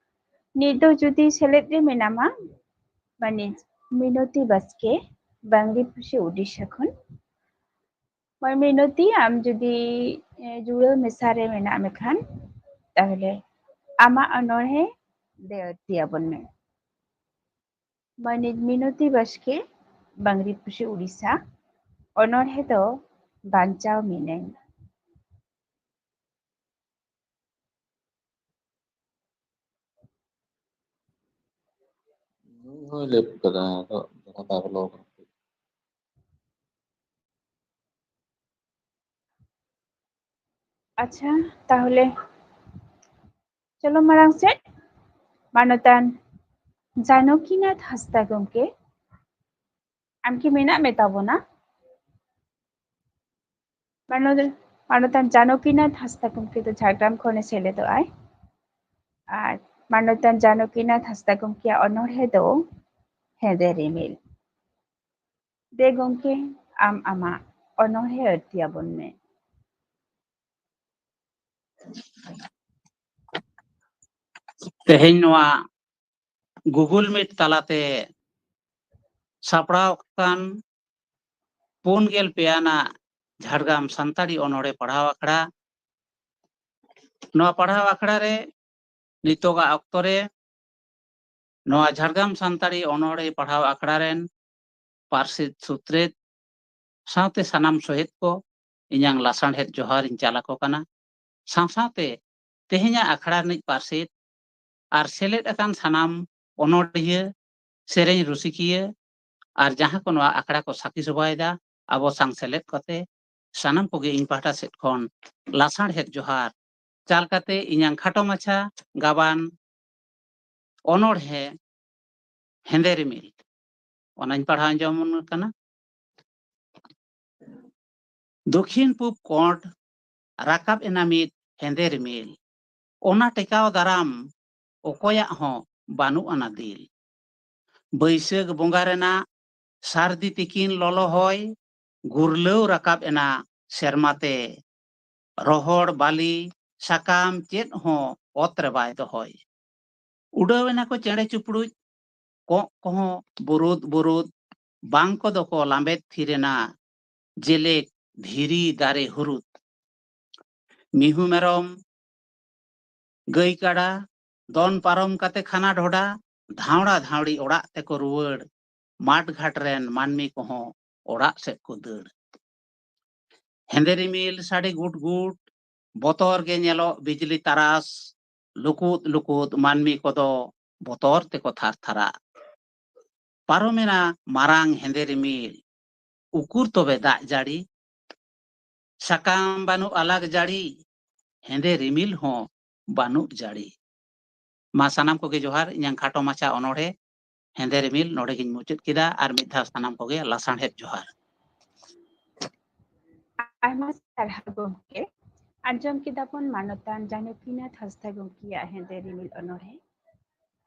ᱱᱤᱛ ᱫᱚ ᱡᱩᱫᱤ ᱥᱮᱞᱮᱫ ᱨᱮ ᱢᱮᱱᱟᱢᱟ, ᱢᱟᱹᱱᱤᱡ ᱢᱤᱱᱚᱛᱤ ᱵᱟᱥᱠᱮ, ᱵᱟᱝᱨᱤᱯᱩᱥᱤ, ᱩᱰᱤᱥᱟ ᱠᱷᱚᱱ᱾ ᱢᱟᱹᱭ ᱢᱤᱱᱚᱛᱤ, ᱟᱢ ᱡᱩᱫᱤ, ᱮ, ᱡᱩᱲᱟᱹᱣ ᱢᱮᱥᱟ ᱨᱮ ᱢᱮᱱᱟᱜ ᱢᱮᱠᱷᱟᱱ, ᱛᱟᱦᱚᱞᱮ ᱟᱢᱟᱜ ᱚᱱᱚᱬᱦᱮ ᱫᱮ ᱟᱹᱲᱛᱤ ᱟᱵᱚᱱ ᱢᱮ᱾ ᱢᱟᱹᱱᱤᱡ ᱢᱤᱱᱚᱛᱤ ᱵᱟᱥᱠᱮ, ᱵᱟᱝᱨᱤᱯᱩᱥᱤ, ᱩᱲᱤᱥᱥᱟ, ᱚᱱᱚᱬᱦᱮ ᱫᱚ ᱵᱟᱧᱪᱟᱣ ᱢᱤᱱᱟᱹᱧ᱾ ᱱᱩᱭ ᱦᱚᱸᱭ ᱞᱮᱯ ᱠᱟᱫᱟ, ᱟᱫᱚ ᱫᱚᱦᱲᱟ ᱵᱚᱞᱚ ᱠᱟᱱᱟ᱾ ᱟᱪᱪᱷᱟ, ᱛᱟᱦᱚᱞᱮ ᱪᱚᱞᱚ ᱢᱟᱲᱟᱝ ᱥᱮᱫ᱾ ᱢᱟᱱᱚᱛᱟᱱ ᱡᱟᱱᱚᱠᱤᱱᱟᱛᱷ ᱦᱟᱸᱥᱫᱟ ᱜᱚᱢᱠᱮ, ᱟᱢ ᱠᱤ ᱢᱮᱱᱟᱜ ᱢᱮ ᱛᱟᱵᱚᱱᱟ? ᱢᱟᱱᱚᱛ-, ᱢᱟᱱᱚᱛᱟᱱ ᱡᱟᱱᱚᱠᱤᱱᱟᱛᱷ ᱦᱟᱸᱥᱫᱟ ᱜᱚᱢᱠᱮ ᱫᱚ ᱡᱷᱟᱲᱜᱨᱟᱢ ᱠᱷᱚᱱᱮ ᱥᱮᱞᱮᱫᱚᱜ ᱟᱭ᱾ ᱟᱨ ᱢᱟᱱᱚᱛᱟᱱ ᱡᱟᱱᱚᱠᱤᱱᱟᱛᱷ ᱦᱟᱸᱥᱫᱟ ᱜᱚᱢᱠᱮᱭᱟᱜ ᱚᱱᱚᱬᱦᱮ ᱫᱚ ᱦᱮᱸᱫᱮ ᱨᱤᱢᱤᱞ᱾ ᱫᱮ ᱜᱚᱢᱠᱮ, ᱟᱢ ᱟᱢᱟᱜ ᱚᱱᱚᱬᱦᱮ ᱟᱹᱲᱛᱤ ᱟᱵᱚᱱ ᱢᱮ᱾ ᱛᱮᱦᱮᱧ ᱱᱚᱣᱟ Google Meet ᱛᱟᱞᱟᱛᱮ ᱥᱟᱯᱲᱟᱣ ᱟᱠᱟᱱ ᱯᱩᱱ ᱜᱮᱞ ᱯᱮ ᱟᱱᱟᱜ ᱡᱷᱟᱲᱜᱨᱟᱢ ᱥᱟᱱᱛᱟᱲᱤ ᱚᱱᱚᱬᱦᱮ ᱯᱟᱲᱦᱟᱣ ᱟᱠᱷᱲᱟ᱾ ᱱᱚᱣᱟ ᱯᱟᱲᱦᱟᱣ ᱟᱠᱷᱲᱟ ᱨᱮ ᱱᱤᱛᱚᱜᱟᱜ ᱚᱠᱛᱚ ᱨᱮ ᱱᱚᱣᱟ ᱡᱷᱟᱲᱜᱨᱟᱢ ᱥᱟᱱᱛᱟᱲᱤ ᱚᱱᱚᱬᱦᱮ ᱯᱟᱲᱦᱟᱣ ᱟᱠᱷᱲᱟ ᱨᱮᱱ ᱯᱟᱹᱨᱥᱤ ᱥᱩᱛᱨᱮᱛ ᱥᱟᱶᱛᱮ ᱥᱟᱱᱟᱢ ᱥᱚᱦᱮᱫ ᱠᱚ ᱤᱧᱟᱝ ᱞᱟᱥᱟᱬᱦᱮᱫ ᱡᱚᱦᱟᱨ ᱤᱧ ᱪᱟᱞ ᱟᱠᱚ ᱠᱟᱱᱟ᱾ ᱥᱟᱶ ᱥᱟᱶᱛᱮ ᱛᱮᱦᱮᱧᱟᱜ ᱟᱠᱷᱲᱟ ᱨᱤᱱᱤᱡ ᱯᱟᱨᱥᱮᱛ ᱟᱨ ᱥᱮᱞᱮᱫ ᱟᱠᱟᱱ ᱥᱟᱱᱟᱢ ᱚᱱᱚᱬᱦᱤᱭᱟᱹ, ᱥᱮᱨᱮᱧ ᱨᱩᱥᱤᱠᱤᱭᱟᱹ ᱟᱨ ᱡᱟᱦᱟᱸ ᱠᱚ ᱱᱚᱣᱟ ᱟᱠᱷᱲᱟ ᱠᱚ ᱥᱟᱹᱠᱷᱤ ᱥᱚᱵᱷᱟᱭᱮᱫᱟ, ᱟᱵᱚ ᱥᱟᱝ ᱥᱮᱞᱮᱫ ᱠᱟᱛᱮ ᱥᱟᱱᱟᱢ ᱠᱚᱜᱮ ᱤᱧ ᱯᱟᱦᱴᱟ ᱥᱮᱫ ᱠᱷᱚᱱ ᱞᱟᱥᱟᱬᱦᱮᱫ ᱡᱚᱦᱟᱨ ᱪᱟᱞ ᱠᱟᱛᱮ ᱤᱧᱟᱝ ᱠᱷᱟᱴᱚ ᱢᱟᱪᱷᱟ ᱜᱟᱵᱟᱱ ᱚᱱᱚᱬᱦᱮ ᱦᱮᱸᱫᱮ ᱨᱤᱢᱤᱞ, ᱚᱱᱟᱧ ᱯᱟᱲᱦᱟᱣ ᱟᱸᱡᱚᱢ ᱟᱵᱚᱱ ᱠᱟᱱᱟ᱾ ᱫᱚᱠᱷᱤᱱ ᱯᱩᱵ ᱠᱚᱬ ᱨᱟᱠᱟᱵ ᱮᱱᱟ ᱢᱤᱫ ᱦᱮᱸᱫᱮ ᱨᱤᱢᱤᱞ᱾ ᱚᱱᱟ ᱴᱮᱠᱟᱣ ᱫᱟᱨᱟᱢ ᱚᱠᱚᱭᱟᱜ ᱦᱚᱸ ᱵᱟᱹᱱᱩᱜ ᱟᱱᱟ ᱫᱤᱞ᱾ ᱵᱟᱹᱭᱥᱟᱹᱠᱷ ᱵᱚᱸᱜᱟ ᱨᱮᱱᱟᱜ ᱥᱟᱹᱨᱫᱤ ᱛᱤᱠᱤᱱ ᱞᱚᱞᱚ ᱦᱚᱭ ᱜᱩᱨᱞᱟᱹᱣ ᱨᱟᱠᱟᱵ ᱮᱱᱟ ᱥᱮᱨᱢᱟ ᱛᱮ᱾ ᱨᱚᱦᱚᱲ ᱵᱟᱹᱞᱤ ᱥᱟᱠᱟᱢ ᱪᱮᱫ ᱦᱚᱸ ᱚᱛ ᱨᱮ ᱵᱟᱭ ᱫᱚᱦᱚᱭ᱾ ᱩᱰᱟᱹᱣ ᱮᱱᱟ ᱠᱚ ᱪᱮᱬᱮ ᱪᱩᱯᱲᱩᱡ, ᱠᱚᱸᱜ ᱠᱚᱦᱚᱸ ᱵᱩᱨᱩᱫ ᱵᱩᱨᱩᱫ, ᱵᱟᱝ ᱠᱚᱫᱚ ᱠᱚ ᱞᱟᱸᱵᱮᱫ ᱛᱷᱤᱨ ᱮᱱᱟ, ᱡᱮᱞᱮᱠ ᱫᱷᱤᱨᱤ ᱫᱟᱨᱮ ᱦᱩᱨᱩᱫ᱾ ᱢᱤᱦᱩ ᱢᱮᱨᱚᱢ, ᱜᱟᱹᱭ ᱠᱟᱰᱟ, ᱫᱚᱱ ᱯᱟᱨᱚᱢ ᱠᱟᱛᱮ ᱠᱷᱟᱱᱟ ᱰᱷᱚᱰᱟ, ᱫᱷᱟᱣᱲᱟ ᱫᱷᱟᱣᱲᱤ ᱚᱲᱟᱜ ᱛᱮᱠᱚ ᱨᱩᱣᱟᱹᱲ, ᱢᱟᱴ ᱜᱷᱟᱴ ᱨᱮᱱ ᱢᱟᱹᱱᱢᱤ ᱠᱚᱦᱚᱸ ᱚᱲᱟᱜ ᱥᱮᱫ ᱠᱚ ᱫᱟᱹᱲ᱾ ᱦᱮᱸᱫᱮ ᱨᱤᱢᱤᱞ ᱥᱟᱰᱮ ᱜᱩᱴ ᱜᱩᱴ, ᱵᱚᱛᱚᱨ ᱜᱮ ᱧᱮᱞᱚᱜ ᱵᱤᱡᱽᱞᱤ ᱛᱟᱨᱟᱥ, ᱞᱩᱠᱩᱫ ᱞᱩᱠᱩᱫ ᱢᱟᱹᱱᱢᱤ ᱠᱚᱫᱚ ᱵᱚᱛᱚᱨ ᱛᱮᱠᱚ ᱛᱷᱟᱨ ᱛᱷᱟᱨᱟᱜ᱾ ᱯᱟᱨᱚᱢᱮᱱᱟ ᱢᱟᱨᱟᱝ ᱦᱮᱸᱫᱮ ᱨᱤᱢᱤᱞ, ᱩᱠᱩᱨ ᱛᱚᱵᱮ ᱫᱟᱜ ᱡᱟᱹᱲᱤ? ᱥᱟᱠᱟᱢ ᱵᱟᱹᱱᱩᱜ ᱟᱞᱟᱜ ᱡᱟᱹᱲᱤ, ᱦᱮᱸᱫᱮ ᱨᱤᱢᱤᱞ ᱦᱚᱸ ᱵᱟᱹᱱᱩᱜ ᱡᱟᱹᱲᱤ᱾ ᱢᱟ ᱥᱟᱱᱟᱢ ᱠᱚᱜᱮ ᱡᱚᱦᱟᱨ, ᱤᱧᱟᱹᱝ ᱠᱷᱟᱴᱚ ᱢᱟᱪᱷᱟ ᱚᱱᱚᱬᱦᱮ ᱦᱮᱸᱫᱮ ᱨᱤᱢᱤᱞ ᱱᱚᱰᱮ ᱜᱤᱧ ᱢᱩᱪᱟᱹᱫ ᱠᱮᱫᱟ᱾ ᱟᱨ ᱢᱤᱫ ᱫᱷᱟᱣ ᱥᱟᱱᱟᱢ ᱠᱚᱜᱮ ᱞᱟᱥᱟᱬᱦᱮᱫ ᱡᱚᱦᱟᱨ᱾ ᱟᱭᱢᱟ ᱥᱟᱨᱦᱟᱣ ᱜᱚᱢᱠᱮ᱾ ᱟᱸᱡᱚᱢ ᱠᱮᱫᱟ ᱵᱚᱱ ᱢᱟᱱᱚᱛᱟᱱ ᱡᱟᱱᱚᱠᱤᱱᱟᱛᱷ ᱦᱟᱸᱥᱫᱟ ᱜᱚᱢᱠᱮᱭᱟᱜ ᱦᱮᱸᱫᱮ ᱨᱤᱢᱤᱞ ᱚᱱᱚᱬᱦᱮ᱾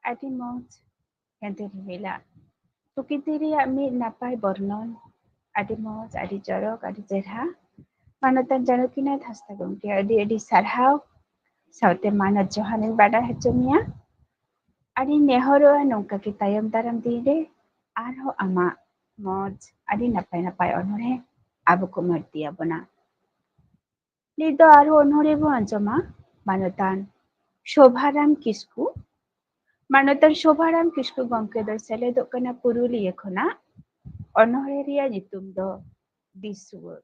ᱟᱹᱰᱤ ᱢᱚᱡᱽ ᱦᱮᱸᱫᱮ ᱨᱤᱢᱤᱞᱟᱜ ᱯᱨᱚᱠᱤᱛᱤ ᱨᱮᱭᱟᱜ ᱢᱤᱫ ᱱᱟᱯᱟᱭ ᱵᱚᱨᱱᱚᱱ᱾ ᱟᱹᱰᱤ ᱢᱚᱡᱽ, ᱟᱹᱰᱤ ᱪᱚᱨᱚᱠ, ᱟᱹᱰᱤ ᱪᱮᱦᱨᱟ᱾ ᱢᱟᱱᱚᱛᱟᱱ ᱡᱟᱱᱚᱠᱤᱱᱟᱛᱷ ᱦᱟᱸᱥᱫᱟ ᱜᱚᱢᱠᱮ, ᱟᱹᱰᱤ ᱟᱹᱰᱤ ᱥᱟᱨᱦᱟᱣ᱾ ᱥᱟᱶᱛᱮ ᱢᱟᱱᱚᱛ ᱡᱚᱦᱟᱨ ᱤᱧ ᱵᱟᱰᱟᱭ ᱦᱚᱪᱚ ᱢᱮᱭᱟ᱾ ᱟᱹᱰᱤᱧ ᱱᱮᱦᱚᱨᱚᱜᱼᱟ ᱱᱚᱝᱠᱟ ᱜᱮ ᱛᱟᱭᱚᱢ ᱫᱟᱨᱟᱢ ᱫᱤᱱ ᱨᱮ ᱟᱨᱦᱚᱸ ᱟᱢᱟᱜ ᱢᱚᱡᱽ, ᱟᱹᱰᱤ ᱱᱟᱯᱟᱭ ᱱᱟᱯᱟᱭ ᱚᱱᱚᱬᱦᱮ ᱟᱵᱚ ᱠᱚᱢ ᱟᱹᱲᱛᱤ ᱟᱵᱚᱱᱟ᱾ ᱱᱤᱛ ᱫᱚ ᱟᱨᱦᱚᱸ ᱚᱱᱚᱬᱦᱮ ᱵᱚᱱ ᱟᱸᱡᱚᱢᱟ ᱢᱟᱱᱚᱛᱟᱱ ᱥᱳᱵᱷᱟᱨᱟᱢ ᱠᱤᱥᱠᱩ᱾ ᱢᱟᱱᱚᱛᱟᱱ ᱥᱳᱵᱷᱟᱨᱟᱢ ᱠᱤᱥᱠᱩ ᱜᱚᱢᱠᱮ ᱫᱚᱭ ᱥᱮᱞᱮᱫᱚᱜ ᱠᱟᱱᱟ ᱯᱩᱨᱩᱞᱤᱭᱟᱹ ᱠᱷᱚᱱᱟᱜ᱾ ᱚᱱᱚᱬᱦᱮ ᱨᱮᱭᱟᱜ ᱧᱩᱛᱩᱢ ᱫᱚ ᱫᱤᱥᱩᱣᱟᱹ᱾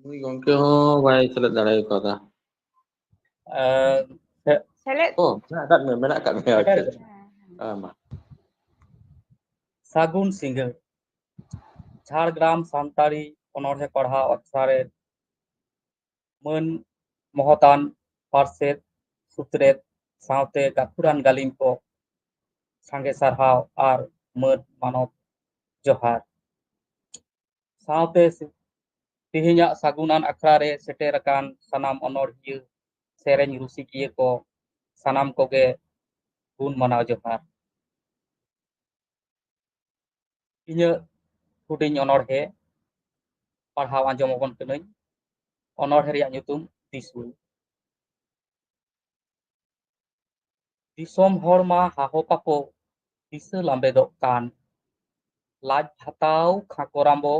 ᱱᱩᱭ ᱜᱚᱢᱠᱮ ᱦᱚᱸ ᱵᱟᱭ ᱥᱮᱞᱮᱫ ᱫᱟᱲᱮ ᱠᱟᱣᱫᱟ᱾ ᱟᱨ ᱥᱮᱞᱮᱫ ᱚ, ᱢᱮᱱᱟᱜ ᱟᱠᱟᱫ ᱢᱮᱭᱟ, ᱢᱮᱱᱟᱜ ᱟᱠᱟᱫ ᱢᱮᱭᱟ᱾ ᱟᱪᱪᱷᱟ, ᱟᱪᱪᱷᱟ᱾ ᱦᱮᱸ, ᱦᱮᱸ᱾ ᱦᱮᱸ, ᱢᱟ᱾ ᱥᱟᱹᱜᱩᱱ ᱥᱤᱸᱜᱟᱹᱲ᱾ ᱡᱷᱟᱲᱜᱨᱟᱢ ᱥᱟᱱᱛᱟᱲᱤ ᱚᱱᱚᱬᱦᱮ ᱯᱟᱲᱦᱟᱣ ᱟᱠᱷᱲᱟ ᱨᱮ ᱢᱟᱹᱱ ᱢᱚᱦᱚᱛᱟᱱ ᱯᱟᱨᱥᱮᱛ, ᱥᱩᱛᱨᱮᱛ ᱥᱟᱶᱛᱮ ᱜᱟᱹᱠᱷᱩᱲᱟᱱ ᱜᱟᱹᱞᱤᱢ ᱠᱚ ᱥᱟᱸᱜᱮ ᱥᱟᱨᱦᱟᱣ ᱟᱨ ᱢᱟᱹᱱ ᱢᱟᱱᱚᱛ ᱡᱚᱦᱟᱨ᱾ ᱥᱟᱶᱛᱮ ᱛᱮᱦᱮᱧᱟᱜ ᱥᱟᱹᱜᱩᱱᱟᱱ ᱟᱠᱷᱲᱟ ᱨᱮ ᱥᱮᱴᱮᱨ ᱟᱠᱟᱱ ᱥᱟᱱᱟᱢ ᱚᱱᱚᱬᱦᱤᱭᱟᱹ, ᱥᱮᱨᱮᱧ ᱨᱩᱥᱤᱠᱤᱭᱟᱹ ᱠᱚ, ᱥᱟᱱᱟᱢ ᱠᱚᱜᱮ ᱜᱩᱱ ᱢᱟᱱᱟᱣ ᱡᱚᱦᱟᱨ᱾ ᱤᱧᱟᱹᱜ ᱦᱩᱰᱤᱧ ᱚᱱᱚᱬᱦᱮ ᱯᱟᱲᱦᱟᱣ ᱟᱸᱡᱚᱢ ᱟᱵᱚᱱ ᱠᱟᱹᱱᱟᱹᱧ᱾ ᱚᱱᱚᱬᱦᱮ ᱨᱮᱭᱟᱜ ᱧᱩᱛᱩᱢ ᱫᱤᱥᱩᱣᱟᱹ᱾ ᱫᱤᱥᱚᱢ ᱦᱚᱲ ᱢᱟ ᱦᱟᱦᱚ ᱯᱟᱯᱚ ᱫᱤᱥᱟᱹ ᱞᱟᱸᱵᱮᱫᱚᱜ ᱠᱟᱱ, ᱞᱟᱡ ᱦᱟᱛᱟᱣ ᱠᱷᱟᱸᱠᱚᱨᱟᱢᱵᱚ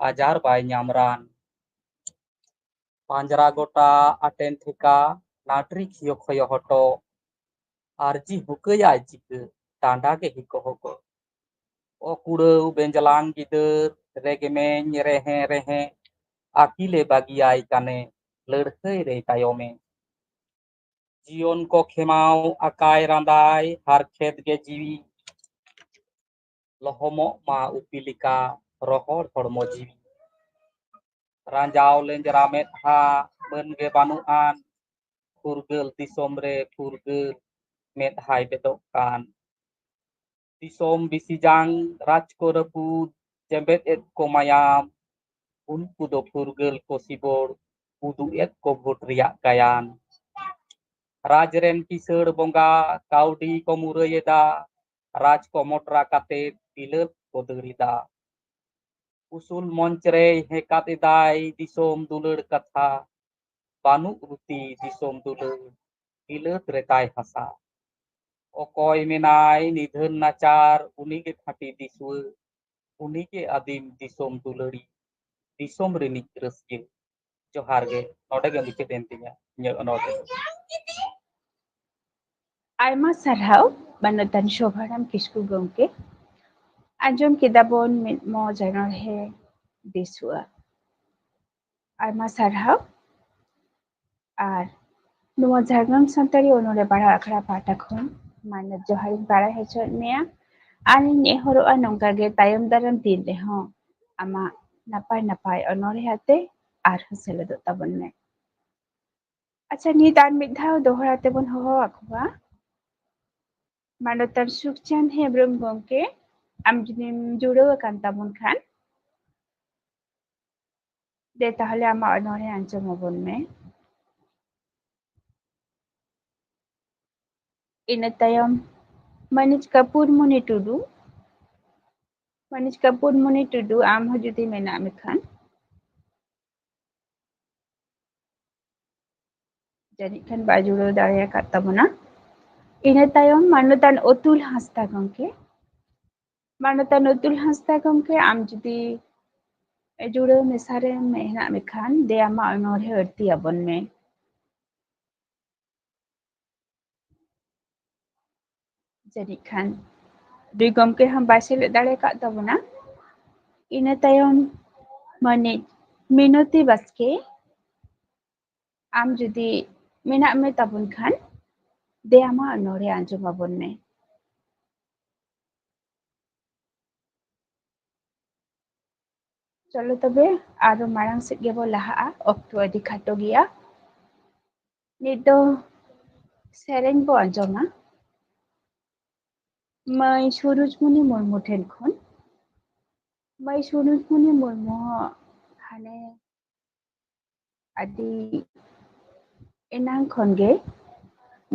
ᱟᱡᱟᱨ ᱵᱟᱭ ᱧᱟᱢ ᱨᱟᱱ᱾ ᱯᱟᱸᱡᱽᱨᱟ ᱜᱚᱴᱟ ᱟᱴᱮᱱ ᱴᱷᱮᱠᱟ, ᱱᱟᱴᱨᱤ ᱠᱷᱤᱭᱚ ᱠᱷᱚᱭᱚ ᱦᱚᱴᱚ, ᱟᱨᱡᱤ ᱦᱩᱠᱟᱹᱭᱟᱭ ᱪᱤᱠᱟᱹ, ᱰᱟᱸᱰᱟ ᱜᱮ ᱦᱤᱠᱚ ᱦᱚᱠᱚ᱾ ᱚ ᱠᱩᱲᱟᱹᱣ ᱵᱮᱸᱡᱞᱟᱝ ᱜᱤᱫᱟᱹᱨ, ᱨᱮᱜᱮᱢᱮᱧ ᱨᱮᱦᱮᱸ ᱨᱮᱦᱮᱸ, ᱟᱹᱠᱤᱞᱮ ᱵᱟᱹᱜᱤᱭᱟᱭ ᱠᱟᱱᱮ, ᱞᱟᱹᱲᱦᱟᱹᱭ ᱨᱮᱭ ᱛᱟᱭᱚᱢᱮ᱾ ᱡᱤᱭᱚᱱ ᱠᱚ ᱠᱷᱮᱢᱟᱣ ᱟᱠᱟᱭ ᱨᱟᱸᱫᱟᱭ, ᱦᱟᱨᱠᱷᱮᱛ ᱜᱮ ᱡᱤᱣᱤ᱾ ᱞᱚᱦᱚᱢᱚᱜ ᱢᱟ ᱩᱯᱤ ᱞᱮᱠᱟ ᱨᱚᱦᱚᱲ ᱦᱚᱲᱢᱚ ᱡᱤᱣᱤ᱾ ᱨᱟᱸᱡᱟᱣ ᱞᱮᱸᱡᱽᱨᱟ ᱢᱮᱫᱦᱟ ᱢᱟᱹᱱ ᱜᱮ ᱵᱟᱹᱱᱩᱜ ᱟᱱ, ᱯᱷᱩᱨᱜᱟᱹᱞ ᱫᱤᱥᱚᱢ ᱨᱮ ᱯᱷᱩᱨᱜᱟᱹᱞ ᱢᱮᱫᱦᱟᱭ ᱵᱮᱫᱚᱜ ᱠᱟᱱ᱾ ᱫᱤᱥᱚᱢ ᱵᱤᱥᱤ ᱡᱟᱝ ᱨᱟᱡᱽ ᱠᱚ ᱨᱟᱹᱯᱩᱫ, ᱡᱮᱵᱮᱫ ᱮᱫ ᱠᱚ ᱢᱟᱭᱟᱢ, ᱩᱱᱠᱩ ᱫᱚ ᱯᱷᱩᱨᱜᱟᱹᱞ ᱠᱚ ᱥᱤᱵᱚᱲ, ᱩᱫᱩᱜ ᱮᱫ ᱠᱚ ᱵᱷᱳᱴ ᱨᱮᱭᱟᱜ ᱜᱟᱭᱟᱱ᱾ ᱨᱟᱡᱽ ᱨᱮᱱ ᱠᱤᱥᱟᱹᱬ ᱵᱚᱸᱜᱟ ᱠᱟᱹᱣᱰᱤ ᱠᱚ ᱢᱩᱨᱟᱹᱭ ᱮᱫᱟ, ᱨᱟᱡᱽ ᱠᱚ ᱢᱚᱴᱨᱟ ᱠᱟᱛᱮ ᱵᱤᱞᱟᱹᱛ ᱠᱚ ᱫᱟᱹᱲ ᱮᱫᱟ᱾ ᱩᱥᱩᱞ ᱢᱚᱧᱪ ᱨᱮᱭ ᱦᱮᱸᱠᱟᱛ ᱮᱫᱟᱭ ᱫᱤᱥᱚᱢ ᱫᱩᱞᱟᱹᱲ ᱠᱟᱛᱷᱟ, ᱵᱟᱹᱱᱩᱜ ᱨᱩᱛᱤ ᱫᱤᱥᱚᱢ ᱫᱩᱞᱟᱹᱲ, ᱵᱤᱞᱟᱹᱛ ᱨᱮᱛᱟᱭ ᱦᱟᱥᱟ᱾ ᱚᱠᱚᱭ ᱢᱮᱱᱟᱭ ᱱᱤᱫᱷᱟᱹᱱ ᱱᱟᱪᱟᱨ, ᱩᱱᱤᱜᱮ ᱠᱷᱟᱹᱴᱤ ᱫᱤᱥᱩᱣᱟᱹ, ᱩᱱᱤᱜᱮ ᱟᱹᱫᱤᱢ ᱫᱤᱥᱚᱢ ᱫᱩᱞᱟᱹᱲᱤ, ᱫᱤᱥᱚᱢ ᱨᱤᱱᱤᱡ ᱨᱟᱹᱥᱤᱭᱟᱹ᱾ ᱡᱚᱦᱟᱨ ᱜᱮ, ᱱᱚᱰᱮ ᱜᱮ ᱢᱩᱪᱟᱹᱫ ᱮᱱ ᱛᱤᱧᱟ ᱤᱧᱟᱹᱜ ᱚᱱᱚᱬᱦᱮ ᱫᱚ᱾ ᱟᱭᱢᱟ ᱥᱟᱨᱦᱟᱣ ᱢᱟᱱᱚᱛᱟᱱ ᱥᱳᱵᱷᱟᱨᱟᱢ ᱠᱤᱥᱠᱩ ᱜᱚᱢᱠᱮ᱾ ᱟᱸᱡᱚᱢ ᱠᱮᱫᱟ ᱵᱚᱱ ᱢᱤᱫ ᱢᱚᱡᱽ ᱚᱱᱚᱬᱦᱮ ᱫᱤᱥᱩᱣᱟᱹ᱾ ᱟᱭᱢᱟ ᱥᱟᱨᱦᱟᱣ᱾ ᱟᱨ ᱱᱚᱣᱟ ᱡᱷᱟᱲᱜᱨᱟᱢ ᱥᱟᱱᱛᱟᱲᱤ ᱚᱱᱚᱬᱦᱮ ᱯᱟᱲᱦᱟᱣ ᱟᱠᱷᱲᱟ ᱯᱟᱦᱴᱟ ᱠᱷᱚᱱ ᱢᱟᱱᱚᱛ ᱡᱚᱦᱟᱨᱤᱧ ᱵᱟᱲᱟᱭ ᱦᱚᱪᱚᱭᱮᱫ ᱢᱮᱭᱟ᱾ ᱟᱨ ᱤᱧ ᱱᱮᱦᱚᱨᱚᱜᱼᱟ, ᱱᱚᱝᱠᱟ ᱜᱮ ᱛᱟᱭᱚᱢ ᱫᱟᱨᱟᱢ ᱫᱤᱱ ᱨᱮᱦᱚᱸ ᱟᱢᱟᱜ ᱱᱟᱯᱟᱭ ᱱᱟᱯᱟᱭ ᱚᱱᱚᱬᱦᱮ ᱟᱛᱮ ᱟᱨᱦᱚᱸ ᱥᱮᱞᱮᱫᱚᱜ ᱛᱟᱵᱚᱱ ᱢᱮ᱾ ᱟᱪᱪᱷᱟ, ᱱᱤᱛ ᱟᱨ ᱢᱤᱫ ᱫᱷᱟᱣ ᱫᱚᱦᱲᱟ ᱛᱮᱵᱚᱱ ᱦᱚᱦᱚ ᱟᱠᱚᱣᱟ᱾ ᱢᱟᱱᱚᱛᱟᱱ ᱥᱩᱠᱪᱟᱸᱫ ᱦᱮᱢᱵᱨᱚᱢ ᱜᱚᱢᱠᱮ, ᱟᱢ ᱡᱩᱫᱤᱢ ᱡᱩᱲᱟᱹᱣ ᱟᱠᱟᱱ ᱛᱟᱵᱚᱱ ᱠᱷᱟᱱ, ᱫᱮ ᱛᱟᱦᱚᱞᱮ ᱟᱢᱟᱜ ᱚᱱᱚᱬᱦᱮ ᱟᱸᱡᱚᱢ ᱟᱵᱚᱱ ᱢᱮ᱾ ᱤᱱᱟᱹ ᱛᱟᱭᱚᱢ ᱢᱟᱹᱱᱤᱡ ᱠᱟᱯᱩᱨᱢᱩᱱᱤ ᱴᱩᱰᱩ, ᱢᱟᱹᱱᱤᱡ ᱠᱟᱯᱩᱨᱢᱩᱱᱤ ᱴᱩᱰᱩ, ᱟᱢ ᱦᱚᱸ ᱡᱩᱫᱤ ᱢᱮᱱᱟᱜ ᱢᱮ ᱠᱷᱟᱱ᱾ ᱡᱟᱹᱱᱤᱡ ᱠᱷᱟᱱ ᱵᱟᱭ ᱡᱩᱲᱟᱹᱣ ᱫᱟᱲᱮ ᱟᱠᱟᱫ ᱛᱟᱵᱚᱱᱟ᱾ ᱤᱱᱟᱹ ᱛᱟᱭᱚᱢ ᱢᱟᱱᱚᱛᱟᱱ ᱚᱛᱩᱞ ᱦᱟᱸᱥᱫᱟ ᱜᱚᱢᱠᱮ, ᱢᱟᱱᱚᱛᱟᱱ ᱚᱛᱩᱞ ᱦᱟᱸᱥᱫᱟ ᱜᱚᱢᱠᱮ, ᱟᱢ ᱡᱩᱫᱤ ᱡᱩᱲᱟᱹᱣ ᱢᱮᱥᱟ ᱨᱮ ᱦᱮᱱᱟᱜ ᱢᱮᱠᱷᱟᱱ, ᱫᱮ ᱟᱢᱟᱜ ᱚᱱᱚᱬᱦᱮ ᱟᱹᱲᱛᱤ ᱟᱵᱚᱱ ᱢᱮ᱾ ᱡᱟᱹᱱᱤᱡ ᱠᱷᱟᱱ ᱱᱩᱭ ᱜᱚᱢᱠᱮ ᱦᱚᱸ ᱵᱟᱭ ᱥᱮᱞᱮᱫ ᱫᱟᱲᱮ ᱟᱠᱟᱫ ᱛᱟᱵᱚᱱᱟ᱾ ᱤᱱᱟᱹ ᱛᱟᱭᱚᱢ ᱢᱟᱹᱱᱤᱡ ᱢᱤᱱᱚᱛᱤ ᱵᱟᱥᱠᱮ, ᱟᱢ ᱡᱩᱫᱤ ᱢᱮᱱᱟᱜ ᱢᱮ ᱛᱟᱵᱚᱱ ᱠᱷᱟᱱ, ᱫᱮ ᱟᱢᱟᱜ ᱚᱱᱚᱬᱦᱮ ᱟᱸᱡᱚᱢ ᱟᱵᱚᱱ ᱢᱮ᱾ ᱪᱚᱞᱚ ᱛᱚᱵᱮ ᱟᱨᱚ ᱢᱟᱲᱟᱝ ᱥᱮᱫ ᱜᱮᱵᱚ ᱞᱟᱦᱟᱜᱼᱟ, ᱚᱠᱛᱚ ᱟᱹᱰᱤ ᱠᱷᱟᱴᱚ ᱜᱮᱭᱟ᱾ ᱱᱤᱛ ᱫᱚ ᱥᱮᱨᱮᱧ ᱵᱚ ᱟᱸᱡᱚᱢᱟ ᱢᱟᱹᱭ ᱥᱩᱨᱩᱡᱽᱢᱩᱱᱤ ᱢᱩᱨᱢᱩ ᱴᱷᱮᱱ ᱠᱷᱚᱱ᱾ ᱢᱟᱹᱭ ᱥᱩᱨᱩᱡᱽᱢᱩᱱᱤ ᱢᱩᱨᱢᱩ ᱦᱚᱸ ᱦᱟᱱᱮ ᱟᱹᱰᱤ ᱮᱱᱟᱝ ᱠᱷᱚᱱ ᱜᱮ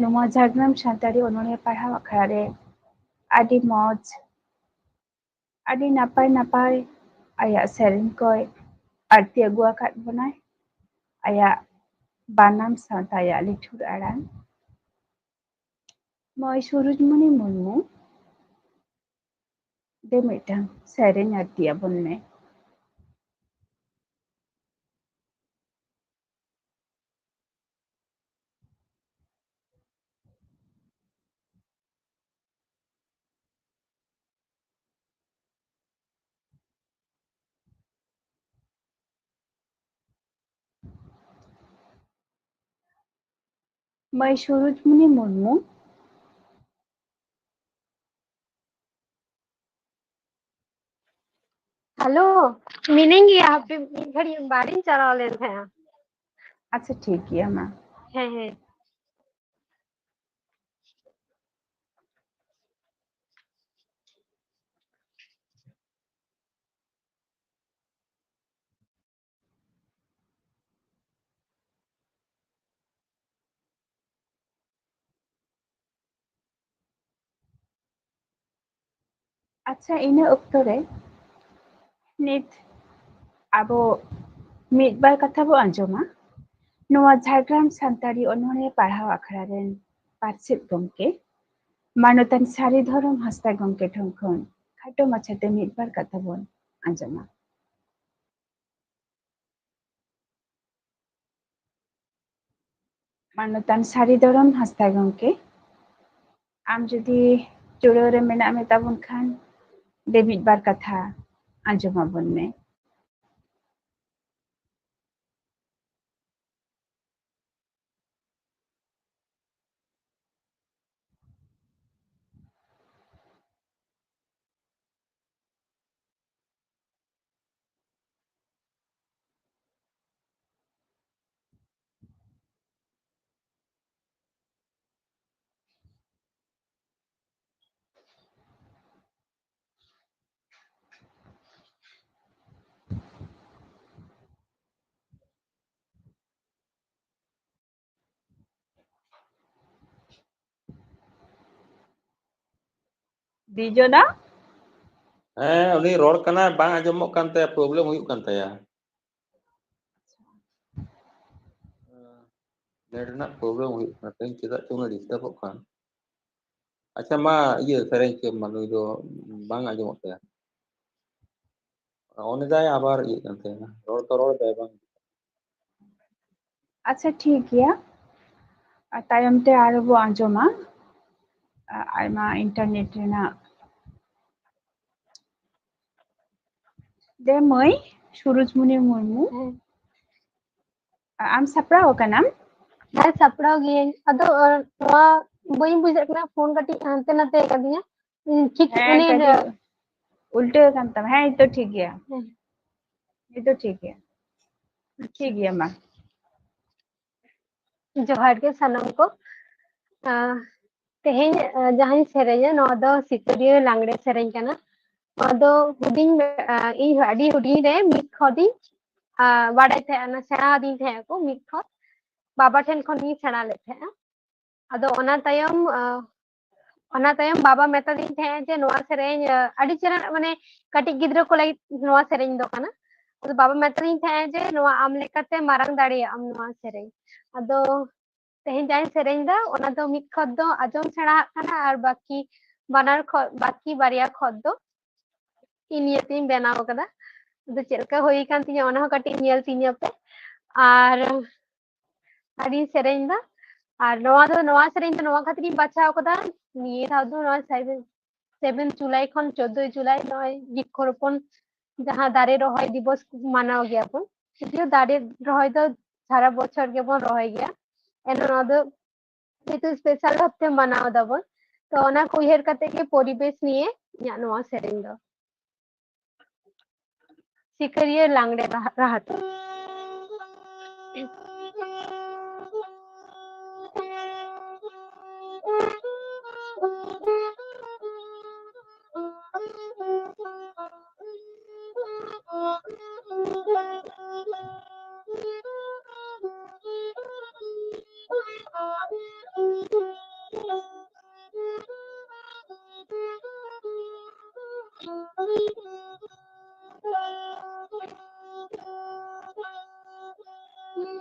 ᱱᱚᱣᱟ ᱡᱷᱟᱲᱜᱨᱟᱢ ᱥᱟᱱᱛᱟᱲᱤ ᱚᱱᱚᱬᱦᱮ ᱯᱟᱲᱦᱟᱣ ᱟᱠᱷᱲᱟ ᱨᱮ ᱟᱹᱰᱤ ᱢᱚᱡᱽ, ᱟᱹᱰᱤ ᱱᱟᱯᱟᱭ ᱱᱟᱯᱟᱭ ᱟᱭᱟᱜ ᱥᱮᱨᱮᱧ ᱠᱚᱭ ᱟᱹᱲᱛᱤ ᱟᱹᱜᱩ ᱟᱠᱟᱫ ᱵᱚᱱᱟᱭ᱾ ᱟᱭᱟᱜ ᱵᱟᱱᱟᱢ ᱥᱟᱶᱛᱮ ᱟᱭᱟᱜ ᱞᱤᱴᱷᱩᱨ ᱟᱲᱟᱝ᱾ ᱢᱟᱹᱭ ᱥᱩᱨᱩᱡᱽᱢᱩᱱᱤ ᱢᱩᱨᱢᱩ, ᱫᱮ ᱢᱤᱫᱴᱟᱝ ᱥᱮᱨᱮᱧ ᱟᱹᱲᱛᱤ ᱟᱵᱚᱱ ᱢᱮ᱾ ᱢᱟᱹᱭ ᱥᱩᱨᱩᱡᱽᱢᱩᱱᱤ ᱢᱩᱨᱢᱩ᱾ ᱦᱮᱞᱳ, ᱢᱤᱱᱟᱹᱧ ᱜᱮᱭᱟ, ᱦᱟᱯᱮ ᱢᱤᱫ ᱜᱷᱟᱹᱲᱤᱡ ᱵᱟᱦᱨᱮᱧ ᱪᱟᱞᱟᱣ ᱞᱮᱱ ᱛᱟᱦᱮᱸᱜᱼᱟ᱾ ᱟᱪᱪᱷᱟ, ᱴᱷᱤᱠ ᱜᱮᱭᱟ, ᱢᱟ᱾ ᱦᱮᱸ, ᱦᱮᱸ᱾ ᱟᱪᱪᱷᱟ, ᱤᱱᱟᱹ ᱚᱠᱛᱚ ᱨᱮ ᱱᱤᱛ ᱟᱵᱚ ᱢᱤᱫ ᱵᱟᱨ ᱠᱟᱛᱷᱟ ᱵᱚ ᱟᱸᱡᱚᱢᱟ᱾ ᱱᱚᱣᱟ ᱡᱷᱟᱲᱜᱨᱟᱢ ᱥᱟᱱᱛᱟᱲᱤ ᱚᱱᱚᱬᱦᱮ ᱯᱟᱲᱦᱟᱣ ᱟᱠᱷᱲᱟ ᱨᱮᱱ ᱯᱟᱨᱪᱮᱫ ᱜᱚᱢᱠᱮ ᱢᱟᱱᱚᱛᱟᱱ ᱥᱟᱹᱨᱤ ᱫᱷᱚᱨᱚᱢ ᱦᱟᱸᱥᱫᱟ ᱜᱚᱢᱠᱮ ᱴᱷᱮᱱ ᱠᱷᱚᱱ ᱠᱷᱟᱴᱚ ᱢᱟᱪᱷᱟᱛᱮ ᱢᱤᱫ ᱵᱟᱨ ᱠᱟᱛᱷᱟ ᱵᱚᱱ ᱟᱸᱡᱚᱢᱟ᱾ ᱢᱟᱱᱚᱛᱟᱱ ᱥᱟᱹᱨᱤ ᱫᱷᱚᱨᱚᱢ ᱦᱟᱸᱥᱫᱟ ᱜᱚᱢᱠᱮ, ᱟᱢ ᱡᱩᱫᱤ ᱡᱩᱲᱟᱹᱣ ᱨᱮ ᱢᱮᱱᱟᱜ ᱢᱮ ᱛᱟᱵᱚᱱ ᱠᱷᱟᱱ, ᱫᱮ ᱢᱤᱫ ᱵᱟᱨ ᱠᱟᱛᱷᱟ ᱟᱸᱡᱚᱢ ᱟᱵᱚᱱ ᱢᱮ᱾ ᱫᱤᱡᱚᱱᱟ? ᱦᱮᱸ, ᱩᱱᱤ ᱨᱚᱲ ᱠᱟᱱᱟᱭ, ᱵᱟᱝ ᱟᱸᱡᱚᱢᱚᱜ ᱠᱟᱱ ᱛᱟᱭᱟ, problem ᱦᱩᱭᱩᱜ ᱠᱟᱱ ᱛᱟᱭᱟ᱾ ᱱᱮᱴ ᱨᱮᱱᱟᱜ problem ᱦᱩᱭᱩᱜ ᱠᱟᱱᱟ, ᱛᱮᱦᱮᱧ ᱪᱮᱫᱟᱜ ᱪᱚ ᱩᱱᱟᱹᱜ ᱰᱤᱥᱴᱟᱵᱚᱜ ᱠᱟᱱ᱾ ᱟᱪᱪᱷᱟ, ᱢᱟ ᱤᱭᱟᱹ ᱥᱮᱨᱮᱧ ᱠᱮᱢ ᱢᱟ, ᱱᱩᱭ ᱫᱚ ᱵᱟᱝ ᱟᱸᱡᱚᱢᱚᱜ ᱛᱟᱭᱟ᱾ ᱚᱱᱮ ᱫᱟᱭ ᱟᱵᱟᱨ ᱤᱭᱟᱹᱜ ᱠᱟᱱ ᱛᱟᱭᱟ, ᱨᱚᱲ ᱛᱚ ᱨᱚᱲ ᱫᱟᱭ ᱵᱟᱝ᱾ ᱟᱪᱪᱷᱟ, ᱴᱷᱤᱠ ᱜᱮᱭᱟ᱾ ᱟᱨ ᱛᱟᱭᱚᱢ ᱛᱮ ᱟᱨᱚ ᱵᱚ ᱟᱸᱡᱚᱢᱟ, ᱟ-, ᱟᱭᱢᱟ internet ᱨᱮᱱᱟᱜ᱾ ᱫᱮ ᱢᱟᱹᱭ, ᱥᱩᱨᱩᱡᱽᱢᱩᱱᱤ ᱢᱩᱨᱢᱩ, ᱦᱮᱸ᱾ ᱟ-, ᱟᱢ ᱥᱟᱯᱲᱟᱣ ᱟᱠᱟᱱᱟᱢ? ᱦᱮᱸ, ᱥᱟᱯᱲᱟᱣ ᱜᱤᱭᱟᱹᱧ᱾ ᱟᱫᱚ, ᱟ, ᱱᱚᱣᱟ ᱵᱟᱹᱧ ᱵᱩᱡᱷᱟᱹᱜ ᱠᱟᱱᱟ, ᱯᱷᱳᱱ ᱠᱟᱹᱴᱤᱡ ᱦᱟᱱᱛᱮ ᱱᱟᱛᱮ ᱟᱠᱟᱫᱤᱧᱟ᱾ ᱤᱧ ᱴᱷᱤᱠ ᱦᱮᱸ, ᱩᱱᱤ ᱠᱟᱹᱴᱤᱡ ᱩᱞᱴᱟᱹ ᱟᱠᱟᱱ ᱛᱟᱢᱟ᱾ ᱦᱮᱸ, ᱱᱤᱛᱚᱜ ᱴᱷᱤᱠ ᱜᱮᱭᱟ᱾ ᱦᱮᱸ᱾ ᱱᱤᱛᱚᱜ ᱴᱷᱤᱠ ᱜᱮᱭᱟ᱾ ᱴᱷᱤᱠ ᱜᱮᱭᱟ, ᱢᱟ᱾ ᱡᱚᱦᱟᱨ ᱜᱮ ᱥᱟᱱᱟᱢ ᱠᱚ᱾ ᱟᱸ, ᱛᱮᱦᱮᱧ, ᱟᱸ, ᱡᱟᱦᱟᱸᱧ ᱥᱮᱨᱮᱧᱟ, ᱱᱚᱣᱟ ᱫᱚ ᱥᱤᱛᱟᱹᱨᱤᱭᱟᱹ ᱞᱟᱜᱽᱬᱮ ᱥᱮᱨᱮᱧ ᱠᱟᱱᱟ᱾ ᱱᱚᱣᱟ ᱫᱚ ᱦᱩᱰᱤᱧ ᱵᱮ-, ᱟᱸ, ᱤᱧ ᱟᱹᱰᱤ ᱦᱩᱰᱤᱧ ᱨᱮ ᱢᱤᱫ ᱠᱷᱚᱱᱤᱧ, ᱟᱸ, ᱵᱟᱲᱟᱭ ᱛᱟᱦᱮᱸᱜᱼᱟ, ᱚᱱᱟ ᱥᱮᱬᱟ ᱟᱹᱫᱤᱧ ᱛᱟᱦᱮᱸᱜ ᱟᱠᱚ ᱢᱤᱫ ᱠᱷᱚᱱ, ᱵᱟᱵᱟ ᱴᱷᱮᱱ ᱠᱷᱚᱱ ᱜᱤᱧ ᱥᱮᱬᱟ ᱞᱮᱫ ᱛᱟᱦᱮᱸᱜᱼᱟ᱾ ᱟᱫᱚ ᱚᱱᱟ ᱛᱟᱭᱚᱢ, ᱟᱸ, ᱚᱱᱟ ᱛᱟᱭᱚᱢ ᱵᱟᱵᱟ ᱢᱮᱛᱟᱫᱤᱧ ᱛᱟᱦᱮᱸᱜ ᱡᱮ ᱱᱚᱣᱟ ᱥᱮᱨᱮᱧ, ᱟᱹᱰᱤ ᱪᱮᱦᱨᱟ, ᱢᱟᱱᱮ ᱠᱟᱹᱴᱤᱡ ᱜᱤᱫᱽᱨᱟᱹ ᱠᱚ ᱞᱟᱹᱜᱤᱫ ᱱᱚᱣᱟ ᱥᱮᱨᱮᱧ ᱫᱚ ᱠᱟᱱᱟ᱾ ᱟᱫᱚ ᱵᱟᱵᱟ ᱢᱮᱛᱟᱫᱤᱧ ᱛᱟᱦᱮᱸᱜ ᱡᱮ ᱱᱚᱣᱟ ᱟᱢ ᱞᱮᱠᱟᱛᱮ ᱢᱟᱨᱟᱝ ᱫᱟᱲᱮᱭᱟᱜ ᱟᱢ ᱱᱚᱣᱟ ᱥᱮᱨᱮᱧ᱾ ᱟᱫᱚ ᱛᱮᱦᱮᱧ ᱡᱟᱦᱟᱸᱧ ᱥᱮᱨᱮᱧ ᱫᱟ, ᱚᱱᱟ ᱫᱚ ᱢᱤᱫ ᱠᱷᱚᱛ ᱫᱚ ᱟᱸᱡᱚᱢ ᱥᱮᱬᱟ ᱟᱜ ᱠᱟᱱᱟ, ᱟᱨ ᱵᱟᱠᱤ ᱵᱟᱱᱟᱨ ᱠᱷᱚᱛ, ᱵᱟᱠᱤ ᱵᱟᱨᱭᱟ ᱠᱷᱚᱛ ᱫᱚ ᱤᱧ ᱱᱤᱭᱮᱛᱤᱧ ᱵᱮᱱᱟᱣ ᱠᱟᱫᱟ᱾ ᱟᱫᱚ ᱪᱮᱫ ᱞᱮᱠᱟ ᱦᱩᱭ ᱟᱠᱟᱱ ᱛᱤᱧᱟ, ᱚᱱᱟ ᱦᱚᱸ ᱠᱟᱹᱴᱤᱡ ᱧᱮᱞ ᱛᱤᱧᱟ ᱯᱮ᱾ ᱟᱨ ᱟᱹᱰᱤᱧ ᱥᱮᱨᱮᱧ ᱫᱟ᱾ ᱟᱨ ᱱᱚᱣᱟ ᱫᱚ, ᱱᱚᱣᱟ ᱥᱮᱨᱮᱧ ᱫᱚ ᱱᱚᱣᱟ ᱠᱷᱟᱹᱛᱤᱨᱤᱧ ᱵᱟᱪᱷᱟᱣ ᱠᱟᱫᱟ, ᱱᱤᱭᱟᱹ ᱫᱷᱟᱣ ᱫᱚ ᱱᱚᱣᱟ ᱥᱮᱵᱷᱮᱱ ᱡᱩᱞᱟᱭ ᱠᱷᱚᱱ ᱪᱳᱫᱫᱳᱭ ᱡᱩᱞᱟᱭ ᱱᱚᱜᱼᱚᱭ ᱵᱨᱤᱠᱠᱷᱚᱨᱳᱯᱚᱱ ᱡᱟᱦᱟᱸ ᱫᱟᱨᱮ ᱨᱚᱦᱚᱭ ᱫᱤᱵᱚᱥ ᱢᱟᱱᱟᱣ ᱜᱮᱭᱟ ᱵᱚᱱ, ᱡᱩᱫᱤᱭᱳ ᱫᱟᱨᱮ ᱨᱚᱦᱚᱭ ᱫᱚ ᱥᱟᱨᱟ ᱵᱚᱪᱷᱚᱨ ᱜᱮᱵᱚᱱ ᱨᱚᱦᱚᱭ ᱜᱮᱭᱟ, ᱮᱱᱦᱚᱸ ᱱᱚᱣᱟ ᱫᱚ ᱡᱮᱦᱮᱛᱩ ᱥᱯᱮᱥᱟᱞ ᱵᱷᱟᱵᱛᱮ ᱢᱟᱱᱟᱣ ᱫᱟᱵᱚᱱ, ᱛᱚ ᱚᱱᱟ ᱠᱚ ᱩᱭᱦᱟᱹᱨ ᱠᱟᱛᱮ ᱜᱮ ᱯᱚᱨᱤᱵᱮᱥ ᱱᱤᱭᱮ ᱤᱧᱟᱹᱜ ᱱᱚᱣᱟ ᱥᱮᱨᱮᱧ ᱫᱚ᱾ ᱥᱤᱠᱟᱹᱨᱤᱭᱟᱹ ᱞᱟᱝᱲᱮ ᱨᱟᱦᱟ, ᱨᱟᱦᱟ ᱛᱮ᱾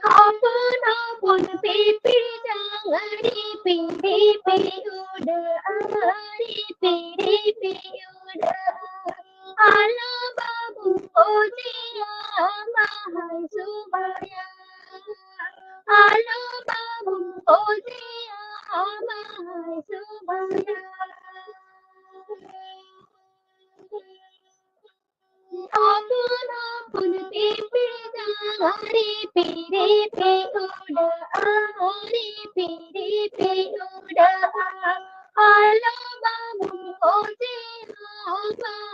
ᱦᱚᱯᱚᱱ ᱦᱚᱯᱚᱱ ᱯᱤᱯᱤᱲ ᱡᱟᱝ ᱟᱹᱰᱤ ᱯᱤᱲᱤ ᱯᱤᱲᱤ ᱩᱰᱟᱹᱜᱼᱟ, ᱟᱹᱰᱤ ᱯᱤᱲᱤ ᱯᱤᱲᱤ ᱩᱰᱟᱹᱜᱼᱟ᱾ ᱟᱞᱚ ᱵᱟᱵᱩ ᱚᱡᱮᱭᱟ, ᱟᱢ ᱦᱚᱸᱭ ᱥᱩᱵᱟᱭᱟ᱾ ᱟᱞᱚ ᱵᱟᱵᱩ ᱚᱡᱮᱭᱟ, ᱟᱢ ᱦᱚᱸᱭ ᱥᱩᱵᱟᱭᱟ᱾ ᱦᱚᱯᱚᱱ ᱦᱚᱯᱚᱱ ᱯᱤᱯᱤᱲᱤ ᱡᱟᱝ ᱟᱹᱰᱤ ᱯᱤᱲᱤ ᱯᱤᱲᱤ ᱩᱰᱟᱹᱜᱼᱟ, ᱟᱹᱰᱤ ᱯᱤᱲᱤ ᱯᱤᱲᱤ ᱩᱰᱟᱹᱜᱼᱟ᱾ ᱟᱞᱚ ᱵᱟᱵᱩ ᱚᱡᱮᱭᱟ, ᱟᱢ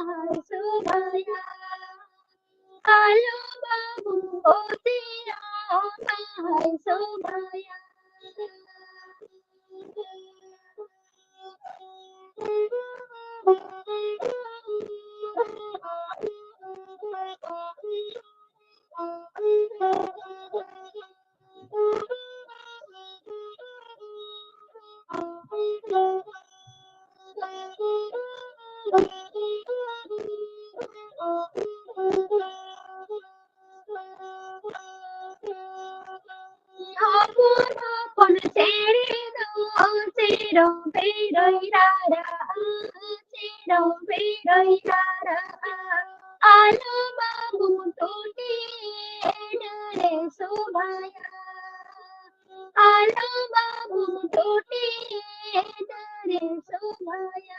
ᱦᱚᱸᱭ ᱥᱩᱵᱟᱭᱟ᱾ ᱟᱞᱚ ᱵᱟᱵᱩ ᱚᱡᱮᱭᱟ, ᱟᱢ ᱦᱚᱸᱭ ᱥᱩᱵᱟᱭᱟ᱾ ᱪᱮᱨᱚ ᱵᱮᱨᱚᱭ ᱨᱟᱨᱟᱜᱼᱟ, ᱪᱮᱨᱚ ᱵᱮᱨᱚᱭ ᱨᱟᱨᱟᱜᱼᱟ, ᱟᱞᱚ ᱵᱟᱹᱵᱩ ᱴᱩᱴᱤ ᱮᱰᱟᱹᱨᱮ ᱥᱚᱵᱷᱟᱭᱟ, ᱟᱞᱚ ᱵᱟᱹᱵᱩ ᱴᱩᱴᱤ ᱮᱰᱟᱹᱨᱮ ᱥᱚᱵᱷᱟᱭᱟ᱾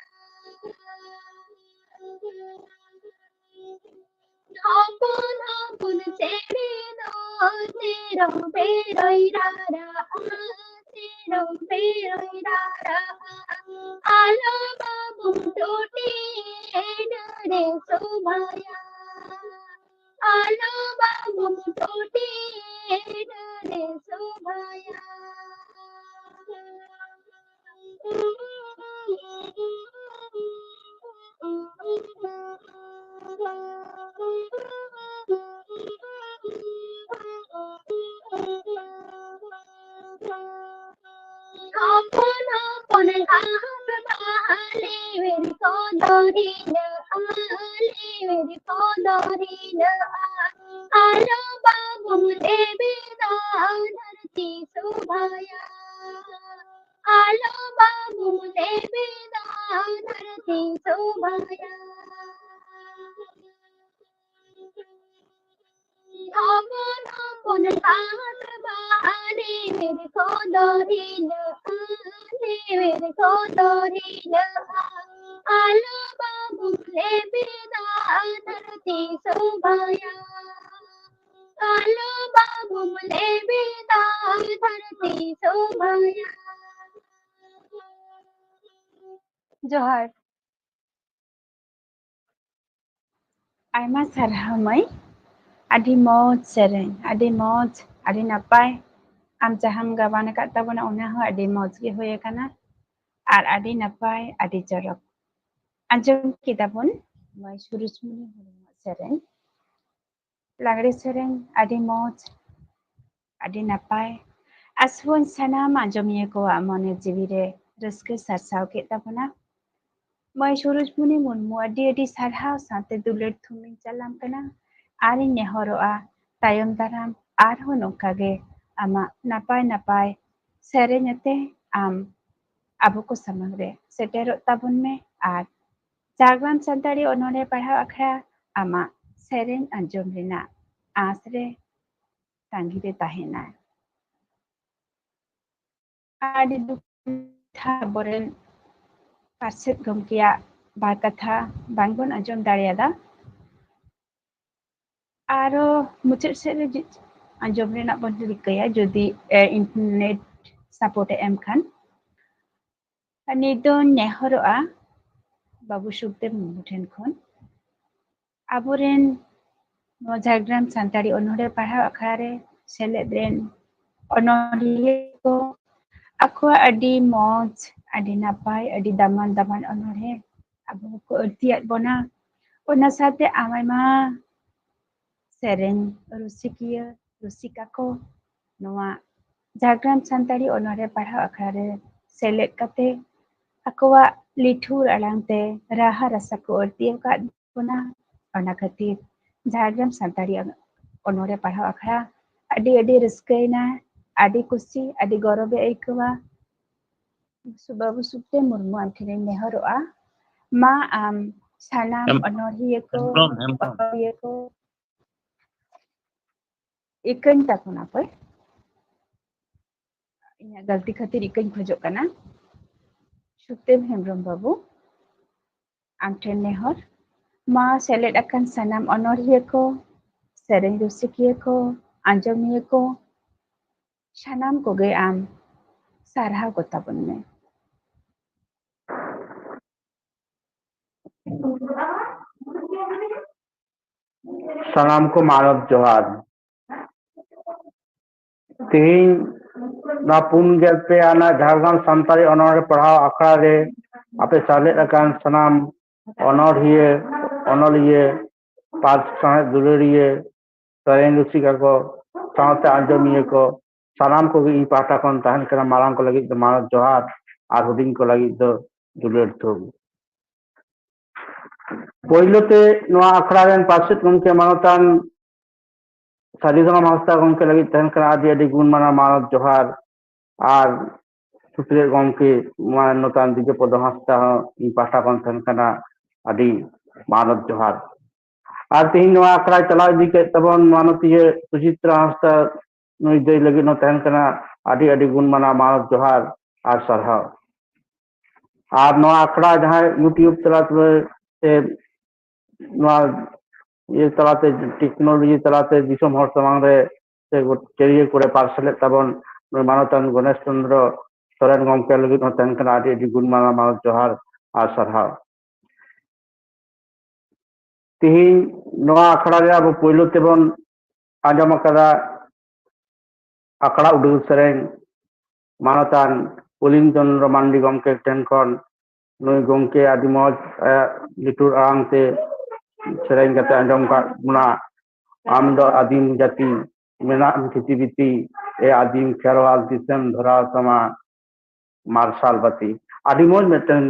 ᱦᱚᱯᱚᱱ ᱦᱚᱯᱚᱱ ᱪᱮᱬᱮ ᱫᱚ ᱪᱮᱨᱚ ᱵᱮᱨᱚᱭ ᱨᱟᱨᱟᱜᱼᱟ, ᱪᱮᱨᱚ ᱵᱮᱨᱚᱭ ᱨᱟᱨᱟᱜᱼᱟ, ᱟᱞᱚ ᱵᱟᱹᱵᱩ ᱴᱩᱴᱤ ᱮᱰᱟᱹᱨᱮ ᱥᱚᱵᱷᱟᱭᱟ, ᱟᱞᱚ ᱵᱟᱹᱵᱩ ᱴᱩᱴᱤ ᱮᱰᱟᱹᱨᱮ ᱥᱚᱵᱷᱟᱭᱟ᱾ ᱦᱚᱯᱚᱱ ᱦᱚᱯᱚᱱ ᱜᱷᱟᱥ ᱵᱟᱦᱟ ᱞᱮᱣᱮᱨ ᱠᱚ ᱫᱚᱨᱤᱞᱟᱹᱜᱼᱟ, ᱞᱮᱣᱮᱨ ᱠᱚ ᱫᱚᱨᱤᱞᱟᱹᱜᱼᱟ, ᱟᱞᱚ ᱵᱟᱹᱵᱩᱢ ᱞᱮᱵᱮᱫᱟ ᱫᱷᱟᱹᱨᱛᱤ ᱥᱚᱵᱷᱟᱭᱟ, ᱟᱞᱚ ᱵᱟᱹᱵᱩᱢ ᱞᱮᱵᱮᱫᱟ ᱫᱷᱟᱹᱨᱛᱤ ᱥᱚᱵᱷᱟᱭᱟ᱾ ᱦᱚᱯᱚᱱ ᱦᱚᱯᱚᱱ ᱜᱷᱟᱥ ᱵᱟᱦᱟ ᱞᱮᱣᱮᱨ ᱠᱚ ᱫᱚᱨᱤᱞᱟᱹᱜᱼᱟ, ᱞᱮᱣᱮᱨ ᱠᱚ ᱫᱚᱨᱤᱞᱟᱹᱜᱼᱟ, ᱟᱞᱚ ᱵᱟᱹᱵᱩᱢ ᱞᱮᱵᱮᱫᱟ ᱫᱷᱟᱹᱨᱛᱤ ᱥᱚᱵᱷᱟᱭᱟ, ᱟᱞᱚ ᱵᱟᱹᱵᱩᱢ ᱞᱮᱵᱮᱫᱟ ᱫᱷᱟᱹᱨᱛᱤ ᱥᱚᱵᱷᱟᱭᱟ᱾ ᱡᱚᱦᱟᱨ᱾ ᱟᱭᱢᱟ ᱥᱟᱨᱦᱟᱣ ᱢᱟᱹᱭ, ᱟᱹᱰᱤ ᱢᱚᱡᱽ ᱥᱮᱨᱮᱧ, ᱟᱹᱰᱤ ᱢᱚᱡᱽ, ᱟᱹᱰᱤ ᱱᱟᱯᱟᱭ᱾ ᱟᱢ ᱡᱟᱦᱟᱸᱢ ᱜᱟᱵᱟᱱ ᱟᱠᱟᱫ ᱛᱟᱵᱚᱱᱟ ᱚᱱᱟ ᱦᱚᱸ ᱟᱹᱰᱤ ᱢᱚᱡᱽ ᱜᱮ ᱦᱩᱭ ᱟᱠᱟᱱᱟ ᱟᱨ ᱟᱹᱰᱤ ᱱᱟᱯᱟᱭ, ᱟᱹᱰᱤ ᱪᱚᱨᱚᱠ᱾ ᱟᱸᱡᱚᱢ ᱠᱮᱫᱟ ᱵᱚᱱ ᱢᱟᱹᱭ ᱥᱩᱨᱩᱡᱽᱢᱩᱱᱤ ᱢᱩᱨᱢᱩᱣᱟᱜ ᱥᱮᱨᱮᱧ, ᱞᱟᱜᱽᱲᱮ ᱥᱮᱨᱮᱧ, ᱟᱹᱰᱤ ᱢᱚᱡᱽ, ᱟᱹᱰᱤ ᱱᱟᱯᱟᱭ᱾ ᱟᱥᱚᱜ ᱟᱹᱧ ᱥᱟᱱᱟᱢ ᱟᱸᱡᱚᱢᱤᱭᱟᱹ ᱠᱚᱣᱟᱜ ᱢᱚᱱᱮ ᱡᱤᱣᱤ ᱨᱮ ᱨᱟᱹᱥᱠᱟᱹ ᱥᱟᱨᱥᱟᱣ ᱠᱮᱫ ᱛᱟᱵᱚᱱᱟ᱾ ᱢᱟᱹᱭ ᱥᱩᱨᱩᱡᱽᱢᱩᱱᱤ ᱢᱩᱨᱢᱩ, ᱟᱹᱰᱤ ᱟᱹᱰᱤ ᱥᱟᱨᱦᱟᱣ ᱥᱟᱶᱛᱮ ᱫᱩᱞᱟᱹᱲ ᱛᱷᱩᱢᱤᱧ ᱪᱟᱞᱟᱢ ᱠᱟᱱᱟ᱾ ᱟᱨᱤᱧ ᱱᱮᱦᱚᱨᱚᱜᱼᱟ ᱛᱟᱭᱚᱢ ᱫᱟᱨᱟᱢ ᱟᱨᱦᱚᱸ ᱱᱚᱝᱠᱟ ᱜᱮ ᱟᱢᱟᱜ ᱱᱟᱯᱟᱭ ᱱᱟᱯᱟᱭ ᱥᱮᱨᱮᱧ ᱟᱛᱮ ᱟᱢ ᱟᱵᱚ ᱠᱚ ᱥᱟᱢᱟᱝ ᱨᱮ ᱥᱮᱴᱮᱨᱚᱜ ᱛᱟᱵᱚᱱ ᱢᱮ ᱟᱨ ᱡᱷᱟᱲᱜᱨᱟᱢ ᱥᱟᱱᱛᱟᱲᱤ ᱚᱱᱚᱬᱦᱮ ᱯᱟᱲᱦᱟᱣ ᱟᱠᱷᱲᱟ ᱟᱢᱟᱜ ᱥᱮᱨᱮᱧ ᱟᱸᱡᱚᱢ ᱨᱮᱱᱟᱜ ᱟᱸᱥ ᱨᱮ ᱛᱟᱺᱜᱤ ᱨᱮ ᱛᱟᱦᱮᱱᱟ᱾ ᱟᱹᱰᱤ ᱫᱩᱠ ᱟᱵᱚᱨᱮᱱ ᱯᱟᱨᱥᱮᱛ ᱜᱚᱢᱠᱮᱭᱟᱜ ᱵᱟᱨ ᱠᱟᱛᱷᱟ ᱵᱟᱝᱵᱚᱱ ᱟᱸᱡᱚᱢ ᱫᱟᱲᱮᱭᱟᱫᱟ᱾ ᱟᱨᱚ ᱢᱩᱪᱟᱹᱫ ᱥᱮᱫ ᱨᱮ ᱡᱩ-, ᱟᱸᱡᱚᱢ ᱨᱮᱱᱟᱜ ᱵᱚᱱ ᱨᱤᱠᱟᱹᱭᱟ, ᱡᱩᱫᱤ, ᱮ, internet support ᱮ ᱮᱢ ᱠᱷᱟᱱ᱾ ᱟᱨ ᱱᱤᱛ ᱫᱚᱧ ᱱᱮᱦᱚᱨᱚᱜᱼᱟ ᱵᱟᱹᱵᱩ ᱥᱩᱠᱫᱮᱵ ᱢᱩᱨᱢᱩ ᱴᱷᱮᱱ ᱠᱷᱚᱱ, ᱟᱵᱚᱨᱮᱱ ᱱᱚᱣᱟ ᱡᱷᱟᱲᱜᱨᱟᱢ ᱥᱟᱱᱛᱟᱲᱤ ᱚᱱᱚᱬᱦᱮ ᱯᱟᱲᱦᱟᱣ ᱟᱠᱷᱲᱟ ᱨᱮ ᱥᱮᱞᱮᱫ ᱨᱮᱱ ᱚᱱᱚᱬᱦᱤᱭᱟᱹ ᱠᱚ ᱟᱠᱚᱣᱟᱜ ᱟᱹᱰᱤ ᱢᱚᱡᱽ, ᱟᱹᱰᱤ ᱱᱟᱯᱟᱭ, ᱟᱹᱰᱤ ᱫᱟᱢᱟᱱ ᱫᱟᱢᱟᱱ ᱚᱱᱚᱬᱦᱮ ᱟᱵᱚ ᱠᱚ ᱟᱹᱲᱛᱤᱭᱟᱫ ᱵᱚᱱᱟ᱾ ᱚᱱᱟ ᱥᱟᱶᱛᱮ ᱟᱢ ᱟᱭᱢᱟ ᱥᱮᱨᱮᱧ ᱨᱩᱥᱤᱠᱤᱭᱟᱹ, ᱨᱩᱥᱤᱠᱟ ᱠᱚ ᱱᱚᱣᱟ ᱡᱷᱟᱲᱜᱨᱟᱢ ᱥᱟᱱᱛᱟᱲᱤ ᱚᱱᱚᱬᱦᱮ ᱯᱟᱲᱦᱟᱣ ᱟᱠᱷᱲᱟ ᱨᱮ ᱥᱮᱞᱮᱫ ᱠᱟᱛᱮ ᱟᱠᱚᱣᱟᱜ ᱞᱤᱴᱷᱩᱨ ᱟᱲᱟᱝ ᱛᱮ ᱨᱟᱦᱟ ᱨᱟᱥᱟ ᱠᱚ ᱟᱹᱲᱛᱤ ᱟᱠᱟᱫ ᱵᱚᱱᱟ᱾ ᱚᱱᱟ ᱠᱷᱟᱹᱛᱤᱨ ᱡᱷᱟᱲᱜᱨᱟᱢ ᱥᱟᱱᱛᱟᱲᱤ ᱚᱱᱚᱬᱦᱮ ᱯᱟᱲᱦᱟᱣ ᱟᱠᱷᱲᱟ ᱟᱹᱰᱤ, ᱟᱹᱰᱤ ᱨᱟᱹᱥᱠᱟᱹᱭᱮᱱᱟ, ᱟᱹᱰᱤ ᱠᱩᱥᱤ, ᱟᱹᱰᱤ ᱜᱚᱨᱚᱵᱮ ᱟᱹᱭᱠᱟᱹᱣᱟ᱾ ᱵᱟᱹᱵᱩ ᱥᱩᱠᱫᱮᱵ ᱢᱩᱨᱢᱩ ᱟᱢ ᱴᱷᱮᱱᱤᱧ ᱱᱮᱦᱚᱨᱚᱜᱼᱟ, ᱢᱟ ᱟᱢ ᱥᱟᱱᱟᱢ ᱮᱢ- ᱚᱱᱚᱬᱦᱤᱭᱟᱹ ᱠᱚ, ᱮᱢ ᱠᱚᱢ, ᱮᱢ ᱠᱚᱢ᱾ ᱚᱱᱚᱬᱦᱤᱭᱟᱹ ᱠᱚ, ᱤᱠᱟᱹᱧ ᱛᱟᱵᱚᱱᱟ ᱯᱮ᱾ ᱤᱧᱟᱹᱜ ᱜᱟᱹᱞᱛᱤ ᱠᱷᱟᱹᱛᱤᱨ ᱤᱠᱟᱹᱧ ᱠᱷᱚᱡᱚᱜ ᱠᱟᱱᱟ᱾ ᱥᱩᱠᱫᱮᱵ ᱦᱮᱢᱵᱨᱚᱢ ᱵᱟᱹᱵᱩ, ᱟᱢ ᱴᱷᱮᱱ ᱱᱮᱦᱚᱨ, ᱢᱟ ᱥᱮᱞᱮᱫ ᱟᱠᱟᱱ ᱥᱟᱱᱟᱢ ᱚᱱᱚᱬᱦᱤᱭᱟᱹ ᱠᱚ, ᱥᱮᱨᱮᱧ ᱨᱩᱥᱤᱠᱤᱭᱟᱹ ᱠᱚ, ᱟᱸᱡᱚᱢᱤᱭᱟᱹ ᱠᱚ, ᱥᱟᱱᱟᱢ ᱠᱚᱜᱮ ᱟᱢ ᱥᱟᱨᱦᱟᱣ ᱠᱚ ᱛᱟᱵᱚᱱ ᱢᱮ᱾ ᱥᱟᱱᱟᱢ ᱠᱚ ᱢᱟᱱᱚᱛ ᱡᱚᱦᱟᱨ᱾ ᱛᱮᱦᱮᱧ ᱱᱚᱣᱟ ᱯᱩᱱ ᱜᱮᱞ ᱯᱮ ᱟᱱᱟᱜ ᱡᱷᱟᱲᱜᱨᱟᱢ ᱥᱟᱱᱛᱟᱲᱤ ᱚᱱᱚᱬᱦᱮ ᱯᱟᱲᱦᱟᱣ ᱟᱠᱷᱲᱟ ᱨᱮ ᱟᱯᱮ ᱥᱮᱞᱮᱫ ᱟᱠᱟᱱ ᱥᱟᱱᱟᱢ ᱚᱱᱚᱬᱦᱤᱭᱟᱹ, ᱚᱱᱚᱞᱤᱭᱟᱹ, ᱯᱟᱹᱨᱥᱤ ᱥᱟᱶᱦᱮᱫ ᱫᱩᱞᱟᱹᱲᱤᱭᱟᱹ, ᱥᱮᱨᱮᱧ ᱨᱩᱥᱤᱠᱟ ᱠᱚ, ᱥᱟᱶᱛᱮ ᱟᱸᱡᱚᱢᱤᱭᱟᱹ ᱠᱚ, ᱥᱟᱱᱟᱢ ᱠᱚᱜᱮ ᱤᱧ ᱯᱟᱦᱴᱟ ᱠᱷᱚᱱ ᱛᱟᱦᱮᱱ ᱠᱟᱱᱟ ᱢᱟᱨᱟᱝ ᱠᱚ ᱞᱟᱹᱜᱤᱫ ᱫᱚ ᱢᱟᱱᱚᱛ ᱡᱚᱦᱟᱨ ᱟᱨ ᱦᱩᱰᱤᱧ ᱠᱚ ᱞᱟᱹᱜᱤᱫ ᱫᱚ ᱫᱩᱞᱟᱹᱲ ᱛᱷᱩᱢ᱾ ᱯᱳᱭᱞᱳ ᱛᱮ ᱱᱚᱣᱟ ᱟᱠᱷᱲᱟ ᱨᱮᱱ ᱯᱟᱨᱥᱮᱛ ᱜᱚᱢᱠᱮ ᱢᱟᱱᱚᱛᱟᱱ ᱥᱟᱹᱫᱷᱩ ᱫᱷᱚᱨᱚᱢ ᱦᱟᱸᱥᱫᱟ ᱜᱚᱢᱠᱮ ᱞᱟᱹᱜᱤᱫ ᱛᱟᱦᱮᱱ ᱠᱟᱱᱟ ᱟᱹᱰᱤ ᱟᱹᱰᱤ ᱜᱩᱱ ᱢᱟᱱᱟᱣ ᱢᱟᱱᱚᱛ ᱡᱚᱦᱟᱨ᱾ ᱟᱨ ᱥᱩᱛᱨᱮᱛ ᱜᱚᱢᱠᱮ ᱢᱟᱱᱚᱛᱟᱱ ᱫᱤᱡᱚᱯᱚᱫᱚ ᱦᱟᱸᱥᱫᱟ ᱦᱚᱸ ᱤᱧ ᱯᱟᱦᱴᱟ ᱠᱷᱚᱱ ᱛᱟᱦᱮᱱ ᱠᱟᱱᱟ ᱟᱹᱰᱤ ᱢᱟᱱᱚᱛ ᱡᱚᱦᱟᱨ᱾ ᱟᱨ ᱛᱮᱦᱮᱧ ᱱᱚᱣᱟ ᱟᱠᱷᱲᱟᱭ ᱪᱟᱞᱟᱣ ᱤᱫᱤ ᱠᱮᱫ ᱛᱟᱵᱚᱱ ᱢᱟᱱᱚᱛᱤᱭᱟᱹ ᱥᱩᱪᱤᱛᱨᱟ ᱦᱟᱸᱥᱫᱟ, ᱱᱩᱭ ᱫᱟᱹᱭ ᱞᱟᱹᱜᱤᱫ ᱦᱚᱸ ᱛᱟᱦᱮᱱ ᱠᱟᱱᱟ ᱟᱹᱰᱤ ᱟᱹᱰᱤ ᱜᱩᱱ ᱢᱟᱱᱟᱣ ᱢᱟᱱᱚᱛ ᱡᱚᱦᱟᱨ ᱟᱨ ᱥᱟᱨᱦᱟᱣ᱾ ᱟᱨ ᱱᱚᱣᱟ ᱟᱠᱷᱲᱟ ᱡᱟᱦᱟᱸᱭ YouTube ᱛᱟᱞᱟ ᱛᱮ ᱥᱮ ᱱᱚᱣᱟ ᱤᱭᱟᱹ ᱛᱟᱞᱟᱛᱮ, ᱴᱮᱠᱱᱳᱞᱚᱡᱤ ᱛᱟᱞᱟᱛᱮ ᱫᱤᱥᱚᱢ ᱦᱚᱲ ᱥᱟᱢᱟᱝ ᱨᱮ ᱥᱮ ᱪᱟᱹᱨᱤᱭᱟᱹ ᱠᱚᱨᱮ ᱯᱟᱨᱥᱟᱞᱮᱫ ᱛᱟᱵᱚᱱ ᱱᱩᱭ ᱢᱟᱱᱚᱛᱟᱱ ᱜᱚᱱᱮᱥ ᱪᱚᱸᱫᱽᱨᱚ ᱥᱚᱨᱮᱱ ᱜᱚᱢᱠᱮ ᱞᱟᱹᱜᱤᱫ ᱦᱚᱸ ᱛᱟᱦᱮᱱ ᱠᱟᱱᱟ ᱟᱹᱰᱤ ᱟᱹᱰᱤ ᱜᱩᱱ ᱢᱟᱱᱟᱣ ᱢᱟᱱᱚᱛ ᱡᱚᱦᱟᱨ ᱟᱨ ᱥᱟᱨᱦᱟᱣ᱾ ᱛᱤᱦᱤᱧ ᱱᱚᱣᱟ ᱟᱠᱷᱲᱟ ᱨᱮ ᱟᱵᱚ ᱯᱳᱭᱞᱳ ᱛᱮᱵᱚᱱ ᱟᱸᱡᱚᱢ ᱟᱠᱟᱫᱟ ᱟᱠᱷᱲᱟ ᱩᱰᱩᱠ ᱥᱮᱨᱮᱧ ᱢᱟᱱᱚᱛᱟᱱ ᱯᱚᱞᱤᱱ ᱪᱚᱸᱫᱽᱨᱚ ᱢᱟᱱᱰᱤ ᱜᱚᱢᱠᱮ ᱴᱷᱮᱱ ᱠᱷᱚᱱ᱾ ᱱᱩᱭ ᱜᱚᱢᱠᱮ ᱟᱹᱰᱤ ᱢᱚᱡᱽ ᱟᱭᱟᱜ ᱞᱤᱴᱩᱨ ᱟᱲᱟᱝ ᱛᱮ ᱥᱮᱨᱮᱧ ᱠᱟᱛᱮ ᱟᱸᱡᱚᱢ ᱠᱟᱜ ᱵᱚᱱᱟ᱾ ᱟᱢ ᱫᱚ ᱟᱹᱫᱤᱢ ᱡᱟᱹᱛᱤ ᱢᱮᱱᱟᱜ ᱠᱷᱤᱛᱤ ᱵᱤᱛᱤ, ᱮ ᱟᱹᱫᱤᱢ ᱠᱷᱮᱨᱣᱟᱞ ᱫᱤᱥᱚᱢ ᱫᱷᱚᱨᱟᱣ ᱛᱟᱢᱟ ᱢᱟᱨᱥᱟᱞ ᱵᱟᱹᱛᱤ᱾ ᱟᱹᱰᱤ ᱢᱚᱡᱽ ᱢᱤᱫᱴᱮᱱ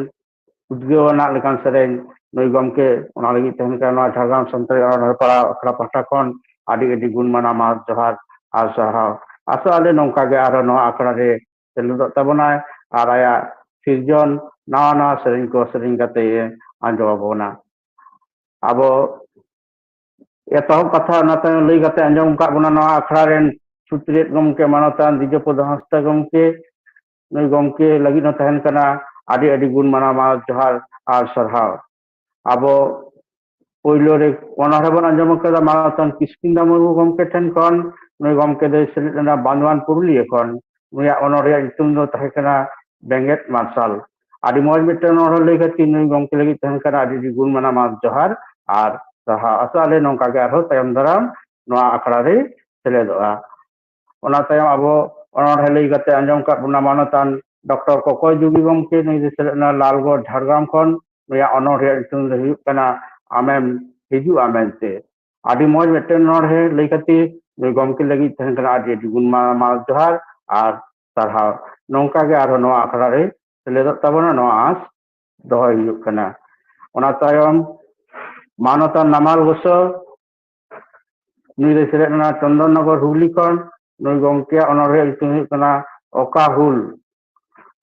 ᱩᱫᱽᱜᱟᱹᱣ ᱟᱱᱟᱜ ᱞᱮᱠᱟᱱ ᱥᱮᱨᱮᱧ ᱱᱩᱭ ᱜᱚᱢᱠᱮ᱾ ᱚᱱᱟ ᱞᱟᱹᱜᱤᱫ ᱛᱟᱦᱮᱱ ᱠᱟᱱᱟ ᱱᱚᱣᱟ ᱡᱷᱟᱲᱜᱨᱟᱢ ᱥᱟᱱᱛᱟᱲᱤ ᱚᱱᱚᱬᱦᱮ ᱯᱟᱲᱦᱟᱣ ᱟᱠᱷᱲᱟ ᱯᱟᱦᱴᱟ ᱠᱷᱚᱱ ᱟᱹᱰᱤ ᱟᱹᱰᱤ ᱜᱩᱱ ᱢᱟᱱᱟᱣ ᱢᱟᱱᱚᱛ ᱡᱚᱦᱟᱨ ᱟᱨ ᱥᱟᱨᱦᱟᱣ᱾ ᱟᱥᱚᱜ ᱟᱞᱮ ᱱᱚᱝᱠᱟ ᱜᱮ ᱟᱨᱦᱚᱸ ᱱᱚᱣᱟ ᱟᱠᱷᱲᱟ ᱨᱮ ᱥᱮᱞᱮᱫᱚᱜ ᱛᱟᱵᱚᱱᱟᱭ ᱟᱨ ᱟᱭᱟᱜ ᱥᱤᱨᱡᱚᱱ ᱱᱟᱣᱟ ᱱᱟᱣᱟ ᱥᱮᱨᱮᱧ ᱠᱚ ᱥᱮᱨᱮᱧ ᱠᱟᱛᱮ ᱮ ᱟᱸᱡᱚᱢ ᱟᱵᱚᱱᱟ᱾ ᱟᱵᱚ ᱮᱛᱚᱦᱚᱵ ᱠᱟᱛᱷᱟ ᱚᱱᱟ ᱛᱟᱭᱚᱢ ᱞᱟᱹᱭ ᱠᱟᱛᱮ ᱟᱸᱡᱚᱢ ᱟᱠᱟᱫ ᱵᱚᱱᱟ ᱱᱚᱣᱟ ᱟᱠᱷᱲᱟ ᱨᱮᱱ ᱥᱩᱛᱨᱮᱛ ᱜᱚᱢᱠᱮ ᱢᱟᱱᱚᱛᱟᱱ ᱫᱤᱡᱚᱯᱚᱫᱚ ᱦᱟᱸᱥᱫᱟ ᱜᱚᱢᱠᱮ᱾ ᱱᱩᱭ ᱜᱚᱢᱠᱮ ᱞᱟᱹᱜᱤᱫ ᱦᱚᱸ ᱛᱟᱦᱮᱱ ᱠᱟᱱᱟ ᱟᱹᱰᱤ ᱟᱹᱰᱤ ᱜᱩᱱ ᱢᱟᱱᱟᱣ ᱢᱟᱱᱚᱛ ᱡᱚᱦᱟᱨ ᱟᱨ ᱥᱟᱨᱦᱟᱣ᱾ ᱟᱵᱚ ᱯᱳᱭᱞᱳ ᱨᱮ ᱚᱱᱚᱬᱦᱮ ᱵᱚᱱ ᱟᱸᱡᱚᱢ ᱟᱠᱟᱫᱟ ᱢᱟᱱᱚᱛᱟᱱ ᱠᱤᱥᱠᱤᱱᱫᱟ ᱢᱩᱨᱢᱩ ᱜᱚᱢᱠᱮ ᱴᱷᱮᱱ ᱠᱷᱚᱱ᱾ ᱱᱩᱭ ᱜᱚᱢᱠᱮ ᱫᱚᱭ ᱥᱮᱞᱮᱫ ᱞᱮᱱᱟ ᱵᱟᱸᱫᱣᱟᱱ ᱯᱩᱨᱩᱞᱤᱭᱟᱹ ᱠᱷᱚᱱ᱾ ᱱᱩᱭᱟᱜ ᱚᱱᱚᱬᱦᱮ ᱨᱮᱭᱟᱜ ᱧᱩᱛᱩᱢ ᱫᱚ ᱛᱟᱦᱮᱸ ᱠᱟᱱᱟ ᱵᱮᱸᱜᱮᱫ ᱢᱟᱨᱥᱟᱞ᱾ ᱟᱹᱰᱤ ᱢᱚᱡᱽ ᱢᱤᱫᱴᱮᱱ ᱚᱱᱚᱬᱦᱮ ᱞᱟᱹᱭ ᱠᱷᱟᱹᱛᱤᱨ ᱱᱩᱭ ᱜᱚᱢᱠᱮ ᱞᱟᱹᱜᱤᱫ ᱛᱟᱦᱮᱸ ᱠᱟᱱᱟ ᱟᱹᱰᱤ ᱟᱹᱰᱤ ᱜᱩᱱ ᱢᱟᱱᱟᱣ ᱢᱟᱱᱚᱛ ᱡᱚᱦᱟᱨ ᱟᱨ ᱥᱟᱨᱦᱟᱣ᱾ ᱟᱥᱚᱜ ᱟᱞᱮ ᱱᱚᱝᱠᱟ ᱜᱮ ᱟᱨᱦᱚᱸ ᱛᱟᱭᱚᱢ ᱫᱟᱨᱟᱢ ᱱᱚᱣᱟ ᱟᱠᱷᱲᱟ ᱨᱮ ᱥᱮᱞᱮᱫᱚᱜᱼᱟ᱾ ᱚᱱᱟ ᱛᱟᱭᱚᱢ ᱟᱵᱚ ᱚᱱᱚᱬᱦᱮ ᱞᱟᱹᱭ ᱠᱟᱛᱮ ᱟᱸᱡᱚᱢ ᱠᱟᱜ ᱵᱚᱱᱟ ᱢᱟᱱᱚᱛᱟᱱ ᱰᱚᱠᱴᱚᱨ ᱠᱚᱠᱚᱭ ᱡᱩᱜᱤ ᱜᱚᱢᱠᱮ᱾ ᱱᱩᱭ ᱫᱚ ᱥᱮᱞᱮᱫ ᱞᱮᱱᱟ ᱞᱟᱞᱜᱚᱲ ᱡᱷᱟᱲᱜᱨᱟᱢ ᱠᱷᱚᱱ᱾ ᱱᱩᱭᱟᱜ ᱚᱱᱚᱬᱦᱮ ᱨᱮᱭᱟᱜ ᱧᱩᱛᱩᱢ ᱫᱚ ᱦᱩᱭᱩᱜ ᱠᱟᱱᱟ ᱟᱢᱮᱢ ᱦᱤᱡᱩᱜᱼᱟ ᱢᱮᱱᱛᱮ᱾ ᱟᱹᱰᱤ ᱢᱚᱡᱽ ᱢᱤᱫᱴᱮᱱ ᱚᱱᱚᱬᱦᱮ ᱞᱟᱹᱭ ᱠᱷᱟᱹᱛᱤᱨ ᱱᱩᱭ ᱜᱚᱢᱠᱮ ᱞᱟᱹᱜᱤᱫ ᱛᱟᱦᱮᱱ ᱠᱟᱱᱟ ᱟᱹᱰᱤ ᱟᱹᱰᱤ ᱜᱩᱱ ᱢᱟ-, ᱢᱟᱱᱚᱛ ᱡᱚᱦᱟᱨ ᱟᱨ ᱥᱟᱨᱦᱟᱣ᱾ ᱱᱚᱝᱠᱟ ᱜᱮ ᱟᱨᱦᱚᱸ ᱱᱚᱣᱟ ᱟᱠᱷᱲᱟ ᱨᱮ ᱥᱮᱞᱮᱫᱚᱜ ᱛᱟᱵᱚᱱᱟ, ᱱᱚᱣᱟ ᱟᱸᱥ ᱫᱚᱦᱚᱭ ᱦᱩᱭᱩᱜ ᱠᱟᱱᱟ᱾ ᱚᱱᱟ ᱛᱟᱭᱚᱢ ᱢᱟᱱᱚᱛᱟᱱ ᱱᱟᱢᱟᱞ ᱜᱚᱥᱚ, ᱱᱩᱭ ᱫᱚᱭ ᱥᱮᱞᱮᱫ ᱞᱮᱱᱟ ᱪᱚᱱᱫᱚᱱ ᱱᱚᱜᱚᱨ ᱦᱩᱜᱽᱞᱤ ᱠᱷᱚᱱ᱾ ᱱᱩᱭ ᱜᱚᱢᱠᱮᱭᱟᱜ ᱚᱱᱚᱬᱦᱮ ᱧᱩᱛᱩᱢ ᱦᱩᱭᱩᱜ ᱠᱟᱱᱟ ᱚᱠᱟ ᱦᱩᱞ᱾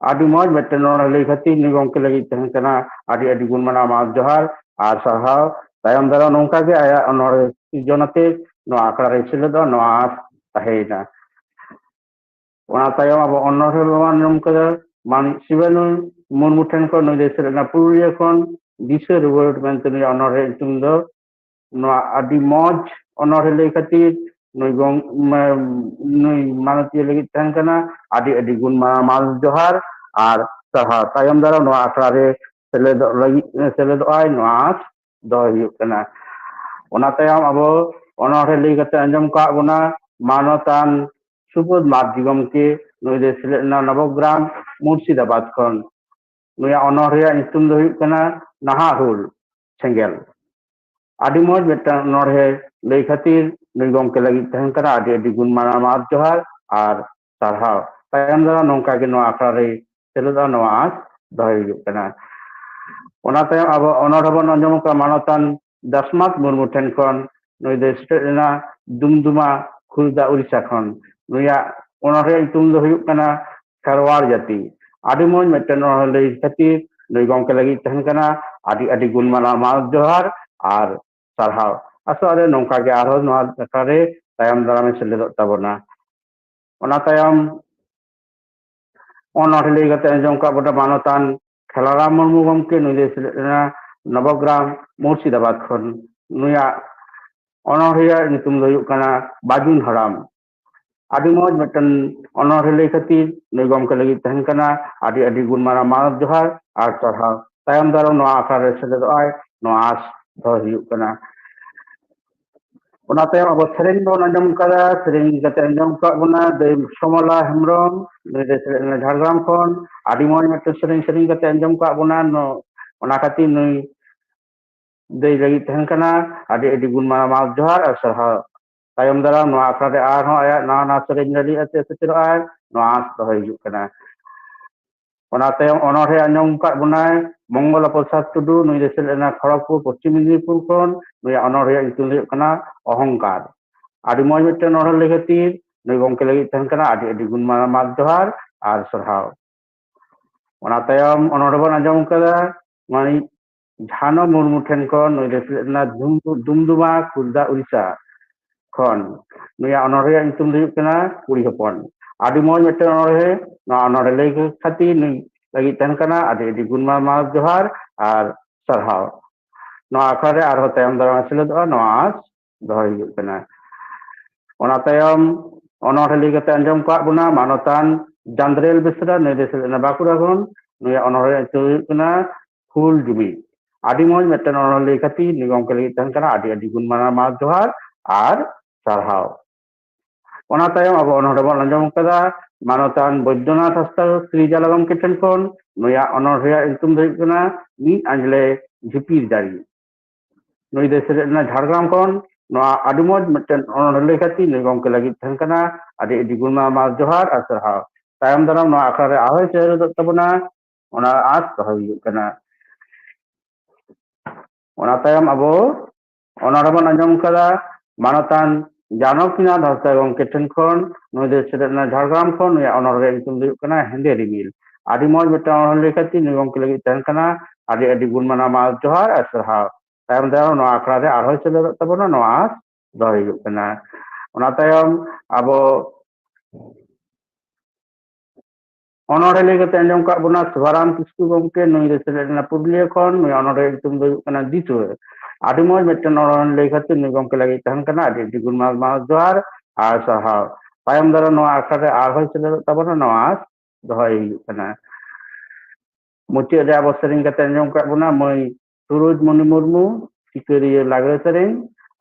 ᱟᱹᱰᱤ ᱢᱚᱡᱽ ᱢᱤᱫᱴᱮᱱ ᱚᱱᱚᱬᱦᱮ ᱞᱟᱹᱭ ᱠᱷᱟᱹᱛᱤᱨ ᱱᱩᱭ ᱜᱚᱢᱠᱮ ᱞᱟᱹᱜᱤᱫ ᱛᱟᱦᱮᱱ ᱠᱟᱱᱟ ᱟᱹᱰᱤ ᱟᱹᱰᱤ ᱜᱩᱱ ᱢᱟᱱᱟᱣ ᱢᱟᱱ ᱡᱚᱦᱟᱨ ᱟᱨ ᱥᱟᱨᱦᱟᱣ᱾ ᱛᱟᱭᱚᱢ ᱫᱟᱨᱟᱢ ᱱᱚᱝᱠᱟ ᱜᱮ ᱟᱭᱟᱜ ᱚᱱᱚᱬᱦᱮ ᱥᱤᱨᱡᱚᱱ ᱟᱛᱮ ᱱᱚᱣᱟ ᱟᱠᱷᱲᱟ ᱨᱮ ᱥᱮᱞᱮᱫᱚᱜ ᱱᱚᱣᱟ ᱟᱸᱥ ᱛᱟᱦᱮᱸᱭᱮᱱᱟ᱾ ᱚᱱᱟ ᱛᱟᱭᱚᱢ ᱟᱵᱚ ᱚᱱᱚᱬᱦᱮ ᱵᱚᱱ ᱟᱸᱡᱚᱢ ᱠᱟᱫᱟ ᱢᱟᱹᱱᱤᱡ ᱥᱤᱵᱟᱱᱩ ᱢᱩᱨᱢᱩ ᱴᱷᱮᱱ ᱠᱷᱚᱱ, ᱱᱩᱭ ᱫᱚᱭ ᱥᱮᱞᱮᱫ ᱞᱮᱱᱟ ᱯᱩᱨᱩᱞᱤᱭᱟᱹ ᱠᱷᱚᱱ᱾ ᱫᱤᱥᱟᱹ ᱨᱩᱣᱟᱹᱲ ᱢᱮᱱᱛᱮ ᱱᱩᱭᱟᱜ ᱚᱱᱚᱬᱦᱮ ᱧᱩᱛᱩᱢ ᱫᱚ᱾ ᱱᱚᱣᱟ ᱟᱹᱰᱤ ᱢᱚᱡᱽ ᱚᱱᱚᱬᱦᱮ ᱞᱟᱹᱭ ᱠᱷᱟᱹᱛᱤᱨ ᱱᱩᱭ ᱜᱚᱝ-, ᱢᱟ-, ᱱᱩᱭ ᱢᱟᱱᱚᱛᱤᱭᱟᱹ ᱞᱟᱹᱜᱤᱫ ᱛᱟᱦᱮᱱ ᱠᱟᱱᱟ ᱟᱹᱰᱤ ᱟᱹᱰᱤ ᱜᱩᱱ ᱢᱟᱱᱟᱣ ᱢᱟᱱ ᱡᱚᱦᱟᱨ ᱟᱨ ᱥᱟᱨᱦᱟᱣ᱾ ᱛᱟᱭᱚᱢ ᱫᱟᱨᱟᱢ ᱱᱚᱣᱟ ᱟᱠᱷᱲᱟ ᱨᱮ ᱥᱮᱞᱮᱫᱚᱜ ᱞᱟᱹᱜᱤᱫ, ᱥᱮᱞᱮᱫᱚᱜ ᱟᱭ, ᱱᱚᱣᱟ ᱟᱸᱥ ᱫᱚᱦᱚᱭ ᱦᱩᱭᱩᱜ ᱠᱟᱱᱟ᱾ ᱚᱱᱟ ᱛᱟᱭᱚᱢ ᱟᱵᱚ ᱚᱱᱚᱬᱦᱮ ᱞᱟᱹᱭ ᱠᱟᱛᱮ ᱟᱸᱡᱚᱢ ᱠᱟᱜ ᱵᱚᱱᱟ ᱢᱟᱱᱚᱛᱟᱱ ᱥᱩᱵᱳᱫᱷ ᱢᱟᱨᱰᱤ ᱜᱚᱢᱠᱮ, ᱱᱩᱭ ᱫᱚᱭ ᱥᱮᱞᱮᱫ ᱞᱮᱱᱟ ᱱᱚᱵᱚᱜᱨᱟᱢ ᱢᱩᱨᱥᱤᱫᱟᱵᱟᱫᱽ ᱠᱷᱚᱱ᱾ ᱱᱩᱭᱟᱜ ᱚᱱᱚᱬᱦᱮᱭᱟᱜ ᱧᱩᱛᱩᱢ ᱫᱚ ᱦᱩᱭᱩᱜ ᱠᱟᱱᱟ ᱱᱟᱦᱟᱜ ᱦᱩᱞ ᱥᱮᱸᱜᱮᱞ᱾ ᱟᱹᱰᱤ ᱢᱚᱡᱽ ᱢᱤᱫᱴᱟᱝ ᱚᱱᱚᱬᱦᱮ ᱞᱟᱹᱭ ᱠᱷᱟᱹᱛᱤᱨ ᱱᱩᱭ ᱜᱚᱢᱠᱮ ᱞᱟᱹᱜᱤᱫ ᱛᱟᱦᱮᱱ ᱠᱟᱱᱟ ᱟᱹᱰᱤ ᱟᱹᱰᱤ ᱜᱩᱱ ᱢᱟᱱᱟᱣ ᱢᱟᱱ ᱡᱚᱦᱟᱨ ᱟᱨ ᱥᱟᱨᱦᱟᱣ᱾ ᱛᱟᱭᱚᱢ ᱫᱟᱨᱟᱢ ᱱᱚᱝᱠᱟ ᱜᱮ ᱱᱚᱣᱟ ᱟᱠᱷᱲᱟ ᱨᱮ ᱥᱮᱞᱮᱫᱚᱜᱼᱟ, ᱱᱚᱣᱟ ᱟᱸᱥ ᱫᱚᱦᱚᱭ ᱦᱩᱭᱩᱜ ᱠᱟᱱᱟ᱾ ᱚᱱᱟ ᱛᱟᱭᱚᱢ ᱟᱵᱚ ᱚᱱᱚᱬᱦᱮ ᱵᱚᱱ ᱟᱸᱡᱚᱢ ᱠᱟᱜᱼᱟ ᱢᱟᱱᱚᱛᱟᱱ ᱫᱟᱥᱢᱟᱛ ᱢᱩᱨᱢᱩ ᱴᱷᱮᱱ ᱠᱷᱚᱱ᱾ ᱱᱩᱭ ᱫᱚᱭ ᱥᱮᱴᱮᱨ ᱞᱮᱱᱟ ᱫᱩᱢᱫᱩᱢᱟ, ᱠᱷᱩᱨᱫᱟ, ᱩᱲᱤᱥᱥᱟ ᱠᱷᱚᱱ᱾ ᱱᱩᱭᱟᱜ ᱚᱱᱚᱬᱦᱮ ᱧᱩᱛᱩᱢ ᱫᱚ ᱦᱩᱭᱩᱜ ᱠᱟᱱᱟ ᱠᱷᱮᱨᱣᱟᱲ ᱡᱟᱹᱛᱤ᱾ ᱟᱹᱰᱤ ᱢᱚᱡᱽ ᱢᱤᱫᱴᱮᱱ ᱚᱱᱚᱬᱦᱮ ᱞᱟᱹᱭ ᱠᱷᱟᱹᱛᱤᱨ ᱱᱩᱭ ᱜᱚᱢᱠᱮ ᱞᱟᱹᱜᱤᱫ ᱛᱟᱦᱮᱱ ᱠᱟᱱᱟ ᱟᱹᱰᱤ ᱟᱹᱰᱤ ᱜᱩᱱ ᱢᱟᱱᱟᱣ ᱢᱟᱱ ᱡᱚᱦᱟᱨ ᱟᱨ ᱥᱟᱨᱦᱟᱣ᱾ ᱟᱥᱚᱜ ᱟᱞᱮ ᱱᱚᱝᱠᱟ ᱜᱮ ᱟᱨᱦᱚᱸ ᱱᱚᱣᱟ ᱟᱠᱷᱲᱟ ᱨᱮ ᱛᱟᱭᱚᱢ ᱫᱟᱨᱟᱢᱮ ᱥᱮᱞᱮᱫᱚᱜ ᱛᱟᱵᱚᱱᱟ᱾ ᱚᱱᱟ ᱛᱟᱭᱚᱢ ᱚᱱᱚᱬᱦᱮ ᱞᱟᱹᱭ ᱠᱟᱛᱮ ᱟᱸᱡᱚᱢ ᱠᱟᱜ ᱵᱚᱱᱟ ᱢᱟᱱᱚᱛᱟᱱ ᱠᱷᱮᱞᱟᱨᱟᱢ ᱢᱩᱨᱢᱩ ᱜᱚᱢᱠᱮ, ᱱᱩᱭ ᱫᱚᱭ ᱥᱮᱞᱮᱫ ᱞᱮᱱᱟ ᱱᱚᱵᱚᱜᱨᱟᱢ ᱢᱩᱨᱥᱤᱫᱟᱵᱟᱫᱽ ᱠᱷᱚᱱ᱾ ᱱᱩᱭᱟᱜ ᱚᱱᱚᱬᱦᱮᱭᱟᱜ ᱧᱩᱛᱩᱢ ᱫᱚ ᱦᱩᱭᱩᱜ ᱠᱟᱱᱟ ᱵᱟᱡᱩᱱ ᱦᱟᱲᱟᱢ᱾ ᱟᱹᱰᱤ ᱢᱚᱡᱽ ᱢᱤᱫᱴᱮᱱ ᱚᱱᱚᱬᱦᱮ ᱞᱟᱹᱭ ᱠᱷᱟᱹᱛᱤᱨ ᱱᱩᱭ ᱜᱚᱢᱠᱮ ᱞᱟᱹᱜᱤᱫ ᱛᱟᱦᱮᱱ ᱠᱟᱱᱟ ᱟᱹᱰᱤ ᱟᱹᱰᱤ ᱜᱩᱱ ᱢᱟᱱᱟᱣ ᱢᱟᱱ ᱡᱚᱦᱟᱨ ᱟᱨ ᱥᱟᱨᱦᱟᱣ᱾ ᱛᱟᱭᱚᱢ ᱫᱟᱨᱟᱢ ᱱᱚᱣᱟ ᱟᱠᱷᱲᱟ ᱨᱮ ᱥᱮᱞᱮᱫᱚᱜ ᱟᱭ, ᱱᱚᱣᱟ ᱟᱸᱥ ᱫᱚᱦᱚᱭ ᱦᱩᱭᱩᱜ ᱠᱟᱱᱟ᱾ ᱚᱱᱟ ᱛᱟᱭᱚᱢ ᱟᱵᱚ ᱥᱮᱨᱮᱧ ᱵᱚᱱ ᱟᱸᱡᱚᱢ ᱠᱟᱫᱟ, ᱥᱮᱨᱮᱧ ᱠᱟᱛᱮ ᱟᱸᱡᱚᱢ ᱠᱟᱜ ᱵᱚᱱᱟ ᱫᱟᱹᱭ ᱥᱚᱢᱚᱞᱟ ᱦᱮᱢᱵᱨᱚᱢ, ᱱᱩᱭ ᱫᱚᱭ ᱥᱮᱞᱮᱫ ᱞᱮᱱᱟ ᱡᱷᱟᱲᱜᱨᱟᱢ ᱠᱷᱚᱱ᱾ ᱟᱹᱰᱤ ᱢᱚᱡᱽ ᱢᱤᱫᱴᱮᱱ ᱥᱮᱨᱮᱧ ᱥᱮᱨᱮᱧ ᱠᱟᱛᱮ ᱟᱸᱡᱚᱢ ᱠᱟᱜ ᱵᱚᱱᱟ᱾ ᱱᱚ-, ᱚᱱᱟ ᱠᱷᱟᱹᱛᱤᱨ ᱱᱩᱭ ᱫᱟᱹᱭ ᱞᱟᱹᱜᱤᱫ ᱛᱟᱦᱮᱱ ᱠᱟᱱᱟ ᱟᱹᱰᱤ ᱟᱹᱰᱤ ᱜᱩᱱ ᱢᱟᱱᱟᱣ ᱢᱟᱱ ᱡᱚᱦᱟᱨ ᱟᱨ ᱥᱟᱨᱦᱟᱣ᱾ ᱛᱟᱭᱚᱢ ᱫᱟᱨᱟᱢ ᱱᱚᱣᱟ ᱟᱠᱷᱲᱟ ᱨᱮ ᱟᱨᱦᱚᱸ ᱟᱭᱟᱜ ᱱᱟᱣᱟ ᱱᱟᱣᱟ ᱥᱮᱨᱮᱧ ᱞᱟᱹᱜᱤᱫ ᱟᱛᱮ ᱥᱮᱴᱮᱨᱚᱜ ᱟᱭ, ᱱᱚᱣᱟ ᱟᱸᱥ ᱫᱚᱦᱚᱭ ᱦᱩᱭᱩᱜ ᱠᱟᱱᱟ᱾ ᱚᱱᱟ ᱛᱟᱭᱚᱢ ᱚᱱᱚᱬᱦᱮ ᱟᱸᱡᱚᱢ ᱠᱟᱜ ᱵᱚᱱᱟᱭ ᱢᱚᱝᱜᱚᱞᱟ ᱯᱨᱚᱥᱟᱫᱽ ᱴᱩᱰᱩ, ᱱᱩᱭ ᱫᱚ ᱥᱮᱞᱮᱫ ᱞᱮᱱᱟ ᱠᱷᱚᱲᱚᱜᱽᱯᱩᱨ ᱯᱚᱥᱪᱤᱢ ᱢᱮᱫᱽᱱᱤᱯᱩᱨ ᱠᱷᱚᱱ᱾ ᱱᱩᱭᱟᱜ ᱚᱱᱚᱬᱦᱮᱭᱟᱜ ᱧᱩᱛᱩᱢ ᱫᱚ ᱦᱩᱭᱩᱜ ᱠᱟᱱᱟ ᱚᱦᱚᱝᱠᱟᱨ᱾ ᱟᱹᱰᱤ ᱢᱚᱡᱽ ᱢᱤᱫᱴᱮᱱ ᱚᱱᱚᱬᱦᱮ ᱞᱟᱹᱭ ᱠᱷᱟᱹᱛᱤᱨ ᱱᱩᱭ ᱜᱚᱢᱠᱮ ᱞᱟᱹᱜᱤᱫ ᱛᱟᱦᱮᱱ ᱠᱟᱱᱟ ᱟᱹᱰᱤ ᱟᱹᱰᱤ ᱜᱩᱱ ᱢᱟᱱᱟᱣ ᱢᱟᱱ ᱡᱚᱦᱟᱨ ᱟᱨ ᱥᱟᱨᱦᱟᱣ᱾ ᱚᱱᱟ ᱛᱟᱭᱚᱢ ᱚᱱᱚᱬᱦᱮ ᱵᱚᱱ ᱟᱸᱡᱚᱢ ᱠᱟᱫᱟ ᱢᱟᱹᱱᱤᱡ ᱡᱷᱟᱱᱚ ᱢᱩᱨᱢᱩ ᱴᱷᱮᱱ ᱠᱷᱚᱱ, ᱱᱩᱭ ᱫᱚ ᱥᱮᱞᱮᱫ ᱞᱮᱱᱟ ᱫᱩᱢ-, ᱫᱩᱢᱫᱩᱢᱟ, ᱠᱷᱩᱨᱫᱟ, ᱩᱲᱤᱥᱥᱟ ᱠᱷᱚᱱ᱾ ᱱᱩᱭᱟᱜ ᱚᱱᱚᱬᱦᱮᱭᱟᱜ ᱧᱩᱛᱩᱢ ᱫᱚ ᱦᱩᱭᱩᱜ ᱠᱟᱱᱟ ᱠᱩᱲᱤ ᱦᱚᱯᱚᱱ᱾ ᱟᱹᱰᱤ ᱢᱚᱡᱽ ᱢᱤᱫᱴᱮᱱ ᱚᱱᱚᱬᱦᱮ᱾ ᱱᱚᱣᱟ ᱚᱱᱚᱬᱦᱮ ᱞᱟᱹᱭ ᱠᱷᱟᱹᱛᱤᱨ ᱱᱩᱭ ᱞᱟᱹᱜᱤᱫ ᱛᱟᱦᱮᱱ ᱠᱟᱱᱟ ᱟᱹᱰᱤ ᱟᱹᱰᱤ ᱜᱩᱱᱢᱟᱱ ᱢᱟᱱ ᱡᱚᱦᱟᱨ ᱟᱨ ᱥᱟᱨᱦᱟᱣ᱾ ᱱᱚᱣᱟ ᱟᱠᱷᱲᱟ ᱨᱮ ᱟᱨᱦᱚᱸ ᱛᱟᱭᱚᱢ ᱫᱟᱨᱟᱢ ᱥᱮᱞᱮᱫᱚᱜᱼᱟ, ᱱᱚᱣᱟ ᱟᱸᱥ ᱫᱚᱦᱚᱭ ᱦᱩᱭᱩᱜ ᱠᱟᱱᱟ᱾ ᱚᱱᱟ ᱛᱟᱭᱚᱢ ᱚᱱᱚᱬᱦᱮ ᱞᱟᱹᱭ ᱠᱟᱛᱮ ᱟᱸᱡᱚᱢ ᱠᱟᱜ ᱵᱚᱱᱟ ᱢᱟᱱᱚᱛᱟᱱ ᱡᱟᱱᱫᱨᱮᱞ ᱵᱮᱥᱨᱟ, ᱱᱩᱭ ᱫᱚ ᱥᱮᱞᱮᱫ ᱞᱮᱱᱟ ᱵᱟᱸᱠᱩᱲᱟ ᱠᱷᱚᱱ᱾ ᱱᱩᱭᱟᱜ ᱚᱱᱚᱬᱦᱮ ᱧᱩᱛᱩᱢ ᱦᱩᱭᱩᱜ ᱠᱟᱱᱟ ᱦᱩᱞ ᱡᱩᱢᱤ᱾ ᱟᱹᱰᱤ ᱢᱚᱡᱽ ᱢᱤᱫᱴᱮᱱ ᱚᱱᱚᱬᱦᱮ ᱞᱟᱹᱭ ᱠᱷᱟᱹᱛᱤᱨ ᱱᱩᱭ ᱜᱚᱢᱠᱮ ᱞᱟᱹᱜᱤᱫ ᱛᱟᱦᱮᱱ ᱠᱟᱱᱟ ᱟᱹᱰᱤ ᱟᱹᱰᱤ ᱜᱩᱱ ᱢᱟᱱᱟᱣ ᱢᱟᱱ ᱡᱚᱦᱟᱨ ᱟᱨ ᱥᱟᱨᱦᱟᱣ᱾ ᱚᱱᱟ ᱛᱟᱭᱚᱢ ᱟᱵᱚ ᱚᱱᱚᱬᱦᱮ ᱵᱚᱱ ᱟᱸᱡᱚᱢ ᱠᱟᱫᱟ ᱢᱟᱱᱚᱛᱟᱱ ᱵᱳᱭᱫᱚᱱᱟᱛᱷ ᱦᱟᱸᱥᱫᱟ ᱥᱨᱤᱡᱟᱞᱟ ᱜᱚᱢᱠᱮ ᱴᱷᱮᱱ ᱠᱷᱚᱱ᱾ ᱱᱩᱭᱟᱜ ᱚᱱᱚᱬᱦᱮᱭᱟᱜ ᱧᱩᱛᱩᱢ ᱫᱚ ᱦᱩᱭᱩᱜ ᱠᱟᱱᱟ ᱢᱤᱫ ᱟᱸᱡᱽᱞᱮ ᱡᱷᱤᱯᱤᱨ ᱡᱟᱹᱲᱤ᱾ ᱱᱩᱭ ᱫᱚᱭ ᱥᱮᱞᱮᱫ ᱞᱮᱱᱟ ᱡᱷᱟᱲᱜᱨᱟᱢ ᱠᱷᱚᱱ᱾ ᱱᱚᱣᱟ ᱟᱹᱰᱤ ᱢᱚᱡᱽ ᱢᱤᱫᱴᱮᱱ ᱚᱱᱚᱬᱦᱮ ᱞᱟᱹᱭ ᱠᱷᱟᱹᱛᱤᱨ ᱱᱩᱭ ᱜᱚᱢᱠᱮ ᱞᱟᱹᱜᱤᱫ ᱛᱟᱦᱮᱱ ᱠᱟᱱᱟ ᱟᱹᱰᱤ ᱟᱹᱰᱤ ᱜᱩᱱᱢᱟᱱ ᱡᱚᱦᱟᱨ ᱟᱨ ᱥᱟᱨᱦᱟᱣ᱾ ᱛᱟᱭᱚᱢ ᱫᱟᱨᱟᱢ ᱱᱚᱣᱟ ᱟᱠᱷᱲᱟ ᱨᱮ ᱟᱨᱦᱚᱸᱭ ᱥᱮᱞᱮᱫᱚᱜ ᱛᱟᱵᱚᱱᱟ, ᱚᱱᱟ ᱟᱸᱥ ᱫᱚᱦᱚᱭ ᱦᱩᱭᱩᱜ ᱠᱟᱱᱟ᱾ ᱚᱱᱟ ᱛᱟᱭᱚᱢ ᱟᱵᱚ ᱚᱱᱚᱬᱦᱮ ᱵᱚᱱ ᱟᱸᱡᱚᱢ ᱠᱟᱫᱟ ᱢᱟᱱᱚᱛᱟᱱ ᱡᱟᱱᱚᱠᱤᱱᱟᱛᱷ ᱦᱟᱸᱥᱫᱟ ᱜᱚᱢᱠᱮ ᱴᱷᱮᱱ ᱠᱷᱚᱱ᱾ ᱱᱩᱭ ᱫᱚᱭ ᱥᱮᱞᱮᱫ ᱞᱮᱱᱟ ᱡᱷᱟᱲᱜᱨᱟᱢ ᱠᱷᱚᱱ᱾ ᱱᱩᱭᱟᱜ ᱚᱱᱚᱬᱦᱮ ᱧᱩᱛᱩᱢ ᱫᱚ ᱦᱩᱭᱩᱜ ᱠᱟᱱᱟ ᱦᱮᱸᱫᱮ ᱨᱤᱢᱤᱞ᱾ ᱟᱹᱰᱤ ᱢᱚᱡᱽ ᱢᱤᱫᱴᱟᱝ ᱚᱱᱚᱬᱦᱮ ᱞᱟᱹᱭ ᱠᱷᱟᱹᱛᱤᱨ ᱱᱩᱭ ᱜᱚᱢᱠᱮ ᱞᱟᱹᱜᱤᱫ ᱛᱟᱦᱮᱱ ᱠᱟᱱᱟ ᱟᱹᱰᱤ ᱟᱹᱰᱤ ᱜᱩᱱ ᱢᱟᱱᱟᱣ ᱢᱟᱱ ᱡᱚᱦᱟᱨ ᱟᱨ ᱥᱟᱨᱦᱟᱣ᱾ ᱛᱟᱭᱚᱢ ᱫᱟᱨᱟᱢ ᱱᱚᱣᱟ ᱟᱠᱷᱲᱟ ᱨᱮ ᱟᱨᱦᱚᱸᱭ ᱥᱮᱞᱮᱫᱚᱜ ᱛᱟᱵᱚᱱᱟ, ᱱᱚᱣᱟ ᱟᱸᱥ ᱫᱚᱦᱚᱭ ᱦᱩᱭᱩᱜ ᱠᱟᱱᱟ᱾ ᱚᱱᱟ ᱛᱟᱭᱚᱢ ᱟᱵᱚ ᱚᱱᱚᱬᱦᱮ ᱞᱟᱹᱭ ᱠᱟᱛᱮ ᱟᱸᱡᱚᱢ ᱠᱟᱜ ᱵᱚᱱᱟ ᱥᱩᱵᱷᱟᱨᱟᱢ ᱠᱤᱥᱠᱩ ᱜᱚᱢᱠᱮ, ᱱᱩᱭ ᱫᱚ ᱥᱮᱞᱮᱫ ᱞᱮᱱᱟ ᱯᱩᱨᱩᱞᱤᱭᱟᱹ ᱠᱷᱚᱱ᱾ ᱱᱩᱭ ᱚᱱᱚᱬᱦᱮ ᱧᱩᱛᱩᱢ ᱫᱚ ᱦᱩᱭᱩᱜ ᱠᱟᱱᱟ ᱫᱤᱥᱩᱣᱟᱹ᱾ ᱟᱹᱰᱤ ᱢᱚᱡᱽ ᱢᱤᱫᱴᱮᱱ ᱚᱱᱚᱬᱦᱮ ᱞᱟᱹᱭ ᱠᱷᱟᱹᱛᱤᱨ ᱱᱩᱭ ᱜᱚᱢᱠᱮ ᱞᱟᱹᱜᱤᱫ ᱛᱟᱦᱮᱱ ᱠᱟᱱᱟ ᱟᱹᱰᱤ ᱟᱹᱰᱤ ᱜᱩᱱ ᱢᱟᱱ ᱡᱚᱦᱟᱨ ᱟᱨ ᱥᱟᱨᱦᱟᱣ᱾ ᱛᱟᱭᱚᱢ ᱫᱟᱨᱟᱢ ᱱᱚᱣᱟ ᱟᱠᱷᱲᱟ ᱨᱮ ᱟᱨᱦᱚᱸᱭ ᱥᱮᱞᱮᱫᱚᱜ ᱛᱟᱵᱚᱱᱟ, ᱱᱚᱣᱟ ᱟᱸᱥ ᱫᱚᱦᱚᱭ ᱦᱩᱭᱩᱜ ᱠᱟᱱᱟ᱾ ᱢᱩᱪᱟᱹᱫ ᱨᱮ ᱟᱵᱚ ᱥᱮᱨᱮᱧ ᱠᱟᱛᱮ ᱟᱸᱡᱚᱢ ᱠᱟᱜ ᱵᱚᱱᱟ ᱢᱟᱹᱭ ᱥᱩᱨᱚᱡᱽ ᱢᱚᱱᱤ ᱢᱩᱨᱢᱩ, ᱥᱤᱠᱟᱹᱨᱤᱭᱟᱹ ᱞᱟᱜᱽᱲᱮ ᱥᱮᱨᱮᱧ᱾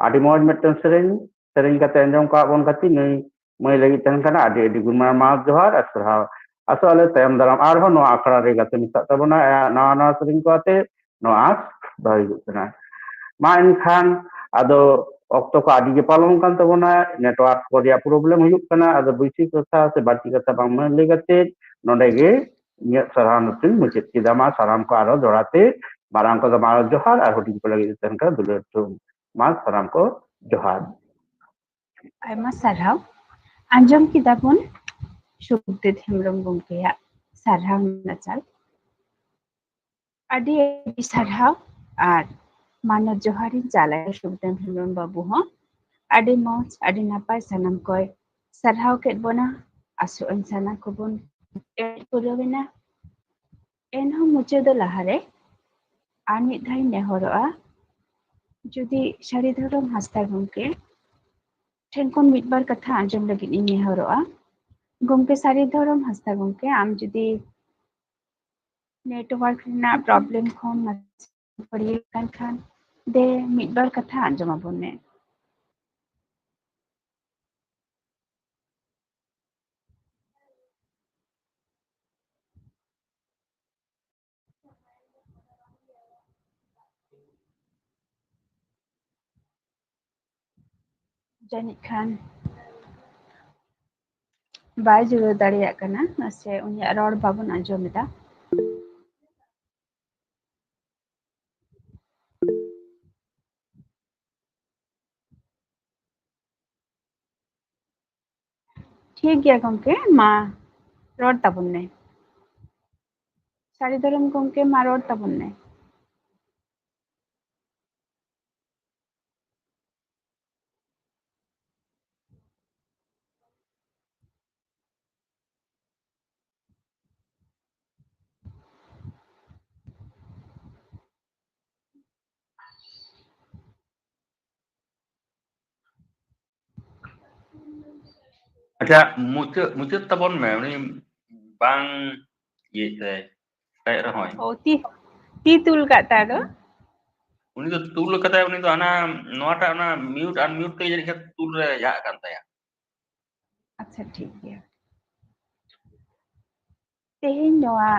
ᱟᱹᱰᱤ ᱢᱚᱡᱽ ᱢᱤᱫᱴᱮᱱ ᱥᱮᱨᱮᱧ, ᱥᱮᱨᱮᱧ ᱠᱟᱛᱮ ᱟᱸᱡᱚᱢ ᱠᱟᱜ ᱵᱚᱱ ᱠᱷᱟᱹᱛᱤᱨ ᱱᱩᱭ ᱢᱟᱹᱭ ᱞᱟᱹᱜᱤᱫ ᱛᱟᱦᱮᱱ ᱠᱟᱱᱟ ᱟᱹᱰᱤ ᱟᱹᱰᱤ ᱜᱩᱱ ᱢᱟᱱᱟᱣ ᱡᱚᱦᱟᱨ ᱟᱨ ᱥᱟᱨᱦᱟᱣ᱾ ᱟᱥᱚᱜ ᱟᱞᱮ ᱛᱟᱭᱚᱢ ᱫᱟᱨᱟᱢ ᱟᱨᱦᱚᱸ ᱱᱚᱣᱟ ᱟᱠᱷᱲᱟ ᱨᱮ ᱜᱟᱛᱮ ᱢᱮᱥᱟᱜ ᱛᱟᱵᱚᱱᱟ, ᱮ, ᱱᱟᱣᱟ ᱱᱟᱣᱟ ᱥᱮᱨᱮᱧ ᱠᱚ ᱟᱛᱮ᱾ ᱱᱚᱣᱟ ᱟᱸᱥ ᱫᱚᱦᱚᱭ ᱦᱩᱭᱩᱜ ᱠᱟᱱᱟ᱾ ᱢᱟ ᱮᱱᱠᱷᱟᱱ ᱟᱫᱚ ᱚᱠᱛᱚ ᱠᱚ ᱟᱹᱰᱤ ᱜᱮ ᱯᱟᱨᱚᱢ ᱠᱟᱱ ᱛᱟᱵᱚᱱᱟ, network ᱠᱚ ᱨᱮᱭᱟᱜ problem ᱦᱩᱭᱩᱜ ᱠᱟᱱᱟ, ᱟᱫᱚ ᱵᱮᱥᱤ ᱠᱟᱛᱷᱟ ᱥᱮ ᱵᱟᱹᱲᱛᱤ ᱠᱟᱛᱷᱟ ᱵᱟᱝ ᱢᱮᱱ ᱞᱟᱹᱭ ᱠᱟᱛᱮ ᱱᱚᱰᱮ ᱜᱮ ᱤᱧᱟᱹᱜ ᱥᱟᱨᱦᱟᱣ ᱱᱚᱛᱮᱧ ᱢᱩᱪᱟᱹᱫ ᱠᱮᱫᱟ᱾ ᱢᱟ ᱥᱟᱱᱟᱢ ᱠᱚ ᱟᱨᱚ ᱫᱚᱦᱲᱟ ᱛᱮ ᱢᱟᱨᱟᱝ ᱠᱚᱫᱚ ᱢᱟᱨᱟᱝ ᱡᱚᱦᱟᱨ ᱟᱨ ᱦᱩᱰᱤᱧ ᱠᱚ ᱞᱟᱹᱜᱤᱫ ᱛᱟᱦᱮᱱ ᱠᱟᱱᱟ ᱫᱩᱞᱟᱹᱲ ᱛᱷᱩᱢ᱾ ᱢᱟ ᱥᱟᱱᱟᱢ ᱠᱚ ᱡᱚᱦᱟᱨ᱾ ᱟᱭᱢᱟ ᱥᱟᱨᱦᱟᱣ᱾ ᱟᱸᱡᱚᱢ ᱠᱮᱫᱟ ᱵᱚᱱ ᱥᱩᱠᱫᱮᱵ ᱦᱮᱢᱵᱨᱚᱢ ᱜᱚᱢᱠᱮᱭᱟᱜ ᱥᱟᱨᱦᱟᱣ ᱱᱟᱪᱟᱞ᱾ ᱟᱹᱰᱤ ᱟᱹᱰᱤ ᱥᱟᱨᱦᱟᱣ ᱟᱨ ᱢᱟᱱᱚᱛ ᱡᱚᱦᱟᱨ ᱤᱧ ᱪᱟᱞᱟᱭᱟ ᱥᱩᱠᱫᱮᱵ ᱦᱮᱢᱵᱨᱚᱢ ᱵᱟᱹᱵᱩ ᱦᱚᱸ᱾ ᱟᱹᱰᱤ ᱢᱚᱡᱽ, ᱟᱹᱰᱤ ᱱᱟᱯᱟᱭ ᱥᱟᱱᱟᱢ ᱠᱚᱭ ᱥᱟᱨᱦᱟᱣ ᱠᱮᱫ ᱵᱚᱱᱟ᱾ ᱟᱥᱚᱜ ᱟᱹᱧ ᱥᱟᱱᱟᱢ ᱠᱚᱵᱚᱱ ᱮᱱᱮᱡ ᱯᱩᱨᱟᱹᱣ ᱮᱱᱟ᱾ ᱮᱱᱦᱚᱸ ᱢᱩᱪᱟᱹᱫᱚᱜ ᱞᱟᱦᱟᱨᱮ ᱟᱨ ᱢᱤᱫ ᱫᱷᱟᱣ ᱤᱧ ᱱᱮᱦᱚᱨᱚᱜᱼᱟ, ᱡᱩᱫᱤ ᱥᱟᱹᱨᱤ ᱫᱷᱚᱨᱚᱢ ᱦᱟᱸᱥᱫᱟ ᱜᱚᱢᱠᱮ ᱴᱷᱮᱱ ᱠᱷᱚᱱ ᱢᱤᱫ ᱵᱟᱨ ᱠᱟᱛᱷᱟ ᱟᱸᱡᱚᱢ ᱞᱟᱹᱜᱤᱫ ᱤᱧ ᱱᱮᱦᱚᱨᱚᱜᱼᱟ᱾ ᱜᱚᱢᱠᱮ ᱥᱟᱹᱨᱤ ᱫᱷᱚᱨᱚᱢ ᱦᱟᱸᱥᱫᱟ ᱜᱚᱢᱠᱮ, ᱟᱢ ᱡᱩᱫᱤ network ᱨᱮᱱᱟᱜ problem ᱠᱷᱚᱱ ᱯᱷᱟᱹᱨᱭᱟᱹ ᱠᱟᱱ ᱠᱷᱟᱱ, ᱫᱮ ᱢᱤᱫ ᱵᱟᱨ ᱠᱟᱛᱷᱟ ᱟᱸᱡᱚᱢ ᱟᱵᱚᱱ ᱢᱮ᱾ ᱡᱟᱹᱱᱤᱡ ᱠᱷᱟᱱ ᱵᱟᱭ ᱡᱩᱲᱟᱹᱣ ᱫᱟᱲᱮᱭᱟᱜ ᱠᱟᱱᱟ, ᱥᱮ ᱩᱱᱤᱭᱟᱜ ᱨᱚᱲ ᱵᱟᱵᱚᱱ ᱟᱸᱡᱚᱢ ᱮᱫᱟ᱾ ᱴᱷᱤᱠ ᱜᱮᱭᱟ ᱜᱚᱢᱠᱮ, ᱢᱟ ᱨᱚᱲ ᱛᱟᱵᱚᱱ ᱢᱮ᱾ ᱥᱟᱹᱨᱤ ᱫᱷᱚᱨᱚᱢ ᱜᱚᱢᱠᱮ, ᱢᱟ ᱨᱚᱲ ᱛᱟᱵᱚᱱ ᱢᱮ᱾ ᱟᱪᱪᱷᱟ, ᱢᱩᱪᱟᱹᱫ, ᱢᱩᱪᱟᱹᱫ ᱛᱟᱵᱚᱱ ᱢᱮ, ᱩᱱᱤ ᱵᱟᱝ ᱤᱭᱟᱹᱭᱮᱫ ᱛᱟᱭ, ᱛᱟᱦᱮᱸᱫ ᱨᱮᱦᱚᱸᱭ᱾ ᱚ, ᱛᱤ, ᱛᱤ ᱛᱩᱞ ᱠᱟᱜ ᱛᱟᱭ ᱫᱚ? ᱩᱱᱤ ᱫᱚ ᱛᱩᱞ ᱠᱟᱫᱟᱭ, ᱩᱱᱤ ᱫᱚ ᱦᱟᱱᱟ ᱱᱚᱣᱟᱴᱟᱜ, ᱚᱱᱟ mute unmute ᱛᱮ ᱡᱟᱹᱱᱤᱡ ᱠᱷᱟᱱ ᱛᱩᱞ ᱨᱮ ᱡᱷᱟᱜ ᱠᱟᱱ ᱛᱟᱭᱟ᱾ ᱟᱪᱪᱷᱟ, ᱴᱷᱤᱠ ᱜᱮᱭᱟ᱾ ᱛᱮᱦᱮᱧ ᱱᱚᱣᱟ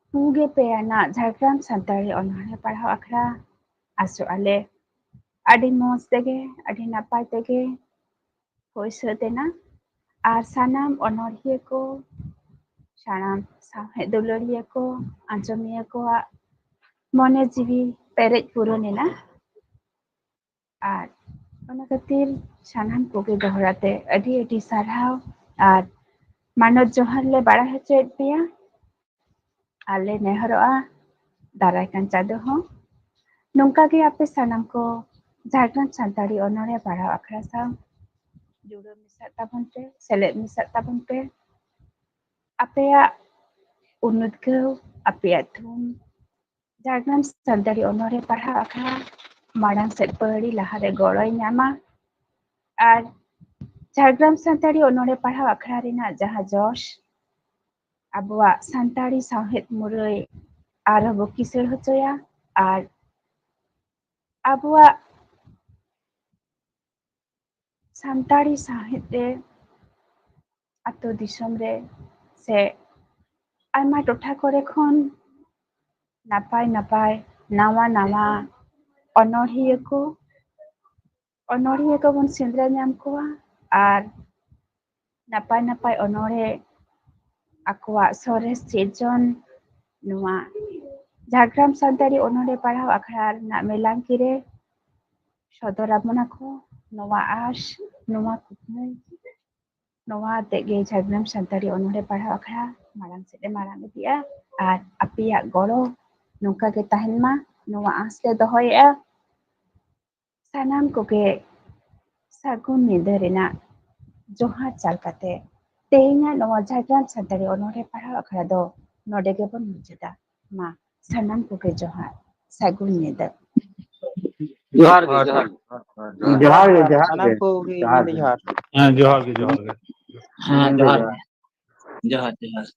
ᱯᱩᱜᱮ ᱯᱮ ᱟᱱᱟᱜ ᱡᱷᱟᱲᱜᱨᱟᱢ ᱥᱟᱱᱛᱟᱲᱤ ᱚᱱᱚᱬᱦᱮ ᱯᱟᱲᱦᱟᱣ ᱟᱠᱷᱲᱟ, ᱟᱥᱚᱜ ᱟᱞᱮ ᱟᱹᱰᱤ ᱢᱚᱡᱽ ᱛᱮᱜᱮ, ᱟᱹᱰᱤ ᱱᱟᱯᱟᱭ ᱛᱮᱜᱮ ᱦᱩᱭ ᱥᱟᱹᱛ ᱮᱱᱟ᱾ ᱟᱨ ᱥᱟᱱᱟᱢ ᱚᱱᱚᱬᱦᱤᱭᱟᱹ ᱠᱚ, ᱥᱟᱱᱟᱢ ᱥᱟᱶᱦᱮᱫ ᱫᱩᱞᱟᱹᱲᱤᱭᱟᱹ ᱠᱚ, ᱟᱸᱡᱚᱢᱤᱭᱟᱹ ᱠᱚᱣᱟᱜ ᱢᱚᱱᱮ ᱡᱤᱣᱤ ᱯᱮᱨᱮᱡ ᱯᱩᱨᱚᱱ ᱮᱱᱟ᱾ ᱟᱨ ᱚᱱᱟ ᱠᱷᱟᱹᱛᱤᱨ ᱥᱟᱱᱟᱢ ᱠᱚᱜᱮ ᱫᱚᱦᱲᱟ ᱛᱮ ᱟᱹᱰᱤ ᱟᱹᱰᱤ ᱥᱟᱨᱦᱟᱣ ᱟᱨ ᱢᱟᱱᱚᱛ ᱡᱚᱦᱟᱨ ᱞᱮ ᱵᱟᱲᱟᱭ ᱦᱚᱪᱚᱭᱮᱫ ᱯᱮᱭᱟ᱾ ᱟᱨ ᱞᱮ ᱱᱮᱦᱚᱨᱚᱜᱼᱟ ᱫᱟᱨᱟᱭ ᱠᱟᱱ ᱪᱟᱸᱫᱚ ᱦᱚᱸ ᱱᱚᱝᱠᱟ ᱜᱮ ᱟᱯᱮ ᱥᱟᱱᱟᱢ ᱠᱚ ᱡᱷᱟᱲᱜᱨᱟᱢ ᱥᱟᱱᱛᱟᱲᱤ ᱚᱱᱚᱬᱦᱮ ᱯᱟᱲᱦᱟᱣ ᱟᱠᱷᱲᱟ ᱥᱟᱶ ᱡᱩᱲᱟᱹᱣ ᱢᱮᱥᱟᱜ ᱛᱟᱵᱚᱱ ᱯᱮ, ᱥᱮᱞᱮᱫ ᱢᱮᱥᱟᱜ ᱛᱟᱵᱚᱱ ᱯᱮ᱾ ᱟᱯᱮᱭᱟᱜ ᱩᱱᱩᱫᱽᱜᱟᱹᱣ, ᱟᱯᱮᱭᱟᱜ ᱛᱷᱩᱢ ᱡᱷᱟᱲᱜᱨᱟᱢ ᱥᱟᱱᱛᱟᱲᱤ ᱚᱱᱚᱬᱦᱮ ᱯᱟᱲᱦᱟᱣ ᱟᱠᱷᱲᱟ ᱢᱟᱲᱟᱝ ᱥᱮᱫ ᱯᱟᱹᱲᱤ ᱞᱟᱦᱟᱨᱮ ᱜᱚᱲᱚᱭ ᱧᱟᱢᱟ᱾ ᱟᱨ ᱡᱷᱟᱲᱜᱨᱟᱢ ᱥᱟᱱᱛᱟᱲᱤ ᱚᱱᱚᱬᱦᱮ ᱯᱟᱲᱦᱟᱣ ᱟᱠᱷᱲᱟ ᱨᱮᱱᱟᱜ ᱡᱟᱦᱟᱸ ᱡᱚᱥ, ᱟᱵᱚᱣᱟᱜ ᱥᱟᱱᱛᱟᱲᱤ ᱥᱟᱶᱦᱮᱫ ᱢᱩᱨᱟᱹᱭ ᱟᱨᱦᱚᱸ ᱵᱚ ᱠᱤᱥᱟᱹᱬ ᱦᱚᱪᱚᱭᱟ᱾ ᱟᱨ ᱟᱵᱚᱣᱟᱜ ᱥᱟᱱᱛᱟᱲᱤ ᱥᱟᱶᱦᱮᱫ ᱨᱮ ᱟᱛᱳ ᱫᱤᱥᱚᱢ ᱨᱮ ᱥᱮ ᱟᱭᱢᱟ ᱴᱚᱴᱷᱟ ᱠᱚᱨᱮ ᱠᱷᱚᱱ ᱱᱟᱯᱟᱭ ᱱᱟᱯᱟᱭ ᱱᱟᱣᱟ ᱱᱟᱣᱟ ᱚᱱᱚᱬᱦᱤᱭᱟᱹ ᱠᱚ, ᱚᱱᱚᱬᱦᱤᱭᱟᱹ ᱠᱚᱵᱚᱱ ᱥᱮᱸᱫᱽᱨᱟ ᱧᱟᱢ ᱠᱚᱣᱟ᱾ ᱟᱨ ᱱᱟᱯᱟᱭ ᱱᱟᱯᱟᱭ ᱚᱱᱚᱬᱦᱮ ᱟᱠᱚᱣᱟᱜ ᱥᱚᱨᱮᱥ ᱥᱤᱨᱡᱚᱱ ᱱᱚᱣᱟ ᱡᱷᱟᱲᱜᱨᱟᱢ ᱥᱟᱱᱛᱟᱲᱤ ᱚᱱᱚᱬᱦᱮ ᱯᱟᱲᱦᱟᱣ ᱟᱠᱷᱲᱟ ᱨᱮᱱᱟᱜ ᱢᱮᱞᱟᱝᱠᱤ ᱨᱮ ᱥᱚᱫᱚᱨ ᱟᱵᱚᱱᱟ ᱠᱚ᱾ ᱱᱚᱣᱟ ᱟᱸᱥ, ᱱᱚᱣᱟ ᱠᱩᱠᱢᱩ, ᱱᱚᱣᱟ ᱟᱛᱮᱜ ᱜᱮ ᱡᱷᱟᱲᱜᱨᱟᱢ ᱥᱟᱱᱛᱟᱲᱤ ᱚᱱᱚᱬᱦᱮ ᱯᱟᱲᱦᱟᱣ ᱟᱠᱷᱲᱟ ᱢᱟᱲᱟᱝ ᱥᱮᱫ ᱮ ᱢᱟᱲᱟᱝ ᱤᱫᱤᱜᱼᱟ᱾ ᱟᱨ ᱟᱯᱮᱭᱟᱜ ᱜᱚᱲᱚ ᱱᱚᱝᱠᱟ ᱜᱮ ᱛᱟᱦᱮᱱ ᱢᱟ, ᱱᱚᱣᱟ ᱟᱸᱥ ᱞᱮ ᱫᱚᱦᱚᱭᱮᱫᱼᱟ᱾ ᱥᱟᱱᱟᱢ ᱠᱚᱜᱮ ᱥᱟᱹᱜᱩᱱ ᱧᱤᱫᱟᱹ ᱨᱮᱱᱟᱜ ᱡᱚᱦᱟᱨ ᱪᱟᱞ ᱠᱟᱛᱮ ᱛᱮᱦᱮᱧᱟᱜ ᱱᱚᱣᱟ ᱡᱷᱟᱲᱜᱨᱟᱢ ᱥᱟᱱᱛᱟᱲᱤ ᱚᱱᱚᱬᱦᱮ ᱯᱟᱲᱦᱟᱣ ᱟᱠᱷᱲᱟ ᱫᱚ ᱱᱚᱰᱮ ᱜᱮᱵᱚᱱ ᱢᱩᱪᱟᱹᱫᱟ᱾ ᱢᱟ ᱥᱟᱱᱟᱢ ᱠᱚᱜᱮ ᱡᱚᱦᱟᱨ, ᱥᱟᱹᱜᱩᱱ ᱧᱤᱫᱟᱹ᱾ ᱡᱚᱦᱟᱨ ᱜᱮ, ᱡᱚᱦᱟᱨ᱾ ᱡᱚᱦᱟᱨ ᱜᱮ, ᱡᱚᱦᱟᱨ ᱥᱟᱱᱟᱢ ᱜᱮ᱾ ᱠᱚᱜᱮ ᱡᱚᱦᱟᱨ ᱢᱮᱱᱫᱚ ᱜᱮ᱾ ᱡᱚᱦᱟᱨ᱾ ᱦᱮᱸ, ᱡᱚᱦᱟᱨ ᱜᱮ, ᱡᱚᱦᱟᱨ ᱜᱮ᱾ ᱦᱮᱸ, ᱢᱮᱱᱫᱚ ᱡᱚᱦᱟᱨ ᱡᱚᱦᱟᱨ᱾ ᱜᱮ᱾ ᱡᱚᱦᱟᱨ, ᱡᱚᱦᱟᱨ᱾